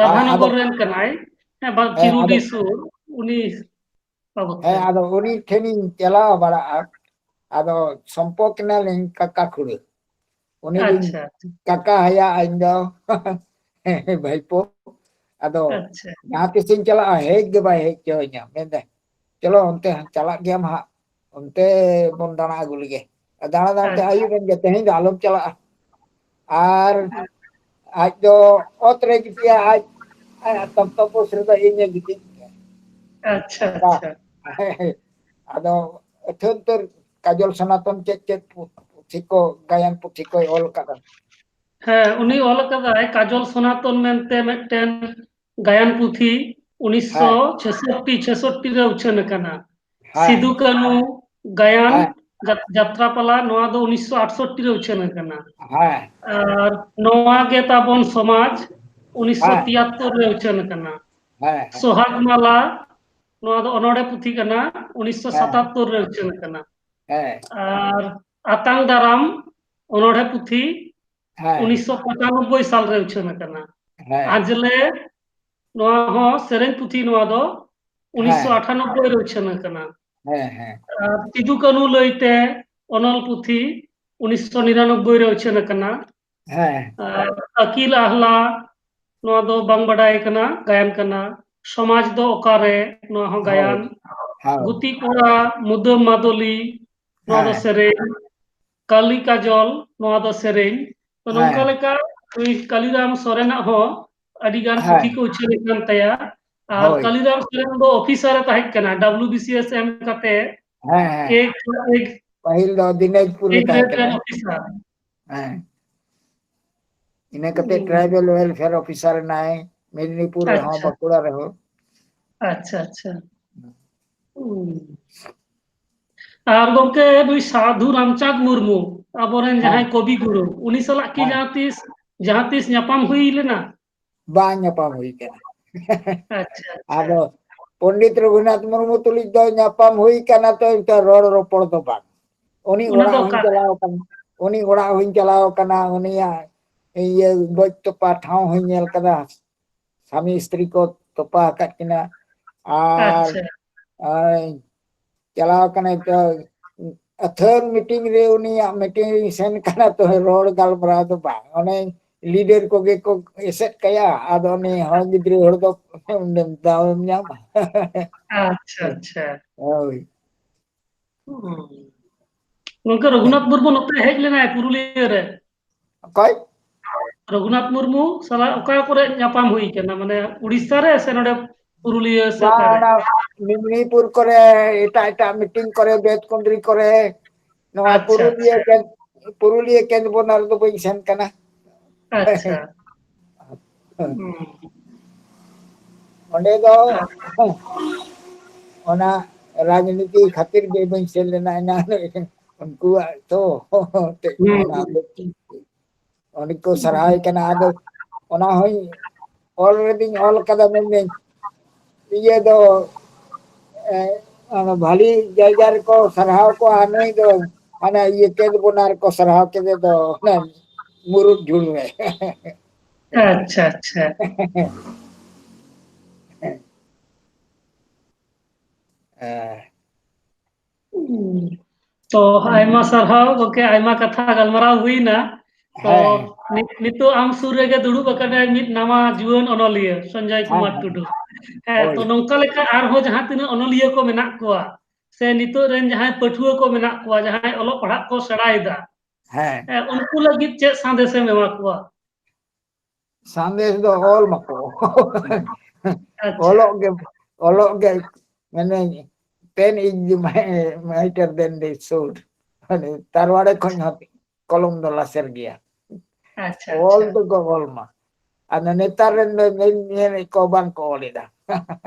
ᱦᱮᱸ, ᱨᱟᱫᱷᱟᱱᱚᱜᱚᱨ ᱟᱫᱚ, ᱨᱮᱱ ᱠᱟᱱᱟᱭ, ᱦᱮᱸ, ᱵᱟ-, ᱦᱮᱸ, ᱪᱤᱨᱩᱰᱤ ᱟᱫᱚ, ᱥᱩᱨ, ᱩᱱᱤ ᱵᱟᱵᱚᱫ ᱛᱮ᱾ ᱦᱮᱸ, ᱟᱫᱚ ᱩᱱᱤ ᱴᱷᱮᱱᱤᱧ ᱪᱟᱞᱟᱣ ᱵᱟᱲᱟᱜᱼᱟ, ᱟᱫᱚ ᱥᱚᱢᱯᱚᱨᱠ ᱮᱱᱟᱞᱤᱧ ᱠᱟᱠᱟ ᱠᱷᱩᱲᱟᱹ᱾ ᱩᱱᱤ ᱨᱤᱱ ᱟᱪᱪᱷᱟ, ᱟᱪᱪᱷᱟ᱾ ᱠᱟᱠᱟ ᱦᱟᱭᱟ ᱤᱧ ᱫᱚ ᱵᱷᱟᱭᱯᱳ᱾ ᱟᱫᱚ ᱟᱪᱪᱷᱟ᱾ ᱡᱟᱦᱟᱸ ᱛᱤᱥᱤᱧ ᱪᱟᱞᱟᱜᱼᱟ, ᱦᱮᱡ ᱜᱮ ᱵᱟᱭ ᱦᱮᱡ ᱦᱚᱪᱚ ᱟᱹᱧᱟ᱾ ᱢᱮᱱᱫᱟᱭ, "ᱪᱚᱞᱚ ᱚᱱᱛᱮ ᱪᱟᱞᱟᱜ ᱜᱮᱭᱟᱢ ᱦᱟᱸᱜ, ᱚᱱᱛᱮ ᱵᱚᱱ ᱫᱟᱬᱟ ᱟᱹᱜᱩ ᱞᱮᱜᱮ᱾ ᱫᱟᱬᱟ ᱫᱟᱬᱟ ᱛᱮ ᱟᱪᱪᱷᱟ᱾ ᱟᱹᱭᱩᱵ ᱮᱱ ᱜᱮ, ᱛᱮᱦᱮᱧ ᱫᱚ ᱟᱞᱚᱢ ᱪᱟᱞᱟᱜᱼᱟ᱾" ᱟᱨ ᱟᱡ ᱫᱚ ᱚᱛ ᱨᱮ ᱜᱤᱛᱤᱡᱼᱟ, ᱟᱡ, ᱟᱡ ᱛᱚᱠᱛᱚᱯᱳᱥ ᱨᱮᱫᱚ ᱤᱧ ᱮ ᱜᱤᱛᱤᱡ ᱠᱟᱱᱟ᱾ ᱟᱪᱪᱷᱟ, ᱚᱱᱠᱟ᱾ ᱟᱪᱪᱷᱟ᱾ ᱟᱫᱚ ᱟᱹᱛᱷᱟᱹᱱ ᱩᱛᱟᱹᱨ ᱠᱟᱡᱚᱞ ᱥᱚᱱᱟᱛᱚᱱ ᱪᱮᱫ ᱪᱮᱫ ᱯᱩᱛᱷᱤ ᱠᱚ, ᱜᱟᱭᱟᱱ ᱯᱩᱛᱷᱤ ᱠᱚᱭ ᱚᱞ ᱟᱠᱟᱫᱟ᱾ ᱦᱮᱸ, ᱩᱱᱤ ᱚᱞ ᱟᱠᱟᱫᱟᱭ ᱠᱟᱡᱚᱞ ᱥᱚᱱᱟᱛᱚᱱ ᱢᱮᱱᱛᱮ ᱢᱤᱫᱴᱮᱱ ᱜᱟᱭᱟᱱ ᱯᱩᱛᱷᱤ, ᱩᱱᱤᱥᱥᱚ ᱪᱷᱮᱥᱚᱴᱴᱤ ᱪᱷᱮᱥᱚᱴᱴᱤ ᱨᱮ ᱩᱪᱷᱟᱹᱱ ᱟᱠᱟᱱᱟ᱾ ᱦᱮᱸ᱾ ᱥᱤᱫᱩ ᱠᱟᱹᱱᱩ ᱜᱟᱭᱟᱱ ᱦᱮᱸ᱾ ᱡᱟᱛ-, ᱡᱟᱛᱨᱟ ᱯᱟᱞᱟ, ᱱᱚᱣᱟ ᱫᱚ ᱩᱱᱤᱥᱥᱚ ᱟᱴᱥᱚᱴᱴᱤ ᱨᱮ ᱩᱪᱷᱟᱹᱱ ᱟᱠᱟᱱᱟ᱾ ᱦᱮᱸ᱾ ᱟᱨ ᱱᱚᱣᱟ ᱜᱮ ᱛᱟᱵᱚᱱ ᱥᱚᱢᱟᱡᱽ, ᱩᱱᱤᱥᱥᱚ ᱛᱤᱭᱟᱛᱛᱳᱨ ᱨᱮ ᱩᱪᱷᱟᱹᱱ ᱟᱠᱟᱱᱟ᱾ ᱦᱮᱸ, ᱦᱮᱸ᱾ ᱥᱚᱦᱟᱜᱽ ᱢᱟᱞᱟ, ᱱᱚᱣᱟ ᱫᱚ ᱚᱱᱚᱬᱦᱮ ᱯᱩᱛᱷᱤ ᱠᱟᱱᱟ, ᱩᱱᱤᱥᱥᱚ ᱥᱟᱛᱟᱛᱛᱳᱨ ᱨᱮ ᱩᱪᱷᱟᱹᱱ ᱟᱠᱟᱱᱟ᱾ ᱦᱮᱸ᱾ ᱟᱨ ᱟᱛᱟᱝ ᱫᱟᱨᱟᱢ, ᱚᱱᱚᱬᱦᱮ ᱯᱩᱛᱷᱤ, ᱦᱮᱸ᱾ ᱩᱱᱤᱥᱥᱚ ᱯᱚᱸᱪᱟᱱᱚᱵᱵᱳᱭ ᱥᱟᱞ ᱨᱮ ᱩᱪᱷᱟᱹᱱ ᱟᱠᱟᱱᱟ᱾ ᱦᱮᱸ᱾ ᱟᱡᱽᱞᱮ, ᱱᱚᱣᱟ ᱦᱚᱸ ᱥᱮᱨᱮᱧ ᱯᱩᱛᱷᱤ, ᱱᱚᱣᱟ ᱫᱚ ᱦᱮᱸ᱾ ᱩᱱᱤᱥᱥᱚ ᱟᱴᱷᱟᱱᱚᱵᱵᱳᱭ ᱨᱮ ᱩᱪᱷᱟᱹᱱ ᱟᱠᱟᱱᱟ᱾ ᱦᱮᱸ, ᱦᱮᱸ᱾ ᱟᱨ ᱥᱤᱫᱩ ᱠᱟᱹᱱᱩ ᱞᱟᱹᱭᱛᱮ ᱚᱱᱚᱞ ᱯᱩᱛᱷᱤ ᱩᱱᱤᱥᱥᱚ ᱱᱤᱨᱟᱱᱚᱵᱵᱳᱭ ᱨᱮ ᱩᱪᱷᱟᱹᱱ ᱟᱠᱟᱱᱟ᱾ ᱦᱮᱸ᱾ ᱟᱨ ᱟᱹᱠᱤᱞ ᱟᱦᱞᱟ, ᱱᱚᱣᱟ ᱫᱚ ᱵᱟᱝ ᱵᱟᱰᱟᱭ ᱠᱟᱱᱟ, ᱜᱟᱭᱟᱱ ᱠᱟᱱᱟ᱾ ᱥᱚᱢᱟᱡᱽ ᱫᱚ ᱚᱠᱟᱨᱮ, ᱱᱚᱣᱟ ᱦᱚᱸ ᱦᱳᱭ, ᱜᱟᱭᱟᱱ᱾ ᱦᱳᱭ᱾ ᱜᱩᱛᱤ ᱠᱚᱲᱟ, ᱢᱩᱫᱟᱹᱢ ᱢᱟᱫᱚᱞᱤ, ᱱᱚᱣᱟ ᱫᱚ ᱦᱮᱸ᱾ ᱥᱮᱨᱮᱧ᱾ ᱠᱟᱞᱤ ᱠᱟᱡᱚᱞ, ᱱᱚᱣᱟ ᱫᱚ ᱥᱮᱨᱮᱧ᱾ ᱛᱚ, ᱱᱚᱝᱠᱟ ᱦᱮᱸ᱾ ᱞᱮᱠᱟ ᱱᱩᱭ ᱠᱟᱞᱤᱨᱟᱢ ᱥᱚᱨᱮᱱᱟᱜ ᱦᱚᱸ ᱟᱹᱰᱤ ᱜᱟᱱ ᱦᱮᱸ᱾ ᱯᱩᱛᱷᱤ ᱠᱚ ᱩᱪᱷᱟᱹᱱ ᱟᱠᱟᱱ ᱛᱟᱭᱟ᱾ ᱟᱨ ᱦᱳᱭ᱾ ᱠᱟᱞᱤᱨᱟᱢ ᱥᱚᱨᱮᱱ ᱫᱚ ᱚᱯᱷᱤᱥᱟᱨ ᱮ ᱛᱟᱦᱮᱸ ᱠᱟᱱᱟ, W B C S M ᱠᱟᱛᱮ ᱦᱮᱸ, ᱦᱮᱸ᱾ ᱮᱠ, ᱮᱠ, ᱯᱟᱹᱦᱤᱞ ᱫᱚ ᱫᱤᱱᱟᱡᱽᱯᱩᱨ ᱨᱮ ᱮᱠ ᱛᱟᱦᱮᱸ ᱜᱨᱮᱰ ᱨᱮᱱ ᱠᱟᱱᱟ᱾ ᱚᱯᱷᱤᱥᱟᱨ᱾ ᱦᱮᱸ᱾ ᱤᱱᱟᱹ ᱠᱟᱛᱮ ᱦᱩᱸ᱾ ᱴᱨᱟᱭᱵᱮᱞ ᱣᱮᱞᱯᱷᱮᱭᱟᱨ ᱚᱯᱷᱤᱥᱟᱨ ᱮᱱᱟᱭ, ᱢᱮᱫᱽᱱᱤᱯᱩᱨ ᱨᱮᱦᱚᱸ, ᱟᱪᱪᱷᱟ᱾ ᱵᱟᱸᱠᱩᱲᱟ ᱨᱮᱦᱚᱸ᱾ ᱟᱪᱪᱷᱟ, ᱟᱪᱪᱷᱟ᱾ ᱦᱩᱸ᱾ ᱟᱨ ᱜᱚᱢᱠᱮ, ᱱᱩᱭ ᱥᱟᱫᱷᱩ ᱨᱟᱢᱪᱟᱸᱫᱽ ᱢᱩᱨᱢᱩ, ᱟᱵᱚᱨᱮᱱ ᱦᱮᱸ᱾ ᱡᱟᱦᱟᱸᱭ ᱠᱚᱵᱤ ᱜᱩᱨᱩ, ᱩᱱᱤ ᱥᱟᱞᱟᱜ ᱠᱤ ᱦᱮᱸ᱾ ᱡᱟᱦᱟᱸ ᱛᱤᱥ, ᱡᱟᱦᱟᱸ ᱛᱤᱥ ᱧᱟᱯᱟᱢ ᱦᱩᱭ ᱞᱮᱱᱟ? ᱵᱟᱝ ᱧᱟᱯᱟᱢ ᱦᱩᱭ ᱠᱟᱱᱟ᱾ ᱟᱪᱪᱷᱟ, ᱟᱪᱪᱷᱟ᱾ ᱟᱫᱚ ᱯᱚᱱᱰᱤᱛ ᱨᱚᱜᱷᱩᱱᱟᱛᱷ ᱢᱩᱨᱢᱩ ᱛᱩᱞᱩᱡ ᱫᱚ ᱧᱟᱯᱟᱢ ᱦᱩᱭ ᱠᱟᱱᱟ, ᱛᱚ ᱮᱱᱛᱮ ᱨᱚᱲ ᱨᱚᱯᱚᱲ ᱫᱚ ᱵᱟᱝ᱾ ᱩᱱᱤ ᱚᱱᱟ ᱚᱲᱟᱜ ᱫᱚ ᱦᱚᱸᱧ ᱚᱠᱟ? ᱪᱟᱞᱟᱣ ᱠᱟᱱᱟ, ᱩᱱᱤ ᱚᱲᱟᱜ ᱦᱚᱸᱧ ᱪᱟᱞᱟᱣ ᱠᱟᱱᱟ, ᱩᱱᱤᱭᱟᱜ ᱤᱭᱟᱹ ᱜᱚᱡ ᱛᱚᱯᱟ ᱴᱷᱟᱶ ᱦᱚᱸᱧ ᱧᱮᱞ ᱠᱟᱫᱟ᱾ ᱥᱟᱢᱤ ᱥᱛᱨᱤ ᱠᱚ ᱛᱚᱯᱟ ᱟᱠᱟᱫ ᱠᱤᱱᱟ᱾ ᱟᱨ, ᱟᱪᱪᱷᱟ᱾ ᱟᱨ ᱪᱟᱞᱟᱣ ᱠᱟᱱᱟᱭ ᱛᱚ, ᱟᱹᱛᱷᱟᱹᱱ ᱢᱤᱴᱤᱝ ᱨᱮ, ᱩᱱᱤᱭᱟᱜ ᱢᱤᱴᱤᱝ ᱨᱤᱧ ᱥᱮᱱ ᱠᱟᱱᱟ ᱛᱚ, ᱨᱚᱲ ᱜᱟᱞᱢᱟᱨᱟᱣ ᱫᱚ ᱵᱟᱝ, ᱚᱱᱮ ᱞᱤᱰᱟᱨ ᱠᱚᱜᱮ ᱠᱚ ᱮᱥᱮᱫ ᱠᱟᱭᱟ, ᱟᱫᱚ ᱩᱱᱤ ᱦᱚᱲ ᱜᱤᱫᱽᱨᱟᱹ ᱦᱚᱲ ᱫᱚ ᱫᱟᱣ ᱮᱢ ᱧᱟᱢᱟ᱾ ᱟᱪᱪᱷᱟ, ᱟᱪᱪᱷᱟ᱾ ᱦᱳᱭ᱾ ᱦᱩᱸ᱾ ᱜᱚᱢᱠᱮ, ᱨᱚᱜᱷᱩᱱᱟᱛᱷ ᱢᱩᱨᱢᱩ ᱱᱚᱛᱮ ᱦᱮᱡ ᱞᱮᱱᱟᱭ ᱯᱩᱨᱩᱞᱤᱭᱟᱹ ᱨᱮ᱾ ᱚᱠᱚᱭ? ᱨᱚᱜᱷᱩᱱᱟᱛᱷ ᱢᱩᱨᱢᱩ ᱥᱟᱞᱟᱜ ᱚᱠᱟ ᱠᱚᱨᱮ ᱧᱟᱯᱟᱢ ᱦᱩᱭ ᱠᱟᱱᱟ? ᱢᱟᱱᱮ, ᱩᱲᱤᱥᱥᱟ ᱨᱮ ᱥᱮ ᱱᱚᱰᱮ ᱯᱩᱨᱩᱞᱤᱭᱟᱹ ᱥᱮ ᱵᱟᱝ, ᱚᱠᱟᱨᱮ? ᱚᱱᱟ ᱢᱮᱫᱽᱱᱤᱯᱩᱨ ᱠᱚᱨᱮ, ᱮᱴᱟᱜ ᱮᱴᱟᱜ ᱢᱤᱴᱤᱝ ᱠᱚᱨᱮ, ᱵᱮᱛᱠᱩᱸᱫᱽᱨᱤ ᱠᱚᱨᱮ, ᱱᱚᱣᱟ ᱟᱪᱪᱷᱟ, ᱯᱩᱨᱩᱞᱤᱭᱟᱹ ᱟᱪᱪᱷᱟ᱾ ᱠᱮᱱ-, ᱯᱩᱨᱩᱞᱤᱭᱟᱹ ᱠᱮᱱᱫᱨᱚ ᱵᱚᱱᱟ ᱨᱮᱫᱚ ᱵᱟᱹᱧ ᱥᱮᱱ ᱠᱟᱱᱟ᱾ ᱟᱪᱪᱷᱟ᱾ ᱦᱩᱸ᱾ ᱚᱸᱰᱮ ᱫᱚ ᱚᱱᱟ ᱨᱟᱡᱽᱱᱤᱛᱤ ᱠᱷᱟᱹᱛᱤᱨ ᱜᱮ ᱵᱟᱹᱧ ᱥᱮᱱ ᱞᱮᱱᱟ ᱮᱱᱟᱝ᱾ ᱩᱱᱠᱩᱣᱟᱜ ᱛᱚ ᱦᱩᱸ, ᱚᱱᱟ ᱦᱩᱸ᱾ ᱚᱸᱰᱮ ᱠᱚ ᱥᱟᱨᱦᱟᱣ ᱠᱟᱱᱟ᱾ ᱟᱫᱚ ᱚᱱᱟ ᱦᱚᱸᱧ ᱚᱞ ᱨᱮᱫᱚᱧ ᱚᱞ ᱠᱟᱫᱟ, ᱢᱮᱱᱫᱟᱹᱧ ᱤᱭᱟᱹ ᱫᱚ, ᱮ, ᱚᱱᱟ ᱵᱷᱟᱞᱤ ᱡᱟᱭᱜᱟ ᱨᱮᱠᱚ ᱥᱟᱨᱦᱟᱣ ᱠᱚᱣᱟ, ᱟᱨ ᱱᱩᱭ ᱫᱚ ᱦᱟᱱᱟ ᱤᱭᱟᱹ ᱠᱮᱫ ᱵᱚᱱᱟ ᱨᱮᱠᱚ ᱥᱟᱨᱦᱟᱣ ᱠᱮᱫᱮ ᱫᱚ, ᱚᱱᱟ ᱢᱩᱨᱩᱫ ᱡᱷᱩᱲ ᱨᱮ᱾ ᱟᱪᱪᱷᱟ, ᱟᱪᱪᱷᱟ᱾ ᱦᱮᱸ᱾ ᱦᱩᱸ᱾ ᱛᱚ, ᱟᱭᱢᱟ ᱥᱟᱨᱦᱟᱣ ᱜᱚᱢᱠᱮ, ᱟᱭᱢᱟ ᱠᱟᱛᱷᱟ ᱜᱟᱞᱢᱟᱨᱟᱣ ᱦᱩᱭᱱᱟ᱾ ᱛᱚ, ᱦᱮᱸ᱾ ᱱᱤᱛ-, ᱱᱤᱛᱚᱜ ᱟᱢ ᱥᱩᱨ ᱨᱮᱜᱮ ᱫᱩᱲᱩᱵ ᱟᱠᱟᱱᱟᱭ ᱢᱤᱫ ᱱᱟᱣᱟ ᱡᱩᱣᱟᱹᱱ ᱚᱱᱚᱞᱤᱭᱟᱹ, ᱥᱚᱧᱡᱚᱭ ᱦᱮᱸ, ᱠᱩᱢᱟᱨ ᱦᱮᱸ᱾ ᱴᱩᱰᱩ᱾ ᱦᱮᱸ, ᱦᱳᱭ᱾ ᱛᱚ, ᱱᱚᱝᱠᱟ ᱞᱮᱠᱟ ᱟᱨᱦᱚᱸ ᱡᱟᱦᱟᱸ ᱛᱤᱱᱟᱹᱜ ᱚᱱᱚᱞᱤᱭᱟᱹ ᱠᱚ ᱢᱮᱱᱟᱜ ᱠᱚᱣᱟ, ᱥᱮ ᱱᱤᱛᱚᱜ ᱨᱮᱱ ᱡᱟᱦᱟᱸᱭ ᱯᱟᱹᱴᱷᱩᱣᱟᱹ ᱠᱚ ᱢᱮᱱᱟᱜ ᱠᱚᱣᱟ, ᱡᱟᱦᱟᱸᱭ ᱚᱞᱚᱜ ᱯᱟᱲᱦᱟᱜ ᱠᱚ ᱥᱮᱬᱟᱭᱮᱫᱟ, ᱦᱮᱸ᱾ ᱦᱮᱸ, ᱩᱱᱠᱩ ᱞᱟᱹᱜᱤᱫ ᱪᱮᱫ ᱥᱟᱸᱫᱮᱥᱮᱢ ᱮᱢᱟ ᱠᱚᱣᱟ? ᱥᱟᱸᱫᱮᱥ ᱫᱚ ᱚᱞ ᱢᱟᱠᱚ᱾ ᱟᱪᱪᱷᱟ᱾ ᱚᱞᱚᱜ ᱜᱮ, ᱚᱞᱚᱜ ᱜᱮ, ᱢᱟᱱᱮ, pen is the mi-, mightier than the sword᱾ ᱢᱟᱱᱮ, ᱛᱟᱨᱣᱟᱲᱮ ᱠᱷᱚᱱ ᱦᱚᱸ ᱠᱚᱞᱚᱢ ᱫᱚ ᱞᱟᱥᱮᱨ ᱜᱮᱭᱟ᱾ ᱟᱪᱪᱷᱟ, ᱚᱞ ᱟᱪᱪᱷᱟ᱾ ᱫᱚᱠᱚ ᱚᱞ ᱢᱟ᱾ ᱟᱫᱚ ᱱᱮᱛᱟᱨ ᱨᱮᱱ ᱫᱚ ᱧᱮᱞ, ᱧᱮᱞᱮᱫ ᱠᱚ ᱵᱟᱝ ᱠᱚ ᱚᱞ ᱮᱫᱟ᱾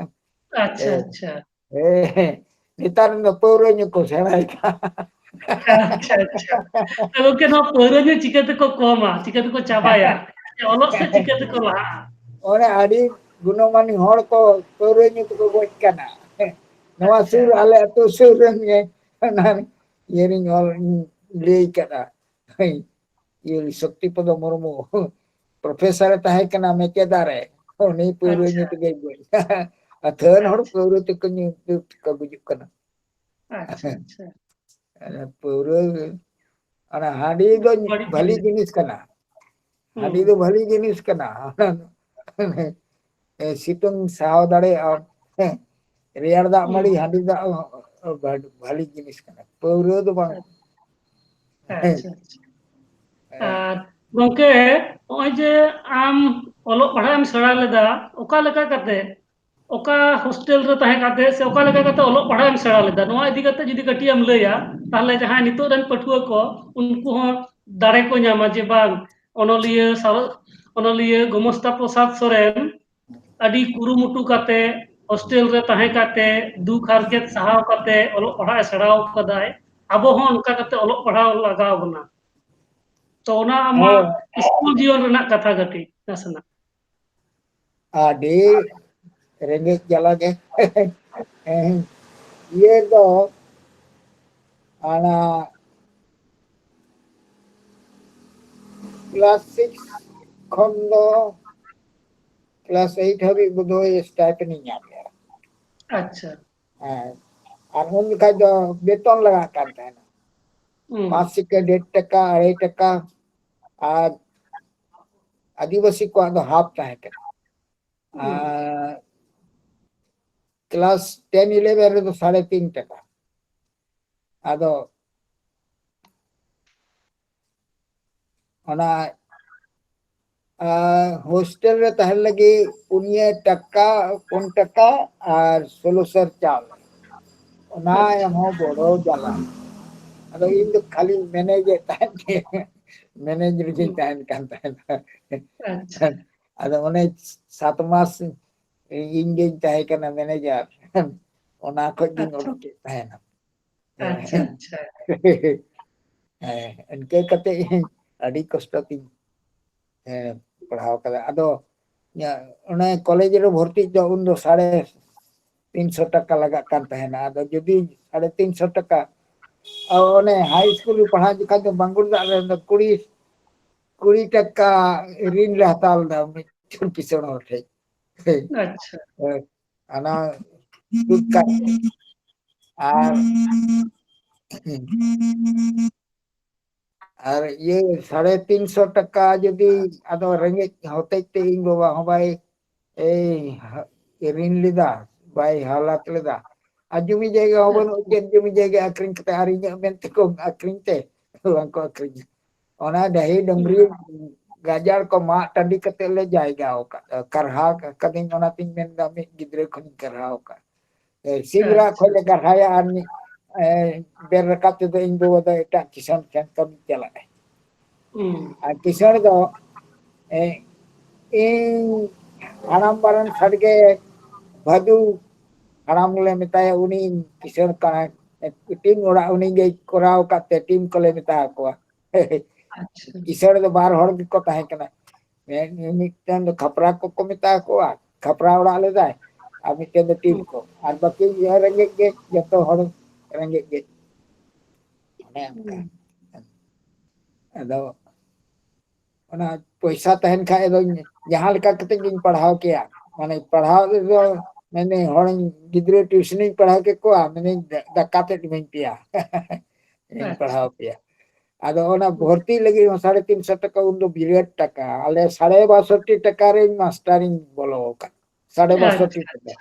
ᱟᱪᱪᱷᱟ, ᱦᱮᱸ᱾ ᱟᱪᱪᱷᱟ᱾ ᱦᱮᱸ, ᱱᱮᱛᱟᱨ ᱨᱮᱱ ᱫᱚ ᱯᱟᱹᱣᱨᱟᱹ ᱧᱩ ᱠᱚ ᱥᱮᱬᱟᱭᱮᱫᱟ᱾ ᱟᱪᱪᱷᱟ, ᱟᱪᱪᱷᱟ᱾ ᱛᱚ ᱜᱚᱢᱠᱮ, ᱱᱚᱣᱟ ᱯᱟᱹᱣᱨᱟᱹ ᱧᱩ ᱪᱤᱠᱟᱹ ᱛᱮᱠᱚ ᱠᱚᱢᱟ? ᱪᱤᱠᱟᱹ ᱛᱮᱠᱚ ᱪᱟᱵᱟᱭᱟ? ᱚᱞᱚᱜ ᱥᱮᱫ ᱪᱤᱠᱟᱹ ᱛᱮᱠᱚ ᱞᱟᱦᱟᱜᱼᱟ? ᱚᱱᱮ ᱟᱹᱰᱤ ᱜᱩᱱᱚᱢᱟᱱᱤ ᱦᱚᱲ ᱠᱚ ᱯᱟᱹᱣᱨᱟᱹ ᱧᱩ ᱛᱮᱠᱚ ᱜᱚᱡ ᱠᱟᱱᱟ᱾ ᱱᱚᱣᱟ ᱟᱪᱪᱷᱟ᱾ ᱥᱩᱨ, ᱟᱞᱮ ᱟᱹᱛᱩ ᱥᱩᱨ ᱨᱮᱱ ᱜᱮ ᱚᱱᱟ ᱤᱭᱟᱹ ᱨᱤᱧ ᱚᱞ, ᱞᱟᱹᱭ ᱠᱟᱫᱟ᱾ ᱤᱭᱟᱹ ᱥᱚᱠᱛᱤ ᱯᱚᱫᱚ ᱢᱩᱨᱢᱩ, professor ᱮ ᱛᱟᱦᱮᱸ ᱠᱟᱱᱟ ᱢᱮᱪᱮᱫᱟ ᱨᱮ, ᱩᱱᱤ ᱯᱟᱹᱣᱨᱟᱹ ᱟᱪᱪᱷᱟ᱾ ᱧᱩ ᱛᱮᱜᱮᱭ ᱜᱚᱡ ᱮᱱᱟ᱾ ᱟᱹᱛᱷᱟᱹᱱ ᱦᱚᱲ ᱟᱪᱪᱷᱟ᱾ ᱯᱟᱹᱣᱨᱟᱹ ᱛᱮᱠᱚ ᱧᱩ ᱛᱮᱠᱚ ᱜᱩᱡᱩᱜ ᱠᱟᱱᱟ᱾ ᱟᱪᱪᱷᱟ, ᱟᱪᱪᱷᱟ᱾ ᱯᱟᱹᱣᱨᱟᱹ, ᱚᱱᱟ ᱦᱟᱺᱰᱤ ᱫᱚ ᱵᱟᱹᱲᱤᱡ ᱵᱷᱟᱞᱤ ᱡᱤᱱᱤᱥ᱾ ᱡᱤᱱᱤᱥ ᱠᱟᱱᱟ᱾ ᱦᱩᱸ᱾ ᱦᱟᱺᱰᱤ ᱫᱚ ᱵᱷᱟᱞᱤ ᱡᱤᱱᱤᱥ ᱠᱟᱱᱟ᱾ ᱮ, ᱥᱤᱛᱩᱝ ᱥᱟᱦᱟᱣ ᱫᱟᱲᱮᱭᱟᱜᱼᱟ᱾ ᱦᱮᱸ, ᱨᱮᱭᱟᱲ ᱫᱟᱜ ᱦᱩᱸ᱾ ᱢᱟᱹᱲᱤ, ᱦᱟᱺᱰᱤ ᱫᱟᱜ ᱦᱚᱸ ᱵᱷᱟᱞᱤ ᱡᱤᱱᱤᱥ ᱠᱟᱱᱟ, ᱯᱟᱹᱣᱨᱟᱹ ᱫᱚ ᱵᱟᱝ᱾ ᱟᱪᱪᱷᱟ, ᱟᱪᱪᱷᱟ᱾ ᱦᱮᱸ᱾ ᱟᱨ ᱜᱚᱢᱠᱮ, ᱱᱚᱜᱼᱚᱭ ᱡᱮ ᱟᱢ ᱚᱞᱚᱜ ᱯᱟᱲᱦᱟᱜ ᱮᱢ ᱥᱮᱬᱟ ᱞᱮᱫᱟ, ᱚᱠᱟ ᱞᱮᱠᱟ ᱠᱟᱛᱮ, ᱚᱠᱟ hostel ᱨᱮ ᱛᱟᱦᱮᱸ ᱠᱟᱛᱮ ᱥᱮ ᱚᱠᱟ ᱞᱮᱠᱟ ᱠᱟᱛᱮ ᱚᱞᱚᱜ ᱯᱟᱲᱦᱟᱜ ᱮᱢ ᱥᱮᱬᱟ ᱞᱮᱫᱟ? ᱱᱚᱣᱟ ᱤᱫᱤ ᱠᱟᱛᱮ ᱡᱩᱫᱤ ᱠᱟᱹᱴᱤᱡ ᱮᱢ ᱞᱟᱹᱭᱟ, ᱛᱟᱦᱚᱞᱮ ᱡᱟᱦᱟᱸᱭ ᱱᱤᱛᱚᱜ ᱨᱮᱱ ᱯᱟᱹᱴᱷᱩᱣᱟᱹ ᱠᱚ, ᱩᱱᱠᱩ ᱦᱚᱸ ᱫᱟᱲᱮ ᱠᱚ ᱧᱟᱢᱟ ᱡᱮ ᱵᱟᱝ, ᱚᱱᱚᱞᱤᱭᱟᱹ ᱥᱟᱶ-, ᱚᱱᱚᱞᱤᱭᱟᱹ ᱜᱳᱢᱚᱥᱛᱟ ᱯᱨᱚᱥᱟᱫᱽ ᱥᱚᱨᱮᱱ ᱟᱹᱰᱤ ᱠᱩᱨᱩᱢᱩᱴᱩ ᱠᱟᱛᱮ, ᱦᱳᱥᱴᱮᱞ ᱨᱮ ᱛᱟᱦᱮᱸ ᱠᱟᱛᱮ, ᱫᱩᱠ ᱦᱟᱨᱠᱮᱛ ᱥᱟᱦᱟᱣ ᱠᱟᱛᱮ ᱚᱞᱚᱜ ᱯᱟᱲᱦᱟᱜ ᱮ ᱥᱮᱬᱟᱣ ᱠᱟᱫᱟᱭ᱾ ᱟᱵᱚ ᱦᱚᱸ ᱚᱱᱠᱟ ᱠᱟᱛᱮ ᱚᱞᱚᱜ ᱯᱟᱲᱦᱟᱣ ᱞᱟᱜᱟᱣ ᱵᱚᱱᱟ᱾ ᱛᱚ ᱚᱱᱟ ᱟᱢᱟᱜ ᱦᱳᱭ᱾ ᱥᱠᱩᱞ ᱡᱤᱭᱚᱱ ᱨᱮᱱᱟᱜ ᱠᱟᱛᱷᱟ ᱠᱟᱹᱴᱤᱡ ᱱᱟᱥᱮᱱᱟᱜ᱾ ᱟᱹᱰᱤ ᱨᱮᱸᱜᱮᱡ ᱡᱟᱞᱟ ᱜᱮ᱾ ᱤᱭᱟᱹ ᱫᱚ ᱚᱱᱟ ᱠᱞᱟᱥ ᱥᱤᱠᱥ ᱠᱷᱚᱱ ᱫᱚ ᱠᱞᱟᱥ ᱮᱭᱤᱴ ᱦᱟᱹᱵᱤᱡ ᱵᱳᱫᱷᱚᱭ ᱥᱴᱟᱭᱯᱮᱱᱰ ᱤᱧ ᱧᱟᱢ ᱞᱮᱫᱟ᱾ ᱟᱪᱪᱷᱟ᱾ ᱦᱮᱸ, ᱟᱨ ᱩᱱ ᱡᱚᱠᱷᱟᱡ ᱫᱚ ᱵᱮᱛᱚᱱ ᱞᱟᱜᱟᱜ ᱠᱟᱱ ᱛᱟᱦᱮᱱᱟ᱾ ᱦᱩᱸ᱾ ᱯᱟᱸᱪ ᱴᱟᱠᱟ, ᱰᱮᱲ ᱴᱟᱠᱟ, ᱟᱲᱟᱭ ᱴᱟᱠᱟ, ᱟᱨ ᱟᱹᱫᱤᱵᱟᱹᱥᱤ ᱠᱚᱣᱟᱜ ᱫᱚ ᱦᱟᱯ ᱛᱟᱦᱮᱸ ᱠᱟᱱᱟ᱾ ᱦᱩᱸ᱾ ᱟᱨ ᱠᱞᱟᱥ ᱴᱮᱱ ᱤᱞᱮᱵᱷᱮᱱ ᱨᱮᱫᱚ ᱥᱟᱲᱮ ᱛᱤᱱ ᱴᱟᱠᱟ᱾ ᱟᱫᱚ ᱚᱱᱟ, ᱟ, ᱦᱳᱥᱴᱮᱞ ᱨᱮ ᱛᱟᱦᱮᱱ ᱞᱟᱹᱜᱤᱫ ᱯᱩᱱᱭᱟᱹ ᱴᱟᱠᱟ, ᱯᱩᱱ ᱴᱟᱠᱟ ᱟᱨ ᱥᱳᱞᱳ ᱥᱟᱨ ᱪᱟᱣᱞᱮ᱾ ᱚᱱᱟ ᱟᱪᱪᱷᱟ᱾ ᱮᱢ ᱦᱚᱸ ᱵᱚᱲᱚ ᱡᱟᱞᱟ᱾ ᱟᱫᱚ ᱤᱧ ᱫᱚ ᱠᱷᱟᱹᱞᱤᱧ ᱢᱮᱱᱮᱡᱮᱫ ᱛᱟᱦᱮᱸᱫ ᱜᱮ, ᱢᱮᱱᱮᱡ ᱨᱮᱜᱮᱧ ᱦᱩᱸ᱾ ᱛᱟᱦᱮᱱ ᱠᱟᱱ ᱛᱟᱦᱮᱸᱱᱟ᱾ ᱟᱪᱪᱷᱟ᱾ ᱟᱫᱚ ᱚᱱᱮ ᱥᱟᱛ ᱢᱟᱥ ᱤᱧ ᱜᱤᱧ ᱛᱟᱦᱮᱸ ᱠᱟᱱᱟ ᱢᱮᱱᱮᱡᱟᱨ, ᱚᱱᱟ ᱠᱷᱚᱡ ᱜᱤᱧ ᱟᱪᱪᱷᱟ᱾ ᱚᱰᱚᱠ ᱠᱮᱫ ᱛᱟᱦᱮᱱᱟ᱾ ᱟᱪᱪᱷᱟ, ᱟᱪᱪᱷᱟ᱾ ᱦᱮᱸ, ᱤᱱᱠᱟᱹ ᱠᱟᱛᱮ ᱤᱧ ᱟᱹᱰᱤ ᱠᱚᱥᱴᱚ ᱛᱤᱧ, ᱦᱮᱸ, ᱯᱟᱲᱦᱟᱣ ᱠᱟᱫᱟ᱾ ᱟᱫᱚ ᱧᱟ-, ᱚᱱᱮ ᱠᱚᱞᱮᱡᱽ ᱨᱮ ᱵᱷᱚᱨᱛᱤᱜ ᱫᱚ ᱩᱱ ᱫᱚ ᱥᱟᱲᱮ ᱛᱤᱱ ᱥᱚ ᱴᱟᱠᱟ ᱞᱟᱜᱟᱜ ᱠᱟᱱ ᱛᱟᱦᱮᱱᱟ᱾ ᱟᱫᱚ ᱡᱩᱫᱤ ᱥᱟᱲᱮ ᱛᱤᱱ ᱥᱚ ᱴᱟᱠᱟ, ᱟᱨ ᱚᱱᱮ ᱦᱟᱭ ᱥᱠᱩᱞ ᱨᱮ ᱯᱟᱲᱦᱟᱜ ᱡᱚᱠᱷᱟᱡ ᱫᱚ ᱵᱟᱝᱜᱩᱲ ᱫᱟᱜ ᱨᱮ ᱫᱚ ᱠᱩᱲᱤ, ᱠᱩᱲᱤ ᱴᱟᱠᱟ ᱨᱤᱱ ᱞᱮ ᱦᱟᱛᱟᱣ ᱞᱮᱫᱟ ᱢᱤᱫ ᱠᱤᱥᱟᱹᱬ ᱦᱚᱲ ᱴᱷᱮᱡ᱾ ᱟᱪᱪᱷᱟ᱾ ᱦᱳᱭ, ᱚᱱᱟ ᱥᱩᱫ ᱠᱟᱜ ᱜᱮ᱾ ᱟᱨ, ᱟᱨ ᱤᱭᱟᱹ ᱥᱟᱲᱮ ᱛᱤᱱ ᱥᱚ ᱴᱟᱠᱟ ᱡᱩᱫᱤ, ᱟᱫᱚ ᱨᱮᱸᱜᱮᱡ ᱦᱚᱛᱮᱡ ᱛᱮ ᱤᱧ ᱵᱟᱵᱟ ᱦᱚᱸ ᱵᱟᱭ, ᱮᱭ, ᱨᱤᱱ ᱞᱮᱫᱟ, ᱵᱟᱭ ᱦᱟᱞᱟᱛ ᱞᱮᱫᱟ᱾ ᱟᱨ ᱡᱩᱢᱤ ᱡᱟᱭᱜᱟ ᱦᱚᱸ ᱵᱟᱹᱱᱩᱜ, ᱪᱮᱫ ᱡᱩᱢᱤ ᱡᱟᱭᱜᱟ ᱟᱹᱠᱷᱨᱤᱧ ᱠᱟᱛᱮ ᱟᱨ ᱤᱧᱟᱹᱜ ᱢᱮᱱᱛᱮ ᱠᱚ ᱟᱹᱠᱷᱨᱤᱧ ᱛᱮ ᱵᱟᱝ ᱠᱚ ᱟᱹᱠᱷᱨᱤᱧᱟ᱾ ᱚᱱᱟ ᱰᱟᱹᱦᱤ ᱰᱩᱝᱨᱤ ᱜᱟᱡᱟᱲ ᱠᱚ ᱢᱟᱜ ᱴᱟᱺᱰᱤ ᱠᱟᱛᱮ ᱞᱮ ᱡᱟᱭᱜᱟ ᱟᱠᱟᱫ, ᱠᱟᱨᱦᱟ ᱠᱟᱹᱫᱟᱹᱧ, ᱚᱱᱟᱛᱤᱧ ᱢᱮᱱᱫᱟ ᱢᱤᱫ ᱜᱤᱫᱽᱨᱟᱹ ᱠᱷᱚᱱᱤᱧ ᱠᱟᱨᱦᱟᱣ ᱟᱠᱟᱫ᱾ ᱮ, ᱥᱤᱢ ᱨᱟᱜ ᱟᱪᱪᱷᱟ᱾ ᱠᱷᱚᱡ ᱞᱮ ᱠᱟᱨᱦᱟᱭᱟ ᱟᱨ ᱢᱤᱫ, ᱮ, ᱵᱮᱨ ᱨᱟᱠᱟᱵ ᱛᱮᱫᱚ ᱤᱧ ᱵᱟᱵᱟ ᱫᱚ ᱮᱴᱟᱜ ᱠᱤᱥᱟᱹᱬ ᱴᱷᱮᱱ ᱠᱟᱹᱢᱤ ᱪᱟᱞᱟᱜᱼᱟᱭ᱾ ᱦᱩᱸ᱾ ᱟᱨ ᱠᱤᱥᱟᱹᱬ ᱫᱚ, ᱮ, ᱤᱧ ᱦᱟᱲᱟᱢ ᱵᱟᱨᱚᱱ ᱥᱟᱰᱜᱮ ᱵᱷᱟᱹᱫᱩ ᱦᱟᱲᱟᱢ ᱞᱮ ᱢᱮᱛᱟᱭᱟ, ᱩᱱᱤ ᱠᱤᱥᱟᱹᱬ ᱠᱟᱱᱟᱭ᱾ ᱴᱤᱢ ᱚᱲᱟᱜ ᱩᱱᱤ ᱜᱮᱭ ᱠᱚᱨᱟᱣ ᱟᱠᱟᱫ ᱛᱮ ᱴᱤᱢ ᱠᱚᱞᱮ ᱢᱮᱛᱟ ᱠᱚᱣᱟ᱾ ᱟᱪᱪᱷᱟ᱾ ᱠᱤᱥᱟᱹᱬ ᱫᱚ ᱵᱟᱨ ᱦᱚᱲ ᱜᱮᱠᱚ ᱛᱟᱦᱮᱸ ᱠᱟᱱᱟ᱾ ᱢᱤᱫ-, ᱢᱤᱫᱴᱮᱱ ᱫᱚ ᱠᱷᱟᱯᱨᱟ ᱠᱚᱠᱚ ᱢᱮᱛᱟ ᱠᱚᱣᱟ, ᱠᱷᱟᱯᱨᱟ ᱚᱲᱟᱜ ᱞᱮᱫᱟᱭ, ᱟᱨ ᱢᱤᱫᱴᱮᱱ ᱫᱚ ᱴᱤᱢ ᱠᱚ, ᱟᱨ ᱵᱟᱹᱠᱤ ᱨᱮᱸᱜᱮᱡ ᱜᱮ, ᱡᱚᱛᱚ ᱦᱚᱲ ᱨᱮᱸᱜᱮᱡ ᱜᱮ᱾ ᱚᱱᱮ ᱚᱱᱠᱟ᱾ ᱟᱫᱚ ᱚᱱᱟ ᱯᱚᱭᱥᱟ ᱛᱟᱦᱮᱱ ᱠᱷᱟᱡ ᱫᱚ ᱡᱟᱦᱟᱸ ᱞᱮᱠᱟ ᱠᱟᱛᱮ ᱜᱤᱧ ᱯᱟᱲᱦᱟᱣ ᱠᱮᱭᱟ᱾ ᱢᱟᱱᱮ ᱯᱟᱲᱦᱟᱣ ᱨᱮᱫᱚ ᱢᱮᱱᱫᱟᱹᱧ ᱦᱚᱲᱤᱧ ᱜᱤᱫᱽᱨᱟᱹ ᱴᱤᱭᱩᱥᱚᱱᱤᱧ ᱯᱟᱲᱦᱟᱣ ᱠᱮᱫ ᱠᱚᱣᱟ, ᱢᱮᱱᱫᱟᱹᱧ ᱫᱟᱠᱟ ᱛᱮᱫ ᱤᱢᱟᱹᱧ ᱯᱮᱭᱟ᱾ ᱤᱧ ᱟᱪᱪᱷᱟ᱾ ᱯᱟᱲᱦᱟᱣ ᱯᱮᱭᱟ᱾ ᱟᱫᱚ ᱚᱱᱟ ᱵᱷᱚᱨᱛᱤ ᱞᱟᱹᱜᱤᱫ ᱦᱚᱸ ᱥᱟᱲᱮ ᱛᱤᱱ ᱥᱚ ᱴᱟᱠᱟ, ᱩᱱᱫᱚ ᱵᱤᱨᱟᱴ ᱴᱟᱠᱟ᱾ ᱟᱞᱮ ᱥᱟᱲᱮ ᱵᱟᱥᱚᱴᱤ ᱴᱟᱠᱟ ᱨᱮᱧ ᱢᱟᱥᱴᱟᱨᱤᱧ ᱵᱚᱞᱚ ᱟᱠᱟᱱ᱾ ᱥᱟᱲᱮ ᱵᱟᱥᱚᱴᱤ ᱟᱪᱪᱷᱟ, ᱴᱟᱠᱟ᱾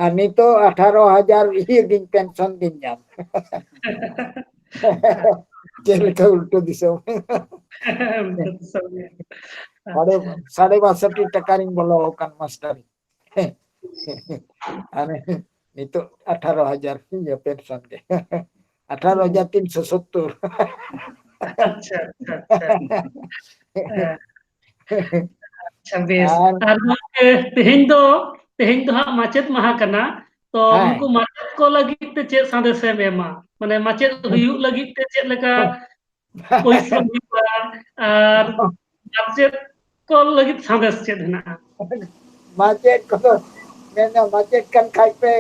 ᱟᱨ ᱱᱤᱛᱚᱜ ᱟᱴᱷᱟᱨᱚ ᱦᱟᱡᱟᱨ ᱤᱭᱟᱹ ᱜᱤᱧ ᱯᱮᱱᱥᱚᱱ ᱜᱤᱧ ᱧᱟᱢ᱾ ᱪᱮᱫ ᱞᱮᱠᱟ ᱩᱞᱴᱟᱹ ᱫᱤᱥᱚᱢ᱾ ᱩᱞᱴᱟᱹ ᱫᱤᱥᱚᱢ ᱜᱮ᱾ ᱥᱟᱲᱮ, ᱟᱪᱪᱷᱟ᱾ ᱥᱟᱲᱮ ᱵᱟᱥᱚᱴᱤ ᱴᱟᱠᱟ ᱨᱤᱧ ᱵᱚᱞᱚ ᱟᱠᱟᱱ ᱢᱟᱥᱴᱟᱨ᱾ ᱟᱨ ᱱᱤᱛᱚᱜ ᱟᱴᱷᱟᱨᱚ ᱦᱟᱡᱟᱨ ᱤᱭᱟᱹ ᱯᱮᱱᱥᱚᱱ ᱜᱮ᱾ ᱟᱴᱷᱟᱨᱚ ᱦᱟᱡᱟᱨ ᱛᱤᱱᱥᱚ ᱥᱚᱛᱛᱚᱨ᱾ ᱟᱪᱪᱷᱟ, ᱟᱪᱪᱷᱟ, ᱟᱪᱪᱷᱟ᱾ ᱦᱮᱸ᱾ ᱟᱪᱪᱷᱟ, ᱵᱮᱥ᱾ ᱟᱨ ᱟᱨ ᱜᱚᱢᱠᱮ, ᱛᱮᱦᱮᱧ ᱫᱚ, ᱛᱮᱦᱮᱧ ᱫᱚ ᱦᱟᱸᱜ ᱢᱟᱪᱮᱫ ᱢᱟᱦᱟ ᱠᱟᱱᱟ᱾ ᱛᱚ, ᱦᱮᱸ᱾ ᱱᱩᱠᱩ ᱢᱟᱪᱮᱫ ᱠᱚ ᱞᱟᱹᱜᱤᱫ ᱛᱮ ᱪᱮᱫ ᱥᱟᱸᱫᱮᱥ ᱮᱢ ᱮᱢᱟ? ᱢᱟᱱᱮ, ᱢᱟᱪᱮᱫ ᱦᱩᱭᱩᱜ ᱞᱟᱹᱜᱤᱫ ᱛᱮ ᱪᱮᱫ ᱞᱮᱠᱟ ᱯᱚᱨᱤᱥᱨᱚᱢ ᱦᱩᱭᱩᱜᱼᱟ? ᱟᱨ ᱢᱟᱪᱮᱫ ᱠᱚ ᱞᱟᱹᱜᱤᱫ ᱥᱟᱸᱫᱮᱥ ᱪᱮᱫ ᱦᱮᱱᱟᱜᱼᱟ? ᱢᱟᱪᱮᱫ ᱠᱚᱫᱚ ᱢᱮᱱᱟ, ᱢᱟᱪᱮᱫ ᱠᱟᱱ ᱠᱷᱟᱡ ᱯᱮ,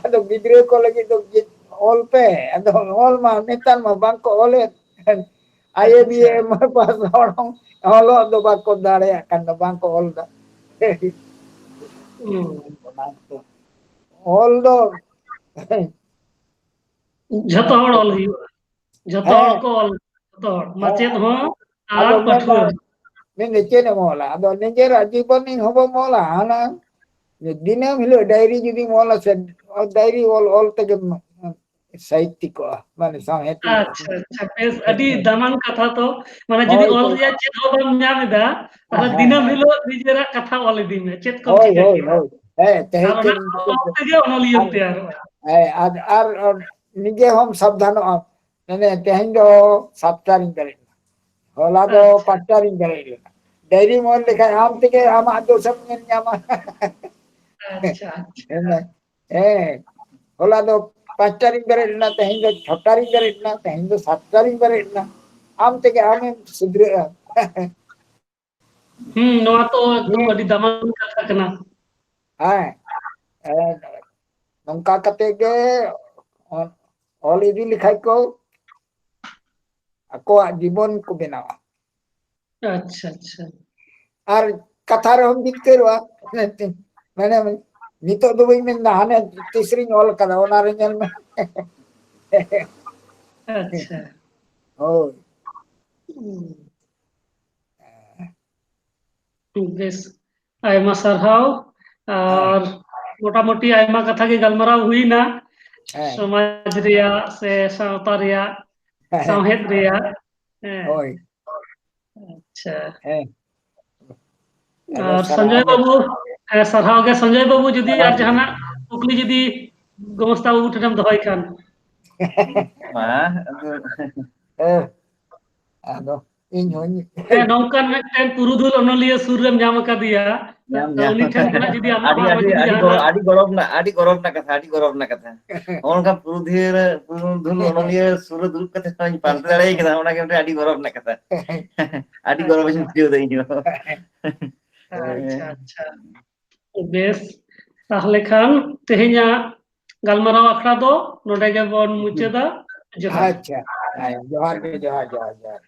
ᱟᱫᱚ ᱜᱤᱫᱽᱨᱟᱹ ᱠᱚ ᱞᱟᱹᱜᱤᱫ ᱫᱚ ᱜᱤ-, ᱚᱞ ᱯᱮ᱾ ᱟᱫᱚ ᱚᱞ ᱢᱟ ᱱᱮᱛᱟᱨ ᱢᱟ ᱵᱟᱝ ᱠᱚ ᱚᱞᱮᱫ᱾ ᱟᱭ ᱮ ᱵᱤ ᱮ ᱟᱪᱪᱷᱟ᱾ ᱮᱢ ᱯᱟᱥ ᱦᱚᱲ ᱦᱚᱸ ᱚᱞᱚᱜ ᱫᱚ ᱵᱟᱠᱚ ᱫᱟᱲᱮᱭᱟᱜ ᱠᱟᱱ ᱫᱚ, ᱵᱟᱝ ᱠᱚ ᱚᱞ ᱫᱟ᱾ ᱦᱩᱸ᱾ ᱚᱱᱟ ᱠᱚ ᱚᱞ ᱫᱚ ᱡᱷᱚᱛᱚ ᱦᱚᱲ ᱚᱞ ᱦᱩᱭᱩᱜᱼᱟ᱾ ᱡᱷᱚᱛᱚ ᱦᱚᱲ ᱦᱮᱸ᱾ ᱠᱚ ᱚᱞ, ᱡᱷᱚᱛᱚ ᱦᱚᱲ, ᱦᱮᱸ᱾ ᱢᱟᱪᱮᱫ ᱦᱚᱸ ᱟᱨ ᱟᱫᱚ ᱢᱮᱱᱫᱟ, ᱯᱟᱹᱴᱷᱩᱣᱟᱹ᱾ ᱢᱮᱱᱫᱟ ᱪᱮᱫ ᱮᱢ ᱚᱞᱟ? ᱟᱫᱚ ᱱᱤᱡᱮᱨᱟᱜ ᱡᱤᱵᱚᱱᱤ ᱦᱚᱸᱵᱚᱢ ᱚᱞᱟ, ᱦᱟᱱᱟ ᱫᱤᱱᱟᱹᱢ ᱦᱤᱞᱳᱜ ᱰᱟᱭᱨᱤ ᱡᱩᱫᱤᱢ ᱚᱞᱟ ᱥᱮ, ᱰᱟᱭᱨᱤ ᱚᱞ ᱚᱞ ᱛᱮᱜᱮᱢ ᱥᱟᱦᱤᱛᱭᱤᱠᱚᱜᱼᱟ, ᱢᱟᱱᱮ ᱥᱟᱶᱦᱮᱫ᱾ ᱟᱪᱪᱷᱟ, ᱟᱪᱪᱷᱟ, ᱵᱮᱥ, ᱟᱹᱰᱤ ᱫᱟᱢᱟᱱ ᱠᱟᱛᱷᱟ ᱛᱚ, ᱢᱟᱱᱮ ᱡᱩᱫᱤ ᱦᱳᱭ, ᱚᱞ ᱦᱳᱭ᱾ ᱨᱮᱭᱟᱜ ᱪᱮᱫ ᱦᱚᱸ ᱵᱟᱢ ᱧᱟᱢ ᱮᱫᱟ, ᱛᱟᱦᱞᱮ ᱦᱮᱸ, ᱫᱤᱱᱟᱹᱢ ᱦᱤᱞᱳᱜ ᱱᱤᱡᱮᱨᱟᱜ ᱠᱟᱛᱷᱟ ᱚᱞ ᱤᱫᱤ ᱢᱮ, ᱪᱮᱫ ᱠᱚᱢ ᱦᱳᱭ, ᱪᱤᱠᱟᱹ ᱦᱳᱭ, ᱠᱮᱫᱟ? ᱦᱳᱭ᱾ ᱦᱮᱸ, ᱛᱮᱦᱮᱧ ᱟᱨ ᱚᱱᱟ ᱪᱮᱫ ᱠᱚ ᱚᱞ ᱛᱮᱜᱮ ᱚᱱᱚᱞᱤᱭᱟᱹᱢ ᱛᱮᱭᱟᱨᱚᱜᱼᱟ᱾ ᱦᱮᱸ, ᱟᱨ, ᱟᱨ ᱱᱤᱡᱮ ᱦᱚᱸᱢ ᱥᱟᱵᱫᱷᱟᱱᱚᱜᱼᱟ᱾ ᱢᱟᱱᱮ ᱛᱮᱦᱮᱧ ᱫᱚ ᱥᱟᱛᱴᱟ ᱨᱤᱧ ᱵᱮᱨᱮᱫ ᱮᱱᱟ, ᱦᱚᱞᱟ ᱫᱚ ᱟᱪᱪᱷᱟ᱾ ᱯᱟᱸᱪᱴᱟ ᱨᱤᱧ ᱵᱮᱨᱮᱫ ᱞᱮᱱᱟ, ᱰᱟᱭᱨᱤᱢ ᱚᱞ ᱞᱮᱠᱷᱟᱱ ᱟᱢ ᱛᱮᱜᱮ ᱟᱢᱟᱜ ᱫᱳᱥ ᱮᱢ ᱧᱮᱞ ᱧᱟᱢᱟ᱾ ᱟᱪᱪᱷᱟ, ᱟᱪᱪᱷᱟ᱾ ᱦᱮᱸ, ᱦᱮᱸ᱾ ᱦᱚᱞᱟ ᱫᱚ ᱯᱟᱸᱪᱴᱟ ᱨᱤᱧ ᱵᱮᱨᱮᱫ ᱞᱮᱱᱟ, ᱛᱮᱦᱮᱧ ᱫᱚ ᱪᱷᱚᱴᱟ ᱨᱤᱧ ᱵᱮᱨᱮᱫ ᱞᱮᱱᱟ, ᱛᱮᱦᱮᱧ ᱫᱚ ᱥᱟᱛᱴᱟ ᱨᱤᱧ ᱵᱮᱨᱮᱫ ᱞᱮᱱᱟ᱾ ᱟᱢ ᱛᱮᱜᱮ ᱟᱢᱮᱢ ᱥᱩᱫᱷᱨᱟᱹᱜᱼᱟ᱾ ᱦᱩᱸ, ᱱᱚᱣᱟ ᱛᱚ ᱮᱠᱫᱚᱢ ᱟᱹᱰᱤ ᱫᱟᱢᱟᱱ ᱠᱟᱛᱷᱟ ᱠᱟᱱᱟ᱾ ᱦᱮᱸ, ᱮ, ᱱᱚᱝᱠᱟ ᱠᱟᱛᱮ ᱜᱮ ᱚ-, ᱚᱞ ᱤᱫᱤ ᱞᱮᱠᱷᱟᱡ ᱠᱚ ᱟᱠᱚᱣᱟᱜ ᱡᱤᱵᱚᱱ ᱠᱚ ᱵᱮᱱᱟᱣᱟ᱾ ᱟᱪᱪᱷᱟ, ᱟᱪᱪᱷᱟ᱾ ᱟᱨ ᱠᱟᱛᱷᱟ ᱨᱮᱦᱚᱸᱢ ᱡᱤᱛᱠᱟᱹᱨᱚᱜᱼᱟ᱾ ᱢᱟᱱᱮ, ᱱᱤᱛᱚᱜ ᱫᱚ ᱵᱟᱹᱧ ᱢᱮᱱᱫᱟ, ᱦᱟᱱᱮ ᱛᱤᱥ ᱨᱤᱧ ᱚᱞ ᱠᱟᱫᱟ, ᱚᱱᱟ ᱨᱮ ᱧᱮᱞ ᱢᱮ᱾ ᱟᱪᱪᱷᱟ᱾ ᱦᱳᱭ᱾ ᱦᱩᱸ᱾ ᱵᱮᱥ, ᱟᱭᱢᱟ ᱥᱟᱨᱦᱟᱣ᱾ ᱟᱨ ᱢᱚᱴᱟᱢᱩᱴᱤ ᱟᱭᱢᱟ ᱠᱟᱛᱷᱟ ᱜᱮ ᱜᱟᱞᱢᱟᱨᱟᱣ ᱦᱩᱭᱱᱟ, ᱦᱮᱸ᱾ ᱥᱚᱢᱟᱡᱽ ᱨᱮᱭᱟᱜ ᱥᱮ ᱥᱟᱶᱛᱟ ᱨᱮᱭᱟᱜ, ᱥᱟᱶᱦᱮᱫ ᱨᱮᱭᱟᱜ᱾ ᱦᱮᱸ᱾ ᱦᱳᱭ᱾ ᱟᱪᱪᱷᱟ᱾ ᱦᱮᱸ᱾ ᱟᱫᱚ ᱟᱨ ᱥᱟᱨᱦᱟᱣ ᱥᱚᱧᱡᱚᱭ ᱜᱮ᱾ ᱵᱟᱹᱵᱩ, ᱦᱮᱸ, ᱥᱟᱨᱦᱟᱣ ᱜᱮ ᱥᱚᱧᱡᱚᱭ ᱵᱟᱹᱵᱩ, ᱡᱩᱫᱤ ᱟᱨ ᱥᱟᱨᱦᱟᱣ ᱜᱮ᱾ ᱡᱟᱦᱟᱱᱟᱜ ᱠᱩᱠᱞᱤ ᱡᱩᱫᱤ ᱜᱚᱢᱚᱥᱛᱟ ᱵᱟᱹᱵᱩ ᱴᱷᱮᱱᱮᱢ ᱫᱚᱦᱚᱭ ᱠᱷᱟᱱ᱾ ᱢᱟ, ᱟᱫᱚ ᱦᱮᱸ᱾ ᱟᱫᱚ ᱤᱧ ᱦᱚᱸᱧ ᱦᱮᱸ, ᱱᱚᱝᱠᱟᱱ ᱢᱤᱫᱴᱮᱱ ᱯᱩᱨᱩᱫᱷᱩᱞ ᱚᱱᱚᱞᱤᱭᱟᱹ ᱥᱩᱨ ᱨᱮᱢ ᱧᱟᱢ ᱟᱠᱟᱫᱮᱭᱟ᱾ ᱧᱟᱢ, ᱛᱚ, ᱧᱟᱢ᱾ ᱩᱱᱤ ᱴᱷᱮᱱ ᱠᱷᱚᱱᱟᱜ ᱡᱩᱫᱤ ᱟᱢᱟᱜ ᱟᱹᱰᱤ, ᱦᱚᱸ ᱟᱹᱰᱤ, ᱡᱩᱫᱤ ᱟᱹᱰᱤ ᱡᱟᱦᱟᱱᱟᱜ ᱜᱚᱨᱚᱵᱽ, ᱟᱹᱰᱤ ᱜᱚᱨᱚᱵᱽ ᱨᱮᱱᱟᱜ, ᱟᱹᱰᱤ ᱜᱚᱨᱚᱵᱽ ᱨᱮᱱᱟᱜ ᱠᱟᱛᱷᱟ, ᱟᱹᱰᱤ ᱜᱚᱨᱚᱵᱽ ᱨᱮᱱᱟᱜ ᱠᱟᱛᱷᱟ᱾ ᱱᱚᱜᱼᱚ ᱱᱚᱝᱠᱟ ᱯᱩᱨᱩᱫᱷᱩᱞ, ᱯᱩᱨᱩᱫᱷᱩᱞ ᱚᱱᱚᱞᱤᱭᱟᱹ ᱥᱩᱨ ᱨᱮ ᱫᱩᱲᱩᱵ ᱠᱟᱛᱮ ᱦᱚᱸᱧ ᱯᱟᱱᱛᱮ ᱫᱟᱲᱮᱭᱟᱭ ᱠᱟᱱᱟ, ᱚᱱᱟ ᱜᱮ ᱢᱤᱫᱴᱮᱱ ᱟᱹᱰᱤ ᱜᱚᱨᱚᱵᱽ ᱨᱮᱱᱟᱜ ᱠᱟᱛᱷᱟ᱾ ᱟᱹᱰᱤ ᱜᱚᱨᱚᱵᱽ ᱤᱧ ᱟᱪᱪᱷᱟ᱾ ᱵᱩᱡᱷᱟᱹᱣ ᱫᱟ ᱤᱧ ᱦᱚᱸ᱾ ᱦᱳᱭ᱾ ᱟᱪᱪᱷᱟ, ᱟᱪᱪᱷᱟ᱾ ᱵᱮᱥ, ᱛᱟᱦᱞᱮ ᱠᱷᱟᱱ ᱛᱮᱦᱮᱧᱟᱜ ᱜᱟᱞᱢᱟᱨᱟᱣ ᱟᱠᱷᱲᱟ ᱫᱚ ᱱᱚᱰᱮ ᱜᱮᱵᱚᱱ ᱢᱩᱪᱟᱹᱫᱟ᱾ ᱡᱚᱦᱟᱨ᱾ ᱟᱪᱪᱷᱟ᱾ ᱦᱮᱸ, ᱡᱚᱦᱟᱨ ᱜᱮ, ᱡᱚᱦᱟᱨ, ᱡᱚᱦᱟᱨ, ᱡᱚᱦᱟᱨ᱾